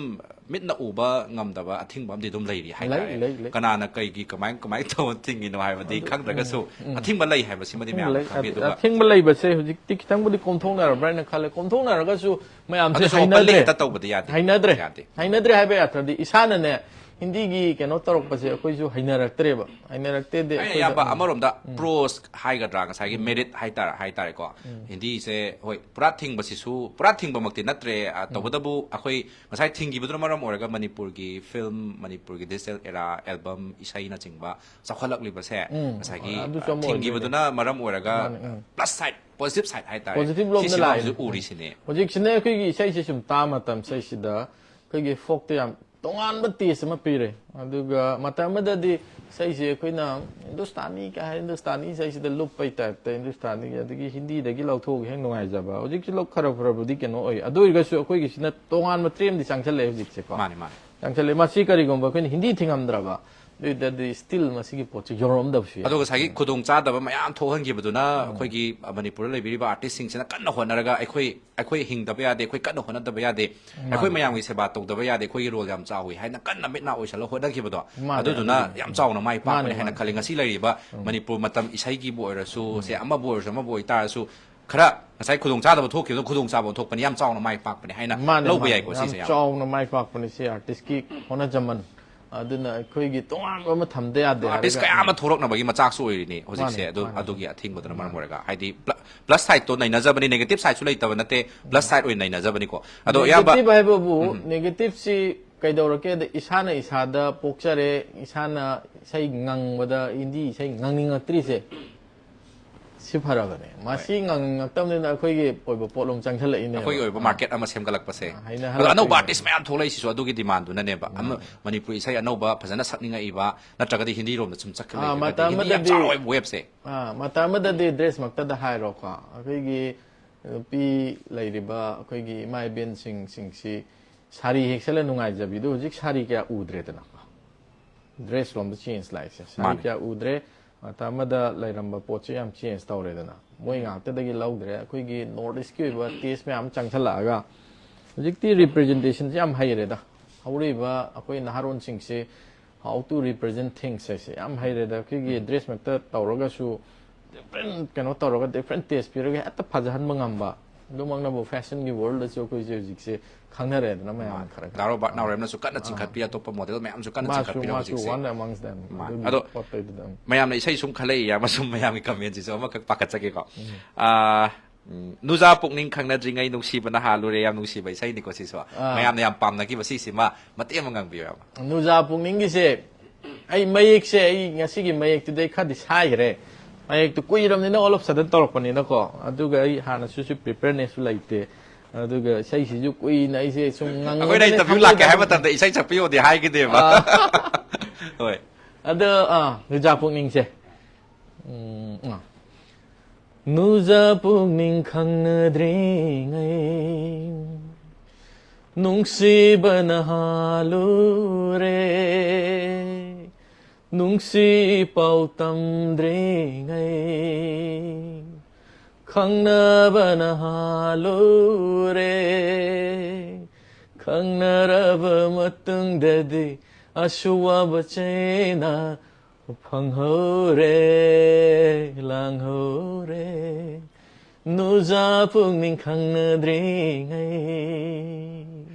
ꯃꯤꯠꯅ ꯎꯕ ꯉꯝꯗꯕ ꯑꯊꯤꯡꯕ ꯑꯃꯗꯤ ꯑꯗꯨꯝ ꯂꯩꯔꯤ ꯍꯥꯏꯇꯥꯔꯦ꯫ ꯂꯩ, ꯂꯩ꯫ ꯀꯅꯥꯅ ꯀꯩꯒꯤ ꯀꯃꯥꯏ ꯀꯃꯥꯏꯅ ꯇꯧꯔ ꯊꯤꯡꯉꯤꯅꯣ ꯍꯥꯏꯕꯗꯤ ꯈꯪꯗ꯭ꯔꯒꯁꯨ ꯑꯊꯤꯡꯕ ꯂꯩ ꯍꯥꯏꯕꯁꯤꯃꯗꯤ ꯃꯌꯥꯝꯅ ꯂꯩ꯫ ꯈꯪꯕꯤ꯫ ꯑꯗꯨꯒ ꯑꯊꯤꯡꯕ ꯂꯩꯕꯁꯦ ꯍꯧꯖꯤꯛꯇꯤ ꯈꯤꯇꯪꯕꯨꯗꯤ ꯀꯣꯝꯊꯣꯛꯅꯔꯕ꯭ꯔꯥ ꯍꯥꯏꯅ ꯈꯜꯂꯦ꯫ ꯀꯣꯝꯊꯣꯛꯅꯔꯒꯁꯨ ꯃꯌꯥꯝꯁꯦ ꯑꯗꯨꯁꯨ openly ꯍꯩꯅꯗ꯭ꯔꯦ꯫ ꯍꯦꯛꯇ ꯇꯧꯕꯗꯤ ꯌꯥꯗꯦ꯫ ꯍꯩꯅꯗ꯭ꯔꯦ꯫ ꯌꯥꯗꯦ꯫ ꯍꯩꯅꯗ꯭ꯔꯦ ꯍꯥꯏꯕ ꯌꯥꯗ꯭ꯔꯗꯤ ꯏꯁꯥꯅꯅꯦ ꯍꯤꯟꯗꯤꯒꯤ ꯀꯩꯅꯣ ꯇꯧꯔꯛꯄꯁꯦ ꯑꯩꯈꯣꯏꯁꯨ ꯍꯩꯅꯔꯛꯇ꯭ꯔꯦꯕ꯫ ꯍꯩꯅꯔꯛꯇꯦꯗꯤ ꯑꯩꯅ ꯑꯩꯈꯣꯏꯗ ꯏꯌꯥꯝꯕ ꯎꯝ꯫ ꯑꯃꯔꯣꯝꯗ pros ꯍꯥꯏꯒꯗ꯭ꯔꯥ, ꯉꯁꯥꯏꯒꯤ merit ꯍꯥꯏꯇꯥꯔꯦ ꯍꯥꯏꯇꯥꯔꯦꯀꯣ꯫ ꯍꯤꯟꯗꯤꯁꯦ ꯍꯣꯏ ꯄꯨꯔꯥ ꯊꯤꯡꯕꯁꯤꯁꯨ ꯄꯨꯔꯥ ꯊꯤꯡꯕꯃꯛꯇꯤ ꯅꯠꯇ꯭ꯔꯦ꯫ ꯑ, ꯇꯧꯕꯇꯕꯨ ꯑꯩꯈꯣꯏ ꯉꯁꯥꯏ ꯊꯤꯡꯈꯤꯕꯗꯨꯅ ꯃꯔꯝ ꯑꯣꯏꯔꯒ ꯃꯅꯤꯄꯨꯔꯒꯤ film, ꯃꯅꯤꯄꯨꯔꯒꯤ digital era, album, ꯏꯁꯩꯅ ꯆꯤꯡꯕ ꯆꯥꯎꯈꯠꯂꯛꯂꯤꯕꯁꯦ ꯎꯝ, ꯉꯁꯥꯏꯒꯤ ꯑꯗꯨꯁꯨ ꯑꯃ ꯊꯤꯡꯈꯤꯕꯗꯨꯅ ꯃꯔꯝ ꯑꯣꯏꯔꯒ ꯃꯥꯅꯦ, ꯎꯝ꯫ Plus side, positive side ꯍꯥꯏꯇꯥꯔꯦ꯫ Positive ꯂꯣꯝꯗ ꯁꯤꯁꯤꯃ ꯂꯥꯛꯑꯦ꯫ ꯍꯧꯖꯤꯛ ꯎꯔꯤꯁꯤꯅꯦ꯫ ꯍꯧꯖꯤꯛꯁꯤꯅ ꯑꯩꯈꯣꯏꯒꯤ ꯏꯁꯩꯁꯦ ꯁꯨꯝ ꯇꯥꯕ ꯃꯇꯝ ꯏꯁꯩꯁꯤꯗ ꯑꯩꯈꯣꯏꯒꯤ folkꯇ ꯌꯥꯝ ꯇꯣꯉꯥꯟꯕ taste ꯑꯃ ꯄꯤꯔꯦ꯫ ꯑꯗꯨꯒ ꯃꯇꯝ ꯑꯃꯗꯗꯤ ꯏꯁꯩꯁꯦ ꯑꯩꯈꯣꯏꯅ ꯍꯤꯟꯗꯨꯁꯇꯥꯅꯤ ꯀꯥꯏ ꯍꯥꯏ, ꯍꯤꯟꯗꯨꯁꯇꯥꯅꯤ ꯏꯁꯩꯁꯤꯗ ꯂꯨꯞꯄꯩ typeꯇ ꯍꯤꯟꯗꯨꯁꯇꯥꯅꯤ, ꯑꯗꯒꯤ ꯍꯤꯟꯗꯤꯗꯒꯤ ꯂꯧꯊꯣꯛꯑꯒ ꯍꯦꯟꯅ ꯅꯨꯡꯉꯥꯏꯖꯕ꯫ ꯍꯧꯖꯤꯛꯁꯤ ꯂꯧ ꯈꯔ ꯈꯔꯕꯨꯗꯤ ꯀꯩꯅꯣ ꯑꯣꯏ, ꯑꯗꯨ ꯑꯣꯏꯔꯒꯁꯨ ꯑꯩꯈꯣꯏꯒꯤꯁꯤꯅ ꯇꯣꯉꯥꯟꯕ trendꯗꯤ ꯆꯪꯁꯜꯂꯛꯑꯦ ꯍꯧꯖꯤꯛꯁꯦꯀꯣ꯫ ꯃꯥꯅꯦ, ꯃꯥꯅꯦ꯫ ꯆꯪꯁꯜꯂꯛꯑꯦ꯫ ꯃꯁꯤ ꯀꯔꯤꯒꯨꯝꯕ ꯑꯩꯈꯣꯏꯅ ꯍꯤꯟꯗꯤ ꯊꯤꯡꯉꯝꯗ꯭ꯔꯕ ꯑꯗꯨ ꯑꯣꯏꯇꯥꯔꯗꯤ still ꯃꯁꯤꯒꯤ ꯄꯣꯠꯁꯤ ꯌꯧꯔꯛꯑꯝꯗꯕꯁꯨ ꯌꯥꯏ꯫ ꯑꯗꯣ ꯉꯁꯥꯏꯒꯤ ꯈꯨꯗꯣꯡꯆꯥꯗꯕ ꯃꯌꯥꯝ ꯊꯣꯛꯍꯟꯈꯤꯕꯗꯨꯅ ꯑꯩꯈꯣꯏꯒꯤ ꯃꯅꯤꯄꯨꯔꯗ ꯂꯩꯕꯤꯔꯤꯕ artistꯁꯤꯡꯁꯤꯅ ꯀꯟꯅ ꯍꯣꯠꯅꯔꯒ ꯑꯩꯈꯣꯏ ꯑꯩꯈꯣꯏ ꯍꯤꯡꯗꯕ ꯌꯥꯗꯦ, ꯑꯩꯈꯣꯏ ꯀꯟꯅ ꯍꯣꯠꯅꯗꯕ ꯌꯥꯗꯦ, ꯑꯩꯈꯣꯏ ꯃꯌꯥꯝꯒꯤ ꯁꯦꯕꯥ ꯇꯧꯗꯕ ꯌꯥꯗꯦ, ꯑꯩꯈꯣꯏꯒꯤ role ꯌꯥꯝ ꯆꯥꯎꯏ ꯍꯥꯏꯅ ꯀꯟꯅ ꯃꯤꯠ ꯅꯥ ꯑꯣꯏꯁꯜꯂ ꯍꯣꯠꯅꯈꯤꯕꯗꯣ꯫ ꯃꯥꯅꯦ, ꯑꯗꯨꯗꯨꯅ ꯑꯗꯨꯗꯤ꯫ ꯌꯥꯝ ꯆꯥꯎꯅ ꯃꯥꯏ ꯄꯥꯛꯄꯅꯤ ꯃꯥꯅꯦ, ꯍꯥꯏꯅ ꯃꯥꯅꯦ꯫ ꯈꯜꯂꯤ꯫ ꯉꯁꯤ ꯂꯩꯔꯤꯕ ꯃꯅꯤꯄꯨꯔ ꯃꯇꯝ ꯏꯁꯩꯒꯤꯕꯨ ꯑꯣꯏꯔꯁꯨ, ꯁꯦ ꯑꯃꯕꯨ ꯑꯣꯏꯔꯁꯨ ꯑꯃꯕꯨ ꯑꯣꯏꯇꯥꯔꯁꯨ ꯈꯔ ꯉꯁꯥꯏ ꯈꯨꯗꯣꯡꯆꯥꯗꯕ ꯊꯣꯛꯈꯤꯕꯗꯣ ꯈꯨꯗꯣꯡꯆꯥꯕ ꯑꯃ ꯊꯣꯛꯄꯅꯤ, ꯌꯥꯝ ꯆꯥꯎꯅ ꯃꯥꯏ ꯄꯥꯛꯄꯅꯤ ꯍꯥꯏꯅ ꯃꯥꯅꯦ, ꯂꯧꯕ ꯃꯥꯅꯦ꯫ ꯌꯥꯏꯀꯣ ꯌꯥꯝ ꯁꯤꯁꯦ ꯌꯥꯝ꯫ ꯆꯥꯎꯅ ꯃꯥꯏ ꯄꯥꯛꯄꯅꯤ ꯁꯤ artistꯀꯤ ꯍꯣꯠꯅꯖꯃꯟ꯫ ꯑꯗꯨꯅ ꯑꯩꯈꯣꯏꯒꯤ ꯇꯣꯉꯥꯟꯕ ꯑꯃ ꯊꯝꯗ ꯌꯥꯗꯦ Artist ꯍꯥꯏꯔꯒ ꯀꯌꯥ ꯑꯃ ꯊꯣꯛꯂꯛꯅꯕꯒꯤ ꯃꯆꯥꯛꯁꯨ ꯑꯣꯏꯔꯤꯅꯤ ꯍꯧꯖꯤꯛꯁꯦ꯫ ꯃꯥꯅꯦ, ꯑꯗꯨ ꯃꯥꯅꯦ, ꯑꯗꯨꯒꯤ ꯑꯊꯤꯡꯕꯗꯨꯅ ꯃꯔꯝ ꯑꯣꯏꯔꯒ ꯍꯥꯏꯗꯤ plus sideꯇꯣ ꯅꯩꯅꯖꯕꯅꯤ, negative sideꯁꯨ ꯂꯩꯇꯕ ꯅꯠꯇꯦ, plus side ꯑꯣꯏꯅ ꯅꯩꯅꯖꯕꯅꯤꯀꯣ꯫ ꯑꯗꯣ ꯏꯌꯥꯝꯕ negative ꯍꯥꯏꯕꯕꯨ negativeꯁꯤ ꯀꯩꯗꯧꯔꯛꯀꯦꯗ ꯏꯁꯥꯅ ꯏꯁꯥꯗ ꯄꯣꯛꯆꯔꯦ, ꯏꯁꯥꯅ ꯏꯁꯩ ꯉꯪꯕꯗ ꯍꯤꯟꯗꯤ ꯏꯁꯩ ꯉꯪꯅꯤꯡꯉꯛꯇ꯭ꯔꯤꯁꯦ ꯁꯤ ꯐꯔꯕꯅꯦ꯫ ꯃꯁꯤ ꯉꯪꯅꯤꯡꯉꯛꯇꯕꯅꯤꯅ ꯑꯩꯈꯣꯏꯒꯤ ꯑꯣꯏꯕ ꯄꯣꯠꯂꯨꯝ ꯆꯪꯁꯜꯂꯛꯏꯅꯦꯕ꯫ ꯑꯩꯈꯣꯏꯒꯤ ꯑꯣꯏꯕ market ꯑꯃ ꯁꯦꯝꯒꯠꯂꯛꯄꯁꯦ꯫ ꯍꯩꯅ ꯑꯗꯣ ꯑꯅꯧꯕ ꯍꯜꯂꯛꯄꯒꯤ artist ꯃꯌꯥꯝ ꯊꯣꯛꯂꯛꯏꯁꯤꯁꯨ ꯑꯗꯨꯒꯤ demandꯗꯨꯅꯅꯦꯕ꯫ ꯑꯃ ꯃꯅꯤꯄꯨꯔꯤ ꯏꯁꯩ ꯑꯅꯧꯕ ꯐꯖꯅ ꯁꯛꯅꯤꯡꯉꯛꯏꯕ, ꯅꯠꯇ꯭ꯔꯒꯗꯤ ꯍꯤꯟꯗꯤꯔꯣꯝꯗ ꯁꯨꯝ ꯑꯥ, ꯆꯠꯈꯠꯂꯛꯏꯕ ꯃꯇꯝ ꯍꯤꯟꯗꯤ ꯌꯥꯝ ꯑꯃꯗꯗꯤ ꯆꯥꯎꯔꯕ waveꯁꯦ꯫ ꯑꯥ, ꯃꯇꯝ ꯑꯃꯗꯗꯤ dressꯃꯛꯇꯗ ꯍꯥꯏꯔꯣꯀꯣ, ꯑꯩꯈꯣꯏꯒꯤ ꯅꯨꯄꯤ ꯂꯩꯔꯤꯕ ꯑꯩꯈꯣꯏꯒꯤ ꯏꯃꯥ ꯏꯕꯦꯟꯁꯤꯡꯁꯤꯡꯁꯤ ꯁꯥꯔꯤ ꯍꯦꯛꯁꯜꯂ ꯅꯨꯡꯉꯥꯏꯖꯕꯤꯗꯣ ꯍꯧꯖꯤꯛ ꯁꯥꯔꯤ ꯀꯌꯥ ꯎꯗ꯭ꯔꯦꯗꯅꯀꯣ꯫ Dressꯂꯣꯝꯗ change ꯂꯥꯛꯏꯁꯦ꯫ ꯁꯥꯔꯤ ꯃꯥꯅꯦ꯫ ꯀꯌꯥ ꯎꯗ꯭ꯔꯦ꯫ ꯃꯇꯝ ꯑꯃꯗ ꯂꯩꯔꯝꯕ ꯄꯣꯠꯁꯦ ꯌꯥꯝ change ꯇꯧꯔꯦꯗꯅ꯫ ꯃꯣꯏ ꯉꯥꯛꯇꯗꯒꯤ ꯂꯧꯗ꯭ꯔꯦ꯫ ꯑꯩꯈꯣꯏꯒꯤ North Eastꯀꯤ ꯑꯣꯏꯕ taste ꯃꯌꯥꯝ ꯆꯪꯁꯜꯂꯛꯑꯒ ꯍꯧꯖꯤꯛꯇꯤ ꯔꯤꯄ꯭ꯔꯖꯦꯟꯇꯦꯁꯟꯁꯦ ꯌꯥꯝ ꯍꯩꯔꯦꯗ꯫ ꯍꯧꯔꯛꯏꯕ ꯑꯩꯈꯣꯏ ꯅꯍꯥꯔꯣꯟꯁꯤꯡꯁꯦ how to represent things ꯍꯥꯏꯁꯦ ꯌꯥꯝ ꯍꯩꯔꯦꯗ꯫ ꯑꯩꯈꯣꯏꯒꯤ ꯗ꯭ꯔꯦꯁ ꯃꯛꯇ ꯇꯧꯔꯒꯁꯨ, ꯗꯤꯐ꯭ꯔꯦꯟ ꯀꯩꯅꯣ ꯇꯧꯔꯒ, ꯗꯤꯐ꯭ꯔꯦꯟ ꯇꯦꯁ ꯄꯤꯔꯒ ꯍꯦꯛꯇ ꯐꯖꯍꯟꯕ ꯉꯝꯕ꯫ ꯑꯗꯨꯃꯛꯅꯕꯨ ꯐꯦꯁꯟꯒꯤ ꯋꯥꯔꯜꯗꯁꯨ ꯑꯩꯈꯣꯏꯁꯦ ꯍꯧꯖꯤꯛꯁꯦ ꯈꯪꯅꯔꯦꯗꯅ ꯃꯌꯥꯝ ꯈꯔ ꯈꯔ꯫ ꯗꯥ ꯔꯣꯕꯥꯔꯠ ꯅꯥꯎꯔꯦꯝꯅꯁꯨ ꯀꯟꯅ ꯆꯤꯡꯈꯠꯄꯤ, ꯑꯇꯣꯞꯄ ꯃꯣꯗꯦꯜ ꯃꯌꯥꯝꯁꯨ ꯀꯟꯅ ꯃꯥꯁꯨ ꯆꯤꯡꯈꯠꯄꯤꯔꯦ ꯃꯥꯁꯨ ꯍꯧꯖꯤꯛꯁꯦ꯫ One amongst them꯫ ꯃꯥꯅꯦ꯫ ꯑꯗꯨꯒꯤ ꯑꯗꯣ ꯄꯣꯠꯇꯩꯗꯨꯗ꯫ ꯃꯌꯥꯝꯅ ꯏꯁꯩ ꯁꯨꯝ ꯈꯜꯂꯛꯏ, ꯏꯌꯥꯝꯕ, ꯁꯨꯝ ꯃꯌꯥꯝꯒꯤ ꯀꯃꯦꯟꯁꯤꯁꯨ ꯑꯃꯈꯛ ꯄꯥꯈꯠꯆꯒꯦꯀꯣ꯫ ꯑꯥ, ꯎꯝ, ꯅꯨꯖꯥ ꯄꯨꯛꯅꯤꯡ ꯈꯪꯅꯗ꯭ꯔꯤꯉꯩ ꯅꯨꯡꯁꯤꯕꯅ ꯍꯥꯜꯂꯨꯔꯦ, ꯌꯥꯝ ꯅꯨꯡꯁꯤꯕ ꯏꯁꯩꯅꯤꯀꯣ ꯁꯤꯁꯨ꯫ ꯃꯌꯥꯝꯅ ꯌꯥꯝ ꯄꯥꯝꯅꯈꯤꯕ ꯁꯤꯁꯤꯃ ꯃꯇꯦꯛ ꯑꯃ ꯉꯥꯡꯕꯤꯌꯨ, ꯏꯌꯥꯝꯕ꯫ ꯅꯨꯖꯥ ꯄꯨꯛꯅꯤꯡꯒꯤꯁꯦ, ꯑꯩ ꯃꯌꯦꯛꯁꯦ, ꯑꯩ ꯉꯁꯤꯒꯤ ꯃꯌꯦꯛꯇꯨꯗꯤ ꯑꯩ ꯈꯔꯗꯤ ꯁꯥꯏꯈ꯭ꯔꯦ꯫ ꯃꯌꯦꯛꯇꯨ ꯀꯨꯏꯔꯕꯅꯤꯅ, all of sudden ꯇꯧꯔꯛꯄꯅꯤꯅꯀꯣ꯫ ꯑꯗꯨꯒ ꯑꯩ ꯍꯥꯟꯅꯁꯨ prepareꯅess ꯁꯨ ꯂꯩꯇꯦ꯫ ꯑꯗꯨꯒ ꯏꯁꯩꯁꯤꯁꯨ ꯀꯨꯏꯅ ꯑꯩꯁꯦ ꯁꯨꯝ ꯉꯪꯉꯒꯅꯦ ꯑꯩꯈꯣꯏꯅ ꯏꯟꯇꯔꯚꯤꯌꯨ ꯂꯥꯛꯀꯦ ꯍꯥꯏꯕ ꯊꯃꯣꯏꯗ ꯃꯇꯝꯗ ꯏꯁꯩ ꯁꯛꯄꯤꯌꯣꯗꯤ ꯍꯥꯏꯒꯤꯗꯦꯕ꯫ ꯑꯥ꯫ ꯍꯣꯏ꯫ ꯑꯗꯣ, ꯑꯥ, ꯅꯨꯖꯥ ꯄꯨꯛꯅꯤꯡꯁꯦ꯫ ꯎꯝ, ꯑꯥ꯫ ꯅꯨꯖꯥ ꯄꯨꯛꯅꯤꯡ ꯈꯪꯅꯗ꯭ꯔꯤꯉꯩ ꯅꯨꯡꯁꯤꯕꯅ ꯍꯥꯜꯂꯨꯔꯦ꯫ ꯅꯨꯡꯁꯤ ꯄꯥꯎ ꯇꯝꯗ꯭ꯔꯤꯉꯩ ꯈꯪꯅꯕꯅ ꯍꯥꯜꯂꯨꯔꯦ꯫ ꯈꯪꯅꯔꯕ ꯃꯇꯨꯡꯗꯗꯤ ꯑꯁꯨꯋꯥꯕ ꯆꯩꯅ ꯐꯪꯍꯧꯔꯦ, ꯂꯥꯡꯍꯧꯔꯦ꯫ ꯅꯨꯖꯥ ꯄꯨꯛꯅꯤꯡ ꯈꯪꯅꯗ꯭ꯔꯤꯉꯩ꯫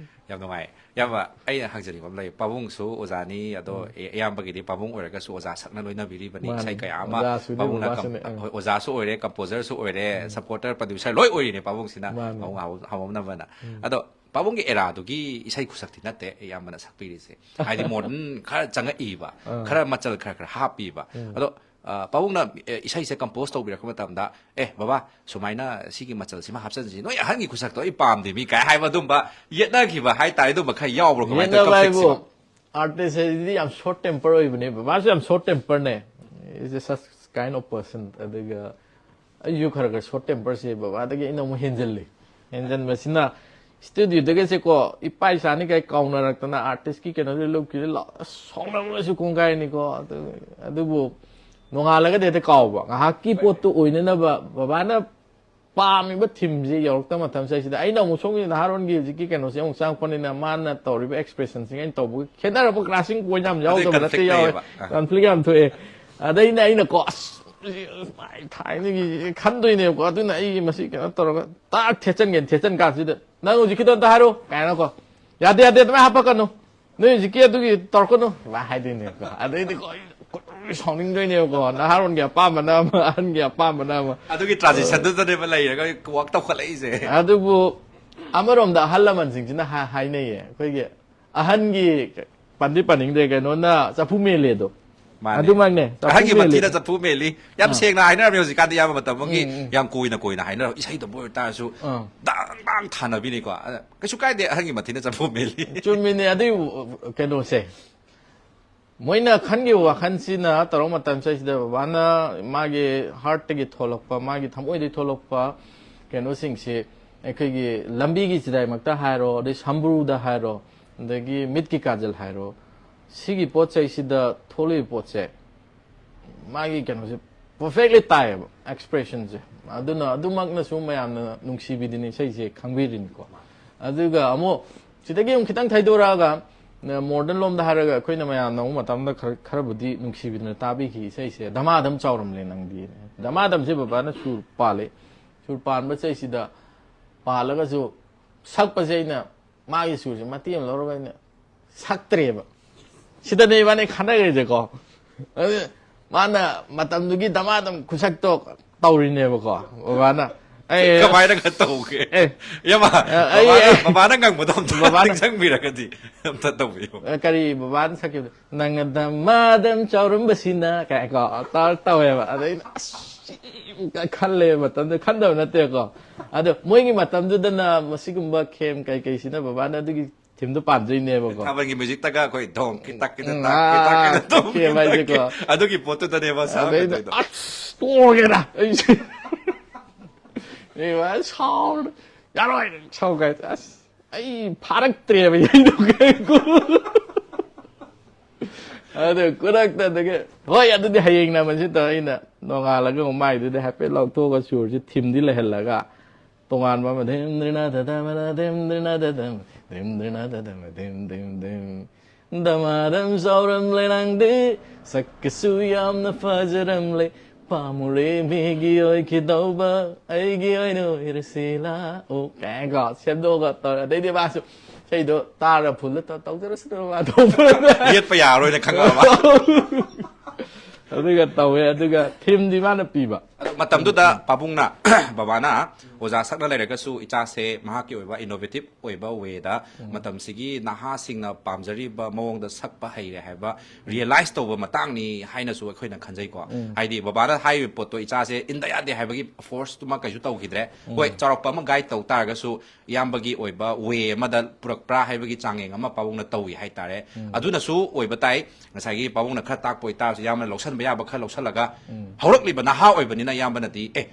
ꯌꯥꯝ ꯅꯨꯡꯉꯥꯏ꯫ ꯏꯌꯥꯝꯕ, ꯑꯩꯅ ꯍꯪꯖꯅꯤꯡꯕ ꯑꯃ ꯂꯩ꯫ ꯄꯥꯕꯨꯡꯁꯨ ꯑꯣꯖꯥꯅꯤ, ꯑꯗꯣ ꯏꯌꯥꯝꯕꯒꯤꯗꯤ ꯄꯥꯕꯨꯡ ꯑꯣꯏꯔꯒꯁꯨ ꯑꯣꯖꯥ ꯁꯛꯅ ꯂꯣꯏꯅꯕꯤꯔꯤꯕꯅꯤ꯫ ꯃꯥꯅꯤ꯫ ꯏꯁꯩ ꯀꯌꯥ ꯑꯃ ꯑꯣꯖꯥꯁꯨꯅꯤ, ꯄꯥꯕꯨꯡꯅ ꯀꯝ-, ꯕꯕꯥꯁꯨꯅꯤ, ꯑꯪ꯫ ꯍꯣꯏ, ꯑꯣꯖꯥꯁꯨ ꯑꯣꯏꯔꯦ, ꯀꯝꯄꯣꯖꯔꯁꯨ ꯑꯣꯏꯔꯦ, ꯁꯞꯄꯣꯔꯇꯔ, ꯄ꯭ꯔꯗ꯭ꯌꯨꯁꯔ ꯂꯣꯏ ꯑꯣꯏꯔꯤꯅꯦ ꯄꯥꯕꯨꯡꯁꯤꯅ꯫ ꯃꯥꯅꯤ꯫ ꯄꯥꯕꯨꯡ ꯍꯥꯎ-, ꯍꯥꯎꯃꯝꯅꯕꯅ꯫ ꯑꯗꯣ ꯄꯥꯕꯨꯡꯒꯤ ꯑꯦꯔꯥꯗꯨꯒꯤ ꯏꯁꯩ ꯈꯨꯁꯛꯇꯤ ꯅꯠꯇꯦ ꯏꯌꯥꯝꯕꯅ ꯁꯛꯄꯤꯔꯤꯁꯦ꯫ ꯍꯥꯏꯗꯤ ꯃꯣꯗꯔꯟ ꯈꯔ ꯆꯪꯉꯛꯏꯕ, ꯑꯥ꯫ ꯈꯔ ꯃꯆꯜ ꯈꯔ ꯈꯔ ꯍꯥꯞꯄꯤꯕ꯫ ꯑꯗꯣ, ꯑ, ꯄꯥꯕꯨꯡꯅ, ꯑ, ꯏꯁꯩꯁꯦ ꯀꯝꯄꯣꯖ ꯇꯧꯕꯤꯔꯛꯄ ꯃꯇꯝꯗ, "ꯑꯦ ꯕꯕꯥ, ꯁꯨꯃꯥꯏꯅ ꯁꯤꯒꯤ ꯃꯆꯜꯁꯤꯃ ꯍꯥꯞꯆꯤꯟꯁꯤ, ꯅꯣꯏ ꯑꯍꯟꯒꯤ ꯈꯨꯁꯛꯇꯣ ꯑꯩ ꯄꯥꯝꯗꯦ ꯃꯤ" ꯀꯥꯏ ꯍꯥꯏꯕ ꯑꯗꯨꯝꯕ ꯌꯦꯠꯅꯈꯤꯕ ꯍꯥꯏꯇꯥꯔꯦ, ꯑꯗꯨꯝꯕ ꯈꯔ ꯌꯥꯎꯕ꯭ꯔꯣ? ꯀꯃꯥꯏꯅ ꯇꯧꯋꯤ? ꯌꯦꯠꯅꯕ ꯍꯥꯏꯕꯨ, ꯀꯝꯐ꯭ꯂꯤꯛꯁꯤꯕꯣ? ꯑꯥꯔꯇꯤꯁ ꯍꯥꯏꯁꯤꯗꯤ ꯌꯥꯝ ꯁꯣꯔꯠ ꯇꯦꯝꯄꯔ ꯑꯣꯏꯕꯅꯦ꯫ ꯕꯕꯥꯁꯨ ꯌꯥꯝ short ꯇꯦꯝꯄꯔꯅꯦ꯫ Is a such kind of person꯫ ꯑꯗꯨꯒ ꯑꯩꯁꯨ ꯈꯔ ꯈꯔ ꯁꯣꯔꯠ ꯇꯦꯝꯄꯔꯁꯦ ꯕꯕꯥꯗꯒꯤ ꯑꯩꯅ ꯑꯃꯨꯛ ꯍꯦꯟꯖꯜꯂꯤ꯫ ꯍꯦꯟꯖꯟꯕꯁꯤꯅ ꯁ꯭ꯇꯨꯗꯤꯑꯣꯗꯒꯁꯦꯀꯣ, ꯏꯄꯥ ꯏꯆꯥꯅꯤ ꯀꯥꯏ ꯀꯥꯎꯅꯔꯛꯇꯅ ꯑꯥꯔꯇꯤꯁꯀꯤ ꯀꯩꯅꯣꯗꯨ ꯂꯧꯈꯤꯕ ꯂꯥꯎ-, ꯑꯁ, ꯁꯥꯎꯅꯕꯒꯁꯨ ꯀꯣꯡꯒꯥꯏꯅꯤꯀꯣ꯫ ꯑꯗꯨ, ꯑꯗꯨꯕꯨ ꯅꯣꯡꯉꯥꯜꯂꯒꯗꯤ ꯍꯦꯛꯇ ꯀꯥꯎꯕ꯫ ꯉꯥꯏꯍꯥꯛꯀꯤ ꯄꯣꯠꯇꯨ ꯑꯣꯏꯅꯅꯕ ꯕꯕꯥꯅ ꯄꯥꯝꯃꯤꯕ ꯊꯤꯝꯁꯤ ꯌꯧꯔꯛꯇꯕ ꯃꯇꯝꯁꯤꯗꯩꯁꯤꯗ ꯑꯩꯅ ꯑꯃꯨꯛ ꯁꯣꯝꯒꯤ ꯅꯍꯥꯔꯣꯟꯒꯤ ꯍꯧꯖꯤꯛꯀꯤ ꯀꯩꯅꯣꯁꯤ ꯑꯃꯨꯛ ꯆꯪꯉꯛꯄꯅꯤꯅ ꯃꯥꯅ ꯇꯧꯔꯤꯕ ꯑꯦꯛꯁꯄ꯭ꯔꯦꯁꯟꯁꯤꯒ ꯑꯩꯅ ꯇꯧꯕꯒ ꯈꯦꯠꯅꯔꯛꯄ, ꯀ꯭ꯂꯥꯁꯤꯡ ꯄꯣꯏꯟ ꯌꯥꯝ ꯌꯥꯎꯗꯕ ꯅꯠꯇꯦ, ꯌꯥꯎꯋꯦ꯫ ꯀꯟꯐ꯭ꯂꯤꯛ ꯌꯥꯝ ꯊꯣꯛꯑꯦ꯫ ꯑꯗꯩꯅ ꯑꯩꯅꯀꯣ, ꯑꯁ, ꯊꯥꯏꯅꯒꯤ ꯈꯟꯗꯣꯏꯅꯦꯕꯀꯣ꯫ ꯑꯗꯨꯅ ꯑꯩ ꯃꯁꯤ ꯀꯩꯅꯣ ꯇꯧꯔꯒ ꯇꯥꯛ ꯊꯦꯠꯆꯟꯒꯦꯅ ꯊꯦꯠꯆꯟ ꯀꯥꯟꯁꯤꯗ, "ꯅꯪ ꯍꯧꯖꯤꯛꯀꯤꯗꯣ ꯑꯝꯇ ꯍꯥꯏꯔꯣ" ꯀꯥꯏꯅꯀꯣ꯫ "ꯌꯥꯗꯦ, ꯌꯥꯗꯦ, ꯑꯗꯨꯃꯥꯏꯅ ꯍꯥꯄꯛꯀꯅꯨ, ꯅꯣꯏ ꯍꯧꯖꯤꯛꯀꯤ ꯑꯗꯨꯒꯤ ꯇꯧꯔꯛꯀꯅꯨ" ꯍꯥꯏꯗꯣꯏꯅꯦꯕꯀꯣ꯫ ꯑꯗꯩꯗꯤꯀꯣ ꯑꯩ ꯁꯥꯎꯅꯤꯡꯗꯣꯏꯅꯦꯕꯀꯣ꯫ ꯅꯍꯥꯔꯣꯟꯒꯤ ꯑꯄꯥꯝꯕꯅ ꯑꯃ, ꯑꯍꯟꯒꯤ ꯑꯄꯥꯝꯕꯅ ꯑꯃ꯫ ꯑꯗꯨꯒꯤ ꯇ꯭ꯔꯥꯟꯖꯤꯁꯟꯗꯨꯗꯅꯦꯕ ꯂꯩꯔꯒ ꯋꯥꯛ ꯇꯧꯈꯠꯂꯛꯏꯁꯦ꯫ ꯑꯗꯨꯕꯨ ꯑꯃꯔꯣꯝꯗ ꯑꯍꯜ ꯂꯃꯟꯁꯤꯡꯁꯤꯅ ꯍꯥ-, ꯍꯥꯏꯅꯩꯌꯦ, ꯑꯩꯈꯣꯏꯒꯤ ꯑꯍꯟꯒꯤ, ꯄꯟꯗꯤ ꯄꯟꯅꯤꯡꯗ꯭ꯔꯦ, ꯀꯩꯅꯣꯅ ꯆꯐꯨ ꯃꯦꯜꯂꯦꯗꯣ꯫ ꯃꯥꯅꯦ꯫ ꯑꯗꯨꯃꯛꯅꯦ, ꯆꯐꯨ ꯑꯍꯟꯒꯤ ꯃꯦꯜꯂꯦ꯫ ꯃꯊꯤꯅ ꯆꯐꯨ ꯃꯦꯜꯂꯤ꯫ ꯌꯥꯝ ꯑꯥ꯫ ꯁꯦꯡꯅ ꯍꯥꯏꯅꯔꯝꯃꯤ ꯍꯧꯖꯤꯛꯀꯥꯟꯗꯤ, ꯏꯌꯥꯝꯕ, ꯃꯇꯝ ꯑꯃꯒꯤ ꯎꯝ, ꯎꯝ꯫ ꯌꯥꯝ ꯀꯣꯏꯅ ꯀꯣꯏꯅ ꯍꯥꯏꯅꯔꯝ, ꯏꯁꯩꯗꯕꯨ ꯑꯣꯏꯇꯥꯔꯁꯨ ꯑꯥ꯫ ꯗꯥꯡ ꯗꯥꯡ ꯊꯥꯅꯕꯤꯅꯤꯀꯣ꯫ ꯑꯗ ꯀꯩꯁꯨ ꯀꯥꯏꯗꯦ, ꯑꯍꯟꯒꯤ ꯃꯊꯤꯅ ꯆꯐꯨ ꯃꯦꯜꯂꯤ꯫ ꯆꯨꯝꯃꯤꯅꯦ꯫ ꯑꯗꯨꯏ ꯀꯩꯅꯣꯁꯦ, ꯃꯣꯏꯅ ꯈꯟꯈꯤꯕ ꯋꯥꯈꯜꯁꯤꯅ ꯇꯧꯔꯛ ꯃꯇꯝꯁꯤꯗ ꯕꯕꯥꯅ ꯃꯥꯒꯤ ꯍꯥꯔꯠꯇꯒꯤ ꯊꯣꯛꯂꯛꯄ, ꯃꯥꯒꯤ ꯊꯃꯣꯏꯗꯒꯤ ꯊꯣꯛꯂꯛꯄ ꯀꯩꯅꯣꯁꯤꯡꯁꯤ, ꯑꯩꯈꯣꯏꯒꯤ ꯂꯝꯕꯤꯒꯤ ꯆꯤꯗꯥꯏꯃꯛꯇ ꯍꯥꯏꯔꯣ, ꯑꯗꯩ ꯁꯝꯕ꯭ꯔꯨꯗ ꯍꯥꯏꯔꯣ, ꯑꯗꯒꯤ ꯃꯤꯠꯀꯤ ꯀꯥꯖꯜ ꯍꯥꯏꯔꯣ, ꯁꯤꯒꯤ ꯄꯣꯠ ꯆꯩꯁꯤꯗ ꯊꯣꯛꯂꯛꯏꯕ ꯄꯣꯠꯁꯦ ꯃꯥꯒꯤ ꯀꯩꯅꯣꯁꯦ ꯄꯔꯐꯦꯛꯂꯤ ꯇꯥꯏꯌꯦꯕ, ꯑꯦꯛꯁꯄ꯭ꯔꯦꯁꯟꯁꯦ꯫ ꯑꯗꯨꯅ ꯑꯗꯨꯃꯛꯅꯁꯨ ꯃꯌꯥꯝꯅ ꯅꯨꯡꯁꯤꯕꯤꯗꯅ ꯏꯁꯩꯁꯦ ꯈꯪꯕꯤꯔꯤꯅꯤꯀꯣ꯫ ꯑꯗꯨꯒ ꯑꯃꯨꯛ ꯁꯤꯗꯒꯤ ꯑꯃꯨꯛ ꯈꯤꯇꯪ ꯊꯩꯗꯣꯔꯛꯑꯒ, ꯃꯣꯗꯔꯟ ꯂꯣꯝꯗ ꯍꯥꯏꯔꯒ ꯑꯩꯈꯣꯏꯅ ꯃꯌꯥꯝꯅ ꯑꯃꯨꯛ ꯃꯇꯝꯗ ꯈꯔ, ꯈꯔꯕꯨꯗꯤ ꯅꯨꯡꯁꯤꯕꯤꯗꯅ ꯇꯥꯕꯤꯈꯤ ꯏꯁꯩꯁꯦ, "ꯙꯃꯥꯙꯝ ꯆꯥꯎꯔꯝꯂꯦ ꯅꯪꯗꯤ"꯫ ꯙꯃꯥꯙꯝꯁꯦ ꯕꯕꯥꯅ ꯁꯨꯔ ꯄꯥꯜꯂꯦ꯫ ꯁꯨꯔ ꯄꯥꯟꯕ ꯏꯁꯩꯁꯤꯗ ꯄꯥꯜꯂꯒꯁꯨ ꯁꯛꯄꯁꯦ ꯑꯩꯅ ꯃꯥꯒꯤ ꯁꯨꯔꯁꯦ ꯃꯇꯦꯛ ꯑꯃ ꯂꯧꯔꯒ ꯑꯩꯅ ꯁꯛꯇ꯭ꯔꯦꯕ꯫ ꯁꯤꯗꯅꯦ ꯏꯕꯥꯅꯤ ꯈꯟꯅꯈ꯭ꯔꯤꯁꯦꯀꯣ꯫ ꯑꯗꯨ ꯃꯥꯅ ꯃꯇꯝꯗꯨꯒꯤ ꯙꯃꯥꯙꯝ ꯈꯨꯁꯛꯇꯣ ꯇꯧꯔꯤꯅꯦꯕꯀꯣ, ꯕꯕꯥꯅ꯫ ꯑꯩ ꯀꯃꯥꯏꯅꯒ ꯇꯧꯒꯦ? ꯑꯦ, ꯌꯥꯝ ꯑ, ꯑꯩ, ꯕꯕꯥꯅ, ꯑꯩ, ꯕꯕꯥꯅ ꯉꯪꯕꯗꯣ ꯑꯝꯇ ꯕꯕꯥꯅ ꯅꯤꯡꯁꯤꯡꯕꯤꯔꯒꯗꯤ ꯑꯝꯇ ꯇꯧꯕꯤꯌꯨ꯫ ꯑ, ꯀꯔꯤ ꯕꯕꯥꯅ ꯁꯛꯈꯤꯕꯗꯣ? "ꯅꯪꯅ ꯙꯃꯥꯙꯝ ꯆꯥꯎꯔꯝꯕꯁꯤꯅ" ꯀꯥꯏꯀꯣ ꯇꯧꯔ ꯇꯧꯋꯦꯕ꯫ ꯑꯗꯩ ꯑꯩꯅ ꯑꯁ ꯈꯜꯂꯦ ꯃꯇꯝꯗꯨ, ꯈꯟꯗꯕ ꯅꯠꯇꯦꯀꯣ꯫ ꯑꯗꯣ ꯃꯣꯏꯒꯤ ꯃꯇꯝꯗꯨꯗꯅ ꯃꯁꯤꯒꯨꯝꯕ ꯈꯦꯝ ꯀꯩꯀꯩꯁꯤꯅ ꯕꯕꯥꯅ ꯑꯗꯨꯒꯤ ꯊꯤꯝꯗꯣ ꯄꯥꯝꯖꯩꯅꯦꯕꯀꯣ꯫ ꯊꯥꯕꯜꯒꯤ ꯃ꯭ꯌꯨꯖꯤꯛꯇꯒ ꯑꯩꯈꯣꯏ ꯙꯣꯡ ꯀꯤꯇꯛ ꯀꯤꯇꯛ ꯎꯝ, ꯇꯥꯛ ꯀꯤꯇꯛ ꯑꯥ, ꯀꯤꯇꯛ ꯇꯧꯕ ꯈꯦꯝ ꯍꯥꯏꯁꯦꯀꯣ꯫ ꯑꯗꯨꯒꯤ ꯄꯣꯠꯇꯨꯗꯅꯦꯕ ꯑꯗꯩꯗ ꯁꯥꯒꯠꯇꯣꯏꯗꯣ꯫ "ꯑꯁ, ꯇꯣꯛꯑꯒꯦꯗ ꯑꯩꯁꯦ"꯫ ꯑꯩ ꯁꯥꯎꯔ-, "ꯌꯥꯔꯣꯏ, ꯁꯥꯎ" ꯀꯥꯏ꯫ ꯑꯁ, ꯑꯩ ꯐꯥꯔꯛꯇ꯭ꯔꯦꯕ ꯌꯩꯗꯧ ꯀꯩꯀꯣ꯫ ꯑꯗꯨ ꯈꯨꯗꯛꯇ ꯑꯗꯒꯤ, "ꯍꯣꯏ, ꯑꯗꯨꯗꯤ ꯍꯌꯦꯡ ꯅꯝꯃꯁꯤ" ꯇꯧꯔ ꯑꯩꯅ ꯅꯣꯡꯉꯥꯜꯂꯒ ꯑꯃꯨꯛ ꯃꯥꯏꯗꯨꯗꯤ ꯍꯥꯏꯐꯦꯠ ꯂꯧꯊꯣꯛꯑꯒ ꯁꯨꯔꯁꯤ ꯊꯤꯝꯗꯤ ꯂꯩꯍꯜꯂꯒ ꯇꯣꯉꯥꯟꯕ ꯑꯃ ꯙꯤꯝ ꯙꯤꯔꯤꯅ ꯙ ꯙ ꯃ ꯙ ꯙꯤꯝ ꯙꯤꯔꯤꯅ ꯙ ꯙ ꯙꯤꯝ ꯙꯤꯝ ꯙꯤꯔꯤꯅ ꯙ ꯙ ꯃ ꯙꯤꯝ ꯙꯤꯝ ꯙꯤꯝ ꯙꯃꯥ ꯙꯝ ꯁꯥꯎꯔꯝꯂꯦ ꯅꯪꯗꯤ ꯁꯛꯀꯁꯨ ꯌꯥꯝꯅ ꯐꯖꯔꯝꯂꯦ ꯄꯥꯝꯃꯨꯔꯦ ꯃꯤꯒꯤ ꯑꯣꯏꯈꯤꯗꯧꯕ ꯑꯩꯒꯤ ꯑꯣꯏꯅ ꯑꯣꯏꯔꯁꯤꯂꯥ ꯑꯣ ꯀꯥꯏꯅꯀꯣ ꯁꯦꯝꯗꯣꯛꯑꯒ ꯇꯧꯔꯦ꯫ ꯑꯗꯩꯗꯤ ꯃꯥꯁꯨ ꯏꯁꯩꯗꯣ ꯇꯥꯔ ꯐꯨꯜꯗ ꯇꯧ-, ꯇꯧꯖꯔꯁꯅꯨ ꯃꯥ ꯇꯧꯕ꯫ ꯌꯦꯠꯄ ꯌꯥꯔꯣꯏꯅ ꯈꯪꯉꯛꯑꯕ꯫ ꯑꯗꯨꯒ ꯇꯧꯋꯦ꯫ ꯑꯗꯨꯒ ꯊꯤꯝꯗꯤ ꯃꯥꯅ ꯄꯤꯕ꯫ ꯑꯗꯣ ꯃꯇꯝꯗꯨꯗ ꯄꯥꯕꯨꯡꯅ, ꯕꯕꯥꯅ ꯑꯣꯖꯥ ꯁꯛꯅ ꯂꯩꯔꯒꯁꯨ ꯏꯆꯥꯁꯦ ꯃꯍꯥꯛꯀꯤ ꯑꯣꯏꯕ ꯏꯅꯣꯚꯦꯇꯤꯚ ꯑꯣꯏꯕ ꯋꯦꯗ ꯃꯇꯝꯁꯤꯒꯤ ꯅꯍꯥꯁꯤꯡꯅ ꯄꯥꯝꯖꯔꯤꯕ ꯃꯑꯣꯡꯗ ꯁꯛꯄ ꯍꯩꯔꯦ ꯍꯥꯏꯕ ꯔꯤꯌꯦꯂꯥꯏꯁ ꯇꯧꯕ ꯃꯇꯥꯡꯅꯤ ꯍꯥꯏꯅꯁꯨ ꯑꯩꯈꯣꯏꯅ ꯈꯟꯖꯩꯀꯣ꯫ ꯍꯥꯏꯗꯤ ꯕꯕꯥꯅ ꯍꯥꯏꯔꯤꯕ ꯄꯣꯠꯇꯣ ꯏꯆꯥꯁꯦ ꯏꯟꯗ ꯌꯥꯗꯦ ꯍꯥꯏꯕꯒꯤ ꯐꯣꯔꯁꯇꯨꯃ ꯀꯩꯁꯨ ꯇꯧꯈꯤꯗ꯭ꯔꯦ꯫ ꯍꯣꯏ, ꯆꯥꯎꯔꯛꯄ ꯑꯃ ꯒꯥꯏꯗ ꯇꯧ ꯇꯥꯔꯒꯁꯨ ꯏꯌꯥꯝꯕꯒꯤ ꯑꯣꯏꯕ ꯋꯦ ꯑꯃꯗ ꯄꯨꯔꯛꯄ꯭ꯔꯥ ꯍꯥꯏꯕꯒꯤ ꯆꯥꯡꯌꯦꯡ ꯑꯃ ꯄꯥꯕꯨꯡꯅ ꯇꯧꯏ ꯍꯥꯏꯇꯥꯔꯦ꯫ ꯑꯗꯨꯅꯁꯨ ꯑꯣꯏꯕ ꯇꯥꯏ꯫ ꯉꯁꯥꯏꯒꯤ ꯄꯥꯕꯨꯡꯅ ꯈꯔ ꯇꯥꯛꯄ ꯑꯣꯏꯇꯥꯔꯁꯨ ꯏꯌꯥꯝꯕꯅ ꯂꯧꯁꯟꯕ ꯌꯥꯕ ꯈꯔ ꯂꯧꯁꯜꯂꯒ ꯍꯧꯔꯛꯂꯤꯕ ꯅꯍꯥ ꯑꯣꯏꯕꯅꯤꯅ ꯏꯌꯥꯝꯕꯅꯗꯤ, "ꯑꯦ,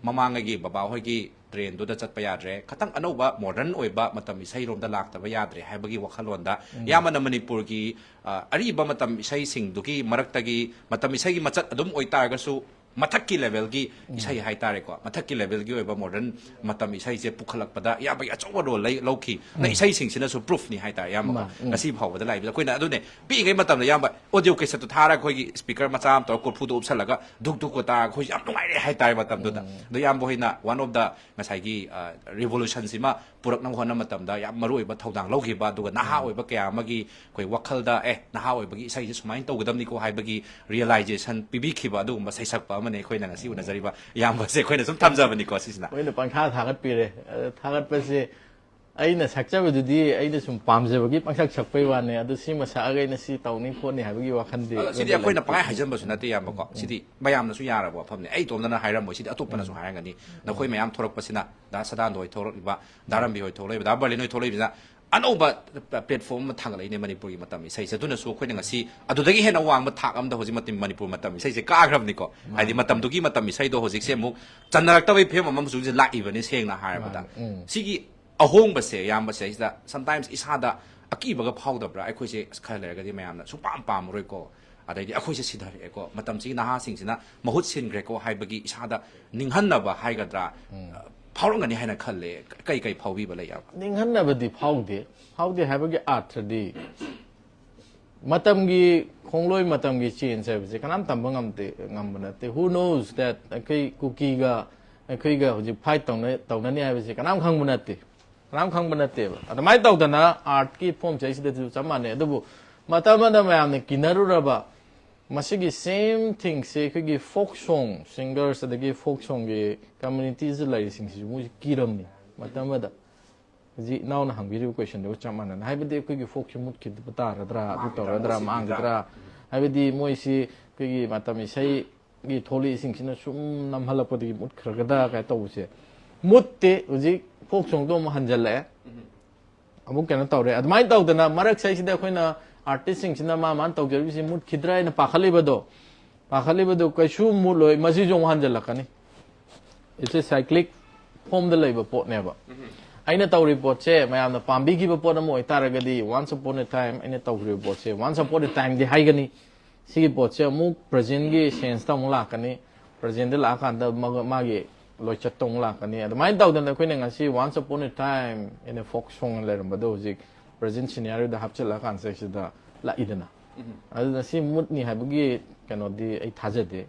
ꯃꯃꯥꯡꯉꯩꯒꯤ ꯕꯕꯥ ꯍꯣꯏꯒꯤ ꯇ꯭ꯔꯦꯟꯗꯨꯗ ꯆꯠꯄ ꯌꯥꯗ꯭ꯔꯦ, ꯈꯇꯪ ꯑꯅꯧꯕ ꯃꯣꯗꯔꯟ ꯑꯣꯏꯕ ꯃꯇꯝ ꯏꯁꯩꯔꯣꯝꯗ ꯂꯥꯛꯇꯕ ꯌꯥꯗ꯭ꯔꯦ" ꯍꯥꯏꯕꯒꯤ ꯋꯥꯈꯜꯂꯣꯟꯗ ꯏꯌꯥꯝꯕꯅ ꯃꯅꯤꯄꯨꯔꯒꯤ, ꯑ, ꯑꯔꯤꯕ ꯃꯇꯝ ꯏꯁꯩꯁꯤꯡꯗꯨꯒꯤ ꯃꯔꯛꯇꯒꯤ ꯃꯇꯝ ꯏꯁꯩꯒꯤ ꯃꯆꯠ ꯑꯗꯨꯝ ꯑꯣꯏꯇꯥꯔꯒꯁꯨ ꯃꯊꯛꯀꯤ ꯂꯦꯚꯦꯜꯒꯤ ꯏꯁꯩ ꯍꯥꯏꯇꯥꯔꯦꯀꯣ, ꯃꯊꯛꯀꯤ ꯂꯦꯚꯦꯜꯒꯤ ꯑꯣꯏꯕ ꯃꯣꯗꯔꯟ ꯃꯇꯝ ꯏꯁꯩꯁꯦ ꯄꯨꯈꯠꯂꯛꯄꯗ ꯏꯌꯥꯝꯕꯒꯤ ꯑꯆꯧꯕ ꯔꯣꯜ ꯂꯩ, ꯂꯧꯈꯤ꯫ ꯅ ꯏꯁꯩꯁꯤꯡꯁꯤꯅꯁꯨ ꯄ꯭ꯔꯨꯐꯅꯤ ꯍꯥꯏꯇꯥꯔꯦ ꯏꯌꯥꯝꯕꯀꯣ꯫ ꯃꯥ, ꯎꯝ꯫ ꯉꯁꯤ ꯐꯥꯎꯕꯗ ꯂꯥꯛꯏꯕꯗ ꯑꯩꯈꯣꯏꯅ ꯑꯗꯨꯅꯦ ꯄꯤꯛꯏꯉꯩ ꯃꯇꯝꯗ ꯏꯌꯥꯝꯕ ꯑꯣꯗꯤꯑꯣ ꯀꯦꯁꯦꯠꯇꯨ ꯊꯥꯔꯒ ꯑꯩꯈꯣꯏꯒꯤ ꯁ꯭ꯄꯤꯀꯔ ꯃꯆꯥ ꯑꯃ ꯇꯧꯔꯒ ꯀꯣꯔꯐꯨꯗ ꯎꯞꯁꯜꯂꯒ ꯙꯨꯛ ꯙꯨꯛꯀ ꯇꯥꯔꯒ ꯑꯩꯈꯣꯏꯁꯨ ꯌꯥꯝ ꯅꯨꯡꯉꯥꯏꯔꯦ ꯍꯥꯏꯇꯥꯔꯦ ꯃꯇꯝꯗꯨꯗ꯫ ꯑꯗꯣ ꯏꯌꯥꯝꯕ ꯍꯣꯏꯅ ꯋꯥꯟ ꯑꯣꯐ ꯗ ꯉꯁꯥꯏꯒꯤ, ꯑ, ꯔꯤꯚꯣꯂꯨꯁꯟꯁꯤꯃ ꯄꯨꯔꯛꯅꯕ ꯍꯣꯠꯅꯕ ꯃꯇꯝꯗ ꯌꯥꯝ ꯃꯔꯨ ꯑꯣꯏꯕ ꯊꯧꯗꯥꯡ ꯂꯧꯈꯤꯕ, ꯑꯗꯨꯒ ꯅꯍꯥ ꯑꯣꯏꯕ ꯀꯌꯥ ꯑꯃꯒꯤ ꯑꯩꯈꯣꯏ ꯋꯥꯈꯜꯗ, "ꯑꯦ, ꯅꯍꯥ ꯑꯣꯏꯕꯒꯤ ꯏꯁꯩꯁꯦ ꯁꯨꯃꯥꯏꯅ ꯇꯧꯒꯗꯕꯅꯤꯀꯣ" ꯍꯥꯏꯕꯒꯤ ꯔꯤꯌꯦꯂꯥꯏꯖꯦꯁꯟ ꯄꯤꯕꯤꯈꯤꯕ ꯑꯗꯨꯒꯨꯝꯕ ꯁꯩꯁꯛꯄ ꯑꯃꯅꯤ ꯑꯩꯈꯣꯏꯅ ꯉꯁꯤ ꯎꯅꯖꯔꯤꯕ ꯏꯌꯥꯝꯕꯁꯦ꯫ ꯑꯩꯈꯣꯏꯅ ꯁꯨꯝ ꯊꯝꯖꯕꯅꯤꯀꯣ ꯁꯤꯁꯤꯅ꯫ ꯃꯣꯏꯅ ꯄꯪꯊꯥ ꯊꯥꯒꯠꯄꯤꯔꯦ꯫ ꯑꯗ ꯊꯥꯒꯠꯄꯁꯦ ꯑꯩꯅ ꯁꯛꯆꯕꯗꯨꯗꯤ ꯑꯩꯅ ꯁꯨꯝ ꯄꯥꯝꯖꯕꯒꯤ ꯄꯪꯁꯛ ꯁꯛꯄꯩ ꯋꯥꯅꯦ꯫ ꯑꯗꯨ ꯁꯤꯃ ꯁꯛꯑꯒ ꯑꯩꯅ ꯁꯤ ꯇꯧꯅꯤ ꯈꯣꯠꯅꯤ ꯍꯥꯏꯕꯒꯤ ꯋꯥꯈꯜꯗꯤ ꯑꯗꯣ ꯁꯤꯗꯤ ꯑꯩꯉꯣꯟꯗ ꯑꯩꯈꯣꯏꯅ ꯂꯩꯇꯦ꯫ ꯄꯪꯍꯥꯏ ꯍꯥꯏꯖꯟꯕꯁꯨ ꯅꯠꯇꯦ ꯏꯌꯥꯝꯕꯀꯣ꯫ ꯁꯤꯗꯤ ꯃꯌꯥꯝꯅꯁꯨ ꯌꯥꯔꯕ ꯋꯥꯐꯝꯅꯤ꯫ ꯑꯩ ꯏꯇꯣꯝꯗꯅ ꯍꯥꯏꯔꯝꯃꯣꯏ, ꯁꯤꯗꯤ ꯑꯇꯣꯞꯄꯅꯁꯨ ꯍꯥꯏꯔꯝꯒꯅꯤ꯫ ꯅꯈꯣꯏ ꯃꯌꯥꯝ ꯊꯣꯛꯂꯛꯄꯁꯤꯅ, ꯗꯥ ꯁꯗꯥꯅꯟꯗ ꯍꯣꯏ ꯊꯣꯛꯂꯛꯂꯤꯕ, ꯗꯥ ꯔꯝꯕꯤ ꯍꯣꯏ ꯊꯣꯛꯂꯛꯂꯤꯕ, ꯗꯥ ꯕꯔꯂꯤꯟ ꯍꯣꯏ ꯊꯣꯛꯂꯛꯂꯤꯕꯁꯤꯅ ꯑꯅꯧꯕ ꯄ꯭ꯂꯦꯠꯐꯣꯔꯝ ꯑꯃ ꯊꯥꯡꯒꯠꯂꯛꯏꯅꯦ ꯃꯅꯤꯄꯨꯔꯒꯤ ꯃꯇꯝ ꯏꯁꯩꯁꯦ꯫ ꯑꯗꯨꯅꯁꯨ ꯑꯩꯈꯣꯏꯅ ꯉꯁꯤ ꯑꯗꯨꯗꯒꯤ ꯍꯦꯟꯅ ꯋꯥꯡꯕ ꯊꯥꯛ ꯑꯃꯗ ꯍꯧꯖꯤꯛ ꯃꯇꯝ ꯃꯅꯤꯄꯨꯔ ꯃꯇꯝ ꯏꯁꯩꯁꯦ ꯀꯥꯈ꯭ꯔꯕꯅꯤꯀꯣ꯫ ꯍꯥꯏꯗꯤ ꯃꯇꯝꯗꯨꯒꯤ ꯃꯇꯝ ꯏꯁꯩꯗꯣ ꯍꯧꯖꯤꯛꯁꯦ ꯑꯃꯨꯛ ꯆꯟꯅꯔꯛꯇꯕꯒꯤ ꯐꯤꯕꯝ ꯑꯃꯁꯨ ꯍꯧꯖꯤꯛ ꯂꯥꯛꯏꯕꯅꯤ ꯁꯦꯡꯅ ꯍꯥꯏꯔꯕꯗ꯫ ꯃꯥꯅꯤ, ꯎꯝ꯫ ꯁꯤꯒꯤ ꯑꯍꯣꯡꯕꯁꯦ ꯏꯌꯥꯝꯕꯁꯦ ꯁꯤꯗ sometimes ꯏꯁꯥꯗ ꯑꯀꯤꯕꯒ ꯐꯥꯎꯗꯕ꯭ꯔꯥ? ꯑꯩꯈꯣꯏꯁꯦ ꯑꯁ ꯈꯔ ꯂꯩꯔꯒꯗꯤ ꯃꯌꯥꯝꯅ ꯁꯨꯡꯄꯥꯝ ꯄꯥꯝꯃꯔꯣꯏꯀꯣ, ꯑꯗꯩꯗꯤ ꯑꯩꯈꯣꯏꯁꯦ ꯁꯤꯊꯔꯛꯑꯦꯀꯣ, ꯃꯇꯝꯁꯤꯒꯤ ꯅꯍꯥꯁꯤꯡꯁꯤꯅ ꯃꯍꯨꯠ ꯁꯤꯟꯈ꯭ꯔꯦꯀꯣ ꯍꯥꯏꯕꯒꯤ ꯏꯁꯥꯗ ꯅꯤꯡꯍꯟꯅꯕ ꯍꯥꯏꯒꯗ꯭ꯔꯥ, ꯐꯥꯎꯔꯝꯒꯅꯤ ꯍꯥꯏꯅ ꯈꯜꯂꯦ꯫ ꯀꯩ ꯀꯩ ꯐꯥꯎꯕꯤꯕ ꯂꯩ, ꯏꯌꯥꯝꯕ? ꯅꯤꯡꯍꯟꯅꯕꯗꯤ ꯐꯥꯎꯗꯦ꯫ ꯐꯥꯎꯗꯦ ꯍꯥꯏꯕꯒꯤ ꯑꯥꯔꯊꯗꯤ, ꯃꯇꯝꯒꯤ ꯈꯣꯡꯂꯣꯏ, ꯃꯇꯝꯒꯤ ꯆꯦꯟꯖ ꯍꯥꯏꯕꯁꯦ ꯀꯅꯥꯝ ꯇꯝꯕ ꯉꯝꯗꯦ, ꯉꯝꯕ ꯅꯠꯇꯦ꯫ Who knows that ꯑꯩꯈꯣꯏ ꯀꯨꯀꯤꯒ ꯑꯩꯈꯣꯏꯒ ꯍꯧꯖꯤꯛ ꯐꯥꯏꯠ ꯇꯧꯅ ꯇꯧꯅꯅꯤ ꯍꯥꯏꯕꯁꯦ ꯀꯅꯥꯝ ꯈꯪꯕ ꯅꯠꯇꯦ꯫ ꯀꯅꯥꯝ ꯈꯪꯕ ꯅꯠꯇꯦꯕ꯫ ꯑꯗꯨꯃꯥꯏꯅ ꯇꯧꯗꯅ ꯑꯥꯔꯠꯀꯤ ꯐꯣꯝꯁꯦ ꯑꯩꯁꯤꯗꯁꯨ ꯆꯞ ꯃꯥꯟꯅꯩ꯫ ꯑꯗꯨꯕꯨ ꯃꯇꯝ ꯑꯃꯗ ꯃꯌꯥꯝꯅ ꯀꯤꯅꯔꯨꯔꯕ ꯃꯁꯤꯒꯤ ꯁꯦꯝ ꯊꯤꯡꯁꯦ ꯑꯩꯈꯣꯏꯒꯤ ꯐꯣꯛ ꯁꯣꯡ ꯁꯤꯡꯒꯔꯁ ꯑꯗꯒꯤ ꯐꯣꯛ ꯁꯣꯡꯒꯤ ꯀꯝꯃꯨꯅꯤꯇꯤꯁꯇ ꯂꯩꯔꯤꯁꯤꯡꯁꯤꯁꯨ ꯃꯣꯏꯁꯨ ꯀꯤꯔꯝꯅꯤ ꯃꯇꯝ ꯑꯃꯗ꯫ ꯍꯧꯖꯤꯛ ꯏꯅꯥꯎꯅ ꯍꯪꯕꯤꯔꯤꯕ ꯀꯣꯏꯁꯟꯗꯨꯒ ꯆꯞ ꯃꯥꯟꯅꯅ, ꯍꯥꯏꯕꯗꯤ ꯑꯩꯈꯣꯏꯒꯤ ꯐꯣꯛꯁꯤ ꯃꯨꯠꯈꯤꯕ ꯇꯥꯔꯗ꯭ꯔꯥ, ꯑꯗꯨ ꯃꯥꯡꯒꯗ꯭ꯔꯥ, ꯇꯧꯔꯗ꯭ꯔꯥ, ꯃꯍꯨꯠ ꯁꯤꯟꯈꯤꯗ꯭ꯔꯥ? ꯃꯥꯡꯒꯗ꯭ꯔꯥ? ꯍꯥꯏꯕꯗꯤ ꯃꯣꯏꯁꯤ ꯑꯩꯈꯣꯏꯒꯤ ꯃꯇꯝ ꯏꯁꯩꯒꯤ ꯊꯣꯛꯂꯛꯏꯁꯤꯡꯁꯤꯅ ꯁꯨꯝ ꯅꯝꯍꯜꯂꯛꯄꯗꯒꯤ ꯃꯨꯠꯈ꯭ꯔꯒꯗ꯭ꯔꯥ ꯀꯥꯏꯅ ꯇꯧꯕꯁꯦ ꯃꯨꯠꯇꯦ꯫ ꯍꯧꯖꯤꯛ ꯐꯣꯛ ꯁꯣꯡꯗꯣ ꯑꯃꯨꯛ ꯍꯟꯖꯜꯂꯛꯑꯦ, ꯑꯃꯨꯛ ꯀꯩꯅꯣ ꯇꯧꯔꯦ꯫ ꯑꯗꯨꯃꯥꯏꯅ ꯇꯧꯗꯅ ꯃꯔꯛ ꯁꯩꯁꯤꯗ ꯑꯩꯈꯣꯏꯅ ꯑꯥꯔꯇꯤꯁꯁꯤꯡꯁꯤꯅ ꯃꯥ ꯃꯥꯅ ꯇꯧꯖꯔꯤꯕꯁꯤ ꯃꯨꯠꯈꯤꯗ꯭ꯔꯥ ꯍꯥꯏꯅ ꯄꯥꯈꯠꯂꯤꯕꯗꯣ, ꯄꯥꯈꯠꯂꯤꯕꯗꯨ ꯀꯩꯁꯨ ꯃꯨꯠꯂꯣꯏ, ꯃꯁꯤꯁꯨ ꯑꯃꯨꯛ ꯍꯟꯖꯜꯂꯛꯀꯅꯤ꯫ It's a cyclic ꯐꯣꯝꯗ ꯂꯩꯕ ꯄꯣꯠꯅꯦꯕ꯫ ꯑꯩꯅ ꯇꯧꯔꯤꯕ ꯄꯣꯠꯁꯦ ꯃꯌꯥꯝꯅ ꯄꯥꯝꯕꯤꯈꯤꯕ ꯄꯣꯠ ꯑꯃ ꯑꯣꯏꯇꯥꯔꯒꯗꯤ, once upon a time ꯑꯩꯅ ꯇꯧꯈ꯭ꯔꯤꯕ ꯄꯣꯠꯁꯦ once upon a timeꯗꯤ ꯍꯥꯏꯒꯅꯤ꯫ ꯁꯤꯒꯤ ꯄꯣꯠꯁꯦ ꯑꯃꯨꯛ presentꯒꯤ senseꯇ ꯑꯃꯨꯛ ꯂꯥꯛꯀꯅꯤ꯫ Presentꯇ ꯂꯥꯛꯑꯀꯥꯟꯗ ꯃꯥꯒ- ꯃꯥꯒꯤ ꯂꯣꯏꯆꯠꯇ ꯑꯃꯨꯛ ꯂꯥꯛꯀꯅꯤ꯫ ꯑꯗꯨꯃꯥꯏꯅ ꯇꯧꯗꯅ ꯑꯩꯈꯣꯏꯅ ꯉꯁꯤ once upon a time in a folk song ꯂꯩꯔꯝꯕꯗꯣ ꯍꯧꯖꯤꯛ present scenarioꯗ ꯍꯥꯞꯆꯤꯜꯂꯛꯑꯀꯥꯟꯁꯤꯗ ꯂꯥꯛꯏꯗꯅ꯫ ꯑꯗꯨꯅ ꯁꯤ ꯃꯨꯠꯅꯤ ꯍꯥꯏꯕꯒꯤ ꯀꯩꯅꯣꯗꯤ ꯑꯩ ꯊꯥꯖꯗꯦ꯫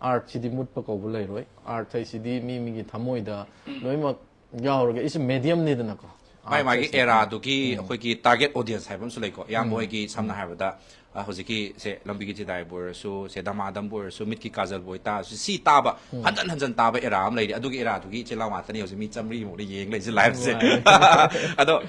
ꯑꯥꯔꯠꯁꯤꯗꯤ ꯃꯨꯠꯄ ꯀꯧꯕ ꯂꯩꯔꯣꯏ꯫ ꯑꯥꯔꯠ ꯍꯥꯏꯁꯤꯗꯤ ꯃꯤ ꯃꯤꯒꯤ ꯊꯃꯣꯏꯗ ꯂꯣꯏꯅꯃꯛ ꯌꯥꯎꯔꯒ, it's a mediumꯅꯤꯗꯅꯀꯣ꯫ ꯃꯥꯏ ꯃꯥꯒꯤ ꯑꯥꯔꯠ ꯍꯥꯏꯁꯤꯗꯤ꯫ eraꯗꯨꯒꯤ ꯑꯩꯈꯣꯏꯒꯤ target audience ꯍꯥꯏꯕ ꯑꯃꯁꯨ ꯂꯩꯀꯣ꯫ ꯏꯌꯥꯝꯕ ꯍꯣꯏꯒꯤ ꯁꯝꯅ ꯍꯥꯏꯔꯕꯗ, ꯑ, ꯍꯧꯖꯤꯛꯀꯤ ꯁꯦ ꯂꯝꯕꯤꯒꯤ ꯆꯤꯗꯥꯏꯕꯨ ꯑꯣꯏꯔꯁꯨ, ꯁꯦ ꯗꯃꯥꯗꯝꯕꯨ ꯑꯣꯏꯔꯁꯨ, ꯃꯤꯠꯀꯤ ꯀꯥꯖꯜꯕꯨ ꯑꯣꯏꯇꯥꯔꯁꯨ, ꯁꯤ ꯇꯥꯕ ꯍꯟꯖꯟ ꯍꯟꯖꯟ ꯇꯥꯕ era ꯑꯃ ꯂꯩꯔꯤ꯫ ꯑꯗꯨꯒꯤ eraꯗꯨꯒꯤ ꯏꯆꯤꯜ ꯏꯅꯥꯎ ꯉꯥꯛꯇꯅꯤ ꯍꯧꯖꯤꯛ ꯃꯤ ꯆꯥꯝꯃꯔꯤꯃꯨꯛꯅ ꯌꯦꯡ ꯂꯩꯔꯤꯁꯦ liveꯁꯦ꯫ ꯑꯗꯣ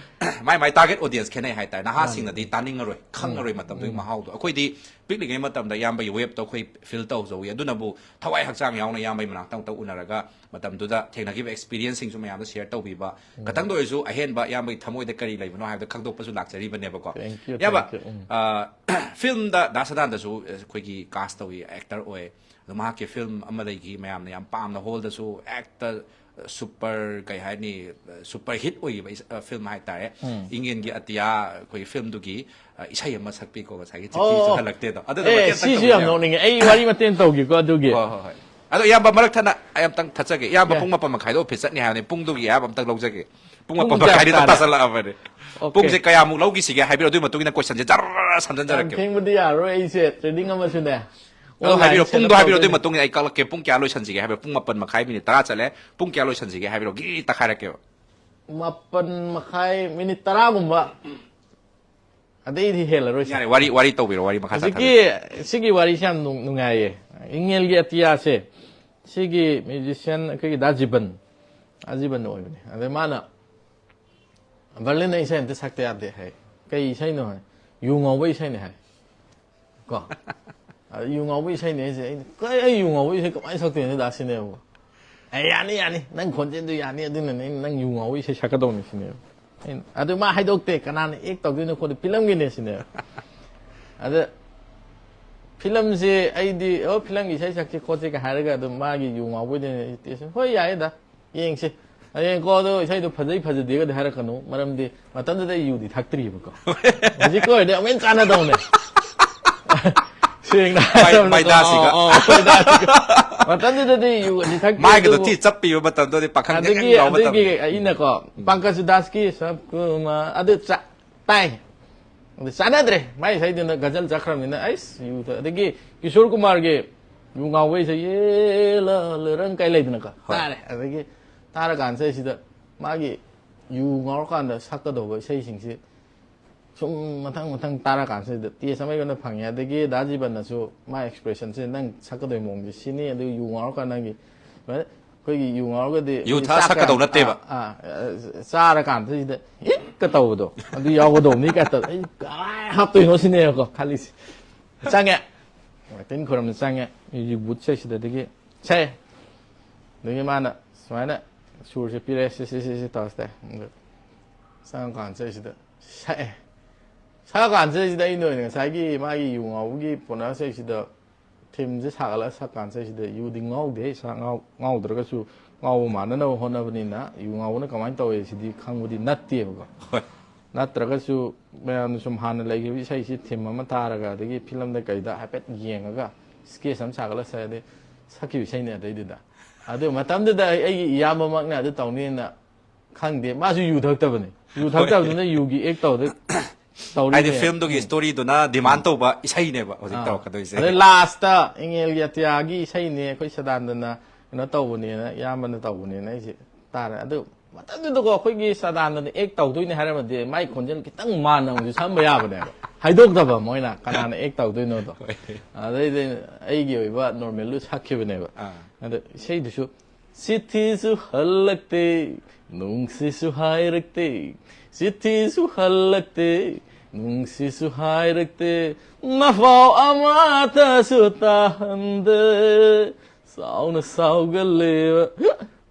ꯃꯥꯏ ꯃꯥꯏ target audience ꯈꯦꯠꯅꯩ ꯍꯥꯏꯇꯥꯔꯦ꯫ ꯅꯍꯥꯁꯤꯡꯅꯗꯤ ꯇꯥꯅꯤꯡꯉꯔꯣꯏ, ꯈꯪꯉꯔꯣꯏ ꯃꯇꯝꯗꯨꯒꯤ ꯃꯍꯥꯎꯗꯣ꯫ ꯑꯩꯈꯣꯏꯗꯤ ꯄꯤꯛꯂꯤꯉꯩ ꯃꯇꯝꯗ ꯏꯌꯥꯝꯕꯒꯤ waveꯇꯣ ꯑꯩꯈꯣꯏ feel ꯇꯧꯖꯧꯋꯤ꯫ ꯑꯗꯨꯅꯕꯨ ꯊꯋꯥꯏ ꯍꯛꯆꯥꯡ ꯌꯥꯎꯅ ꯏꯌꯥꯝꯕꯒꯤ ꯃꯅꯥꯛꯇ ꯑꯃꯨꯛꯇ ꯎꯅꯔꯒ ꯃꯇꯝꯗꯨꯗ ꯊꯦꯡꯅꯈꯤꯕ experienceꯁꯤꯡꯁꯨ ꯃꯌꯥꯝꯗ share ꯇꯧꯕꯤꯕ, ꯈꯇꯪꯗ ꯑꯣꯏꯔꯁꯨ ꯑꯍꯦꯟꯕ ꯏꯌꯥꯝꯕꯒꯤ ꯊꯃꯣꯏꯗ ꯀꯔꯤ ꯂꯩꯕꯅꯣ ꯍꯥꯏꯕꯗꯣ ꯈꯪꯗꯣꯛꯄꯁꯨ ꯂꯥꯛꯆꯔꯤꯕꯅꯦꯕꯀꯣ꯫ Thank you, ꯏꯌꯥꯝꯕ, thank you. ꯎꯝ꯫ ꯑ, filmꯗ ꯗꯥ ꯁꯗꯥꯅꯟꯗꯁꯨ ꯑꯩꯈꯣꯏꯒꯤ cast ꯇꯧꯏ, actor ꯑꯣꯏ꯫ ꯑꯗꯣ ꯃꯍꯥꯛꯀꯤ ꯐꯤꯂꯝ ꯑꯃ ꯂꯩꯈꯤ, ꯃꯌꯥꯝꯅ ꯌꯥꯝ ꯄꯥꯝꯅ ꯍꯣꯜꯗꯁꯨ ꯍꯦꯛꯇ ꯁꯨꯄꯔ, ꯀꯩ ꯍꯥꯏꯅꯤ, ꯁꯨꯄꯔ ꯍꯤꯠ ꯑꯣꯏꯈꯤꯕ ꯏꯁ-, ꯑ, ꯐꯤꯂꯝ ꯍꯥꯏꯇꯥꯔꯦ꯫ ꯎꯝ꯫ ꯏꯪꯉꯦꯟꯒꯤ ꯑꯇꯤꯌꯥ ꯑꯩꯈꯣꯏꯒꯤ ꯐꯤꯂꯝꯗꯨꯒꯤ, ꯑ, ꯏꯁꯩ ꯑꯃ ꯁꯛꯄꯤꯀꯣ, ꯉꯁꯥꯏꯒꯤ "ꯆꯤꯊꯤꯁꯨ ꯑꯣ, ꯑꯣ꯫ ꯍꯜꯂꯛꯇꯦꯗꯣ", ꯑꯗꯨꯗꯣ ꯑꯦ, ꯃꯇꯦꯛ ꯑꯝꯇꯪ ꯁꯤꯁꯨ ꯌꯥꯝ ꯇꯧꯕꯤꯌꯨ꯫ ꯅꯣꯛꯅꯤꯡꯉꯦ꯫ ꯑꯩ ꯋꯥꯔꯤ ꯃꯇꯦꯛ ꯑꯃ ꯇꯧꯒꯦꯀꯣ ꯑꯗꯨꯒꯤ꯫ ꯍꯣꯏ, ꯍꯣꯏ, ꯍꯣꯏ꯫ ꯑꯗꯣ ꯏꯌꯥꯝꯕ, ꯃꯔꯛ ꯊꯠꯅ ꯑꯩ ꯑꯝꯇꯪ ꯊꯠꯆꯒꯦ꯫ ꯏꯌꯥꯝꯕ ꯌꯥ꯫ ꯄꯨꯡ ꯃꯥꯄꯟ ꯃꯈꯥꯏꯗ ꯑꯣꯐꯤꯁ ꯆꯠꯅꯤ ꯍꯥꯏꯕꯅꯤ꯫ ꯄꯨꯡꯗꯨꯒꯤ ꯏꯌꯥꯝꯕ ꯑꯝꯇꯪ ꯂꯧꯖꯒꯦ꯫ ꯄꯨꯡ ꯄꯨꯡ ꯃꯥꯄꯟ ꯀꯌꯥ ꯃꯈꯥꯏꯗꯤ ꯇꯥꯔꯦ? ꯇꯥꯁꯜꯂꯛꯑꯕꯅꯤ꯫ ꯑꯣꯀꯦ꯫ ꯄꯨꯡꯁꯦ ꯀꯌꯥꯃꯨꯛ ꯂꯧꯈꯤꯁꯤꯒꯦ ꯍꯥꯏꯕꯤꯔꯣ, ꯑꯗꯨꯒꯤ ꯃꯇꯨꯡ ꯏꯟꯅ ꯀꯣꯏꯁꯟꯁꯦ ꯖꯔ ꯌꯥꯝ ꯁꯝꯖꯟꯖꯔꯛꯀꯦ꯫ ꯊꯦꯡꯕꯗꯤ ꯌꯥꯔꯔꯣꯏ, ꯑꯩꯁꯦ ꯇ꯭ꯔꯦꯅꯤꯡ ꯑꯃꯁꯨꯅꯦ꯫ ꯑꯗꯣ online ꯍꯥꯏꯕꯤꯔꯣ, ꯄꯨꯡꯗꯣ setup ꯍꯥꯏꯕꯤꯔꯣ, ꯑꯗꯨꯒꯤ ꯇꯧꯗꯣꯏꯅꯦ꯫ ꯃꯇꯨꯡ ꯏꯟꯅ ꯑꯩ ꯀꯛꯂꯛꯀꯦ꯫ ꯄꯨꯡ ꯀꯌꯥ ꯂꯣꯏꯁꯟꯁꯤꯒꯦ ꯍꯥꯏꯕꯤꯔꯣ? ꯄꯨꯡ ꯃꯥꯄꯟ ꯃꯈꯥꯏ ꯃꯤꯅꯤꯠ ꯇꯔꯥ ꯆꯠꯂꯦ꯫ ꯄꯨꯡ ꯀꯌꯥ ꯂꯣꯏꯁꯟꯁꯤꯒꯦ ꯍꯥꯏꯕꯤꯔꯣ? ꯒꯤ ꯇꯛꯈꯥꯏꯔꯛꯀꯦꯕ꯫ ꯃꯥꯄꯟ ꯃꯈꯥꯏ ꯃꯤꯅꯤꯠ ꯇꯔꯥꯒꯨꯝꯕ꯫ ꯑꯗꯩꯗꯤ ꯍꯦꯜꯂꯔꯣꯏꯁꯦ꯫ ꯌꯥꯔꯦ, ꯋꯥꯔꯤ, ꯋꯥꯔꯤ ꯇꯧꯕꯤꯔꯣ, ꯋꯥꯔꯤ ꯃꯈꯥ ꯍꯧꯖꯤꯛꯀꯤ, ꯇꯥꯊꯕꯤꯔꯣ꯫ ꯁꯤꯒꯤ ꯋꯥꯔꯤꯁꯦ ꯌꯥꯝ ꯅꯨꯡ-, ꯅꯨꯡꯉꯥꯏꯌꯦ꯫ ꯏꯪꯉꯦꯜꯒꯤ ꯑꯇꯤꯌꯥꯁꯦ, ꯁꯤꯒꯤ musician ꯑꯩꯈꯣꯏꯒꯤ ꯗꯥ ꯖꯤꯕꯟ, ꯗꯥ ꯖꯤꯕꯟ ꯑꯣꯏꯕꯅꯦ꯫ ꯑꯗꯩ ꯃꯥꯅ, "ꯕꯔꯂꯤꯟꯗ ꯏꯁꯩ ꯑꯝꯇ ꯁꯛꯇ ꯌꯥꯗꯦ" ꯍꯥꯏ꯫ "ꯀꯩ ꯏꯁꯩꯅꯣ?" ꯍꯥꯏ꯫ "ꯌꯨ ꯉꯥꯎꯕ ꯏꯁꯩꯅꯦ" ꯍꯥꯏ꯫ ꯀꯣ? ꯑꯗ ꯌꯨ ꯉꯥꯎꯕ ꯏꯁꯩꯅꯦ ꯍꯥꯏꯁꯦ꯫ ꯑꯩꯅ, "ꯀꯩ, ꯑꯩ ꯌꯨ ꯉꯥꯎꯕ ꯏꯁꯩ ꯀꯃꯥꯏꯅ ꯁꯛꯇꯣꯏꯅꯣ ꯗꯥ?" ꯁꯤꯅꯦꯕ꯫ "ꯑꯦ, ꯌꯥꯅꯤ, ꯌꯥꯅꯤ, ꯅꯪ ꯈꯣꯟꯖꯦꯜꯗꯨ ꯌꯥꯅꯤ, ꯑꯗꯨꯅꯅꯦ ꯑꯩꯅ ꯅꯪ ꯌꯨ ꯉꯥꯎꯕ ꯏꯁꯩ ꯁꯛꯀꯗꯧꯅꯤ" ꯁꯤꯅꯦꯕ꯫ ꯑꯩꯅ, ꯑꯗꯨ ꯃꯥ ꯍꯥꯏꯗꯣꯛꯇꯦ, ꯀꯅꯥꯅ act ꯇꯧꯗꯣꯏꯅꯣ ꯈꯣꯠꯇꯣꯏꯅꯣ, ꯐꯤꯂꯝꯒꯤꯅꯦ ꯁꯤꯅꯦꯕ꯫ ꯑꯗ ꯐꯤꯂꯝꯁꯦ ꯑꯩꯗꯤ, "ꯑꯣ, ꯐꯤꯂꯝꯒꯤ ꯏꯁꯩ ꯁꯛꯁꯤ ꯈꯣꯠꯁꯤꯒ" ꯍꯥꯏꯔꯒ ꯑꯗꯨꯝ ꯃꯥꯒꯤ ꯌꯨ ꯉꯥꯎꯕꯩꯗꯨꯅꯦ ꯑꯩ ꯇꯦꯁ, "ꯍꯣꯏ, ꯌꯥꯏꯌꯦ ꯗꯥ, ꯌꯦꯡꯁꯤ꯫ ꯍꯌꯦꯡ ꯀꯣ ꯑꯗꯣ ꯏꯁꯩꯗꯣ ꯐꯖꯩ ꯐꯖꯗꯦꯒꯗꯤ ꯍꯥꯏꯔꯛꯀꯅꯨ, ꯃꯔꯝꯗꯤ ꯃꯇꯝꯗꯨꯗ ꯑꯩ ꯌꯨꯗꯤ ꯊꯛꯇ꯭ꯔꯤꯕꯀꯣ"꯫ ꯍꯧꯖꯤꯛꯀ ꯑꯣꯏꯔꯗꯤ ꯑꯃꯨꯛ ꯍꯦꯟꯅ ꯆꯥꯟꯅꯗꯧꯅꯦ꯫ ꯁꯦꯡꯅ ꯃꯥꯏ-, ꯍꯥꯏꯔꯕꯗꯀꯣ꯫ ꯃꯥꯏꯗꯥꯁꯤꯒ꯫ ꯑꯧ, ꯑꯧ, ꯃꯥꯏꯗꯥꯁꯤꯒ꯫ ꯃꯇꯝꯗꯨꯗꯗꯤ ꯌꯨꯒꯗꯤ ꯊꯛꯇꯦ, ꯃꯥꯏꯒꯗꯣ ꯑꯗꯨꯕꯨ ꯊꯤ ꯆꯞꯄꯤꯕ ꯃꯇꯝꯗꯨꯗꯤ ꯄꯥꯈꯪ ꯑꯗꯒꯤ, ꯌꯥꯝ ꯌꯥꯎꯕ ꯑꯗꯒꯤ ꯃꯇꯝꯅꯤ꯫ ꯑꯩꯅꯀꯣ, ꯎꯝ꯫ ꯄꯪꯀꯖ ꯎꯗꯥꯁꯀꯤ ꯁꯕ ꯀꯨꯃꯥꯔ ꯑꯗꯨ ꯆꯥ-, ꯇꯥꯏ꯫ ꯑꯗꯨ ꯆꯥꯟꯅꯗ꯭ꯔꯦ꯫ ꯃꯥꯏ ꯏꯁꯩꯗꯨꯅ ꯒꯖꯜ ꯆꯠꯈ꯭ꯔꯕꯅꯤꯅ, ꯑꯩꯁ, ꯌꯨ ꯊꯛ-, ꯑꯗꯒꯤ ꯀꯤꯁꯣꯔ ꯀꯨꯃꯥꯔꯒꯤ ꯌꯨ ꯉꯥꯎꯕ ꯏꯁꯩ, "ꯌꯦ ꯂꯥ ꯂꯥ ꯔꯪ" ꯀꯥꯏ ꯂꯩꯗꯅꯀꯣ꯫ ꯍꯣꯏ꯫ ꯇꯥꯔꯦ꯫ ꯑꯗꯒꯤ ꯇꯥꯔꯀꯥꯟ ꯏꯁꯩꯁꯤꯗ ꯃꯥꯒꯤ ꯌꯨ ꯉꯥꯎꯔꯀꯥꯟꯗ ꯁꯛꯀꯗꯧꯕ ꯏꯁꯩꯁꯤꯡꯁꯤ ꯁꯨꯝ ꯃꯊꯪ ꯃꯊꯪ ꯇꯥꯔꯀꯥꯟꯁꯤꯗ ꯇꯦꯁ ꯑꯃ ꯑꯩꯉꯣꯟꯗ ꯐꯪꯉꯦ꯫ ꯑꯗꯒꯤ ꯗꯥ ꯖꯤꯕꯟꯅꯁꯨ ꯃꯥ expression ꯁꯦ, "ꯅꯪ ꯁꯛꯀꯗꯧꯔꯤ ꯃꯑꯣꯡꯁꯦ ꯁꯤꯅꯤ, ꯑꯗꯨ ꯌꯨ ꯉꯥꯎꯔꯀꯥꯟꯗ ꯅꯪꯒꯤ", ꯁꯨꯃꯥꯏꯅ ꯑꯩꯈꯣꯏꯒꯤ ꯌꯨ ꯉꯥꯎꯔꯒꯗꯤ ꯌꯨ ꯊꯛꯑ ꯆꯥꯛ ꯀ-, ꯁꯛꯀꯗꯧ ꯅꯠꯇꯦꯕ꯫ ꯑꯥ, ꯑꯥ, ꯆꯥꯔꯀꯥꯟꯗ ꯁꯤꯗ ꯍꯤꯛꯀ ꯇꯧꯕꯗꯣ ꯑꯗꯨ ꯌꯥꯎꯒꯗꯧꯕꯅꯤ ꯀꯥꯏ ꯇꯧ-, ꯑꯩ ꯀꯃꯥꯏ ꯍꯥꯞꯇꯣꯏꯅꯣ ꯁꯤꯅꯦꯕꯀꯣ ꯈꯜꯂꯤꯁꯦ꯫ ꯆꯪꯉꯦ꯫ ꯇꯤꯟ ꯈꯨꯔꯝꯗ ꯆꯪꯉꯦ꯫ Music booth ꯁꯦ ꯁꯤꯗꯗꯒꯤ ꯁꯛꯑꯦ꯫ ꯑꯗꯒꯤ ꯃꯥꯅ ꯁꯨꯃꯥꯏꯅ ꯁꯨꯔꯁꯦ ꯄꯤꯔꯛꯑꯦ, "ꯁꯤ, ꯁꯤ, ꯁꯤ, ꯁꯤ ꯇꯧꯔꯁꯦ"꯫ ꯑꯗ ꯆꯪꯉꯀꯥꯟꯁꯤꯗꯩꯁꯤꯗ ꯁꯛꯑꯦ꯫ ꯁꯛꯑꯀꯥꯟꯁꯤꯗꯩꯁꯤꯗ ꯑꯩꯅ ꯑꯣꯏꯅ ꯉꯁꯥꯏꯒꯤ ꯃꯥꯒꯤ ꯌꯨ ꯉꯥꯎꯕꯒꯤ ꯄꯣꯅꯁ ꯁꯤꯗ ꯊꯤꯝꯁꯦ ꯁꯥꯒꯠꯂꯒ ꯁꯛꯀꯥꯟꯁꯤꯗ ꯌꯨꯗꯤ ꯉꯥꯎꯗꯦ꯫ ꯏꯁꯥ ꯉꯥꯎ-, ꯉꯥꯎꯗ꯭ꯔꯒꯁꯨ ꯉꯥꯎꯕ ꯃꯥꯟꯅꯅꯕ ꯍꯣꯠꯅꯕꯅꯤꯅ ꯌꯨ ꯉꯥꯎꯕꯅ ꯀꯃꯥꯏꯅ ꯇꯧꯋꯦ ꯁꯤꯗꯤ ꯈꯪꯕꯗꯤ ꯅꯠꯇꯦꯕꯀꯣ꯫ ꯍꯣꯏ꯫ ꯅꯠꯇ꯭ꯔꯒꯁꯨ ꯃꯌꯥꯝꯅ ꯁꯨꯝ ꯍꯥꯟꯅ ꯂꯩꯈꯤꯕ ꯏꯁꯩꯁꯤ ꯊꯤꯝ ꯑꯃ ꯊꯥꯔꯒ, ꯑꯗꯒꯤ ꯐꯤꯂꯝꯗ ꯀꯩꯗ ꯍꯥꯏꯐꯦꯠ ꯌꯦꯡꯉꯒ ꯁ꯭ꯀꯦꯠꯆ ꯑꯃ ꯁꯥꯒꯠꯂ ꯁꯛꯑꯗꯤ ꯁꯛꯈꯤꯕ ꯏꯁꯩꯅꯦ ꯑꯗꯩꯗꯨꯗ꯫ ꯑꯗꯨ ꯃꯇꯝꯗꯨꯗ ꯑꯩ, ꯑꯩꯒꯤ ꯏꯌꯥꯝꯕꯃꯛꯅ ꯑꯗꯨ ꯇꯧꯅꯤꯅ ꯈꯪꯗꯦ, ꯃꯥꯁꯨ ꯌꯨ ꯊꯛꯇꯕꯅꯤ꯫ ꯌꯨ ꯊꯛꯇꯕꯗꯨꯅ ꯌꯨꯒꯤ ꯑꯦꯛ ꯇꯧꯗ ꯇꯧꯔꯤꯅꯦ꯫ ꯍꯥꯏꯗꯤ ꯐꯤꯂꯝꯗꯨꯒꯤ ꯁ꯭ꯇꯣꯔꯤꯗꯨꯅ ꯗꯤꯃꯥꯟ ꯇꯧꯕ ꯏꯁꯩꯅꯦꯕ ꯍꯧꯖꯤꯛ ꯑꯥ꯫ ꯇꯧꯔꯛꯀꯗꯣꯏꯁꯦ꯫ ꯑꯗꯩ ꯂꯥꯁꯇ ꯏꯪꯉꯦꯜꯒꯤ ꯑꯇꯤꯌꯥꯒꯤ ꯏꯁꯩꯅꯦ, ꯑꯩꯈꯣꯏ ꯁꯗꯥꯅꯟꯗꯅ ꯀꯩꯅꯣ ꯇꯧꯕꯅꯦꯅ, ꯏꯌꯥꯝꯕꯅ ꯇꯧꯕꯅꯦꯅ ꯑꯩꯁꯦ ꯇꯥꯔꯦ꯫ ꯑꯗꯨ ꯃꯇꯝꯗꯨꯗꯀꯣ ꯑꯩꯈꯣꯏꯒꯤ ꯁꯗꯥꯅꯟꯗꯅ ꯑꯦꯛ ꯇꯧꯗꯣꯏꯅꯦ ꯍꯥꯏꯔꯝꯃꯗꯤ ꯃꯥꯏ ꯈꯣꯟꯖꯦꯜ ꯈꯤꯇꯪ ꯃꯥꯟꯅ ꯑꯃꯨꯛꯁꯨ ꯁꯝꯕ ꯌꯥꯕꯅꯦꯕ꯫ ꯍꯥꯏꯗꯣꯛꯇꯕ ꯃꯣꯏꯅ ꯀꯅꯥꯅ ꯑꯦꯛ ꯇꯧꯗꯣꯏꯅꯣꯗꯣ꯫ ꯑꯗꯩꯗꯤ ꯑꯩꯒꯤ ꯑꯣꯏꯕ ꯅꯣꯔꯃꯦꯜꯗꯨ ꯁꯛꯈꯤꯕꯅꯦꯕ꯫ ꯑꯥ꯫ ꯑꯗ ꯏꯁꯩꯗꯨꯁꯨ "ꯆꯤꯊꯤꯁꯨ ꯍꯜꯂꯛꯇꯦ, ꯅꯨꯡꯁꯤꯁꯨ ꯍꯥꯏꯔꯛꯇꯦ, ꯆꯤꯊꯤꯁꯨ ꯍꯜꯂꯛꯇꯦ, ꯅꯨꯡꯁꯤꯁꯨ ꯍꯥꯏꯔꯛꯇꯦ, ꯅꯐꯥꯎ ꯑꯃꯠꯇꯁꯨ ꯇꯥꯍꯟꯗꯦ꯫ ꯆꯥꯎꯅ ꯁꯥꯎꯒꯜꯂꯦꯕ,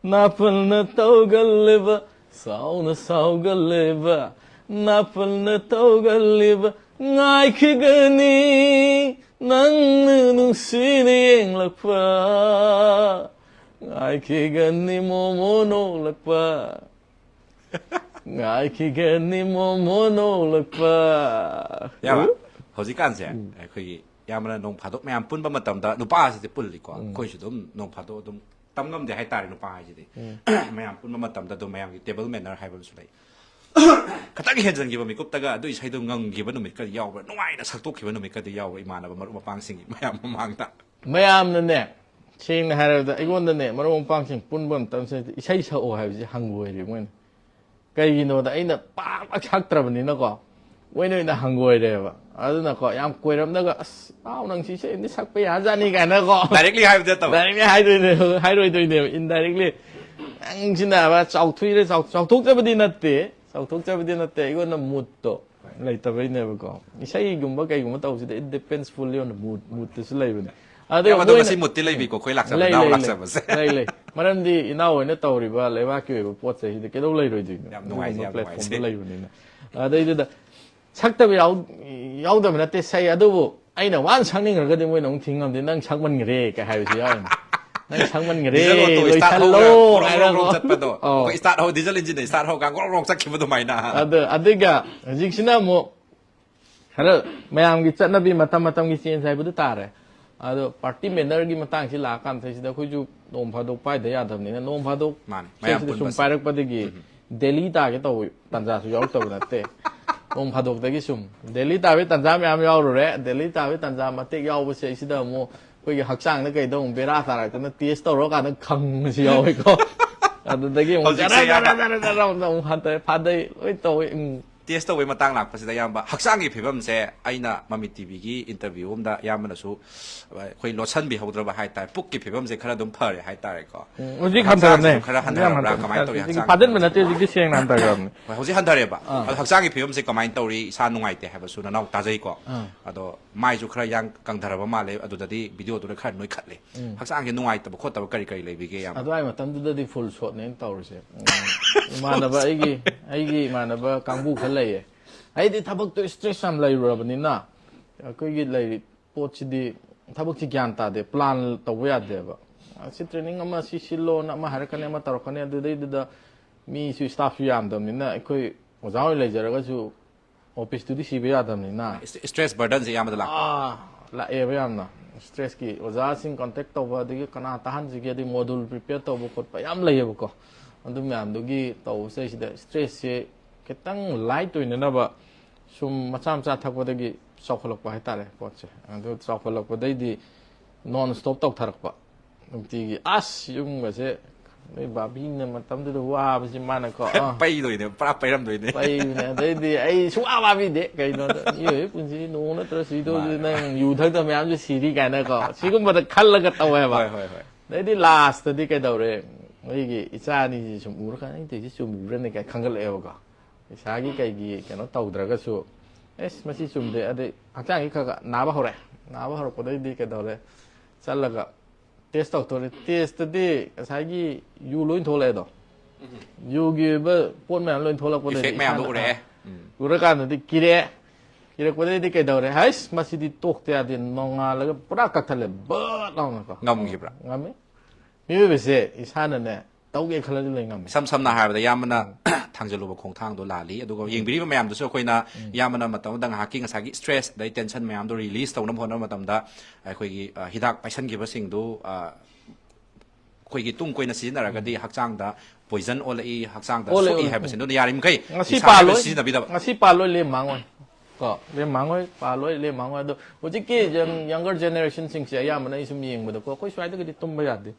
ꯅꯥꯄꯜꯅ ꯇꯧꯒꯜꯂꯦꯕ, ꯆꯥꯎꯅ ꯁꯥꯎꯒꯜꯂꯦꯕ, ꯅꯥꯄꯜꯅ ꯇꯧꯒꯜꯂꯦꯕ, ꯉꯥꯏꯈꯤꯒꯅꯤ ꯅꯪꯅ ꯅꯨꯡꯁꯤꯅ ꯌꯦꯡꯂꯛꯄ, ꯉꯥꯏꯈꯤꯒꯅꯤ ꯃꯣꯃꯣ ꯅꯣꯛꯂꯛꯄ, ꯉꯥꯏꯈꯤꯒꯅꯤ ꯃꯣꯃꯣ ꯅꯣꯛꯂꯛꯄ." ꯌꯥꯕ꯫ ꯍꯧꯖꯤꯛꯀꯥꯟꯁꯦ ꯑꯩꯈꯣꯏꯒꯤ ꯏꯌꯥꯝꯕꯅ ꯅꯣꯡ ꯐꯥꯗꯣꯛ ꯃꯌꯥꯝ ꯄꯨꯟꯕ ꯃꯇꯝꯗ, ꯅꯨꯄꯥꯁꯤꯗꯤ ꯄꯨꯜꯂꯤꯀꯣ, ꯑꯩꯈꯣꯏꯁꯨ ꯑꯗꯨꯝ ꯅꯣꯡ ꯐꯥꯗꯣꯛ ꯑꯗꯨꯝ ꯇꯝ ꯉꯝꯗꯦ ꯍꯥꯏꯇꯥꯔꯦ꯫ ꯅꯨꯄꯥ ꯍꯥꯏꯁꯤꯗꯤ ꯃꯌꯥꯝ ꯄꯨꯟꯕ ꯃꯇꯝꯗ ꯑꯗꯨꯝ ꯃꯌꯥꯝꯒꯤ ꯇꯦꯕꯜ ꯃꯦꯅꯔ ꯍꯥꯏꯕ ꯑꯃꯁꯨ ꯂꯩ꯫ ꯈꯇꯪ ꯍꯦꯟꯖꯟꯈꯤꯕ ꯃꯤꯀꯨꯞꯇꯒ ꯑꯗꯨ ꯏꯁꯩꯗꯣ ꯉꯪꯈꯤꯕ ꯅꯨꯃꯤꯠꯀꯗꯤ ꯌꯥꯎꯕ꯭ꯔꯥ? ꯅꯨꯡꯉꯥꯏꯅ ꯁꯛꯇꯣꯛꯈꯤꯕ ꯅꯨꯃꯤꯠꯀꯗꯤ ꯌꯥꯎꯕ꯭ꯔꯥ, ꯏꯃꯥꯟꯅꯕ ꯃꯔꯨꯞ ꯃꯄꯥꯡꯁꯤꯡꯒꯤ ꯃꯌꯥꯝ ꯃꯃꯥꯡꯗ? ꯃꯌꯥꯝꯅꯅꯦ, ꯁꯦꯡꯅ ꯍꯥꯏꯔꯕꯗ ꯑꯩꯉꯣꯟꯗꯅꯦ, ꯃꯔꯨꯞ ꯃꯄꯥꯡꯁꯤꯡ ꯄꯨꯟꯕ ꯃꯇꯝꯁꯤꯗ ꯏꯁꯩ ꯁꯛꯑꯣ ꯍꯥꯏꯕꯁꯤ ꯍꯪꯒꯣꯏꯔꯦ ꯃꯣꯏꯅ꯫ ꯀꯩꯒꯤꯅꯣꯗ ꯑꯩꯅ ꯄꯥꯛ ꯄꯥꯛ ꯁꯛꯇ꯭ꯔꯕꯅꯤꯅꯀꯣ, ꯃꯣꯏꯅ ꯑꯣꯏꯅ ꯍꯪꯒꯣꯏꯔꯦꯕ꯫ ꯑꯗꯨꯅꯀꯣ, ꯌꯥꯝ ꯀꯣꯏꯔꯝꯗꯒ "ꯑꯁ ꯏꯇꯥꯎ, ꯅꯪ ꯁꯤ ꯏꯁꯩ ꯑꯃꯗꯤ ꯁꯛꯄ ꯌꯥꯖꯥꯠꯅꯤ" ꯀꯥꯏꯅꯀꯣ꯫ ꯗꯥꯏꯔꯦꯛꯂꯤ ꯍꯥꯏꯕꯗꯤ ꯅꯠꯇꯕ꯫ Directly ꯍꯥꯏꯗꯣꯏꯅꯦꯕ, ꯍꯥꯏꯔꯣꯏꯗꯣꯏꯅꯦꯕ, indirectly. "ꯅꯪꯁꯤꯅ ꯆꯥꯎꯊꯣꯛꯏꯔꯦ, ꯆꯥꯎ-, ꯆꯥꯎꯊꯣꯛꯆꯕꯗꯤ ꯅꯠꯇꯦ, ꯆꯥꯎꯊꯣꯛꯆꯕꯗꯤ ꯅꯠꯇꯦ, ꯑꯩꯉꯣꯟꯗ ꯃꯨꯠꯇꯣ ꯂꯩꯇꯕꯩꯅꯦꯕꯀꯣ"꯫ ꯏꯁꯩꯒꯨꯝꯕ ꯀꯩꯒꯨꯝꯕ ꯇꯧꯕꯁꯤꯗ it depends fully on the mood, ꯃꯨꯠꯇꯁꯨ ꯂꯩꯕꯅꯦ꯫ ꯑꯗꯣ ꯌꯥꯝ ꯑꯗꯣ ꯃꯣꯏꯅ ꯉꯁꯤ ꯃꯨꯠꯇꯤ ꯂꯩꯕꯤꯀꯣ, ꯑꯩꯈꯣꯏ ꯂꯥꯛꯆꯕ, ꯂꯩ, ꯏꯅꯥꯎ ꯂꯩ, ꯂꯥꯛꯆꯕꯁꯦ꯫ ꯂꯩ, ꯂꯩ꯫ ꯃꯔꯝꯗꯤ ꯏꯅꯥꯎ ꯍꯣꯏꯅ ꯇꯧꯔꯤꯕ ꯂꯩꯕꯥꯛꯀꯤ ꯑꯣꯏꯕ ꯄꯣꯠ ꯆꯩꯁꯤꯗ ꯀꯩꯗꯧ ꯂꯩꯔꯣꯏꯗꯣꯏꯅꯣ? ꯌꯥꯝ ꯅꯨꯡꯉꯥꯏꯖꯩ, ꯑꯗꯨꯒꯨꯝꯕ ꯌꯥꯝ platformꯗ ꯅꯨꯡꯉꯥꯏꯖꯩ꯫ ꯂꯩꯕꯅꯤꯅ꯫ ꯑꯗꯩꯗꯨꯗ ꯁꯛꯇꯕ ꯌꯥꯎ-, ꯌꯥꯎꯗꯕ ꯅꯠꯇꯦ, ꯁꯛꯏ꯫ ꯑꯗꯨꯕꯨ ꯑꯩꯅ ꯋꯥꯅ ꯁꯛꯅꯤꯡꯈ꯭ꯔꯒꯗꯤ ꯃꯣꯏꯅ ꯑꯃꯨꯛ ꯊꯤꯡꯉꯝꯗꯦ, "ꯅꯪ ꯁꯛꯃꯟꯈ꯭ꯔꯦ" ꯀꯥꯏ ꯍꯥꯏꯕꯁꯨ ꯌꯥꯎꯔꯤꯅꯤ꯫ "ꯅꯪ ꯁꯛꯃꯟꯈ꯭ꯔꯦ, ꯗꯤꯖꯜ ꯑꯣꯇꯣ ꯏꯁꯇꯥꯔꯠ ꯂꯣꯏꯁꯜꯂꯣ" ꯍꯧꯔꯒ ꯒ꯭ꯔꯣꯡ ꯒ꯭ꯔꯣꯡ ꯍꯥꯏꯔꯒ꯫ ꯒ꯭ꯔꯣꯡ ꯆꯠꯄꯗꯣ, ꯑꯧ꯫ ꯑꯩꯈꯣꯏ ꯏꯁꯇꯥꯔꯠ ꯍꯧ ꯗꯤꯖꯜ ꯏꯟꯖꯤꯟꯗ ꯏꯁꯇꯥꯔꯠ ꯍꯧꯔꯒ ꯒ꯭ꯔꯣꯡ ꯒ꯭ꯔꯣꯡ ꯆꯠꯈꯤꯕ ꯑꯗꯨꯃꯥꯏꯅ꯫ ꯑꯗꯨ ꯑꯗꯨꯒ ꯍꯧꯖꯤꯛꯁꯤꯅ ꯑꯃꯨꯛ ꯈꯔ ꯃꯌꯥꯝꯒꯤ ꯆꯠꯅꯕꯤ, ꯃꯇꯝ ꯃꯇꯝꯒꯤ ꯆꯦꯟꯖ ꯍꯥꯏꯕꯗꯨ ꯇꯥꯔꯦ꯫ ꯑꯗꯣ ꯄꯥꯔꯇꯤ ꯃꯦꯅꯔꯒꯤ ꯃꯇꯥꯡꯁꯤ ꯂꯥꯛꯑꯀꯥꯟꯗ ꯁꯤꯗ ꯑꯩꯈꯣꯏꯁꯨ ꯅꯣꯡ ꯐꯥꯗꯣꯛ ꯄꯥꯏꯗ ꯌꯥꯗꯕꯅꯤꯅ, ꯅꯣꯡ ꯐꯥꯗꯣꯛ ꯃꯥꯅꯦ, ꯃꯌꯥꯝ ꯁꯤꯗ ꯁꯨꯝ ꯄꯨꯟꯕꯁꯦ꯫ ꯄꯥꯏꯔꯛꯄꯗꯒꯤ ꯗꯦꯜꯂꯤ ꯇꯥꯒꯦ ꯇꯧꯕ ꯇꯥꯟꯖꯥꯁꯨ ꯌꯥꯎꯔꯛꯇꯕ ꯅꯠꯇꯦ꯫ ꯅꯣꯡ ꯐꯥꯗꯣꯛꯇꯒꯤ ꯁꯨꯝ ꯗꯦꯜꯂꯤ ꯇꯥꯕꯒꯤ ꯇꯥꯟꯖꯥ ꯃꯌꯥꯝ ꯌꯥꯎꯔꯨꯔꯦ꯫ ꯗꯦꯜꯂꯤ ꯇꯥꯕꯒꯤ ꯇꯥꯟꯖꯥ ꯃꯇꯦꯛ ꯌꯥꯎꯕꯁꯦ, ꯑꯩꯁꯤꯗ ꯑꯃꯨꯛ ꯑꯩꯈꯣꯏꯒꯤ ꯍꯛꯆꯥꯡꯗ ꯀꯩꯗ ꯑꯃꯨꯛ ꯕꯦꯔꯥ ꯇꯥꯔꯛꯇꯅ ꯇꯦꯁ ꯇꯧꯔꯀꯥꯟꯗ ꯈꯪꯕꯁꯨ ꯌꯥꯎꯋꯦꯀꯣ꯫ ꯑꯗꯨꯗꯒꯤ ꯑꯃꯨꯛ ꯍꯧꯖꯤꯛꯁꯦ ꯖꯔ ꯖꯔ ꯌꯥꯝꯅ ꯖꯔ ꯖꯔ ꯑꯃꯨꯛ ꯍꯟꯊꯔꯦ, ꯐꯥꯗꯩ ꯂꯣꯏ ꯇꯧꯋꯦ꯫ ꯎꯝ꯫ ꯇꯦꯁ ꯇꯧꯕꯩ ꯃꯇꯥꯡ ꯂꯥꯛꯄꯁꯤꯗ, ꯏꯌꯥꯝꯕ, ꯍꯛꯆꯥꯡꯒꯤ ꯐꯤꯕꯝꯁꯦ ꯑꯩꯅ ꯃꯃꯤ ꯇꯤꯚꯤꯒꯤ ꯏꯟꯇꯔꯚꯤꯌꯨ ꯑꯃꯗ ꯏꯌꯥꯝꯕꯅꯁꯨ ꯑꯩꯈꯣꯏ ꯂꯣꯠꯁꯟꯕꯤꯍꯧꯗ꯭ꯔꯕ ꯍꯥꯏꯇꯥꯔꯦ, ꯄꯨꯛꯀꯤ ꯐꯤꯕꯝꯁꯦ ꯈꯔ ꯑꯗꯨꯝ ꯐꯔꯦ ꯍꯥꯏꯇꯥꯔꯦꯀꯣ꯫ ꯎꯝ, ꯍꯧꯖꯤꯛ ꯍꯛꯆꯥꯡꯁꯦ ꯍꯟꯊꯔꯝꯅꯦ꯫ ꯈꯔ ꯍꯧꯖꯤꯛ ꯍꯟꯊꯔꯕ꯭ꯔꯥ? ꯍꯟꯊꯔꯝꯅꯦ꯫ ꯀꯃꯥꯏꯅ ꯇꯧꯔꯤ ꯍꯧꯖꯤꯛ ꯍꯛꯆꯥꯡ ꯐꯥꯖꯤꯟꯕ ꯐꯤꯕꯝꯁꯦ? ꯅꯠꯇꯦ, ꯍꯧꯖꯤꯛꯇꯤ ꯁꯦꯡꯅ ꯍꯟꯊꯈ꯭ꯔꯕꯅꯦ꯫ ꯍꯣꯏ, ꯍꯧꯖꯤꯛ ꯍꯟꯊꯔꯦꯕ꯫ ꯑꯥ꯫ ꯑꯗꯣ ꯍꯛꯆꯥꯡꯒꯤ ꯐꯤꯕꯝꯁꯦ ꯀꯃꯥꯏꯅ ꯇꯧꯔꯤ? ꯏꯁꯥ ꯅꯨꯡꯉꯥꯏꯇꯦ ꯍꯥꯏꯕꯁꯨ ꯅꯅꯥꯎ ꯇꯥꯖꯩꯀꯣ꯫ ꯑꯥ꯫ ꯑꯗꯣ ꯃꯥꯏꯁꯨ ꯈꯔ ꯌꯥꯡ ꯀꯪꯊꯔꯕ ꯃꯥꯜꯂꯦ, ꯑꯗꯨꯗꯗꯤ ꯚꯤꯗꯤꯑꯣꯗꯨꯅ ꯈꯔ ꯅꯣꯏꯈꯠꯂꯦ꯫ ꯎꯝ꯫ ꯍꯛꯆꯥꯡꯁꯦ ꯅꯨꯡꯉꯥꯏꯇꯕ ꯈꯣꯠꯇꯕ ꯀꯔꯤ ꯀꯔꯤ ꯂꯩꯕꯤꯒꯦ, ꯏꯌꯥꯝꯕ? ꯑꯗꯨꯋꯥꯏ ꯃꯇꯝꯗꯨꯗꯗꯤ ꯐꯨꯜ ꯁꯣꯠꯅꯦ ꯑꯩꯅ ꯇꯧꯔꯤꯁꯦ꯫ ꯎꯝ꯫ ꯏꯃꯥꯟꯅꯕ ꯑꯩꯒꯤ ꯑꯩꯒꯤ ꯏꯃꯥꯟꯅꯕ ꯀꯥꯡꯕꯨ ꯈꯔ ꯂꯩꯌꯦ꯫ ꯑꯩꯗꯤ ꯊꯕꯛꯇꯣ ꯏꯁꯇ꯭ꯔꯦꯁ ꯌꯥꯝ ꯂꯩꯔꯨꯔꯕꯅꯤꯅ, ꯑꯩꯈꯣꯏꯒꯤ ꯂꯩꯔꯤ ꯄꯣꯠꯁꯤꯗꯤ, ꯊꯕꯛꯁꯤ ꯒ꯭ꯌꯥꯟ ꯇꯥꯗꯦ, ꯄ꯭ꯂꯥꯟ ꯇꯧꯕ ꯌꯥꯗꯦꯕ꯫ ꯑꯁꯤ ꯇ꯭ꯔꯦꯅꯤꯡ ꯑꯃ ꯁꯤ ꯁꯤꯜꯂꯣꯅ ꯑꯃ ꯍꯥꯏꯔꯛꯀꯅꯤ, ꯑꯃ ꯇꯧꯔꯛꯀꯅꯤ, ꯑꯗꯨꯗꯩꯗꯨꯗ ꯃꯤꯁꯨ ꯏꯁꯇꯥꯐꯁꯨ ꯌꯥꯝꯗꯕꯅꯤꯅ, ꯑꯩꯈꯣꯏ ꯑꯣꯖꯥ ꯑꯣꯏꯅ ꯂꯩꯖꯔꯒꯁꯨ ꯑꯣꯐꯤꯁꯇꯨꯗꯤ ꯁꯤꯕ ꯌꯥꯗꯕꯅꯤꯅ꯫ ꯏꯁ- ꯏꯁꯇ꯭ꯔꯦꯁ ꯕꯔꯗꯟꯁꯦ ꯏꯌꯥꯝꯕꯗ ꯂꯥꯛꯄ? ꯑꯥ, ꯂꯥꯛꯑꯦꯕ ꯌꯥꯝꯅ꯫ ꯏꯁꯇ꯭ꯔꯦꯁꯀꯤ ꯑꯣꯖꯥꯁꯤꯡ ꯀꯟꯇꯦꯛ ꯇꯧꯕ, ꯑꯗꯒꯤ ꯀꯅꯥ ꯇꯥꯍꯟꯁꯤꯒꯦ, ꯑꯗꯒꯤ ꯃꯣꯗꯨꯜ ꯄ꯭ꯔꯤꯄꯦꯌꯔ ꯇꯧꯕ ꯈꯣꯠꯄ ꯌꯥꯝ ꯂꯩꯌꯦꯕꯀꯣ꯫ ꯑꯗꯨ ꯃꯌꯥꯝꯗꯨꯒꯤ ꯇꯧꯕꯁꯤꯗꯩꯁꯤꯗ ꯏꯁꯇ꯭ꯔꯦꯁꯁꯦ ꯈꯤꯇꯪ ꯂꯥꯏꯠ ꯑꯣꯏꯅꯅꯕ ꯁꯨꯝ ꯃꯆꯥ ꯃꯆꯥ ꯊꯛꯄꯗꯒꯤ ꯆꯥꯎꯈꯠꯂꯛꯄ ꯍꯥꯏꯇꯥꯔꯦ ꯄꯣꯠꯁꯦ꯫ ꯑꯗꯨ ꯆꯥꯎꯈꯠꯂꯛꯄꯗꯩꯗꯤ ꯅꯣꯟ ꯁ꯭ꯇꯣꯞ ꯇꯧꯊꯔꯛꯄ ꯅꯨꯡꯇꯤꯒꯤ꯫ ꯑꯁ, ꯌꯨꯝꯒꯁꯦ, ꯅꯣꯏ ꯕꯥꯕꯤꯅ ꯃꯇꯝꯗꯨꯗ ꯋꯥꯕꯁꯤ ꯃꯥꯅꯀꯣ, ꯑꯥ꯫ ꯄꯩꯗꯣꯏꯅꯦ, ꯄꯨꯔꯥ ꯄꯩꯔꯝꯗꯣꯏꯅꯦ꯫ ꯄꯩꯕꯅꯦ꯫ ꯑꯗꯩꯗꯤ ꯑꯩ ꯁꯨꯡꯋꯥ ꯋꯥꯕꯤꯗꯦ꯫ ꯀꯩꯅꯣꯗ ꯃꯤꯑꯣꯏꯕꯒꯤ ꯄꯨꯟꯁꯤ ꯅꯣꯡ ꯅꯠꯇ꯭ꯔ ꯁꯤꯗꯧꯁꯤ ꯃꯥꯅꯦ꯫ ꯅꯪ ꯌꯨ ꯊꯛꯇꯕ ꯃꯌꯥꯝꯁꯨ ꯁꯤꯔꯤ ꯀꯥꯏꯅꯀꯣ, ꯁꯤꯒꯨꯝꯕꯗ ꯈꯜꯂꯒ ꯇꯧꯋꯦꯕ꯫ ꯍꯣꯏ, ꯍꯣꯏ, ꯍꯣꯏ꯫ ꯑꯗꯩꯗꯤ ꯂꯥꯁꯇꯗꯤ ꯀꯩꯗꯧꯔꯦ, ꯑꯩꯒꯤ ꯏꯆꯥ ꯑꯅꯤꯁꯤ ꯁꯨꯝ ꯎꯔꯀꯥꯟꯗ ꯑꯩꯅ ꯇꯧꯔꯤꯁꯤ ꯆꯨꯝꯃꯤꯕ꯭ꯔꯅꯦ ꯀꯥꯏꯅ ꯈꯟꯒꯠꯂꯛꯑꯦꯕꯀꯣ꯫ ꯏꯁꯥꯒꯤ ꯀꯩꯒꯤ ꯀꯩꯅꯣ ꯇꯧꯗ꯭ꯔꯒꯁꯨ, ꯑꯦꯁ, ꯃꯁꯤ ꯆꯨꯝꯗꯦ꯫ ꯑꯗꯩ ꯍꯛꯆꯥꯡꯒꯤ ꯈꯔ ꯈꯔ ꯅꯥꯕ ꯍꯧꯔꯛꯑꯦ꯫ ꯅꯥꯕ ꯍꯧꯔꯛꯄꯗꯩꯗꯤ ꯀꯩꯗꯧꯔꯦ, ꯆꯠꯂꯒ ꯇꯦꯁ ꯇꯧꯊꯣꯔꯛꯑꯦ꯫ ꯇꯦꯁꯇꯗꯤ ꯉꯁꯥꯏꯒꯤ ꯌꯨ ꯂꯣꯏ ꯊꯣꯛꯂꯛꯑꯦꯗꯣ꯫ ꯌꯨꯒꯤ ꯑꯣꯏꯕ ꯄꯣꯠ ꯃꯌꯥꯝ ꯂꯣꯏ ꯊꯣꯛꯂꯛꯄꯗꯩꯗꯤ ꯏꯐꯦꯛ ꯃꯌꯥꯝꯗꯣ ꯏꯁꯥꯅ, ꯎꯔꯛꯑꯦ꯫ ꯎꯔꯀꯥꯟꯗꯗꯤ ꯀꯤꯔꯛꯑꯦ꯫ ꯏꯔꯛꯄꯗꯩꯗꯤ ꯀꯩꯗꯧꯔꯦ? ꯍꯩꯁ, ꯃꯁꯤꯗꯤ ꯇꯣꯛꯇ ꯌꯥꯗꯦ꯫ ꯅꯣꯡꯉꯥꯜꯂꯒ ꯄꯨꯔꯥ ꯀꯛꯊꯠꯂꯦ, ꯕꯠ ꯂꯥꯎꯅꯀꯣ꯫ ꯉꯝꯈꯤꯕ꯭ꯔꯥ? ꯉꯝꯃꯤ꯫ ꯃꯤꯑꯣꯏꯕꯁꯦ ꯏꯁꯥꯅꯅꯦ, ꯇꯧꯒꯦ ꯈꯜꯂꯗꯤ ꯂꯣꯏ ꯉꯝꯃꯤ꯫ ꯏꯁꯝ ꯁꯝꯅ ꯍꯥꯏꯔꯕꯗ, ꯏꯌꯥꯝꯕꯅ ꯊꯥꯡꯖꯜꯂꯨꯕ ꯈꯣꯡꯊꯥꯡꯗꯣ ꯂꯥꯜꯂꯤ꯫ ꯑꯗꯨꯒ ꯌꯦꯡꯕꯤꯔꯤꯕ ꯃꯌꯥꯝꯗꯁꯨ ꯑꯩꯈꯣꯏꯅ ꯏꯌꯥꯝꯕꯅ ꯃꯇꯝ ꯑꯃꯗ ꯉꯥꯏꯍꯥꯛꯀꯤ ꯉꯁꯥꯏꯒꯤ ꯁ꯭ꯇ꯭ꯔꯦꯁ ꯑꯗꯩ ꯇꯦꯟꯁꯟ ꯃꯌꯥꯝꯗꯣ ꯔꯤꯂꯤꯁ ꯇꯧꯅꯕ ꯍꯣꯠꯅꯕ ꯃꯇꯝꯗ ꯑꯩꯈꯣꯏꯒꯤ, ꯑ, ꯍꯤꯗꯥꯛ ꯄꯥꯏꯁꯟꯈꯤꯕꯁꯤꯡꯗꯨ, ꯑ, ꯑꯩꯈꯣꯏꯒꯤ ꯇꯨꯡ ꯀꯣꯏꯅ ꯁꯤꯖꯤꯟꯅꯔꯒꯗꯤ ꯍꯛꯆꯥꯡꯗ ꯄꯣꯏꯖꯟ ꯑꯣꯜꯂꯛꯏ, ꯍꯛꯆꯥꯡꯗ ꯑꯣꯜꯂꯦ, ꯁꯣꯛꯏ ꯑꯣꯜꯂꯦ꯫ ꯍꯥꯏꯕꯁꯤꯡꯗꯨ ꯌꯥꯔꯤꯃꯈꯩ ꯉꯁꯤ ꯅꯤꯁꯥ ꯍꯥꯏꯕ ꯄꯥꯜꯂꯣꯏ, ꯁꯤꯖꯤꯟꯅꯕꯤꯗꯕ꯫ ꯉꯁꯤ ꯄꯥꯜꯂꯣꯏ, ꯂꯦꯝ ꯃꯥꯡꯉꯣꯏ꯫ ꯀꯣ, ꯂꯦꯝ ꯃꯥꯡꯉꯣꯏ, ꯄꯥꯜꯂꯣꯏ, ꯂꯦꯝ ꯃꯥꯡꯉꯣꯏ꯫ ꯑꯗꯣ ꯍꯧꯖꯤꯛꯀꯤ young, younger generation ꯁꯤꯡꯁꯦ ꯑꯌꯥꯝꯕꯅ ꯑꯩ ꯁꯨꯝ ꯌꯦꯡꯕꯗꯀꯣ, ꯑꯩꯈꯣꯏ ꯁ꯭ꯋꯥꯏꯗꯒꯗꯤ ꯇꯨꯝꯕ ꯌꯥꯗꯦ꯫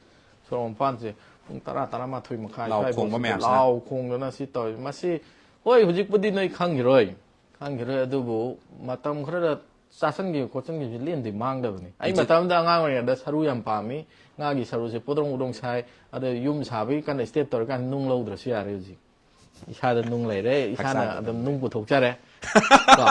ꯁꯣꯔꯣꯛ ꯃꯄꯥꯟꯁꯦ ꯄꯨꯡ ꯇꯔꯥ, ꯇꯔꯥꯃꯥꯊꯣꯏ ꯃꯈꯥꯏ ꯂꯥꯎ ꯁ꯭ꯋꯥꯏꯐꯥꯎ ꯈꯣꯡꯕ ꯁꯤꯗ ꯃꯌꯥꯝꯁꯤꯅ꯫ ꯂꯥꯎ ꯈꯣꯡꯗꯅ ꯁꯤ ꯇꯧꯔꯤ꯫ ꯃꯁꯤ, ꯍꯣꯏ, ꯍꯧꯖꯤꯛꯄꯨꯗꯤ ꯅꯣꯏ ꯈꯪꯈꯤꯔꯣꯏ, ꯈꯪꯈꯤꯔꯣꯏ, ꯑꯗꯨꯕꯨ ꯃꯇꯝ ꯈꯔꯗ ꯆꯥꯁꯟꯈꯤꯕ ꯈꯣꯠꯆꯟꯈꯤꯕꯁꯤ ꯂꯦꯝꯗꯤ ꯃꯥꯡꯗꯕꯅꯤ꯫ ꯑꯩ ꯍꯧꯖꯤꯛ ꯃꯇꯝꯗ ꯑꯉꯥꯡ ꯑꯣꯏꯔꯤꯉꯩꯗ ꯁꯔꯨ ꯌꯥꯝ ꯄꯥꯝꯃꯤ, ꯉꯥꯒꯤ ꯁꯔꯨꯁꯦ ꯄꯣꯗ꯭ꯔꯣꯡ ꯄꯣꯗ꯭ꯔꯣꯡ ꯁꯥꯏ, ꯑꯗ ꯌꯨꯝ ꯁꯥꯕꯒꯤ ꯀꯟꯅ ꯁ꯭ꯇꯦꯞ ꯇꯧꯔꯤꯀꯥꯟꯗ ꯅꯨꯡ ꯂꯧꯗ꯭ꯔꯁꯨ ꯌꯥꯔꯦ ꯍꯧꯖꯤꯛ꯫ ꯏꯁꯥꯗ ꯅꯨꯡ ꯂꯩꯔꯦ, ꯏꯁꯥꯅ ꯍꯛꯆꯥꯡꯗ ꯑꯗꯨꯝ ꯅꯨꯡ ꯄꯨꯊꯣꯛꯆꯔꯦ꯫ ꯀꯣ?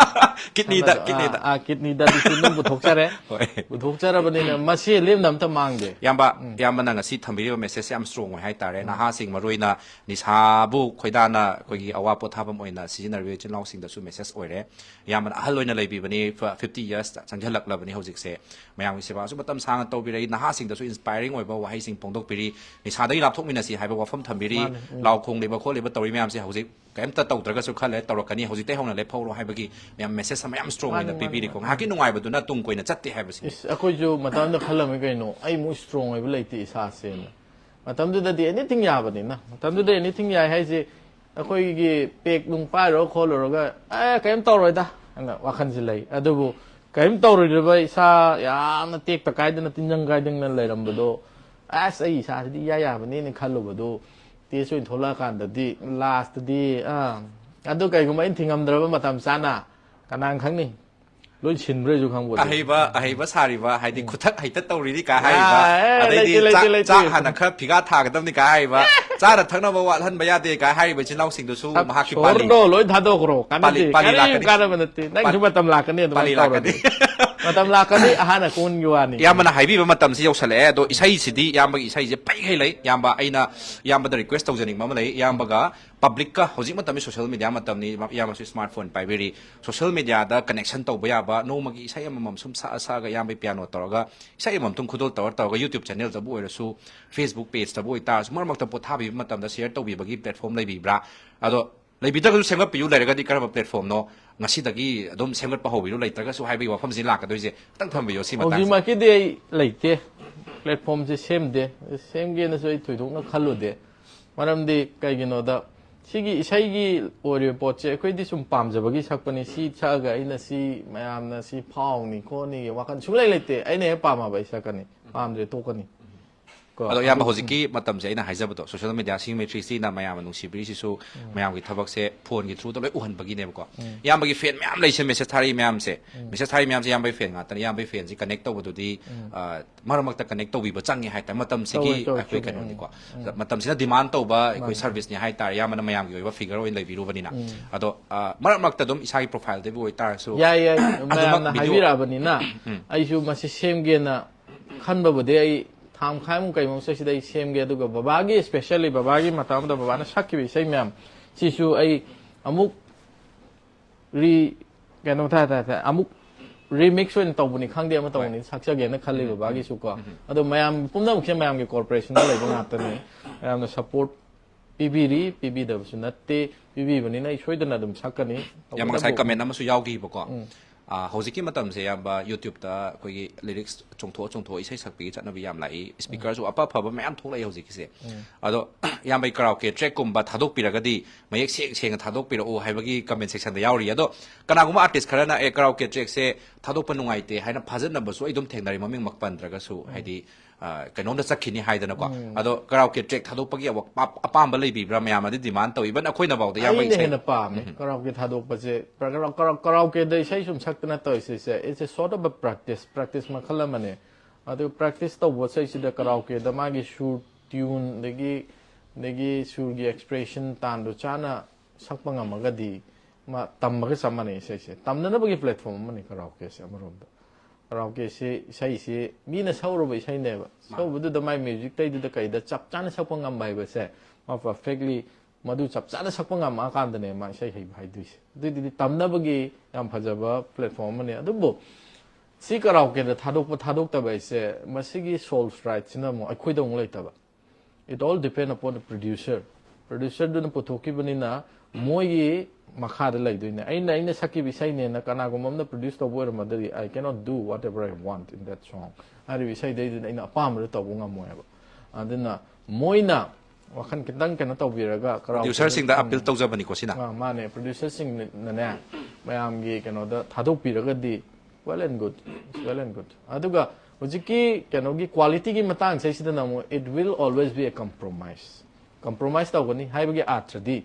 ꯀꯤꯠꯅꯤꯗ, ꯁꯥꯟꯅꯕ-, ꯀꯤꯠꯅꯤꯗ꯫ ꯑꯥ, ꯑꯥ, ꯀꯤꯠꯅꯤꯗ ꯑꯗꯨꯁꯨ ꯅꯨꯡ ꯄꯨꯊꯣꯛꯆꯔꯦ꯫ ꯍꯣꯏ꯫ ꯄꯨꯊꯣꯛꯆꯔꯕꯅꯤꯅ ꯃꯁꯤ ꯂꯦꯝꯅ ꯑꯝꯇ ꯃꯥꯡꯗꯦ꯫ ꯏꯌꯥꯝꯕ, ꯎꯝ꯫ ꯏꯌꯥꯝꯕꯅ ꯉꯁꯤ ꯊꯝꯕꯤꯔꯤꯕ ꯃꯦꯁꯦꯖꯁꯦ ꯌꯥꯝ ꯁ꯭ꯇꯔꯣꯡ ꯑꯣꯏ ꯍꯥꯏꯇꯥꯔꯦ꯫ ꯎꯝ꯫ ꯅꯍꯥꯁꯤꯡ ꯃꯔꯨ ꯑꯣꯏꯅ ꯅꯤꯁꯥꯕꯨ ꯈꯣꯏꯗꯥꯅ ꯑꯩꯈꯣꯏꯒꯤ ꯑꯋꯥ ꯄꯣꯊꯥꯐꯝ ꯑꯣꯏꯅ ꯁꯤꯖꯤꯟꯅꯔꯤꯕ ꯏꯆꯤꯜ ꯏꯅꯥꯎꯁꯤꯡꯗꯁꯨ ꯃꯦꯁꯦꯖ ꯑꯣꯏꯔꯦ꯫ ꯏꯌꯥꯝꯕꯅ ꯑꯍꯜ ꯑꯣꯏꯅ ꯂꯩꯕꯤꯕꯅꯤ, ꯐ-, ꯐꯤꯐꯇꯤ ꯌꯔꯁꯇ ꯆꯪꯁꯤꯜꯂꯛꯂꯕꯅꯤ ꯍꯧꯖꯤꯛꯁꯦ꯫ ꯃꯌꯥꯝꯒꯤ ꯁꯦꯕꯥꯁꯨ ꯃꯇꯝ ꯁꯥꯡꯅ ꯇꯧꯕꯤꯔꯛꯏ, ꯅꯍꯥꯁꯤꯡꯗꯁꯨ ꯏꯟꯁꯄꯥꯏꯔꯤꯡ ꯑꯣꯏꯕ ꯋꯥꯍꯩꯁꯤꯡ ꯐꯣꯡꯗꯣꯛꯄꯤꯔꯤ, ꯅꯤꯁꯥꯗꯒꯤ ꯂꯥꯞꯊꯣꯛꯃꯤꯟꯅꯁꯤ ꯍꯥꯏꯕ ꯋꯥꯐꯝ ꯊꯝꯕꯤꯔꯤ, ꯃꯥꯅꯦ, ꯎꯝ꯫ ꯂꯥꯎ ꯈꯣꯡꯂꯤꯕ ꯈꯣꯠꯂꯤꯕ ꯇꯧꯔꯤ ꯃꯌꯥꯝꯁꯦ ꯍꯧꯖꯤꯛ ꯀꯩꯝꯇ ꯇꯧꯗ꯭ꯔꯒꯁꯨ ꯈꯔ ꯂꯩꯔ ꯇꯧꯔꯛꯀꯅꯤ, ꯍꯧꯖꯤꯛꯇꯩ ꯍꯧꯅ ꯂꯦꯞꯍꯧꯔꯣ ꯍꯥꯏꯕꯒꯤ ꯃꯌꯥꯝ ꯃꯦꯁꯦꯖ ꯑꯃ ꯌꯥꯝ ꯁ꯭ꯇꯔꯣꯡ ꯃꯥꯅꯦ, ꯑꯣꯏꯅ ꯃꯥꯅꯦ, ꯄꯤꯕꯤꯔꯤꯀꯣ꯫ ꯃꯥꯅꯦ꯫ ꯉꯥꯏꯍꯥꯛꯀꯤ ꯅꯨꯡꯉꯥꯏꯕꯗꯨꯅ ꯇꯨꯡ ꯀꯣꯏꯅ ꯆꯠꯇꯦ ꯍꯥꯏꯕꯁꯤꯅꯤ꯫ ꯏꯁ, ꯑꯩꯈꯣꯏꯁꯨ ꯃꯇꯝꯗ ꯈꯜꯂꯝꯃꯤ ꯀꯩꯅꯣ, ꯑꯩꯃꯨꯛ ꯁ꯭ꯇꯔꯣꯡ ꯑꯣꯏꯕ ꯂꯩꯇꯦ ꯏꯁꯥꯁꯦꯅ꯫ ꯃꯇꯝꯗꯨꯗꯗꯤ ꯑꯦꯅꯤꯊꯤꯡ ꯌꯥꯕꯅꯤꯅ, ꯃꯇꯝꯗꯨꯗ ꯑꯦꯅꯤꯊꯤꯡ ꯌꯥꯏ ꯍꯥꯏꯁꯦ, ꯑꯩꯈꯣꯏꯒꯤ ꯄꯦꯛ ꯅꯨꯡ ꯄꯥꯏꯔꯨꯔ ꯈꯣꯠꯂꯨꯔꯒ, "ꯑꯦ, ꯀꯔꯤꯝ ꯇꯧꯔꯣꯏꯗ" ꯍꯥꯏꯅ ꯋꯥꯈꯜꯁꯦ ꯂꯩ꯫ ꯑꯗꯨꯕꯨ ꯀꯔꯤꯝ ꯇꯧꯔꯣꯏꯗꯕ, ꯏꯁꯥ ꯌꯥꯝꯅ ꯇꯦꯛꯇ ꯀꯥꯏꯗꯅ, ꯇꯤꯟꯖꯪ ꯀꯥꯏꯗꯅ ꯂꯩꯔꯝꯕꯗꯣ, "ꯑꯁ, ꯑꯩ ꯏꯁꯥꯁꯤꯗꯤ ꯏꯌꯥ ꯌꯥꯕꯅꯤꯅ" ꯈꯜꯂꯨꯕꯗꯣ, ꯇꯦꯁ ꯑꯣꯏꯅ ꯊꯣꯛꯂꯛꯑꯀꯥꯟꯗꯗꯤ, ꯂꯥꯁꯇꯗꯤ, ꯑꯥ, ꯑꯗꯨ ꯀꯩꯒꯨꯝꯕ ꯑꯩꯅ ꯊꯤꯡꯉꯝꯗ꯭ꯔꯕ ꯃꯇꯝ ꯆꯥꯅ, ꯀꯅꯥꯅ ꯈꯪꯅꯤ? ꯂꯣꯏ ꯁꯤꯟꯕ꯭ꯔꯁꯨ ꯈꯪꯕ꯫ ꯑꯍꯩꯕ, ꯑꯍꯩꯕ ꯁꯥꯔꯤꯕ, ꯍꯥꯏꯗꯤ ꯎꯝ꯫ ꯈꯨꯊꯛ ꯍꯩꯇ ꯇꯧꯔꯤꯅꯤ ꯀꯥꯏ ꯑꯥ, ꯍꯥꯏꯔꯤꯕ, ꯑꯦ, ꯑꯗꯩꯗꯤ ꯂꯩꯇꯦ, ꯂꯩꯇꯦ, ꯆꯥꯛ, ꯂꯩꯇꯦ꯫ ꯆꯥꯛ ꯍꯥꯟꯅ ꯈꯔ ꯐꯤꯒꯥ ꯊꯥꯒꯗꯕꯅꯤ ꯀꯥꯏ ꯍꯥꯏꯔꯤꯕ, ꯆꯥꯅ ꯊꯛꯅꯕ ꯋꯥꯠꯍꯟꯕ ꯌꯥꯗꯦ ꯀꯥꯏ ꯍꯥꯏꯔꯤꯕ ꯏꯆꯤꯟ ꯏꯅꯥꯎꯁꯤꯡꯗꯨꯁꯨ ꯁꯛ ꯃꯍꯥꯛꯀꯤ ꯄꯥꯂꯤ ꯁꯣꯔꯗꯣ ꯂꯣꯏ ꯊꯥꯗꯣꯛꯈ꯭ꯔꯣ, ꯀꯥꯟꯅꯗꯦ꯫ ꯄꯥꯂꯤ- ꯄꯥꯂꯤ ꯀꯔꯤꯝ ꯂꯥꯛꯀꯅꯤ꯫ ꯀꯥꯟꯅꯕ ꯅꯠꯇꯦ꯫ ꯅꯪꯁꯨ ꯄꯥꯂꯤ- ꯃꯇꯝ ꯂꯥꯛꯀꯅꯤ ꯑꯗꯨꯃꯥꯏꯅ ꯄꯥꯂꯤ ꯂꯥꯛꯀꯅꯤ꯫ ꯇꯧꯔꯗꯤ꯫ ꯃꯇꯝ ꯂꯥꯛꯀꯅꯤ, ꯑꯍꯥꯟꯅ ꯀꯣꯟꯒꯤ ꯋꯥꯅꯤ꯫ ꯏꯌꯥꯝꯕꯅ ꯍꯥꯏꯕꯤꯕ ꯃꯇꯝꯁꯤ ꯌꯧꯁꯜꯂꯛꯑꯦ꯫ ꯑꯗꯣ ꯏꯁꯩꯁꯤꯗꯤ ꯏꯌꯥꯝꯕꯒꯤ ꯏꯁꯩꯁꯦ ꯄꯩꯈꯩ ꯂꯩ꯫ ꯏꯌꯥꯝꯕ, ꯑꯩꯅ ꯏꯌꯥꯝꯕꯗ request ꯇꯧꯖꯅꯤꯡꯕ ꯑꯃ ꯂꯩ꯫ ꯏꯌꯥꯝꯕꯒ publicꯀ, ꯍꯧꯖꯤꯛ ꯃꯇꯝꯗꯤ social media ꯃꯇꯝꯅꯤ, ꯏꯌꯥꯝꯕꯁꯨ smartphone ꯄꯥꯏꯕꯤꯔꯤ꯫ Social mediaꯗ connection ꯇꯧꯕ ꯌꯥꯕ, ꯅꯣꯡꯃꯒꯤ ꯏꯁꯩ ꯑꯃꯃꯝ ꯁꯨꯝ ꯁꯛꯑ ꯁꯛꯑꯒ ꯏꯌꯥꯝꯕꯒꯤ piano ꯇꯧꯔꯒ, ꯏꯁꯩ ꯑꯃꯃꯝꯇꯪ ꯈꯨꯗꯣꯜ ꯇꯧꯔ ꯇꯧꯔꯒ YouTube channelꯗꯕꯨ ꯑꯣꯏꯔꯁꯨ, Facebook pageꯇꯕꯨ ꯑꯣꯏꯇꯥꯔꯁꯨ, ꯃꯔꯛ ꯃꯔꯛꯇ ꯄꯣꯊꯥꯕꯤꯕ ꯃꯇꯝꯗ share ꯇꯧꯕꯤꯕꯒꯤ platform ꯂꯩꯕꯤꯕ꯭ꯔꯥ? ꯑꯗꯣ ꯂꯩꯕꯤꯗ꯭ꯔꯒꯁꯨ ꯁꯦꯝꯒꯠꯄꯤꯌꯨ, ꯂꯩꯔꯒꯗꯤ ꯀꯔꯝꯕ platformꯅꯣ ꯉꯁꯤꯗꯒꯤ ꯑꯗꯨꯝ ꯁꯦꯝꯒꯠꯄ ꯍꯧꯕꯤꯔꯣ, ꯂꯩꯇ꯭ꯔꯒꯁꯨ ꯍꯥꯏꯕꯒꯤ ꯋꯥꯐꯝꯁꯤ ꯂꯥꯛꯀꯗꯣꯏꯁꯦ ꯈꯤꯇꯪ ꯊꯝꯕꯤꯌꯣ ꯁꯤ ꯃꯇꯥꯡꯁꯦ꯫ ꯍꯧꯖꯤꯛꯃꯛꯀꯤꯗꯤ ꯑꯩ ꯂꯩꯇꯦ, platformꯁꯦ ꯁꯦꯝꯗꯦ, ꯁꯦꯝꯒꯦꯅꯁꯨ ꯑꯩ ꯊꯣꯏꯗꯣꯛꯅ ꯈꯜꯂꯨꯗꯦ꯫ ꯃꯔꯝꯗꯤ ꯀꯩꯒꯤꯅꯣꯗ, ꯁꯤꯒꯤ ꯏꯁꯩꯒꯤ ꯑꯣꯏꯔꯤꯕ ꯄꯣꯠꯁꯦ ꯑꯩꯈꯣꯏꯗꯤ ꯁꯨꯝ ꯄꯥꯝꯖꯕꯒꯤ ꯁꯛꯄꯅꯤ꯫ ꯁꯤ ꯁꯛꯑꯒ ꯑꯩꯅ ꯁꯤ ꯃꯌꯥꯝꯅ ꯁꯤ ꯐꯥꯎꯅꯤ ꯈꯣꯠꯅꯤꯒꯤ ꯋꯥꯈꯜ ꯁꯨꯡꯂꯩ ꯂꯩꯇꯦ꯫ ꯑꯩꯅ ꯍꯦꯛ ꯄꯥꯝꯃꯕ ꯑꯩ ꯁꯛꯀꯅꯤ, ꯄꯥꯝꯗ꯭ꯔꯦ ꯇꯣꯛꯀꯅꯤ꯫ ꯀꯣ, ꯑꯗꯣ ꯏꯌꯥꯝꯕ, ꯑꯗꯨ ꯍꯧꯖꯤꯛꯀꯤ ꯃꯇꯝꯁꯦ ꯑꯩꯅ ꯍꯥꯏꯖꯕꯗꯣ, social media ꯁꯤꯒꯤ matrixꯁꯤꯅ ꯃꯌꯥꯝꯅ ꯅꯨꯡꯁꯤꯕꯤꯔꯤꯁꯤꯁꯨ ꯃꯌꯥꯝꯒꯤ ꯊꯕꯛꯁꯦ phoneꯒꯤ throughꯗ ꯂꯣꯏ ꯎꯍꯟꯕꯒꯤꯅꯦꯕꯀꯣ꯫ ꯏꯌꯥꯝꯕꯒꯤ fan ꯃꯌꯥꯝ ꯂꯩꯁꯦ, message ꯊꯥꯔꯛꯏ ꯃꯌꯥꯝꯁꯦ꯫ Message ꯊꯥꯔꯛꯏ ꯃꯌꯥꯝꯁꯦ ꯏꯌꯥꯝꯕꯒꯤ fan ꯉꯥꯛꯇꯅꯤ꯫ ꯏꯌꯥꯝꯕꯒꯤ fanꯁꯤ connect ꯇꯧꯕꯗꯨꯗꯤ, ꯑ, ꯃꯔꯛ ꯃꯔꯛꯇ connect ꯇꯧꯕꯤꯕ ꯆꯪꯉꯤ ꯍꯥꯏꯇꯥꯔꯦ꯫ ꯃꯇꯝꯁꯤꯒꯤ ꯇꯧꯋꯦ, ꯇꯧꯋꯦ, ꯑꯩꯈꯣꯏ ꯆꯨꯝꯃꯦ꯫ ꯀꯩꯅꯣꯅꯤꯀꯣ꯫ ꯃꯇꯝꯁꯤꯅ demand ꯇꯧꯕ ꯑꯩꯈꯣꯏ serviceꯅꯤ ꯍꯥꯏꯇꯥꯔꯦ꯫ ꯏꯌꯥꯝꯕꯅ ꯃꯌꯥꯝꯒꯤ ꯑꯣꯏꯕ figure ꯑꯣꯏꯅ ꯂꯩꯕꯤꯔꯨꯕꯅꯤꯅ꯫ ꯑꯗꯣ, ꯑ, ꯃꯔꯛ ꯃꯔꯛꯇ ꯑꯗꯨꯝ ꯏꯁꯥꯒꯤ profileꯗꯕꯨ ꯑꯣꯏꯇꯥꯔꯁꯨ ꯌꯥꯏ, ꯌꯥꯏ꯫ ꯑꯗꯨꯃꯛ ꯃꯌꯥꯝꯅ video ꯍꯥꯏꯕꯤꯔꯛꯑꯕꯅꯤꯅ ꯑꯩꯁꯨ ꯃꯁꯤ ꯁꯦꯝꯒꯦꯅ ꯈꯟꯕꯕꯨꯗꯤ ꯑꯩ ꯊꯥ ꯃꯈꯥꯏꯃꯨꯛ ꯀꯩꯃꯨꯛ ꯆꯠꯁꯤꯗ ꯑꯩ ꯁꯦꯝꯒꯦ꯫ ꯑꯗꯨꯒ ꯕꯕꯥꯒꯤ, specially ꯕꯕꯥꯒꯤ ꯃꯇꯝ ꯑꯃꯗ ꯕꯕꯥꯅ ꯁꯛꯈꯤꯕ ꯏꯁꯩ ꯃꯌꯥꯝ ꯁꯤꯁꯨ ꯑꯩ ꯑꯃꯨꯛ ꯔꯤ-, ꯀꯩꯅꯣ ꯊꯥ-, ꯊꯥ-, ꯊꯥ-, ꯑꯃꯨꯛ remix ꯑꯣꯏꯅ ꯇꯧꯕꯅꯤ ꯈꯪꯗꯦ, ꯑꯃ ꯇꯧꯕꯅꯤ ꯁꯛꯆꯒꯦꯅ ꯈꯜꯂꯤ ꯕꯕꯥꯒꯤꯁꯨ ꯀꯣ꯫ ꯑꯗꯣ ꯃꯌꯥꯝ ꯄꯨꯝꯅꯃꯛꯁꯦ ꯃꯌꯥꯝꯒꯤ cooperationꯗ ꯂꯩꯕ ꯉꯥꯛꯇꯅꯤ꯫ ꯃꯌꯥꯝꯅ support ꯄꯤꯕꯤꯔꯤ, ꯄꯤꯕꯤꯗꯕꯁꯨ ꯅꯠꯇꯦ, ꯄꯤꯕꯤꯕꯅꯤꯅ ꯑꯩ ꯁꯣꯏꯗꯅ ꯑꯗꯨꯝ ꯁꯛꯀꯅꯤ꯫ ꯏꯌꯥꯝꯕ, ꯉꯁꯥꯏ ꯇꯧꯕꯗ comment ꯑꯃꯁꯨ ꯌꯥꯎꯈꯤꯕꯀꯣ꯫ ꯎꯝ꯫ ꯑ, ꯍꯧꯖꯤꯛꯀꯤ ꯃꯇꯝꯁꯦ, ꯏꯌꯥꯝꯕ, YouTubeꯇ ꯑꯩꯈꯣꯏꯒꯤ lyrics ꯆꯣꯡꯊꯣꯛꯑ ꯆꯣꯡꯊꯣꯛꯑ ꯏꯁꯩ ꯁꯛꯄꯒꯤ ꯆꯠꯅꯕꯤ ꯌꯥꯝ ꯂꯥꯛꯏ꯫ Speakerꯁꯨ ꯑꯐ ꯑꯐꯕ ꯃꯌꯥꯝ ꯊꯣꯛꯂꯛꯏ ꯍꯧꯖꯤꯛꯀꯤꯁꯦ꯫ ꯎꯝ꯫ ꯑꯗꯣ, ꯏꯌꯥꯝꯕꯒꯤ karaoke trackꯀꯨꯝꯕ ꯊꯥꯗꯣꯛꯄꯤꯔꯒꯗꯤ ꯃꯌꯦꯛ ꯁꯦꯡ ꯁꯦꯡꯅ ꯊꯥꯗꯣꯛꯄꯤꯔꯛꯎ ꯍꯥꯏꯕꯒꯤ comment sectionꯗ ꯌꯥꯎꯔꯤ꯫ ꯑꯗꯣ ꯀꯅꯥꯒꯨꯝꯕ artist ꯈꯔꯅ, "ꯑꯦ, karaoke trackꯁꯦ ꯊꯥꯗꯣꯛꯄ ꯅꯨꯡꯉꯥꯏꯇꯦ" ꯍꯥꯏꯅ ꯐꯥꯖꯟꯅꯕꯁꯨ ꯑꯩ ꯑꯗꯨꯝ ꯊꯦꯡꯅꯔꯤ, ꯃꯃꯤꯡꯃꯛ ꯄꯟꯗ꯭ꯔꯒꯁꯨ꯫ ꯎꯝ꯫ ꯍꯥꯏꯗꯤ, ꯑ, ꯀꯩꯅꯣꯝꯗ ꯆꯠꯈꯤꯅꯤ ꯍꯥꯏꯗꯅꯀꯣ꯫ ꯎꯝ꯫ ꯑꯗꯣ karaoke track ꯊꯥꯗꯣꯛꯄꯒꯤ ꯑꯋꯥ-, ꯑꯄꯥꯝ-, ꯑꯄꯥꯝꯕ ꯂꯩꯕꯤꯕ꯭ꯔꯥ? ꯃꯌꯥꯝꯅꯗꯤ demand ꯇꯧꯏ꯫ Even ꯑꯩꯈꯣꯏꯅꯐꯥꯎꯗ ꯏꯌꯥꯝꯕꯒꯤ ꯑꯩꯅ ꯏꯁꯩ ꯍꯦꯟꯅ ꯄꯥꯝꯃꯦ꯫ ꯎꯝ꯫ Karaoke ꯊꯥꯗꯣꯛꯄꯁꯦ, kara-, kara-, karaokeꯗ ꯏꯁꯩ ꯁꯨꯝ ꯁꯛꯇꯅ ꯇꯧꯔꯤꯁꯦ, it's a sort of a practice, practice ꯃꯈꯜ ꯑꯃꯅꯦ꯫ ꯑꯗꯨ practice ꯇꯧꯕ ꯏꯁꯩꯁꯤꯗ karaokeꯗ ꯃꯥꯒꯤ ꯁꯨꯔ, tune, ꯑꯗꯒꯤ ꯑꯗꯒꯤ ꯁꯨꯔꯒꯤ expression ꯇꯥꯟꯗꯨ ꯆꯥꯅ ꯁꯛꯄ ꯉꯝꯃꯒꯗꯤ ꯃꯥ ꯇꯝꯕꯒ ꯆꯞ ꯃꯥꯟꯅꯩ ꯏꯁꯩꯁꯦ꯫ ꯇꯝꯅꯅꯕꯒꯤ platform ꯑꯃꯅꯤ karaokeꯁꯦ ꯑꯃꯔꯣꯝꯗ꯫ Karaokeꯁꯤ ꯏꯁꯩꯁꯤ ꯃꯤꯅ ꯁꯛꯎꯔꯕ ꯏꯁꯩꯅꯦꯕ꯫ ꯁꯛꯎꯕꯗꯨꯗ ꯃꯥꯏ musicꯇꯩꯗꯨꯗ ꯀꯩꯗ ꯆꯞ ꯆꯥꯅ ꯁꯛꯄ ꯉꯝꯕ ꯍꯥꯏꯕꯁꯦ ꯃꯥ perfectly ꯃꯗꯨ ꯆꯞ ꯆꯥꯅ ꯁꯛꯄ ꯉꯝꯃꯛꯑꯀꯥꯟꯗꯅꯦ ꯃꯥ ꯏꯁꯩ ꯍꯩꯕ ꯍꯥꯏꯗꯣꯏꯁꯦ꯫ ꯑꯗꯨꯏꯗꯨꯗꯤ ꯇꯝꯅꯕꯒꯤ ꯌꯥꯝ ꯐꯖꯕ platform ꯑꯃꯅꯤ꯫ ꯑꯗꯨꯕꯨ ꯁꯤ karaokeꯗ ꯊꯥꯗꯣꯛꯄ ꯊꯥꯗꯣꯛꯇꯕ ꯍꯥꯏꯁꯦ ꯃꯁꯤꯒꯤ sole rightꯁꯤꯅ ꯑꯃꯨꯛ ꯑꯩꯈꯣꯏꯗ ꯑꯃꯨꯛ ꯂꯩꯇꯕ꯫ It all depend upon the producer꯫ Producerꯗꯨꯅ ꯄꯨꯊꯣꯛꯈꯤꯕꯅꯤꯅ ꯃꯣꯏꯒꯤ ꯃꯈꯥꯗ ꯂꯩꯗꯣꯏꯅꯦ꯫ ꯑꯩꯅ, ꯑꯩꯅ ꯁꯛꯈꯤꯕ ꯏꯁꯩꯅꯦꯅ ꯀꯅꯥꯒꯨꯝꯕ ꯑꯃꯅ produce ꯇꯧꯕ ꯑꯣꯏꯔꯝꯃꯗꯤ I cannot do whatever I want in that song꯫ ꯍꯥꯏꯔꯤꯕ ꯏꯁꯩꯗꯩꯗꯨꯗ ꯑꯩꯅ ꯑꯄꯥꯝꯕꯗ ꯇꯧꯕ ꯉꯝꯃꯣꯏꯕ꯫ ꯑꯗꯨꯅ ꯃꯣꯏꯅ ꯋꯥꯈꯜ ꯈꯤꯇꯪ ꯀꯩꯅꯣ ꯇꯧꯕꯤꯔꯒ karaoke producerꯁꯤꯡꯗ appeal ꯇꯧꯖꯕꯅꯤꯀꯣ ꯁꯤꯅ꯫ ꯑꯥ, ꯃꯥꯅꯦ꯫ Producerꯁꯤꯡꯅꯅꯦ ꯃꯌꯥꯝꯒꯤ ꯀꯩꯅꯣꯗ ꯊꯥꯗꯣꯛꯄꯤꯔꯒꯗꯤ well and good, well and good꯫ ꯑꯗꯨꯒ ꯍꯧꯖꯤꯛꯀꯤ ꯀꯩꯅꯣꯒꯤ qualityꯒꯤ ꯃꯇꯥꯡꯁꯤꯗꯅ ꯑꯃꯨꯛ it will always be a compromise꯫ Compromise ꯇꯧꯒꯅꯤ ꯍꯥꯏꯕꯒꯤ ꯑꯥꯔꯊꯗꯤ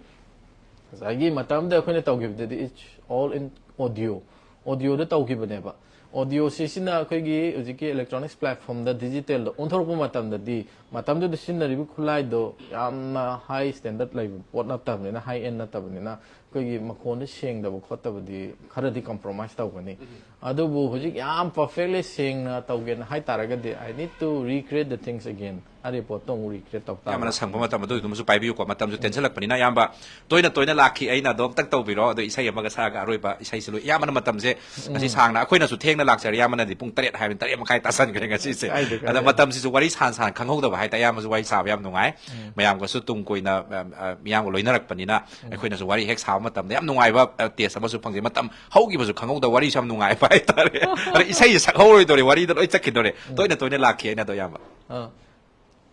ꯉꯁꯥꯏꯒꯤ ꯃꯇꯝꯗ ꯑꯩꯈꯣꯏꯅ ꯇꯧꯈꯤꯕꯗꯗꯤ it's all in audio꯫ Audioꯗ ꯇꯧꯈꯤꯕꯅꯦꯕ꯫ Audioꯁꯤ ꯁꯤꯅ ꯑꯩꯈꯣꯏꯒꯤ ꯍꯧꯖꯤꯛꯀꯤ electronics platformꯗ digitalꯗ ꯑꯣꯟꯊꯣꯔꯛꯄ ꯃꯇꯝꯗꯗꯤ ꯃꯇꯝꯗꯨꯗ ꯁꯤꯖꯤꯟꯅꯔꯤꯕ ꯈꯨꯠꯂꯥꯏꯗꯣ ꯌꯥꯝꯅ high standard ꯂꯩꯕ ꯄꯣꯠ ꯅꯠꯇꯕꯅꯤꯅ, high end ꯅꯠꯇꯕꯅꯤꯅ ꯑꯩꯈꯣꯏꯒꯤ ꯃꯈꯣꯟꯗꯣ ꯁꯦꯡꯗꯕ ꯈꯣꯠꯇꯕꯗꯤ ꯈꯔꯗꯤ compromise ꯇꯧꯒꯅꯤ꯫ ꯑꯗꯨꯕꯨ ꯍꯧꯖꯤꯛ ꯌꯥꯝ perfectly ꯁꯦꯡꯅ ꯇꯧꯒꯦꯅ ꯍꯥꯏ ꯇꯥꯔꯒꯗꯤ I need to recreate the things again꯫ ꯑꯗꯨꯒꯤ ꯄꯣꯠꯇꯣ ꯑꯃꯨꯛ recreate ꯇꯧ ꯇꯥꯕ꯫ ꯌꯥꯝꯅ ꯁꯪꯕ ꯃꯇꯝ ꯑꯗꯨꯒꯨꯝꯕꯁꯨ ꯄꯥꯏꯕꯤꯌꯨꯀꯣ꯫ ꯃꯇꯝꯁꯨ ꯇꯦꯟꯁꯤꯜꯂꯛꯄꯅꯤꯅ ꯑꯌꯥꯝꯕ ꯇꯣꯏꯅ ꯇꯣꯏꯅ ꯂꯥꯛꯈꯤ꯫ ꯑꯩꯅ ꯑꯗꯣ ꯑꯝꯇꯪ ꯇꯧꯕꯤꯔꯣ꯫ ꯑꯗꯣ ꯏꯁꯩ ꯑꯃꯒ ꯁꯛꯑꯒ ꯑꯔꯣꯏꯕ ꯏꯁꯩꯁꯤ ꯂꯣꯏ꯫ ꯑꯌꯥꯝꯕꯅ ꯃꯇꯝꯁꯦ ꯉꯁꯤ ꯁꯥꯡꯅ, ꯑꯩꯈꯣꯏꯅꯁꯨ ꯊꯦꯡꯅ ꯂꯥꯛꯆꯔꯦ꯫ ꯑꯌꯥꯝꯕꯅꯗꯤ ꯄꯨꯡ ꯇꯔꯦꯠ ꯍꯥꯏꯕꯅꯤ, ꯇꯔꯦꯠ ꯃꯈꯥꯏ ꯇꯥꯁꯟꯈ꯭ꯔꯦ ꯉꯁꯤꯁꯦ꯫ ꯀꯥꯏꯗꯦ, ꯀꯥꯏꯗꯦ꯫ ꯑꯗ ꯃꯇꯝꯁꯤꯁꯨ ꯋꯥꯔꯤ ꯁꯥꯟ ꯁꯥꯟ ꯈꯪꯍꯧꯗꯕ ꯍꯥꯏꯇꯥꯔꯦ꯫ ꯑꯌꯥꯝꯕꯁꯨ ꯋꯥꯔꯤ ꯁꯥꯕ ꯌꯥꯝ ꯅꯨꯡꯉꯥꯏ꯫ ꯃꯌꯥꯝꯒꯁꯨ ꯇꯨꯡ ꯀꯣꯏꯅ, ꯑ, ꯑ, ꯃꯤꯌꯥꯝꯒ ꯂꯣꯏꯅꯔꯛꯄꯅꯤꯅ ꯑꯩꯈꯣꯏꯅꯁꯨ ꯋꯥꯔꯤ ꯍꯦꯛ ꯁꯥꯕ ꯃꯇꯝꯗ ꯌꯥꯝ ꯅꯨꯡꯉꯥꯏꯕ, ꯑ, taste ꯑꯃꯁꯨ ꯐꯪꯖꯩ꯫ ꯃꯇꯝ ꯍꯧꯈꯤꯕꯁꯨ ꯈꯪꯍꯧꯗꯕ, ꯋꯥꯔꯤꯁꯨ ꯌꯥꯝ ꯅꯨꯡꯉꯥꯏꯕ ꯍꯥꯏꯇꯥꯔꯦ꯫ ꯑꯗ ꯏꯁꯩꯁꯦ ꯁꯛꯍꯧꯔꯣꯏꯗꯧꯔꯦ, ꯋꯥꯔꯤꯗ ꯂꯣꯏ ꯆꯠꯈꯤꯗꯧꯔꯦ꯫ ꯇꯣꯏꯅ ꯇꯣꯏꯅ ꯂꯥꯛꯈꯤ ꯑꯩꯅ ꯑꯗꯣ ꯑꯌꯥꯝꯕ꯫ ꯑꯥ꯫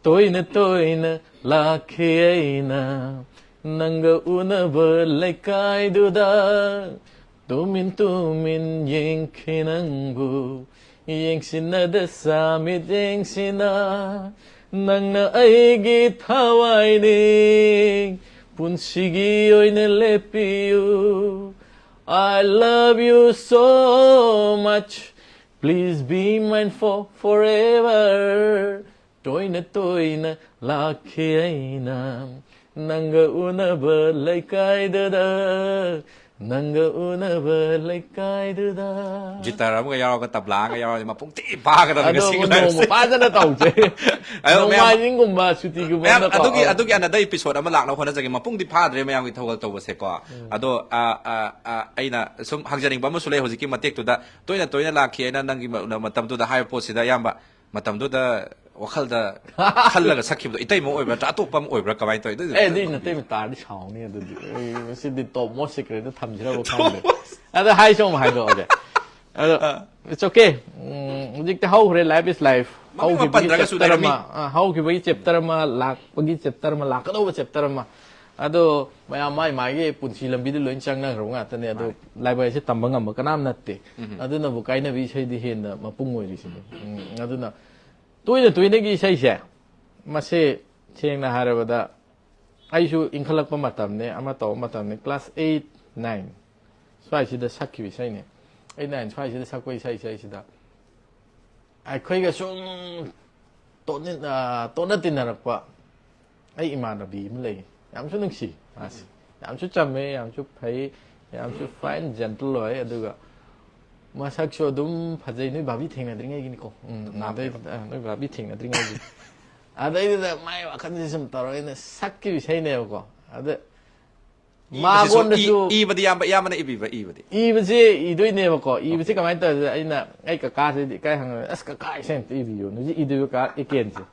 ꯇꯣꯏꯅ ꯇꯣꯏꯅ ꯂꯥꯛꯈꯤ ꯑꯩꯅ ꯅꯪꯒ ꯎꯅꯕ ꯂꯩꯀꯥꯏꯗꯨꯗ꯫ ꯇꯨꯃꯤꯟ ꯇꯨꯃꯤꯟ ꯌꯦꯡꯈꯤ ꯅꯪꯕꯨ, ꯌꯦꯡꯁꯤꯟꯅꯗ ꯁꯥꯃꯤꯠ ꯌꯦꯡꯁꯤꯅ꯫ ꯅꯪꯅ ꯑꯩꯒꯤ ꯊꯋꯥꯏꯅꯤ, ꯄꯨꯟꯁꯤꯒꯤ ꯑꯣꯏꯅ ꯂꯦꯞꯄꯤꯌꯨ꯫ I love you so much, please be mine for forever. ꯇꯣꯏꯅ ꯇꯣꯏꯅ ꯂꯥꯛꯈꯤ ꯑꯩꯅ ꯅꯪꯒ ꯎꯅꯕ ꯂꯩꯀꯥꯏꯗꯨꯗ, ꯅꯪꯒ ꯎꯅꯕ ꯂꯩꯀꯥꯏꯗꯨꯗ꯫ ꯒꯤꯇꯥꯔ ꯑꯃꯒ ꯌꯥꯎꯔꯒ, ꯇꯕ꯭ꯂꯥ ꯑꯃꯒ ꯌꯥꯎꯔꯒ, ꯃꯄꯨꯡ ꯊꯤ ꯐꯥꯒꯗꯕꯅꯤ ꯑꯗꯣ ꯉꯁꯤꯒꯤ ꯅꯣꯡꯃ live ꯁꯦ꯫ ꯐꯖꯅ ꯇꯧꯁꯦ꯫ ꯑꯗꯣ ꯃꯌꯥꯝ- ꯅꯣꯡꯃꯥꯏꯖꯤꯡꯒꯨꯝꯕ ꯁꯨꯇꯤꯒꯨꯝꯕ ꯃꯌꯥꯝ ꯑꯃꯗꯀꯣ꯫ ꯑꯗꯨꯒꯤ ꯑꯧ꯫ ꯑꯗꯨꯒꯤ another episode ꯑꯃ ꯂꯥꯛꯅꯕ ꯍꯣꯠꯅꯖꯒꯦ꯫ ꯃꯄꯨꯡꯗꯤ ꯐꯥꯗ꯭ꯔꯦ ꯃꯌꯥꯝꯒꯤ ꯊꯧꯒꯜ ꯇꯧꯕꯁꯦꯀꯣ꯫ ꯑꯗꯣ ꯑ, ꯑ, ꯑ, ꯑꯩꯅ ꯁꯨꯝ ꯍꯪꯖꯅꯤꯡꯕ ꯑꯃꯁꯨ ꯂꯩ꯫ ꯍꯧꯖꯤꯛꯀꯤ ꯃꯇꯦꯛꯇꯨꯗ ꯇꯣꯏꯅ ꯇꯣꯏꯅ ꯂꯥꯛꯈꯤ ꯑꯩꯅ ꯅꯪꯒꯤ ꯃ- ꯃꯇꯝꯗꯨꯗ ꯍꯥꯏꯕ ꯄꯣꯠꯁꯤꯗ ꯑꯌꯥꯝꯕ ꯃꯇꯝꯗꯨꯗ ꯋꯥꯈꯜꯗ ꯈꯜꯂꯒ ꯁꯛꯈꯤꯕꯗꯣ ꯏꯇꯩꯃ ꯑꯣꯏꯕ꯭ꯔꯥ ꯅꯠꯇ꯭ꯔ ꯑꯇꯣꯞꯄ ꯑꯃ ꯑꯣꯏꯕ꯭ꯔꯥ, ꯀꯃꯥꯏꯅ ꯇꯧꯋꯤ? ꯑꯗꯨꯗꯤ ꯑꯦ, ꯑꯗꯨꯏ ꯅꯇꯩꯃ ꯇꯥꯔꯗꯤ ꯁꯥꯎꯅꯤ꯫ ꯑꯗꯨꯗꯤ ꯑꯩ ꯃꯁꯤꯗꯤ top most secret ꯊꯝꯁꯤꯔꯕ ꯈꯪꯗꯦ꯫ ꯑꯗ ꯍꯥꯏꯁꯨ ꯑꯃꯨꯛ ꯍꯥꯏꯗꯣꯛꯑꯒꯦ꯫ ꯑꯗꯣ it's okay. ꯎꯝ, ꯍꯧꯖꯤꯛꯇꯤ ꯍꯧꯈ꯭ꯔꯦ, life is life. ꯃꯃꯤꯡ ꯑꯃ ꯍꯧꯈꯤꯕꯒꯤ ꯄꯟꯗ꯭ꯔꯒꯁꯨ chapter ꯂꯩꯔꯝꯃꯤ꯫ ꯑꯃ, ꯑ, ꯍꯧꯈꯤꯕꯒꯤ chapter ꯑꯃ, ꯂꯥꯛꯄꯒꯤ chapter ꯑꯃ, ꯂꯥꯛꯀꯗꯧꯕ chapter ꯑꯃ꯫ ꯑꯗꯣ ꯃꯌꯥꯝ ꯃꯥꯏ ꯃꯥꯒꯤ ꯄꯨꯟꯁꯤ ꯂꯝꯕꯤꯗ ꯂꯣꯏ ꯆꯪꯅꯈ꯭ꯔꯕ ꯉꯥꯛꯇꯅꯦ꯫ ꯑꯗꯣ ꯂꯥꯏꯕꯛ ꯍꯥꯏꯁꯦ ꯇꯝꯕ ꯉꯝꯕ ꯀꯅꯥꯝ ꯅꯠꯇꯦ꯫ ꯑꯗꯨꯅꯕꯨ ꯀꯥꯏꯅꯕꯤ ꯏꯁꯩꯗꯤ ꯍꯦꯟꯅ ꯃꯄꯨꯡ ꯑꯣꯏꯔꯤꯁꯤꯅꯤ꯫ ꯎꯝ, ꯑꯗꯨꯅ ꯇꯣꯏꯅ ꯇꯣꯏꯅꯒꯤ ꯏꯁꯩꯁꯦ, ꯃꯁꯦ ꯁꯦꯡꯅ ꯍꯥꯏꯔꯕꯗ ꯑꯩꯁꯨ ꯏꯟꯈꯠꯂꯛꯄ ꯃꯇꯝꯅꯦ, ꯑꯃ ꯇꯧꯕ ꯃꯇꯝꯅꯦ, class eight, nine ꯁ꯭ꯋꯥꯏꯁꯤꯗ ꯁꯛꯈꯤꯕ ꯏꯁꯩꯅꯦ꯫ Eight, nine ꯁ꯭ꯋꯥꯏꯁꯤꯗ ꯁꯛꯄ ꯏꯁꯩ, ꯏꯁꯩꯁꯤꯗ ꯑꯩꯈꯣꯏꯒ ꯁꯨꯝ ꯇꯣꯠꯅ-, ꯑ, ꯇꯣꯠꯅ ꯇꯤꯟꯅꯔꯛꯄ ꯑꯩ ꯏꯃꯥꯟꯅꯕꯤ ꯑꯃ ꯂꯩ꯫ ꯌꯥꯝꯁꯨ ꯅꯨꯡꯁꯤ ꯃꯥꯁꯤ꯫ ꯌꯥꯝꯁꯨ ꯆꯝꯃꯦ, ꯌꯥꯝꯁꯨ ꯐꯩ, ꯌꯥꯝꯁꯨ fine, gentle ꯑꯣꯏ꯫ ꯑꯗꯨꯒ ꯃꯁꯛꯁꯨ ꯑꯗꯨꯝ ꯐꯖꯩ꯫ ꯅꯣꯏ ꯚꯥꯕꯤ ꯊꯦꯡꯅꯗ꯭ꯔꯤꯉꯩꯒꯤꯅꯤꯀꯣ꯫ ꯎꯝ, ꯑꯗꯩ, ꯑ, ꯅꯣꯏ ꯚꯥꯕꯤ ꯊꯦꯡꯅꯗ꯭ꯔꯤꯉꯩꯒꯤ꯫ ꯑꯗꯩꯗꯨꯗ ꯃꯥꯏ ꯋꯥꯈꯜꯁꯦ ꯁꯨꯝ ꯇꯧꯔꯒ ꯑꯩꯅ ꯁꯛꯈꯤꯕ ꯏꯁꯩꯅꯦꯕꯀꯣ꯫ ꯑꯗ ꯃꯥꯉꯣꯟꯗꯁꯨ ꯏ- ꯏꯕꯗꯤ ꯏꯌꯥꯝꯕ, ꯏꯌꯥꯝꯕꯅ ꯏꯕꯤꯕ, ꯏꯕꯗꯤ? ꯏꯕꯁꯦ ꯏꯗꯣꯏꯅꯦꯕꯀꯣ꯫ ꯏꯕꯁꯦ ꯀꯃꯥꯏꯅ ꯇꯧꯔꯦ? ꯑꯩꯅ, ꯑꯩ ꯀꯀꯥꯁꯤꯗꯤ ꯏꯀꯥꯏ ꯈꯪꯉꯔꯣꯏ꯫ "ꯑꯁ, ꯀꯀꯥ, ꯏꯁꯩ ꯑꯝꯇ ꯏꯕꯤꯌꯨ", ꯍꯧꯖꯤꯛ ꯏꯗꯣꯏꯕ ꯀꯥ ꯑꯦꯀꯦꯟꯁꯦ꯫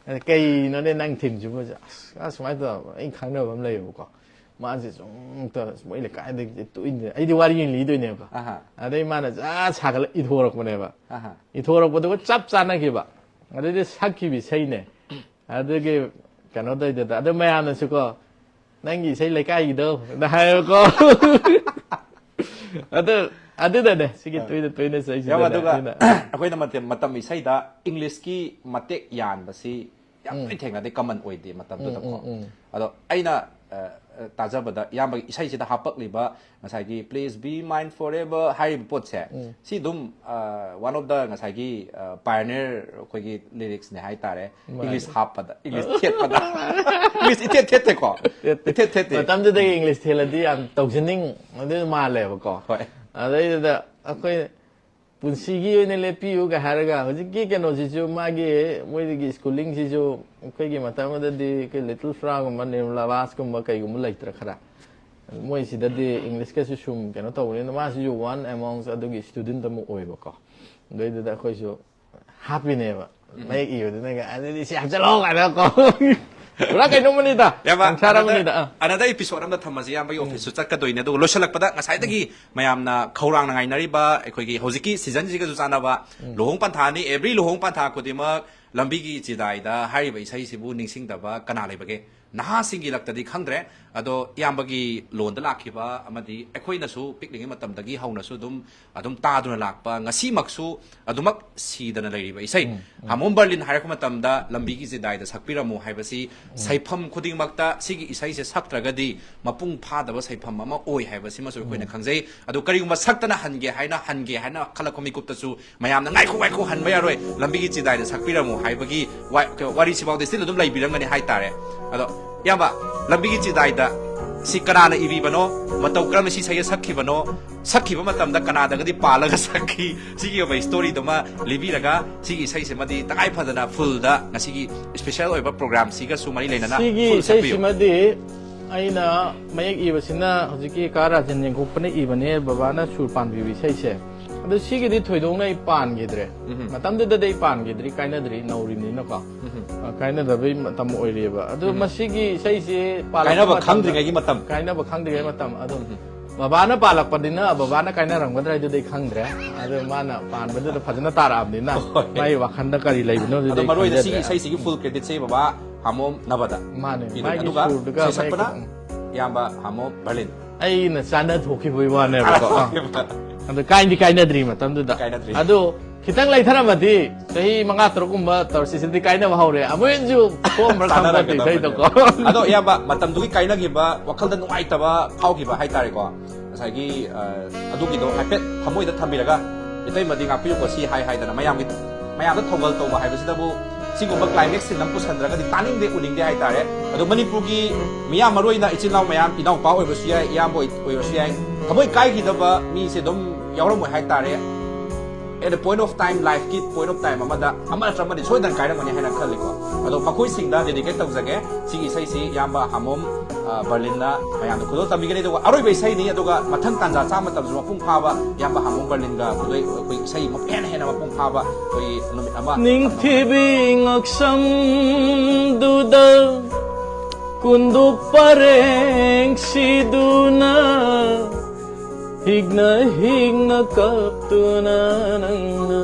ꯑꯗ ꯀꯩꯅꯣꯅꯦ ꯅꯪ ꯊꯤꯝꯁꯤꯕꯨ? "ꯑꯁ, ꯑꯁ, ꯁꯨꯃꯥꯏꯅ ꯇꯧꯔꯕ ꯑꯩꯅ ꯈꯪꯅꯕ ꯑꯃ ꯂꯩꯌꯦꯕꯀꯣ, ꯃꯥꯁꯦ ꯁꯨꯝ ꯇꯧꯔ ꯃꯣꯏ ꯂꯩꯀꯥꯏꯗꯒꯤ ꯇꯣꯛꯏꯅꯦ", ꯑꯩꯗꯤ ꯋꯥꯔꯤ ꯑꯣꯏꯅ ꯂꯤꯗꯣꯏꯅꯦꯕꯀꯣ꯫ ꯑꯗꯩ ꯃꯥꯅ ꯖꯥ ꯁꯥꯒꯠꯂ ꯏꯊꯣꯔꯛꯄꯅꯦꯕ꯫ ꯏꯊꯣꯔꯛꯄꯗꯨꯒ ꯆꯞ ꯆꯥꯅꯈꯤꯕ꯫ ꯑꯗꯩꯗꯤ ꯁꯛꯈꯤꯕ ꯏꯁꯩꯅꯦ꯫ ꯑꯗꯨꯒꯤ ꯀꯩꯅꯣ ꯇꯧꯗꯦꯗ꯫ ꯑꯗꯨ ꯃꯌꯥꯝꯅꯁꯨꯀꯣ, "ꯅꯪꯒꯤ ꯏꯁꯩ ꯂꯩꯀꯥꯏꯒꯤꯗꯣ" ꯅ ꯍꯥꯏꯌꯦꯕꯀꯣ꯫ ꯑꯗꯨ, ꯑꯗꯨꯗꯅꯦ ꯁꯤꯒꯤ ꯇꯣꯏꯅ ꯇꯣꯏꯅ ꯆꯩꯁꯤꯗꯅꯦ ꯌꯥꯝ ꯑꯗꯨꯒ ꯑꯩꯅ꯫ ꯑꯩꯈꯣꯏꯅ ꯃꯇꯝ, ꯃꯇꯝ ꯏꯁꯩꯗ ꯏꯪꯂꯤꯁꯀꯤ ꯃꯇꯦꯛ ꯌꯥꯟꯕꯁꯤ ꯌꯥꯝ ꯇꯣꯏꯅ ꯊꯦꯡꯅꯗꯦ, common ꯑꯣꯏꯗꯦ ꯃꯇꯝꯗꯨꯗꯀꯣ꯫ ꯑꯗꯣ ꯑꯩꯅ ꯑ, ꯑ, ꯇꯥꯖꯕꯗ ꯏꯌꯥꯝꯕꯒꯤ ꯏꯁꯩꯁꯤꯗ ꯍꯥꯞꯄꯛꯂꯤꯕ ꯉꯁꯥꯏꯒꯤ "Please be mine forever" ꯍꯥꯏꯔꯤꯕ ꯄꯣꯠꯁꯦ, ꯁꯤ ꯑꯗꯨꯝ, ꯑ, one of the ꯉꯁꯥꯏꯒꯤ, ꯑ, pioneer ꯑꯩꯈꯣꯏꯒꯤ lyrics ꯅꯦ ꯍꯥꯏꯇꯥꯔꯦ꯫ ꯃꯥꯅꯦ꯫ English ꯍꯥꯞꯄꯗ, English ꯊꯦꯠꯄꯗ꯫ English ꯏꯊꯦꯠ ꯊꯦꯠꯇꯦꯀꯣ? ꯊꯦꯠꯇꯦ꯫ ꯏꯊꯦꯠ ꯊꯦꯠꯇꯦ꯫ ꯃꯇꯝꯗꯨꯗꯒꯤ English ꯊꯦꯠꯂꯗꯤ ꯌꯥꯝ ꯇꯧꯖꯅꯤꯡ ꯑꯗꯨ ꯃꯥꯜꯂꯦꯕꯀꯣ꯫ ꯍꯣꯏ꯫ ꯑꯗꯩꯗꯨꯗ ꯑꯩꯈꯣꯏ "ꯄꯨꯟꯁꯤꯒꯤ ꯑꯣꯏꯅ ꯂꯦꯞꯄꯤꯌꯨꯒ" ꯍꯥꯏꯔꯒ, ꯍꯧꯖꯤꯛꯀꯤ ꯀꯩꯅꯣꯁꯤꯁꯨ, ꯃꯥꯒꯤ ꯃꯣꯏꯒꯤ schooling ꯁꯤꯁꯨ ꯑꯩꯈꯣꯏꯒꯤ ꯃꯇꯝ ꯑꯃꯗꯗꯤ ꯑꯩꯈꯣꯏ Little Frost ꯀꯨꯝꯕ, Nirmala Bass ꯀꯨꯝꯕ ꯀꯩꯒꯨꯝꯕ ꯂꯩꯇ꯭ꯔꯥ ꯈꯔ? ꯃꯣꯏꯁꯤꯗꯗꯤ English ꯀꯁꯨ ꯁꯨꯝ ꯀꯩꯅꯣ ꯇꯧꯕꯅꯤꯅ, ꯃꯥꯁꯤꯁꯨ one amongst ꯑꯗꯨꯒꯤ student ꯑꯃ ꯑꯣꯏꯕꯀꯣ꯫ ꯑꯗꯨꯏꯗꯨꯗ ꯑꯩꯈꯣꯏꯁꯨ ꯍꯥꯞꯄꯤꯅꯦꯕ꯫ ꯎꯝ꯫ ꯃꯌꯦꯛ ꯏꯕꯗꯨꯅꯒ, "ꯑꯗꯨꯗꯤ ꯁꯤ ꯍꯥꯞꯆꯜꯂꯣ" ꯀꯥꯏꯅ ꯀꯣ꯫ ꯄꯨꯔꯥ ꯀꯩꯅꯣꯝꯃꯅꯤꯗ, ꯏꯌꯥꯝꯕ, ꯁꯪꯁꯥꯔ ꯑꯃꯅꯤꯗ꯫ ꯑꯥ꯫ Another episode ꯑꯃꯗ ꯊꯝꯃꯁꯤ, ꯏꯌꯥꯝꯕꯒꯤ office ꯁꯨ ꯆꯠꯀꯗꯣꯏꯅꯦ꯫ ꯑꯗꯨꯒ ꯂꯣꯏꯁꯤꯜꯂꯛꯄꯗ ꯉꯁꯥꯏꯗꯒꯤ ꯃꯌꯥꯝꯅ ꯈꯧꯔꯥꯡꯅ ꯉꯥꯏꯅꯔꯤꯕ ꯑꯩꯈꯣꯏꯒꯤ ꯍꯧꯖꯤꯛꯀꯤ season ꯁꯤꯒꯁꯨ ꯆꯥꯟꯅꯕ ꯎꯝ꯫ ꯂꯨꯍꯣꯡ ꯄꯟꯊꯥꯅꯤ, every ꯂꯨꯍꯣꯡ ꯄꯟꯊꯥ ꯈꯨꯗꯤꯡꯃꯛ "ꯂꯝꯕꯤꯒꯤ ꯆꯤꯗꯥꯏꯗ" ꯍꯥꯏꯔꯤꯕ ꯏꯁꯩꯁꯤꯕꯨ ꯅꯤꯡꯁꯤꯡꯗꯕ ꯀꯅꯥ ꯂꯩꯕꯒꯦ? ꯅꯍꯥꯁꯤꯡꯒꯤ ꯂꯛꯇꯗꯤ ꯈꯪꯗ꯭ꯔꯦ, ꯑꯗꯣ ꯏꯌꯥꯝꯕꯒꯤ ꯂꯣꯟꯗ ꯂꯥꯛꯈꯤꯕ ꯑꯃꯗꯤ ꯑꯩꯈꯣꯏꯅꯁꯨ ꯄꯤꯛꯂꯤꯉꯩ ꯃꯇꯝꯗꯒꯤ ꯍꯧꯅꯁꯨ ꯑꯗꯨꯝ, ꯑꯗꯨꯝ ꯇꯥꯗꯨꯅ ꯂꯥꯛꯄ, ꯉꯁꯤꯃꯛꯁꯨ ꯑꯗꯨꯃꯛ ꯁꯤꯗꯅ ꯂꯩꯔꯤꯕ ꯏꯁꯩ꯫ ꯎꯝ, ꯎꯝ꯫ ꯍꯥꯃꯣꯝ ꯕꯔꯂꯤꯟ ꯍꯥꯏꯔꯛꯄ ꯃꯇꯝꯗ "ꯂꯝꯕꯤꯒꯤ ꯆꯤꯗꯥꯏꯗ ꯁꯛꯄꯤꯔꯝꯃꯨ" ꯍꯥꯏꯕꯁꯤ ꯎꯝ꯫ ꯁꯩꯐꯝ ꯈꯨꯗꯤꯡꯃꯛꯇ ꯁꯤꯒꯤ ꯏꯁꯩꯁꯦ ꯁꯛꯇ꯭ꯔꯒꯗꯤ ꯃꯄꯨꯡ ꯐꯥꯗꯕ ꯁꯩꯐꯝ ꯑꯃ ꯑꯣꯏ ꯍꯥꯏꯕꯁꯤꯃꯁꯨ ꯑꯩꯈꯣꯏꯅ ꯎꯝ꯫ ꯈꯪꯖꯩ꯫ ꯑꯗꯨ ꯀꯔꯤꯒꯨꯝꯕ ꯁꯛꯇꯅ ꯍꯟꯒꯦ ꯍꯥꯏꯅ, ꯍꯟꯒꯦ ꯍꯥꯏꯅ ꯈꯜꯂꯛꯄ ꯃꯤꯀꯨꯞꯇꯁꯨ ꯃꯌꯥꯝꯅ "ꯉꯥꯏꯈꯣ, ꯉꯥꯏꯈꯣ, ꯍꯟꯕ ꯌꯥꯔꯣꯏ, ꯂꯝꯕꯤꯒꯤ ꯆꯤꯗꯥꯏꯗ ꯁꯛꯄꯤꯔꯝꯃꯨ" ꯍꯥꯏꯕꯒꯤ ꯋꯥ-, ꯋꯥꯔꯤꯁꯤꯐꯥꯎꯗꯤ still ꯑꯗꯨꯝ ꯂꯩꯕꯤꯔꯝꯒꯅꯤ ꯍꯥꯏꯇꯥꯔꯦ꯫ ꯑꯗꯣ ꯏꯌꯥꯝꯕ, "ꯂꯝꯕꯤꯒꯤ ꯆꯤꯗꯥꯏꯗ" ꯁꯤ ꯀꯅꯥꯅ ꯏꯕꯤꯕꯅꯣ, ꯃꯇꯧ ꯀꯔꯝꯅ ꯁꯤ ꯏꯁꯩ ꯁꯛꯈꯤꯕꯅꯣ, ꯁꯛꯈꯤꯕ ꯃꯇꯝꯗ ꯀꯅꯥꯗꯒꯗꯤ ꯄꯥꯜꯂꯒ ꯁꯛꯈꯤ, ꯁꯤꯒꯤ ꯑꯣꯏꯕ story ꯗꯨꯃ ꯂꯤꯕꯤꯔꯒ ꯁꯤꯒꯤ ꯏꯁꯩꯁꯤꯃꯗꯤ ꯇꯉꯥꯏ ꯐꯗꯅ full ꯗ ꯉꯁꯤꯒꯤ special ꯑꯣꯏꯕ program ꯁꯤꯒꯁꯨ ꯃꯔꯤ ꯂꯩꯅꯅ ꯁꯤꯒꯤ full ꯁꯛꯄꯤꯌꯨ꯫ ꯏꯁꯩꯁꯤꯃꯗꯤ ꯑꯩꯅ ꯃꯌꯦꯛ ꯏꯕꯁꯤꯅ ꯍꯧꯖꯤꯛꯀꯤ ꯀꯥ ꯔꯥꯖꯦꯟ ꯌꯦꯡꯈꯣꯛꯄꯅ ꯏꯕꯅꯦ, ꯕꯕꯥꯅ ꯁꯨꯔ ꯄꯥꯟꯕꯤꯕ ꯏꯁꯩꯁꯦ꯫ ꯑꯗꯣ ꯁꯤꯒꯤꯗꯤ ꯊꯣꯏꯗꯣꯛꯅ ꯑꯩ ꯄꯥꯟꯈꯤꯗ꯭ꯔꯦ꯫ ꯎꯝ꯫ ꯃꯇꯝꯗꯨꯗꯗꯤ ꯑꯩ ꯄꯥꯟꯈꯤꯗ꯭ꯔꯤ, ꯀꯥꯏꯅꯗ꯭ꯔꯤ, ꯅꯧꯔꯤꯕꯅꯤꯅꯀꯣ꯫ ꯎꯝ꯫ ꯑ, ꯀꯥꯏꯅꯗꯕꯩ ꯃꯇꯝ ꯑꯣꯏꯔꯤꯑꯕ꯫ ꯑꯗꯣ ꯎꯝ꯫ ꯃꯁꯤꯒꯤ ꯏꯁꯩꯁꯦ ꯄꯥꯜꯂꯛꯄ ꯀꯥꯏꯅꯕ ꯃꯇꯝꯗ, ꯈꯪꯗ꯭ꯔꯤꯉꯩꯒꯤ ꯃꯇꯝ꯫ ꯀꯥꯏꯅꯕ ꯈꯪꯗ꯭ꯔꯤꯉꯩ ꯃꯇꯝ꯫ ꯑꯗꯣ ꯎꯝ꯫ ꯕꯕꯥꯅ ꯄꯥꯜꯂꯛꯄꯅꯤꯅ ꯕꯕꯥꯅ ꯀꯥꯏꯅꯔꯝꯒꯗ꯭ꯔꯥ ꯍꯥꯏꯗꯨꯗꯤ ꯑꯩ ꯈꯪꯗ꯭ꯔꯦ꯫ ꯑꯗꯣ ꯃꯥꯅ ꯄꯥꯟꯕꯗꯨꯗ ꯐꯖꯅ ꯇꯥꯔꯛꯑꯕꯅꯤꯅ ꯍꯣꯏ꯫ ꯃꯥꯒꯤ ꯋꯥꯈꯜꯗ ꯀꯔꯤ ꯂꯩꯕꯅꯣ ꯑꯗꯨꯗꯤ ꯑꯗꯣ ꯑꯩ ꯃꯔꯨ ꯑꯣꯏꯅ ꯁꯤꯒꯤ ꯈꯪꯖꯗ꯭ꯔꯦ꯫ ꯏꯁꯩꯁꯤꯒꯤ full credit ꯁꯦ ꯕꯕꯥ ꯍꯥꯃꯣꯝ ꯅꯕꯗ ꯄꯤꯗꯣꯏꯅꯦ꯫ ꯃꯥꯅꯦ, ꯃꯥꯒꯤ ꯑꯗꯨꯒ ꯁꯨꯔꯗꯨꯒ ꯏꯁꯩ ꯁꯛꯄꯅ ꯃꯌꯦꯛ-, ꯎꯝ꯫ ꯏꯌꯥꯝꯕ ꯍꯥꯃꯣꯝ ꯕꯔꯂꯤꯟ꯫ ꯑꯩꯅ ꯆꯥꯟꯅ ꯊꯣꯛꯈꯤꯕꯒꯤ ꯋꯥꯅꯦꯕꯀꯣ꯫ ꯑꯥ꯫ ꯑꯗꯣ ꯀꯥꯏꯗꯤ ꯀꯥꯏꯅꯗ꯭ꯔꯤ ꯃꯇꯝꯗꯨꯗ꯫ ꯀꯥꯏꯅꯗ꯭ꯔꯤ꯫ ꯑꯗꯣ ꯈꯤꯇꯪ ꯂꯩꯊꯔꯝꯃꯗꯤ ꯆꯍꯤ ꯃꯉꯥ ꯇꯔꯨꯛꯀꯨꯝꯕ ꯇꯧꯔꯁꯤ, ꯁꯤꯗꯤ ꯀꯥꯏꯅꯕ ꯍꯧꯔꯦ, ꯑꯃꯨꯛ ꯍꯦꯟꯁꯨ ꯊꯣꯛꯑꯝꯕ꯭ꯔꯥ ꯈꯪꯄꯣꯠꯇꯦ ꯏꯁꯩꯗꯣꯀꯣ꯫ ꯑꯗꯣ ꯏꯌꯥꯝꯕ, ꯃꯇꯝꯗꯨꯒꯤ ꯀꯥꯏꯅꯈꯤꯕ, ꯋꯥꯈꯜꯗ ꯅꯨꯡꯉꯥꯏꯇꯕ ꯐꯥꯎꯈꯤꯕ ꯍꯥꯏꯇꯥꯔꯦꯀꯣ, ꯉꯁꯥꯏꯒꯤ ꯑ, ꯑꯗꯨꯒꯤꯗꯣ ꯍꯥꯏꯐꯦꯠ ꯊꯃꯣꯏꯗ ꯊꯝꯕꯤꯔꯒ, ꯏꯇꯩꯃꯗꯤ ꯉꯥꯛꯄꯤꯌꯨꯀꯣ ꯁꯤ ꯍꯥꯏ ꯍꯥꯏꯗꯅ ꯃꯌꯥꯝꯒꯤ, ꯃꯌꯥꯝꯗ ꯊꯧꯒꯜ ꯇꯧꯕ ꯍꯥꯏꯕꯁꯤꯗꯕꯨ ꯁꯤꯒꯨꯝꯕ climax scene ꯑꯃ ꯄꯨꯁꯟꯗ꯭ꯔꯒꯗꯤ ꯇꯥꯅꯤꯡꯗꯦ, ꯎꯅꯤꯡꯗꯦ ꯍꯥꯏꯇꯥꯔꯦ꯫ ꯑꯗꯣ ꯃꯅꯤꯄꯨꯔꯒꯤ ꯃꯤꯌꯥꯝ, ꯃꯔꯨ ꯑꯣꯏꯅ ꯏꯆꯤꯜ ꯏꯅꯥꯎ ꯃꯌꯥꯝ, ꯏꯅꯥꯎꯄꯥ ꯑꯣꯏꯕꯁꯨ ꯌꯥꯏ, ꯏꯌꯥꯝꯕ ꯑꯣꯏ-, ꯑꯣꯏꯔꯁꯨ ꯌꯥꯏ, ꯊꯃꯣꯏ ꯀꯥꯏꯈꯤꯗꯕ ꯃꯤꯁꯦ ꯑꯗꯨꯝ ꯌꯥꯎꯔꯝꯃꯣꯏ ꯍꯥꯏꯇꯥꯔꯦ꯫ At the point of time, lifeꯀꯤ point of time ꯑꯃꯗ ꯑꯃ ꯅꯠꯇ꯭ꯔ ꯑꯃꯗꯤ ꯁꯣꯏꯗꯅ ꯀꯥꯏꯔꯝꯒꯅꯤ ꯍꯥꯏꯅ ꯈꯜꯂꯤꯀꯣ꯫ ꯑꯗꯣ ꯃꯈꯣꯏꯁꯤꯡꯗ dedicate ꯇꯧꯖꯒꯦ꯫ ꯁꯤꯒꯤ ꯏꯁꯩꯁꯤ ꯏꯌꯥꯝꯕ ꯍꯥꯃꯣꯝ, ꯑ, ꯕꯔꯂꯤꯟꯅ ꯃꯌꯥꯝꯗ ꯈꯨꯗꯣꯜ ꯇꯝꯕꯤꯒꯅꯤ꯫ ꯑꯗꯨꯒ ꯑꯔꯣꯏꯕ ꯏꯁꯩꯅꯤ, ꯑꯗꯨꯒ ꯃꯊꯪ ꯇꯥꯟꯖꯥ ꯆꯥ ꯃꯇꯝꯁꯨ ꯃꯄꯨꯡ ꯐꯥꯕ ꯏꯌꯥꯝꯕ ꯍꯥꯃꯣꯝ ꯕꯔꯂꯤꯟꯒ ꯑꯩꯈꯣꯏ, ꯑꯩꯈꯣꯏ ꯏꯁꯩ ꯑꯃꯨꯛ ꯍꯦꯟꯅ ꯍꯦꯟꯅ ꯃꯄꯨꯡ ꯐꯥꯕ ꯑꯩꯈꯣꯏ ꯅꯨꯃꯤꯠ ꯑꯃ ꯅꯤꯡꯊꯤꯕꯤ ꯉꯛꯁꯝꯗꯨꯗ ꯀꯨꯟꯗꯣꯛ ꯄꯔꯦꯡꯁꯤꯗꯨꯅ ꯍꯤꯛꯅ ꯍꯤꯛꯅ ꯀꯞꯇꯨꯅ ꯅꯪꯅ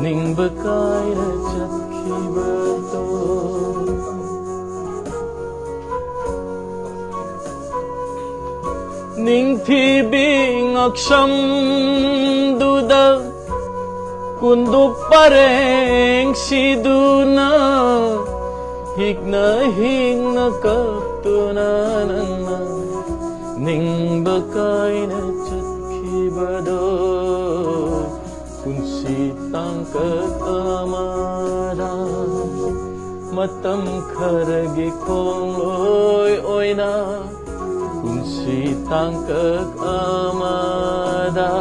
ꯅꯤꯡꯕ ꯀꯥꯏꯔ ꯆꯠꯈꯤꯕꯗꯣ꯫ ꯅꯤꯡꯊꯤꯕꯤ ꯉꯛꯁꯝꯗꯨꯗ ꯀꯨꯟꯗꯣꯛ ꯄꯔꯦꯡꯁꯤꯗꯨꯅ ꯍꯤꯛꯅ ꯍꯤꯛꯅ ꯀꯞꯇꯨꯅ ꯅꯪꯅ ꯅꯤꯡꯕ ꯀꯥꯏꯅ ꯆꯠꯈꯤꯕꯗꯣ꯫ ꯄꯨꯟꯁꯤ ꯇꯥꯡꯀꯛ ꯑꯃꯗ ꯃꯇꯝ ꯈꯔꯒꯤ ꯈꯣꯡꯂꯣꯏ ꯑꯣꯏꯅ, ꯄꯨꯟꯁꯤ ꯇꯥꯡꯀꯛ ꯑꯃꯗ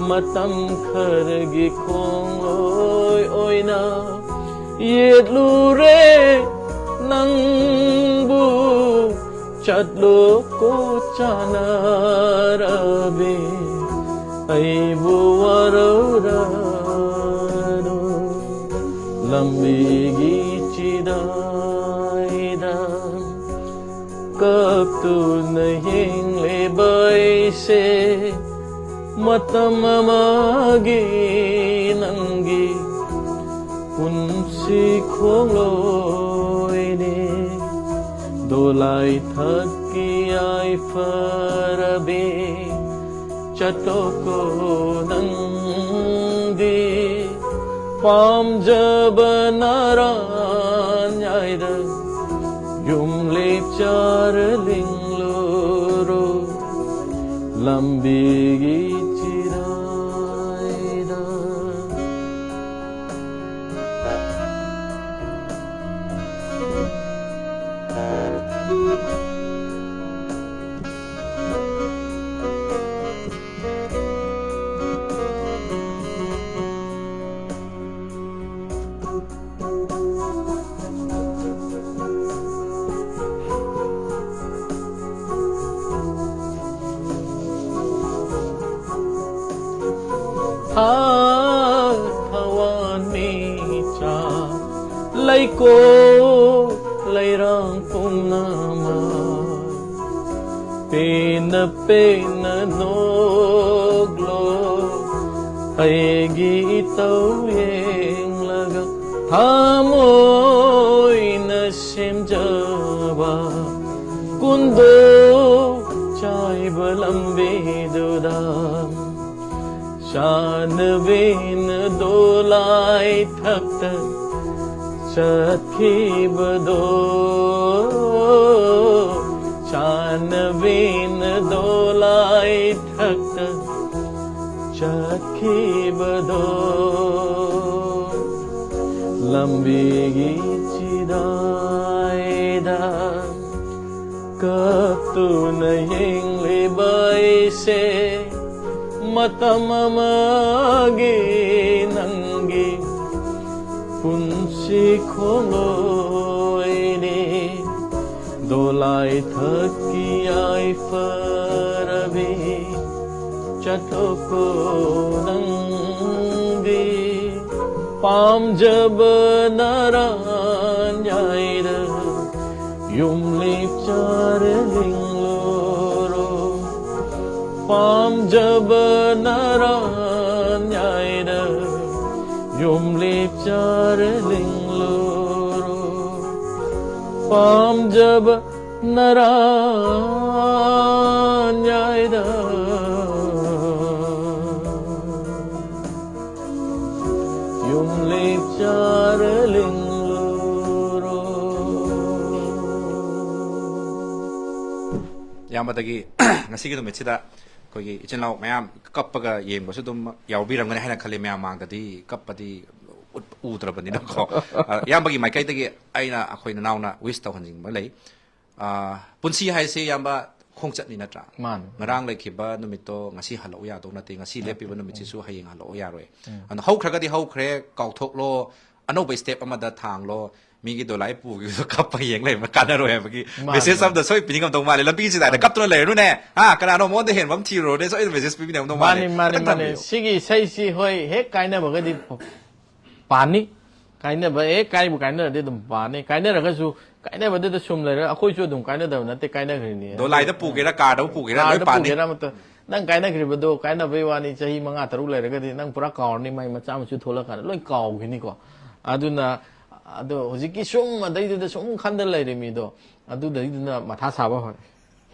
ꯃꯇꯝ ꯈꯔꯒꯤ ꯈꯣꯡꯂꯣꯏ ꯑꯣꯏꯅ ꯌꯦꯠꯂꯨꯔꯦ ꯅꯪꯕꯨ꯫ ꯆꯠꯂꯣꯀꯣ ꯆꯥꯟꯅꯔꯕꯤ, ꯑꯩꯕꯨ ꯋꯥꯔꯧꯔꯅꯨ꯫ ꯂꯝꯕꯤꯒꯤ ꯆꯤꯗꯥꯏꯗ ꯀꯞꯇꯨꯅ ꯍꯤꯡꯂꯤꯕ ꯑꯩꯁꯦ ꯃꯇꯝ ꯑꯃꯒꯤ ꯅꯪꯒꯤ ꯄꯨꯟꯁꯤ ꯈꯣꯡꯂꯣꯏꯅꯤ꯫ ꯗꯣꯂꯥꯏ ꯊꯛꯀꯤ ꯌꯥꯏꯐꯔꯕꯤ, ꯆꯠꯇꯣꯀꯣ ꯅꯪ꯫ ꯄꯥꯝꯖꯕ ꯅꯔꯥꯟ ꯌꯥꯏꯗ ꯌꯨꯝ ꯂꯦꯛꯆꯔ ꯂꯤꯡꯂꯨꯔꯣ ꯂꯝꯕꯤꯒꯤ ꯆꯤꯔꯥꯏꯗ꯫ ꯊꯥ ꯊꯋꯥꯟꯃꯤꯆꯥꯛ ꯂꯩꯀꯣꯜ ꯂꯩꯔꯥꯡ ꯄꯨꯝꯅꯃꯛ ꯄꯦꯟꯅ ꯄꯦꯟꯅ ꯅꯣꯛꯂꯣ ꯑꯩꯒꯤ ꯏꯇꯧ ꯌꯦꯡꯂꯒ ꯊꯃꯣꯏꯅ ꯁꯦꯝꯖꯕ ꯀꯨꯟꯗꯣ ꯆꯥꯏꯕ ꯂꯝꯕꯤꯗꯨꯗ ꯆꯥꯅꯕꯤꯅ ꯗꯣꯂꯥꯏ ꯊꯛꯇ ꯆꯠꯈꯤꯕꯗꯣ ꯆꯥꯅꯕꯤꯅ ꯗꯣꯂꯥꯏ ꯊꯛꯇ ꯆꯠꯈꯤꯕꯗꯣ ꯂꯝꯕꯤꯒꯤ ꯆꯤꯗꯥꯏꯗ ꯀꯞꯇꯨꯅ ꯌꯦꯡꯂꯤꯕ ꯑꯩꯁꯦ ꯃꯇꯝ ꯑꯃꯒꯤ ꯅꯪꯒꯤ ꯄꯨꯟꯁꯤ ꯈꯣꯡꯂꯣꯏꯅꯤ ꯗꯣꯂꯥꯏ ꯊꯛꯀꯤ ꯌꯥꯏꯐꯔꯕꯤ ꯆꯠꯊꯣꯛꯀꯣ ꯅꯪꯗꯤ ꯄꯥꯝꯖꯕ ꯅꯔꯥꯟ ꯌꯥꯏꯗ ꯌꯨꯝꯂꯤ ꯆꯥꯔ ꯂꯤꯡꯂꯣꯔꯣ ꯄꯥꯝꯖꯕ ꯅꯔꯥꯟ ꯌꯥꯏꯗ ꯌꯨꯝꯂꯤ ꯆꯥꯔ ꯂꯤꯡꯂꯣꯔꯣ ꯄꯥꯝꯖꯕ ꯅꯔꯥꯟ ꯌꯥꯏꯗ ꯌꯨꯝ ꯏꯌꯥꯝꯕꯗꯒꯤ ꯉꯁꯤꯒꯤ ꯅꯨꯃꯤꯠꯁꯤꯗ ꯑꯩꯈꯣꯏꯒꯤ ꯏꯆꯤꯟ ꯏꯅꯥꯎ ꯃꯌꯥꯝ ꯀꯞꯄꯒ ꯌꯦꯡꯕꯁꯨ ꯑꯗꯨꯝ ꯌꯥꯎꯕꯤꯔꯝꯒꯅꯤ ꯍꯥꯏꯅ ꯈꯜꯂꯤ꯫ ꯃꯌꯥꯝ ꯃꯥꯡꯗꯗꯤ ꯀꯞꯄꯗꯤ ꯎꯠ-, ꯎꯗ꯭ꯔꯕꯅꯤꯅꯀꯣ꯫ ꯑ, ꯏꯌꯥꯝꯕꯒꯤ ꯃꯥꯏꯀꯩꯗꯒꯤ ꯑꯩꯅ ꯑꯩꯈꯣꯏ ꯅꯅꯥꯎꯅ wish ꯇꯧꯍꯟꯅꯤꯡꯕ ꯂꯩ꯫ ꯑ, ꯄꯨꯟꯁꯤ ꯍꯥꯏꯁꯦ, ꯏꯌꯥꯝꯕ, ꯈꯣꯡꯆꯠꯅꯤ, ꯅꯠꯇ꯭ꯔꯥ? ꯃꯥꯅꯤ꯫ ꯉꯔꯥꯡ ꯂꯩꯈꯤꯕ ꯅꯨꯃꯤꯠꯇꯣ ꯉꯁꯤ ꯍꯜꯂꯛꯎ ꯌꯥꯗꯧ ꯅꯠꯇꯦ, ꯉꯁꯤ ꯂꯦꯞꯄꯤꯕ ꯅꯨꯃꯤꯠꯁꯤꯁꯨ ꯍꯌꯦꯡ ꯍꯜꯂꯛꯎ ꯌꯥꯔꯣꯏ꯫ ꯎꯝ꯫ ꯑꯗꯨꯅ ꯍꯧꯈ꯭ꯔꯒꯗꯤ ꯍꯧꯈ꯭ꯔꯦ, ꯀꯥꯎꯊꯣꯛꯂꯣ, ꯑꯅꯧꯕ step ꯑꯃꯗ ꯊꯥꯡꯂꯣ꯫ ꯃꯤꯒꯤ ꯗꯣꯂꯥꯏ ꯄꯨꯈꯤꯕꯗꯣ ꯀꯞꯄ ꯌꯦꯡ ꯂꯩꯕ ꯀꯥꯟꯅꯔꯣꯏ ꯍꯥꯏꯕꯒꯤ ꯃꯥꯅꯤ, message ꯃꯥꯅꯤ꯫ ꯑꯝꯇ ꯁꯣꯏ ꯄꯤꯅꯤꯡꯉꯝꯗꯧ ꯃꯥꯜꯂꯦ꯫ ꯂꯝꯕꯤꯁꯤꯗ ꯍꯥꯏꯅ ꯃꯥꯅꯤ꯫ ꯀꯞꯇꯨꯅ ꯂꯩꯔꯅꯨꯅꯦ, ꯍꯥ, ꯀꯅꯥꯅꯣ ꯃꯉꯣꯟꯗ ꯍꯦꯟꯕ ꯑꯃ ꯊꯤꯔꯨꯔꯣꯅꯦ, ꯁꯣꯏꯗꯅ message ꯄꯤꯕꯤꯅꯤꯡꯉꯝꯗꯧ ꯃꯥꯜꯂꯦ꯫ ꯃꯥꯅꯤ, ꯃꯥꯅꯤ, ꯈꯤꯇꯪ ꯃꯥꯅꯤ꯫ ꯊꯝꯕꯤꯌꯨ꯫ ꯁꯤꯒꯤ ꯏꯁꯩꯁꯤ, ꯍꯣꯏ, ꯍꯦꯛ ꯀꯥꯏꯅꯕꯒꯗꯤ ꯄꯥꯅꯤ꯫ ꯀꯥꯏꯅꯕ, ꯍꯦꯛ ꯀꯥꯏꯕꯨ ꯀꯥꯏꯅꯔꯗꯤ ꯑꯗꯨꯝ ꯄꯥꯅꯤ꯫ ꯀꯥꯏꯅꯔꯒꯁꯨ ꯀꯥꯏꯅꯕꯗꯨꯗ ꯁꯨꯝ ꯂꯩꯔ, ꯑꯩꯈꯣꯏꯁꯨ ꯑꯗꯨꯝ ꯀꯥꯏꯅꯗꯕ ꯅꯠꯇꯦ, ꯀꯥꯏꯅꯈ꯭ꯔꯤꯅꯤ꯫ ꯗꯣꯂꯥꯏꯗ ꯄꯨꯒꯦꯔꯥ, ꯀꯥꯔꯗꯕꯨ ꯄꯨꯒꯦꯔꯥ, ꯂꯣꯏ ꯀꯥꯔꯗ ꯄꯥꯅꯤ꯫ ꯄꯨꯒꯦꯔꯥ ꯑꯃꯠꯇ, ꯅꯪ ꯀꯥꯏꯅꯈ꯭ꯔꯤꯕꯗꯣ, ꯀꯥꯏꯅꯕꯩ ꯋꯥꯅꯤ, ꯆꯍꯤ ꯃꯉꯥ ꯇꯔꯨꯛ ꯂꯩꯔꯒꯗꯤ ꯅꯪ ꯄꯨꯔꯥ ꯀꯥꯎꯔꯅꯤ, ꯃꯥꯏ ꯃꯆꯥ ꯃꯁꯨ ꯊꯣꯛꯂꯛꯀꯥꯟꯗ ꯂꯣꯏ ꯀꯥꯎꯈꯤꯅꯤꯀꯣ꯫ ꯑꯗꯨꯅ, ꯑꯗꯣ ꯍꯧꯖꯤꯛꯀꯤ ꯁꯨꯝ ꯑꯗꯩꯗꯨꯗ ꯁꯨꯝ ꯈꯟꯗ ꯂꯩꯔꯦ ꯃꯤꯗꯣ, ꯑꯗꯨꯗꯩꯗꯨꯅ ꯃꯊꯥ ꯁꯥꯕ ꯍꯧꯔꯦ꯫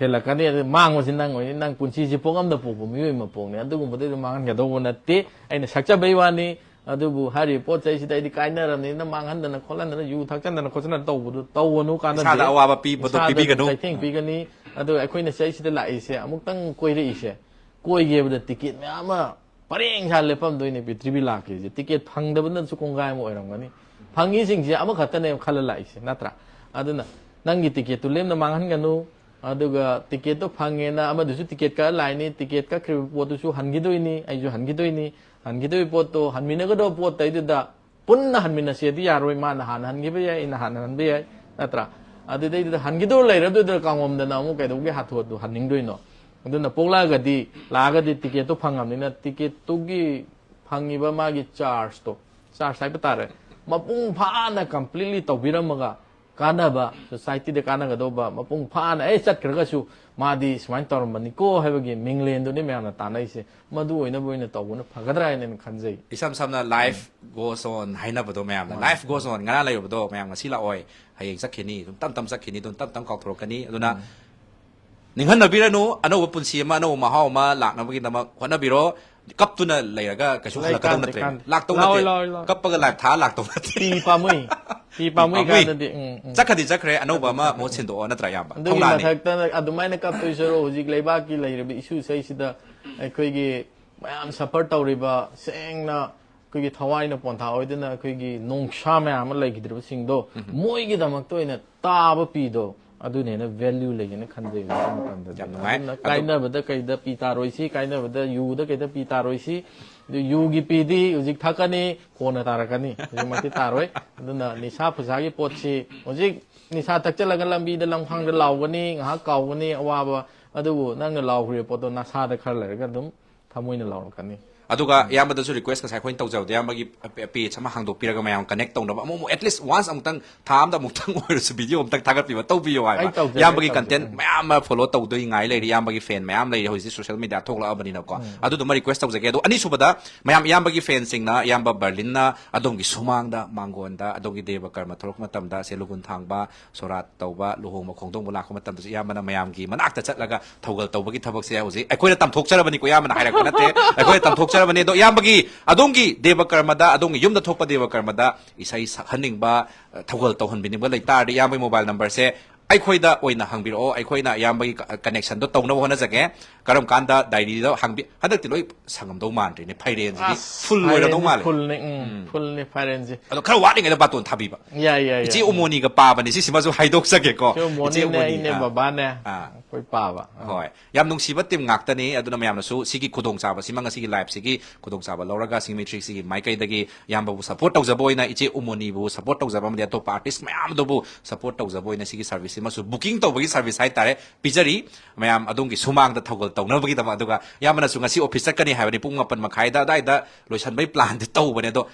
ꯍꯦꯜꯂꯛꯀꯅꯤ꯫ ꯑꯗꯨ ꯃꯥꯡꯕꯁꯤ ꯅꯪ ꯑꯣꯏꯅꯤ꯫ ꯅꯪ ꯄꯨꯟꯁꯤꯁꯤ ꯄꯣꯛꯂꯝꯗ ꯄꯣꯛꯄ ꯃꯤꯑꯣꯏ ꯃꯄꯣꯛꯅꯤ꯫ ꯑꯗꯨꯒꯨꯝꯕꯗꯩꯗ ꯃꯥꯡꯍꯟꯒꯗꯧꯕ ꯅꯠꯇꯦ꯫ ꯑꯩꯅ ꯁꯛꯆꯕꯩ ꯋꯥꯅꯤ꯫ ꯑꯗꯨꯕꯨ ꯍꯥꯏꯔꯤꯕ ꯄꯣꯠ ꯆꯩꯁꯤꯗ ꯑꯩꯗꯤ ꯀꯥꯏꯅꯔꯕꯅꯤꯅ ꯃꯥꯡꯍꯟꯗꯅ ꯈꯣꯠꯍꯟꯗꯅ, ꯌꯨ ꯊꯛꯆꯟꯗꯅ ꯈꯣꯠꯆꯟꯗꯅ ꯇꯧꯕꯗꯨ ꯇꯧꯒꯅꯨ, ꯀꯥꯟꯅꯗꯦ꯫ ꯏꯁꯥꯗ ꯑꯋꯥꯕ ꯄꯤꯕꯗꯣ ꯏꯁꯥꯗ ꯄꯤꯕꯤꯒꯅꯨ꯫ ꯆꯩꯊꯦꯡ ꯄꯤꯒꯅꯤ꯫ ꯑꯗꯨꯒ ꯑꯩꯈꯣꯏꯅ ꯁꯤꯗꯩꯁꯤꯗ ꯂꯥꯛꯏꯁꯦ, ꯑꯃꯨꯛꯇꯪ ꯀꯣꯏꯔꯛꯏꯁꯦ, ꯀꯣꯏꯒꯦꯕꯗ ꯇꯤꯀꯦꯠ ꯃꯌꯥꯝ ꯑꯃ ꯄꯔꯦꯡ ꯁꯥ ꯂꯦꯞꯐꯝꯗꯣꯏꯅꯦ ꯄ꯭ꯔꯤꯊꯤꯕꯤ ꯂꯥꯛꯀꯦꯁꯦ꯫ ꯇꯤꯀꯦꯠ ꯐꯪꯗꯕꯅꯁꯨ ꯀꯣꯡꯒꯥꯏ ꯑꯃ ꯑꯣꯏꯔꯝꯒꯅꯤ꯫ ꯐꯪꯉꯤꯁꯤꯡꯁꯦ ꯑꯃꯈꯛꯇꯅꯦꯕ ꯈꯜꯂ ꯂꯥꯛꯏꯁꯦ, ꯅꯠꯇ꯭ꯔꯥ? ꯑꯗꯨꯅ ꯅꯪꯒꯤ ꯇꯤꯀꯦꯠꯇꯨ ꯂꯦꯝꯅ ꯃꯥꯡꯍꯟꯒꯅꯨ꯫ ꯑꯗꯨꯒ ꯇꯤꯀꯦꯠꯇꯣ ꯐꯪꯉꯦꯅ ꯑꯃꯗꯨꯁꯨ ꯇꯤꯀꯦꯠ ꯀꯛꯑ ꯂꯥꯛꯏꯅꯤ꯫ ꯇꯤꯀꯦꯠ ꯀꯛꯈ꯭ꯔꯤꯕ ꯄꯣꯠꯇꯨꯁꯨ ꯍꯟꯈꯤꯗꯣꯏꯅꯤ, ꯑꯩꯁꯨ ꯍꯟꯈꯤꯗꯣꯏꯅꯤ꯫ ꯍꯟꯈꯤꯗꯣꯏ ꯄꯣꯠꯇꯣ, ꯍꯟꯃꯤꯟꯅꯒꯗꯧꯕ ꯄꯣꯠꯇꯩꯗꯨꯗ ꯄꯨꯟꯅ ꯍꯟꯃꯤꯟꯅꯁꯦꯗꯤ ꯌꯥꯔꯣꯏ꯫ ꯃꯥꯅ ꯍꯥꯟꯅ ꯍꯟꯈꯤꯕ ꯌꯥꯏ, ꯑꯩꯅ ꯍꯥꯟꯅ ꯍꯟꯕ ꯌꯥꯏ, ꯅꯠꯇ꯭ꯔꯥ? ꯑꯗꯨꯗꯩꯗꯨꯗ ꯍꯟꯈꯤꯗꯧ ꯂꯩꯔꯗꯨꯗ ꯀꯥꯡꯉꯣꯝꯗꯅ ꯑꯃꯨꯛ ꯀꯩꯗꯧꯕꯒꯤ ꯍꯥꯊꯨ ꯍꯥꯊꯨ ꯍꯟꯅꯤꯡꯗꯣꯏꯅꯣ? ꯑꯗꯨꯅ ꯄꯣꯛꯂꯛꯑꯒꯗꯤ, ꯂꯥꯛꯑꯒꯗꯤ ꯇꯤꯀꯦꯠꯇꯣ ꯐꯪꯉꯕꯅꯤꯅ ꯇꯤꯀꯦꯠꯇꯨꯒꯤ ꯐꯪꯉꯤꯕ ꯃꯥꯒꯤ ꯆꯥꯔꯖꯇꯣ, ꯆꯥꯔꯖ ꯍꯥꯏꯕ ꯇꯥꯔꯦ, ꯃꯄꯨꯡ ꯐꯥꯅ completely ꯇꯧꯕꯤꯔꯝꯃꯒ ꯀꯥꯟꯅꯕ, ꯁꯣꯁꯥꯏꯇꯤꯗ ꯀꯥꯟꯅꯒꯗꯧꯕ, ꯃꯄꯨꯡ ꯐꯥꯅ, ꯑꯦ, ꯆꯠꯈ꯭ꯔꯒꯁꯨ ꯃꯥꯗꯤ ꯁꯨꯃꯥꯏꯅ ꯇꯧꯔꯝꯕꯅꯤꯀꯣ ꯍꯥꯏꯕꯒꯤ ꯃꯤꯡꯂꯦꯟꯗꯨꯅꯤ ꯃꯌꯥꯝꯅ ꯇꯥꯟꯅꯔꯤꯁꯦ꯫ ꯃꯗꯨ ꯑꯣꯏꯅꯕ ꯑꯣꯏꯅ ꯇꯧꯕꯅ ꯐꯒꯗ꯭ꯔꯥ ꯍꯥꯏꯅ ꯑꯩꯅ ꯈꯟꯖꯩ꯫ ꯏꯁꯝ ꯁꯝꯅ, "Life goes on" ꯍꯥꯏꯅꯕꯗꯣ ꯃꯌꯥꯝꯅ꯫ ꯃꯥꯅꯤ꯫ Life goes on, ꯉꯔꯥꯡ ꯂꯩꯔꯨꯕꯗꯣ ꯃꯌꯥꯝ ꯉꯁꯤ ꯂꯥꯛꯑꯣꯏ, ꯍꯌꯦꯡ ꯆꯠꯈꯤꯅꯤ, ꯑꯗꯨꯝ ꯇꯞ ꯇꯞ ꯆꯠꯈꯤꯅꯤ, ꯑꯗꯨꯝ ꯇꯞ ꯇꯞ ꯀꯥꯎꯊꯣꯔꯛꯀꯅꯤ꯫ ꯑꯗꯨꯅ ꯎꯝ꯫ ꯅꯤꯡꯍꯟꯅꯕꯤꯔꯅꯨ, ꯑꯅꯧꯕ ꯄꯨꯟꯁꯤ ꯑꯃ, ꯑꯅꯧꯕ ꯃꯍꯥꯎ ꯑꯃ ꯂꯥꯛꯅꯕꯒꯤꯗꯃꯛ ꯍꯣꯠꯅꯕꯤꯔꯣ꯫ ꯀꯞꯇꯨꯅ ꯂꯩꯔꯒ ꯀꯩꯁꯨ ꯂꯩ ꯍꯜꯂꯛꯀꯗꯧ ꯀꯥꯟꯗꯦ, ꯅꯠꯇ꯭ꯔꯦ꯫ ꯀꯥꯟꯗꯦ꯫ ꯂꯥꯛꯇꯧ ꯂꯥꯛꯑꯣꯏ, ꯅꯠꯇꯦ꯫ ꯂꯥꯛꯑꯣꯏ, ꯂꯥꯛꯑꯣꯏ꯫ ꯀꯞꯄꯒ ꯂꯥꯏꯞ ꯊꯥ ꯂꯥꯛꯇꯧ ꯅꯠꯇꯦ꯫ ꯄꯤ ꯄꯥꯝꯃꯨꯏ꯫ ꯄꯤ ꯄꯥꯝꯃꯨꯏ ꯄꯥꯝꯃꯨꯏ꯫ ꯀꯥꯟꯗꯗꯤ, ꯎꯝ, ꯎꯝ꯫ ꯆꯠꯈ꯭ꯔꯗꯤ ꯆꯠꯈ꯭ꯔꯦ, ꯑꯅꯧꯕ ꯑꯃ ꯃꯍꯨꯠ ꯁꯤꯟꯗꯣꯛꯑꯣ ꯅꯠꯇ꯭ꯔꯥ, ꯏꯌꯥꯝꯕ? ꯑꯗꯨꯒꯤ ꯊꯧꯅꯥꯅꯤ꯫ ꯃꯊꯛꯇ ꯑꯗꯨꯃꯥꯏꯅ ꯀꯞꯇꯣꯏ ꯁꯔꯨꯛ ꯍꯧꯖꯤꯛ ꯂꯩꯕꯥꯛꯀꯤ ꯂꯩꯔꯤꯕ ꯏꯁꯨꯁꯤꯗꯩꯁꯤꯗ ꯑꯩꯈꯣꯏꯒꯤ ꯃꯌꯥꯝ ꯁꯐꯔ ꯇꯧꯔꯤꯕ, ꯁꯦꯡꯅ ꯑꯩꯈꯣꯏꯒꯤ ꯊꯋꯥꯏꯅ ꯄꯣꯟꯊꯥ ꯑꯣꯏꯗꯅ ꯑꯩꯈꯣꯏꯒꯤ ꯅꯣꯡꯁꯥ ꯃꯌꯥꯝ ꯑꯃ ꯂꯩꯈꯤꯗ꯭ꯔꯤꯕꯁꯤꯡꯗꯣ ꯃꯣꯏꯒꯤꯗꯃꯛꯇ ꯑꯣꯏꯅ ꯇꯥꯕ ꯄꯤꯗꯣ ꯑꯗꯨꯅ ꯍꯦꯟꯅ ꯚꯦꯂ꯭ꯌꯨ ꯂꯩꯒꯅꯤ ꯈꯟꯖꯩ ꯍꯧꯖꯤꯛ ꯃꯇꯝꯗꯗꯤ꯫ ꯌꯥꯝ ꯅꯨꯡꯉꯥꯏ꯫ ꯑꯗꯨꯅ ꯑꯗꯨ ꯀꯥꯏꯅꯕꯗ ꯀꯩꯗ ꯄꯤ ꯇꯥꯔꯣꯏꯁꯤ, ꯀꯥꯏꯅꯕꯗ ꯌꯨꯗ ꯀꯩꯗ ꯄꯤ ꯇꯥꯔꯣꯏꯁꯤ꯫ ꯑꯗꯨ ꯌꯨꯒꯤ ꯄꯤꯗꯤ ꯍꯧꯖꯤꯛ ꯊꯛꯀꯅꯤ, ꯀꯣꯟꯅ ꯇꯥꯔꯛꯀꯅꯤ, ꯍꯧꯖꯤꯛꯃꯛꯇꯤ ꯇꯥꯔꯣꯏ꯫ ꯑꯗꯨꯅ ꯅꯤꯁꯥ ꯄꯨꯁꯥꯒꯤ ꯄꯣꯠꯁꯤ ꯍꯧꯖꯤꯛ ꯅꯤꯁꯥ ꯊꯛꯆꯜꯂꯒ ꯂꯝꯕꯤꯗ ꯂꯝꯈꯥꯡꯗ ꯂꯥꯎꯒꯅꯤ, ꯉꯥꯏꯍꯥꯛ ꯀꯥꯎꯒꯅꯤ ꯑꯋꯥꯕ, ꯑꯗꯨꯕꯨ ꯅꯪꯅ ꯂꯥꯎꯈ꯭ꯔꯤꯕ ꯄꯣꯠꯇꯣ ꯅꯁꯥꯗ ꯈꯔ ꯂꯩꯔꯒ ꯑꯗꯨꯝ ꯊꯃꯣꯏꯅ ꯂꯥꯎꯔꯛꯀꯅꯤ꯫ ꯑꯗꯨꯒ ꯏꯌꯥꯝꯕꯗꯁꯨ ꯔꯤꯀ꯭ꯋꯦꯁ ꯉꯁꯥꯏ ꯑꯩꯈꯣꯏꯅ ꯇꯧꯖꯕꯗ, ꯏꯌꯥꯝꯕꯒꯤ ꯄꯦꯖ ꯑꯃ ꯍꯥꯡꯗꯣꯛꯄꯤꯔꯒ ꯃꯌꯥꯝ ꯀꯅꯦꯛ ꯇꯧꯅꯕ ꯑꯃꯨꯛ ꯑꯃꯨꯛ, at least once ꯑꯃꯨꯛꯇꯪ, ꯊꯥ ꯑꯃꯗ ꯑꯃꯨꯛꯇꯪ ꯑꯣꯏꯔꯁꯨ ꯚꯤꯗꯤꯑꯣ ꯑꯃꯨꯛꯇꯪ ꯊꯥꯒꯠꯄꯤꯕ ꯇꯧꯕꯤꯌꯣ ꯍꯥꯏꯕ꯫ ꯑꯩ ꯇꯧꯖꯒꯦ, ꯏꯌꯥꯝꯕꯒꯤ ꯑꯩ ꯀꯟꯇꯦꯟ ꯇꯧꯖꯒꯦ꯫ ꯃꯌꯥꯝ ꯑꯃ ꯐꯣꯂꯣ ꯇꯧꯗꯣꯏ ꯉꯥꯏ ꯂꯩꯔꯤ, ꯏꯌꯥꯝꯕꯒꯤ ꯐꯦꯟ ꯃꯌꯥꯝ ꯂꯩꯔꯤ ꯍꯧꯖꯤꯛ ꯁꯣꯁꯤꯌꯦꯜ ꯃꯤꯗꯤꯌꯥ ꯊꯣꯛꯂꯛꯑꯕꯅꯤꯅꯀꯣ꯫ ꯑꯗꯨꯗꯨꯃ ꯔꯤꯀ꯭ꯋꯦꯁ ꯇꯧꯖꯒꯦ꯫ ꯑꯗꯣ ꯑꯅꯤꯁꯨꯕꯗ, ꯃꯌꯥꯝ ꯏꯌꯥꯝꯕꯒꯤ ꯐꯦꯟꯁꯤꯡꯅ, ꯏꯌꯥꯝꯕ ꯕꯔꯂꯤꯟꯅ ꯑꯗꯣꯝꯒꯤ ꯁꯨꯃꯥꯡꯗ, ꯃꯥꯡꯒꯣꯟꯗ, ꯑꯗꯣꯝꯒꯤ ꯗꯦꯕ ꯀꯔꯃ ꯊꯣꯛꯂꯛꯄ ꯃꯇꯝꯗ, ꯁꯦ ꯂꯨꯍꯣꯡ ꯊꯥꯡꯕ, ꯁꯣꯔꯥꯠ ꯇꯧꯕ, ꯂꯨꯍꯣꯡꯕ ꯈꯣꯡꯗꯣꯡꯕ ꯂꯥꯛꯄ ꯃꯇꯝꯗꯁꯨ ꯏꯌꯥꯝꯕꯅ ꯃꯌꯥꯝꯒꯤ ꯃꯅꯥꯛꯇ ꯆꯠꯂꯒ ꯊꯧꯒꯜ ꯇꯧꯕꯒꯤ ꯊꯕꯛꯁꯦ ꯍꯧꯖꯤꯛ ꯑꯩꯈꯣꯏꯅ ꯇꯝꯊꯣꯛꯆꯔꯕꯅꯤꯀꯣ, ꯏꯌꯥꯝꯕꯅ ꯍꯥꯏꯔꯛꯄ ꯅꯠꯇꯦ, ꯑꯩꯈꯣꯏꯅ ꯇꯝꯊꯣꯛꯆꯔꯕꯅꯤ꯫ ꯑꯗꯣ ꯏꯌꯥꯝꯕꯒꯤ, ꯑꯗꯣꯝꯒꯤ ꯗꯦꯕ ꯀꯔꯃꯗ, ꯑꯗꯣꯝꯒꯤ ꯌꯨꯝꯗ ꯊꯣꯛꯄ ꯗꯦꯕ ꯀꯔꯃꯗ ꯏꯁꯩ ꯁꯛꯍꯟꯅꯤꯡꯕ, ꯊꯧꯒꯜ ꯇꯧꯍꯟꯕꯤꯅꯤꯡꯕ ꯂꯩ ꯇꯥꯔꯗꯤ, ꯏꯌꯥꯝꯕꯒꯤ ꯃꯣꯕꯥꯏꯜ ꯅꯝꯕꯔꯁꯦ ꯑꯩꯈꯣꯏꯗ ꯑꯣꯏꯅ ꯍꯪꯕꯤꯔꯛꯑꯣ, ꯑꯩꯈꯣꯏꯅ ꯏꯌꯥꯝꯕꯒꯤ ꯀ-, ꯀꯅꯦꯛꯁꯟꯗꯣ ꯇꯧꯅꯕ ꯍꯣꯠꯅꯖꯒꯦ꯫ ꯀꯔꯝ ꯀꯥꯟꯗ ꯗꯥꯏꯔꯤꯗꯣ ꯍꯪꯕꯤ-, ꯍꯟꯗꯛꯇꯤ ꯂꯣꯏ ꯁꯪꯉꯝꯗꯧ ꯃꯥꯟꯗ꯭ꯔꯤꯅꯦ, ꯐꯩꯔꯦꯟꯁꯤꯗꯤ ꯑꯁ, ꯐꯨꯜ ꯑꯣꯏꯔꯝꯗꯧ ꯐꯩꯔꯦꯟꯁꯤ ꯃꯥꯜꯂꯦ꯫ ꯐꯨꯜꯅꯤ, ꯎꯝ, ꯐꯨꯜꯅꯤ ꯐꯩꯔꯦꯟꯁꯤ꯫ ꯑꯗꯣ ꯈꯔ ꯋꯥꯠꯂꯤꯉꯩꯗ ꯕꯥꯇꯣꯟ ꯊꯥꯕꯤꯕ꯫ ꯌꯥꯏ, ꯌꯥꯏ, ꯏꯆꯦ ꯌꯥꯏ꯫ ꯎꯃꯣꯅꯤꯒ ꯄꯥꯕꯅꯤ, ꯁꯤꯁꯤꯃꯁꯨ ꯍꯥꯏꯗꯣꯛꯆꯒꯦꯀꯣ꯫ ꯏꯆꯦ ꯎꯃꯣꯅꯤꯅꯦ, ꯏꯆꯦ ꯎꯃꯣꯅꯤ, ꯑꯩꯅꯦ, ꯑꯥ, ꯕꯕꯥꯅꯦ, ꯑꯥ꯫ ꯑꯩꯈꯣꯏ ꯄꯥꯕ꯫ ꯑꯥ꯫ ꯍꯣꯏ, ꯌꯥꯝ ꯅꯨꯡꯁꯤꯕ ꯇꯤꯝ ꯉꯥꯛꯇꯅꯤ꯫ ꯑꯗꯨꯅ ꯃꯌꯥꯝꯅꯁꯨ ꯁꯤꯒꯤ ꯈꯨꯗꯣꯡꯆꯥꯕꯁꯤꯃ, ꯉꯁꯤꯒꯤ ꯂꯥꯏꯞꯁꯤꯒꯤ ꯈꯨꯗꯣꯡꯆꯥꯕ ꯂꯧꯔꯒ, ꯁꯤꯡꯃꯩ ꯊ꯭ꯔꯤꯁꯤꯒꯤ ꯃꯥꯏꯀꯩꯗꯒꯤ ꯏꯌꯥꯝꯕꯕꯨ ꯁꯄꯣꯔꯠ ꯇꯧꯖꯕ ꯑꯣꯏꯅ, ꯏꯆꯦ ꯎꯃꯣꯅꯤꯕꯨ ꯁꯄꯣꯔꯠ ꯇꯧꯖꯕ ꯑꯃꯗꯤ ꯑꯇꯣꯞꯄ ꯑꯥꯔꯇꯤꯁ ꯃꯌꯥꯝꯗꯨꯕꯨ ꯁꯄꯣꯔꯠ ꯇꯧꯖꯕ ꯑꯣꯏꯅ ꯁꯤꯒꯤ ꯁꯔꯚꯤꯁꯁꯤꯃꯁꯨ ꯕꯨꯀꯤꯡ ꯇꯧꯕꯒꯤ ꯁꯔꯚꯤꯁ ꯍꯥꯏꯇꯥꯔꯦ, ꯄꯤꯖꯔꯤ꯫ ꯃꯌꯥꯝ ꯑꯗꯣꯝꯒꯤ ꯁꯨꯃꯥꯡꯗ ꯊꯧꯒꯜ ꯇꯧꯅꯕꯒꯤꯗꯃꯛ꯫ ꯑꯗꯨꯒ ꯏꯌꯥꯝꯕꯅꯁꯨ ꯉꯁꯤ ꯑꯣꯐꯤꯁ ꯆꯠꯀꯅꯤ ꯍꯥꯏꯕꯅꯤ, ꯄꯨꯡ ꯃꯥꯄꯟ ꯃꯈꯥꯏꯗ ꯑꯗꯥꯏꯗ ꯂꯣꯏꯁꯟꯕꯩ ꯄ꯭ꯂꯥꯟꯗꯤ ꯇꯧꯕꯅꯦ, ꯑꯗꯣ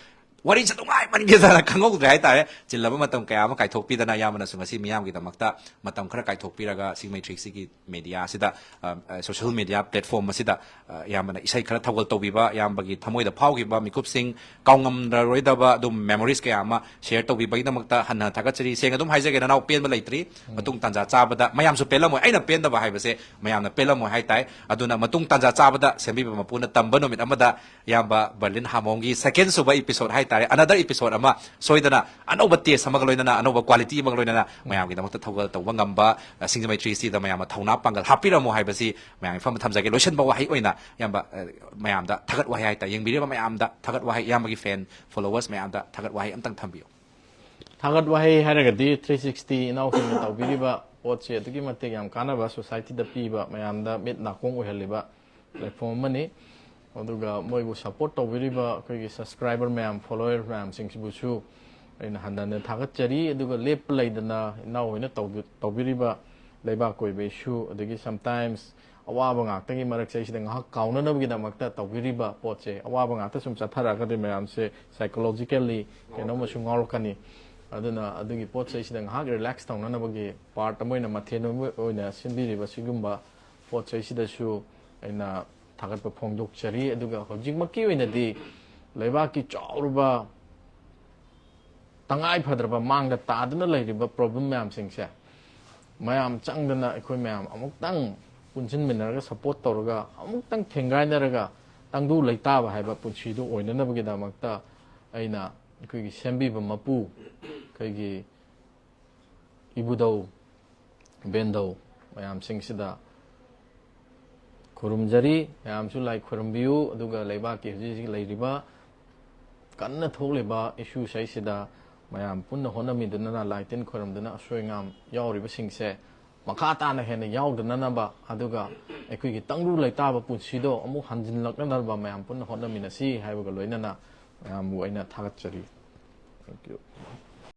ꯋꯥꯔꯤꯁꯦ ꯅꯨꯡꯉꯥꯏꯃꯟꯈꯤꯗꯅ ꯈꯪꯍꯧꯗ꯭ꯔꯦ ꯍꯥꯏꯇꯥꯔꯦ꯫ ꯆꯤꯜꯂꯕ ꯃꯇꯝ ꯀꯌꯥ ꯑꯃ ꯀꯥꯏꯊꯣꯛꯄꯤꯗꯅ ꯏꯌꯥꯝꯕꯅꯁꯨ ꯉꯁꯤ ꯃꯤꯌꯥꯝꯒꯤꯗꯃꯛꯇ ꯃꯇꯝ ꯈꯔ ꯀꯥꯏꯊꯣꯛꯄꯤꯔꯒ ꯁꯤꯡꯖꯃꯩ ꯊ꯭ꯔꯤ ꯁꯤꯛꯁꯇꯤꯒꯤ ꯃꯦꯗꯤꯌꯥꯁꯤꯗ, ꯑ, ꯑ, ꯁꯣꯁꯤꯌꯦꯜ ꯃꯦꯗꯤꯌꯥ ꯄ꯭ꯂꯦꯠꯐꯣꯝ ꯑꯁꯤꯗ, ꯑ, ꯏꯌꯥꯝꯕꯅ ꯏꯁꯩ ꯈꯔ ꯊꯧꯒꯜ ꯇꯧꯕꯤꯕ, ꯏꯌꯥꯝꯕꯒꯤ ꯊꯃꯣꯏꯗ ꯐꯥꯎꯈꯤꯕ ꯃꯤꯀꯨꯞꯁꯤꯡ, ꯀꯥꯎꯉꯝꯂꯔꯣꯏꯗꯕ ꯑꯗꯨꯝ ꯃꯦꯃꯣꯔꯤꯁ ꯀꯌꯥ ꯑꯃ ꯁꯦꯌꯔ ꯇꯧꯕꯤꯕꯒꯤꯗꯃꯛꯇ ꯍꯟꯅ ꯊꯥꯒꯠꯆꯔꯤ꯫ ꯁꯦꯡꯅ ꯑꯗꯨꯝ ꯍꯥꯏꯖꯒꯦ, ꯅꯅꯥꯎ, ꯄꯦꯟꯕ ꯂꯩꯇ꯭ꯔꯤ꯫ ꯃꯇꯨꯡ ꯇꯥꯟꯖꯥ ꯆꯥꯕꯗ ꯃꯌꯥꯝꯁꯨ ꯄꯦꯜꯂꯝꯃꯣꯏ, ꯑꯩꯅ ꯄꯦꯟꯗꯕ ꯍꯥꯏꯕꯁꯦ ꯃꯌꯥꯝꯅ ꯄꯦꯜꯂꯝꯃꯣꯏ ꯍꯥꯏꯇꯥꯏ꯫ ꯑꯗꯨꯅ ꯃꯇꯨꯡ ꯇꯥꯟꯖꯥ ꯆꯥꯕꯗ ꯁꯦꯝꯕꯤꯕ ꯃꯄꯨꯅ ꯇꯝꯕ ꯅꯨꯃꯤꯠ ꯑꯃꯗ ꯏꯌꯥꯝꯕ ꯕꯔꯂꯤꯟ ꯍꯥꯃꯣꯡꯒꯤ ꯁꯦꯀꯦꯟ ꯁꯨꯕ ꯏꯄꯤꯁꯣꯗ ꯍꯥꯏꯇꯥꯔꯦ, ꯑꯅꯗꯔ ꯏꯄꯤꯁꯣꯗ ꯑꯃ ꯁꯣꯏꯗꯅ ꯑꯅꯧꯕ ꯇꯦꯁ ꯑꯃꯒ ꯂꯣꯏꯅꯅ, ꯑꯅꯧꯕ ꯀ꯭ꯋꯥꯂꯤꯇꯤ ꯑꯃꯒ ꯂꯣꯏꯅꯅ ꯃꯌꯥꯝꯒꯤꯗꯃꯛꯇ ꯊꯧꯒꯜ ꯇꯧꯕ ꯉꯝꯕ, ꯑ, ꯁꯤꯡꯖꯃꯩ ꯊ꯭ꯔꯤ ꯁꯤꯛꯁꯇꯤꯗ ꯃꯌꯥꯝꯅ ꯊꯧꯅꯥ ꯄꯥꯡꯒꯜ ꯍꯥꯞꯄꯤꯔꯝꯃꯣ ꯍꯥꯏꯕꯁꯤ ꯃꯌꯥꯝꯒꯤ ꯐꯝ ꯊꯝꯖꯒꯦ꯫ ꯂꯣꯏꯁꯤꯟꯕ ꯋꯥꯍꯩ ꯑꯣꯏꯅ ꯏꯌꯥꯝꯕ, ꯑ, ꯃꯌꯥꯝꯗ ꯊꯥꯒꯠ ꯋꯥꯍꯩ ꯍꯥꯏꯇꯥꯔꯦ, ꯌꯦꯡꯕꯤꯔꯤꯕ ꯃꯌꯥꯝꯗ ꯊꯥꯒꯠ ꯋꯥꯍꯩ, ꯏꯌꯥꯝꯕꯒꯤ ꯐꯦꯟ ꯐꯣꯂꯣꯋꯔꯁ ꯃꯌꯥꯝꯗ ꯊꯥꯒꯠ ꯋꯥꯍꯩ ꯑꯝꯇꯪ ꯊꯝꯕꯤꯌꯨ꯫ ꯊꯥꯒꯠ ꯋꯥꯍꯩ ꯍꯥꯏꯔꯒꯗꯤ ꯊ꯭ꯔꯤ ꯁꯤꯛꯁꯇꯤ ꯏꯅꯥꯎꯁꯤꯡꯅ ꯇꯧꯕꯤꯔꯤꯕ ꯄꯣꯠꯁꯦ ꯑꯗꯨꯛꯀꯤ ꯃꯇꯤꯛ ꯌꯥꯝ ꯀꯥꯟꯅꯕ, ꯁꯣꯁꯥꯏꯇꯤꯗ ꯄꯤꯕ, ꯃꯌꯥꯝꯗ ꯃꯤꯠ ꯅꯥꯀꯣꯡ ꯑꯣꯏꯍꯜꯂꯤꯕ ꯄ꯭ꯂꯦꯠꯐꯣꯝ ꯑꯃꯅꯤ꯫ ꯑꯗꯨꯒ ꯃꯣꯏꯕꯨ ꯁꯄꯣꯔꯠ ꯇꯧꯕꯤꯔꯤꯕ ꯑꯩꯈꯣꯏꯒꯤ ꯁꯕꯁꯀ꯭ꯔꯥꯏꯕꯔ ꯃꯌꯥꯝ, ꯐꯣꯂꯣꯋꯔ ꯃꯌꯥꯝꯁꯤꯡꯁꯤꯕꯨꯁꯨ ꯑꯩꯅ ꯍꯟꯅ ꯍꯟꯅ ꯊꯥꯒꯠꯆꯔꯤ꯫ ꯑꯗꯨꯒ ꯂꯦꯞꯄ ꯂꯩꯗꯅ ꯏꯅꯥꯎ ꯍꯣꯏꯅ ꯇꯧꯕꯤ-, ꯇꯧꯕꯤꯔꯤꯕ ꯂꯩꯕꯥꯛ ꯀꯣꯏꯕ ꯏꯁꯨ, ꯑꯗꯒꯤ ꯁꯝꯇꯥꯏꯝꯁ ꯑꯋꯥꯕ ꯉꯥꯛꯇꯒꯤ ꯃꯔꯛꯁꯦ ꯑꯩꯁꯤꯗ ꯉꯥꯏꯍꯥꯛ ꯀꯥꯎꯅꯅꯕꯒꯤꯗꯃꯛꯇ ꯇꯧꯕꯤꯔꯤꯕ ꯄꯣꯠꯁꯦ, ꯑꯋꯥꯕ ꯉꯥꯛꯇ ꯁꯨꯝ ꯆꯠꯊꯔꯛꯑꯒꯗꯤ ꯃꯌꯥꯝꯁꯦ ꯁꯥꯏꯀꯣꯂꯣꯖꯤꯀꯦꯜꯂꯤ ꯀꯩꯅꯣꯝꯃꯁꯨ ꯉꯥꯎꯔꯛꯀꯅꯤ꯫ ꯑꯗꯨꯅ ꯑꯗꯨꯒꯤ ꯄꯣꯠꯁꯦ ꯑꯩꯁꯤꯗ ꯉꯥꯏꯍꯥꯛ ꯔꯤꯂꯦꯛꯁ ꯇꯧꯅꯅꯕꯒꯤ ꯄꯥꯔꯠ ꯑꯃ ꯑꯣꯏꯅ, ꯃꯊꯦꯜ ꯑꯃ ꯑꯣꯏꯅ ꯁꯤꯟꯕꯤꯔꯤꯕ ꯁꯤꯒꯨꯝꯕ ꯄꯣꯠ ꯆꯩꯁꯤꯗꯁꯨ ꯑꯩꯅ ꯊꯥꯒꯠꯄ ꯐꯣꯡꯗꯣꯛꯆꯔꯤ꯫ ꯑꯗꯨꯒ ꯍꯧꯖꯤꯛꯃꯛꯀꯤ ꯑꯣꯏꯅꯗꯤ ꯂꯩꯕꯥꯛꯀꯤ ꯆꯥꯎꯔꯕ ꯇꯉꯥꯏ ꯐꯗ꯭ꯔꯕ ꯃꯥꯡꯗ ꯇꯥꯗꯨꯅ ꯂꯩꯔꯤꯕ ꯄ꯭ꯔꯣꯕ꯭ꯂꯦꯝ ꯃꯌꯥꯝꯁꯤꯡꯁꯦ ꯃꯌꯥꯝ ꯆꯪꯗꯅ ꯑꯩꯈꯣꯏ ꯃꯌꯥꯝ ꯑꯃꯨꯛꯇꯪ ꯄꯨꯟꯁꯤꯟꯃꯤꯟꯅꯔꯒ, ꯁꯄꯣꯔꯠ ꯇꯧꯔꯒ, ꯑꯃꯨꯛꯇꯪ ꯊꯦꯡꯒꯥꯏꯅꯔꯒ ꯇꯪꯗꯨ ꯂꯩꯇꯥꯕ ꯍꯥꯏꯕ ꯄꯨꯟꯁꯤꯗꯨ ꯑꯣꯏꯅꯅꯕꯒꯤꯗꯃꯛꯇ ꯑꯩꯅ ꯑꯩꯈꯣꯏꯒꯤ ꯁꯦꯝꯕꯤꯕ ꯃꯄꯨ, ꯑꯩꯈꯣꯏꯒꯤ ꯏꯕꯨꯙꯧ, ꯏꯕꯦꯟꯙꯧ ꯃꯌꯥꯝꯁꯤꯡꯁꯤꯗ ꯈꯨꯔꯨꯝꯖꯔꯤ꯫ ꯃꯌꯥꯝꯁꯨ ꯂꯥꯏ ꯈꯨꯔꯨꯝꯕꯤꯌꯨ꯫ ꯑꯗꯨꯒ ꯂꯩꯕꯥꯛꯀꯤ ꯍꯧꯖꯤꯛ ꯍꯧꯖꯤꯛ ꯂꯩꯔꯤꯕ ꯀꯟꯅ ꯊꯣꯛꯂꯤꯕ ꯏꯁꯨꯁꯤꯗꯩꯁꯤꯗ ꯃꯌꯥꯝ ꯄꯨꯟꯅ ꯍꯣꯠꯅꯃꯤꯟꯅꯗꯨꯅ, ꯂꯥꯏ ꯇꯤꯟ ꯈꯣꯏꯔꯝꯗꯨꯅ, ꯑꯁꯣꯏ ꯑꯉꯥꯝ ꯌꯥꯎꯔꯤꯕꯁꯤꯡꯁꯦ ꯃꯈꯥ ꯇꯥꯅ ꯍꯦꯟꯅ ꯌꯥꯎꯗꯅꯅꯕ, ꯑꯗꯨꯒ ꯑꯩꯈꯣꯏꯒꯤ ꯇꯪꯗꯨ ꯂꯩꯇꯥꯕ ꯄꯨꯟꯁꯤꯗꯣ ꯑꯃꯨꯛ ꯍꯟꯖꯤꯜꯂꯛꯅꯅꯕ ꯃꯌꯥꯝ ꯄꯨꯟꯅ ꯍꯣꯠꯅꯃꯤꯟꯅꯁꯤ ꯍꯥꯏꯕꯒ ꯂꯣꯏꯅꯅ ꯃꯌꯥꯝꯕꯨ ꯑꯩꯅ ꯊꯥꯒꯠꯆꯔꯤ꯫ Thank you꯫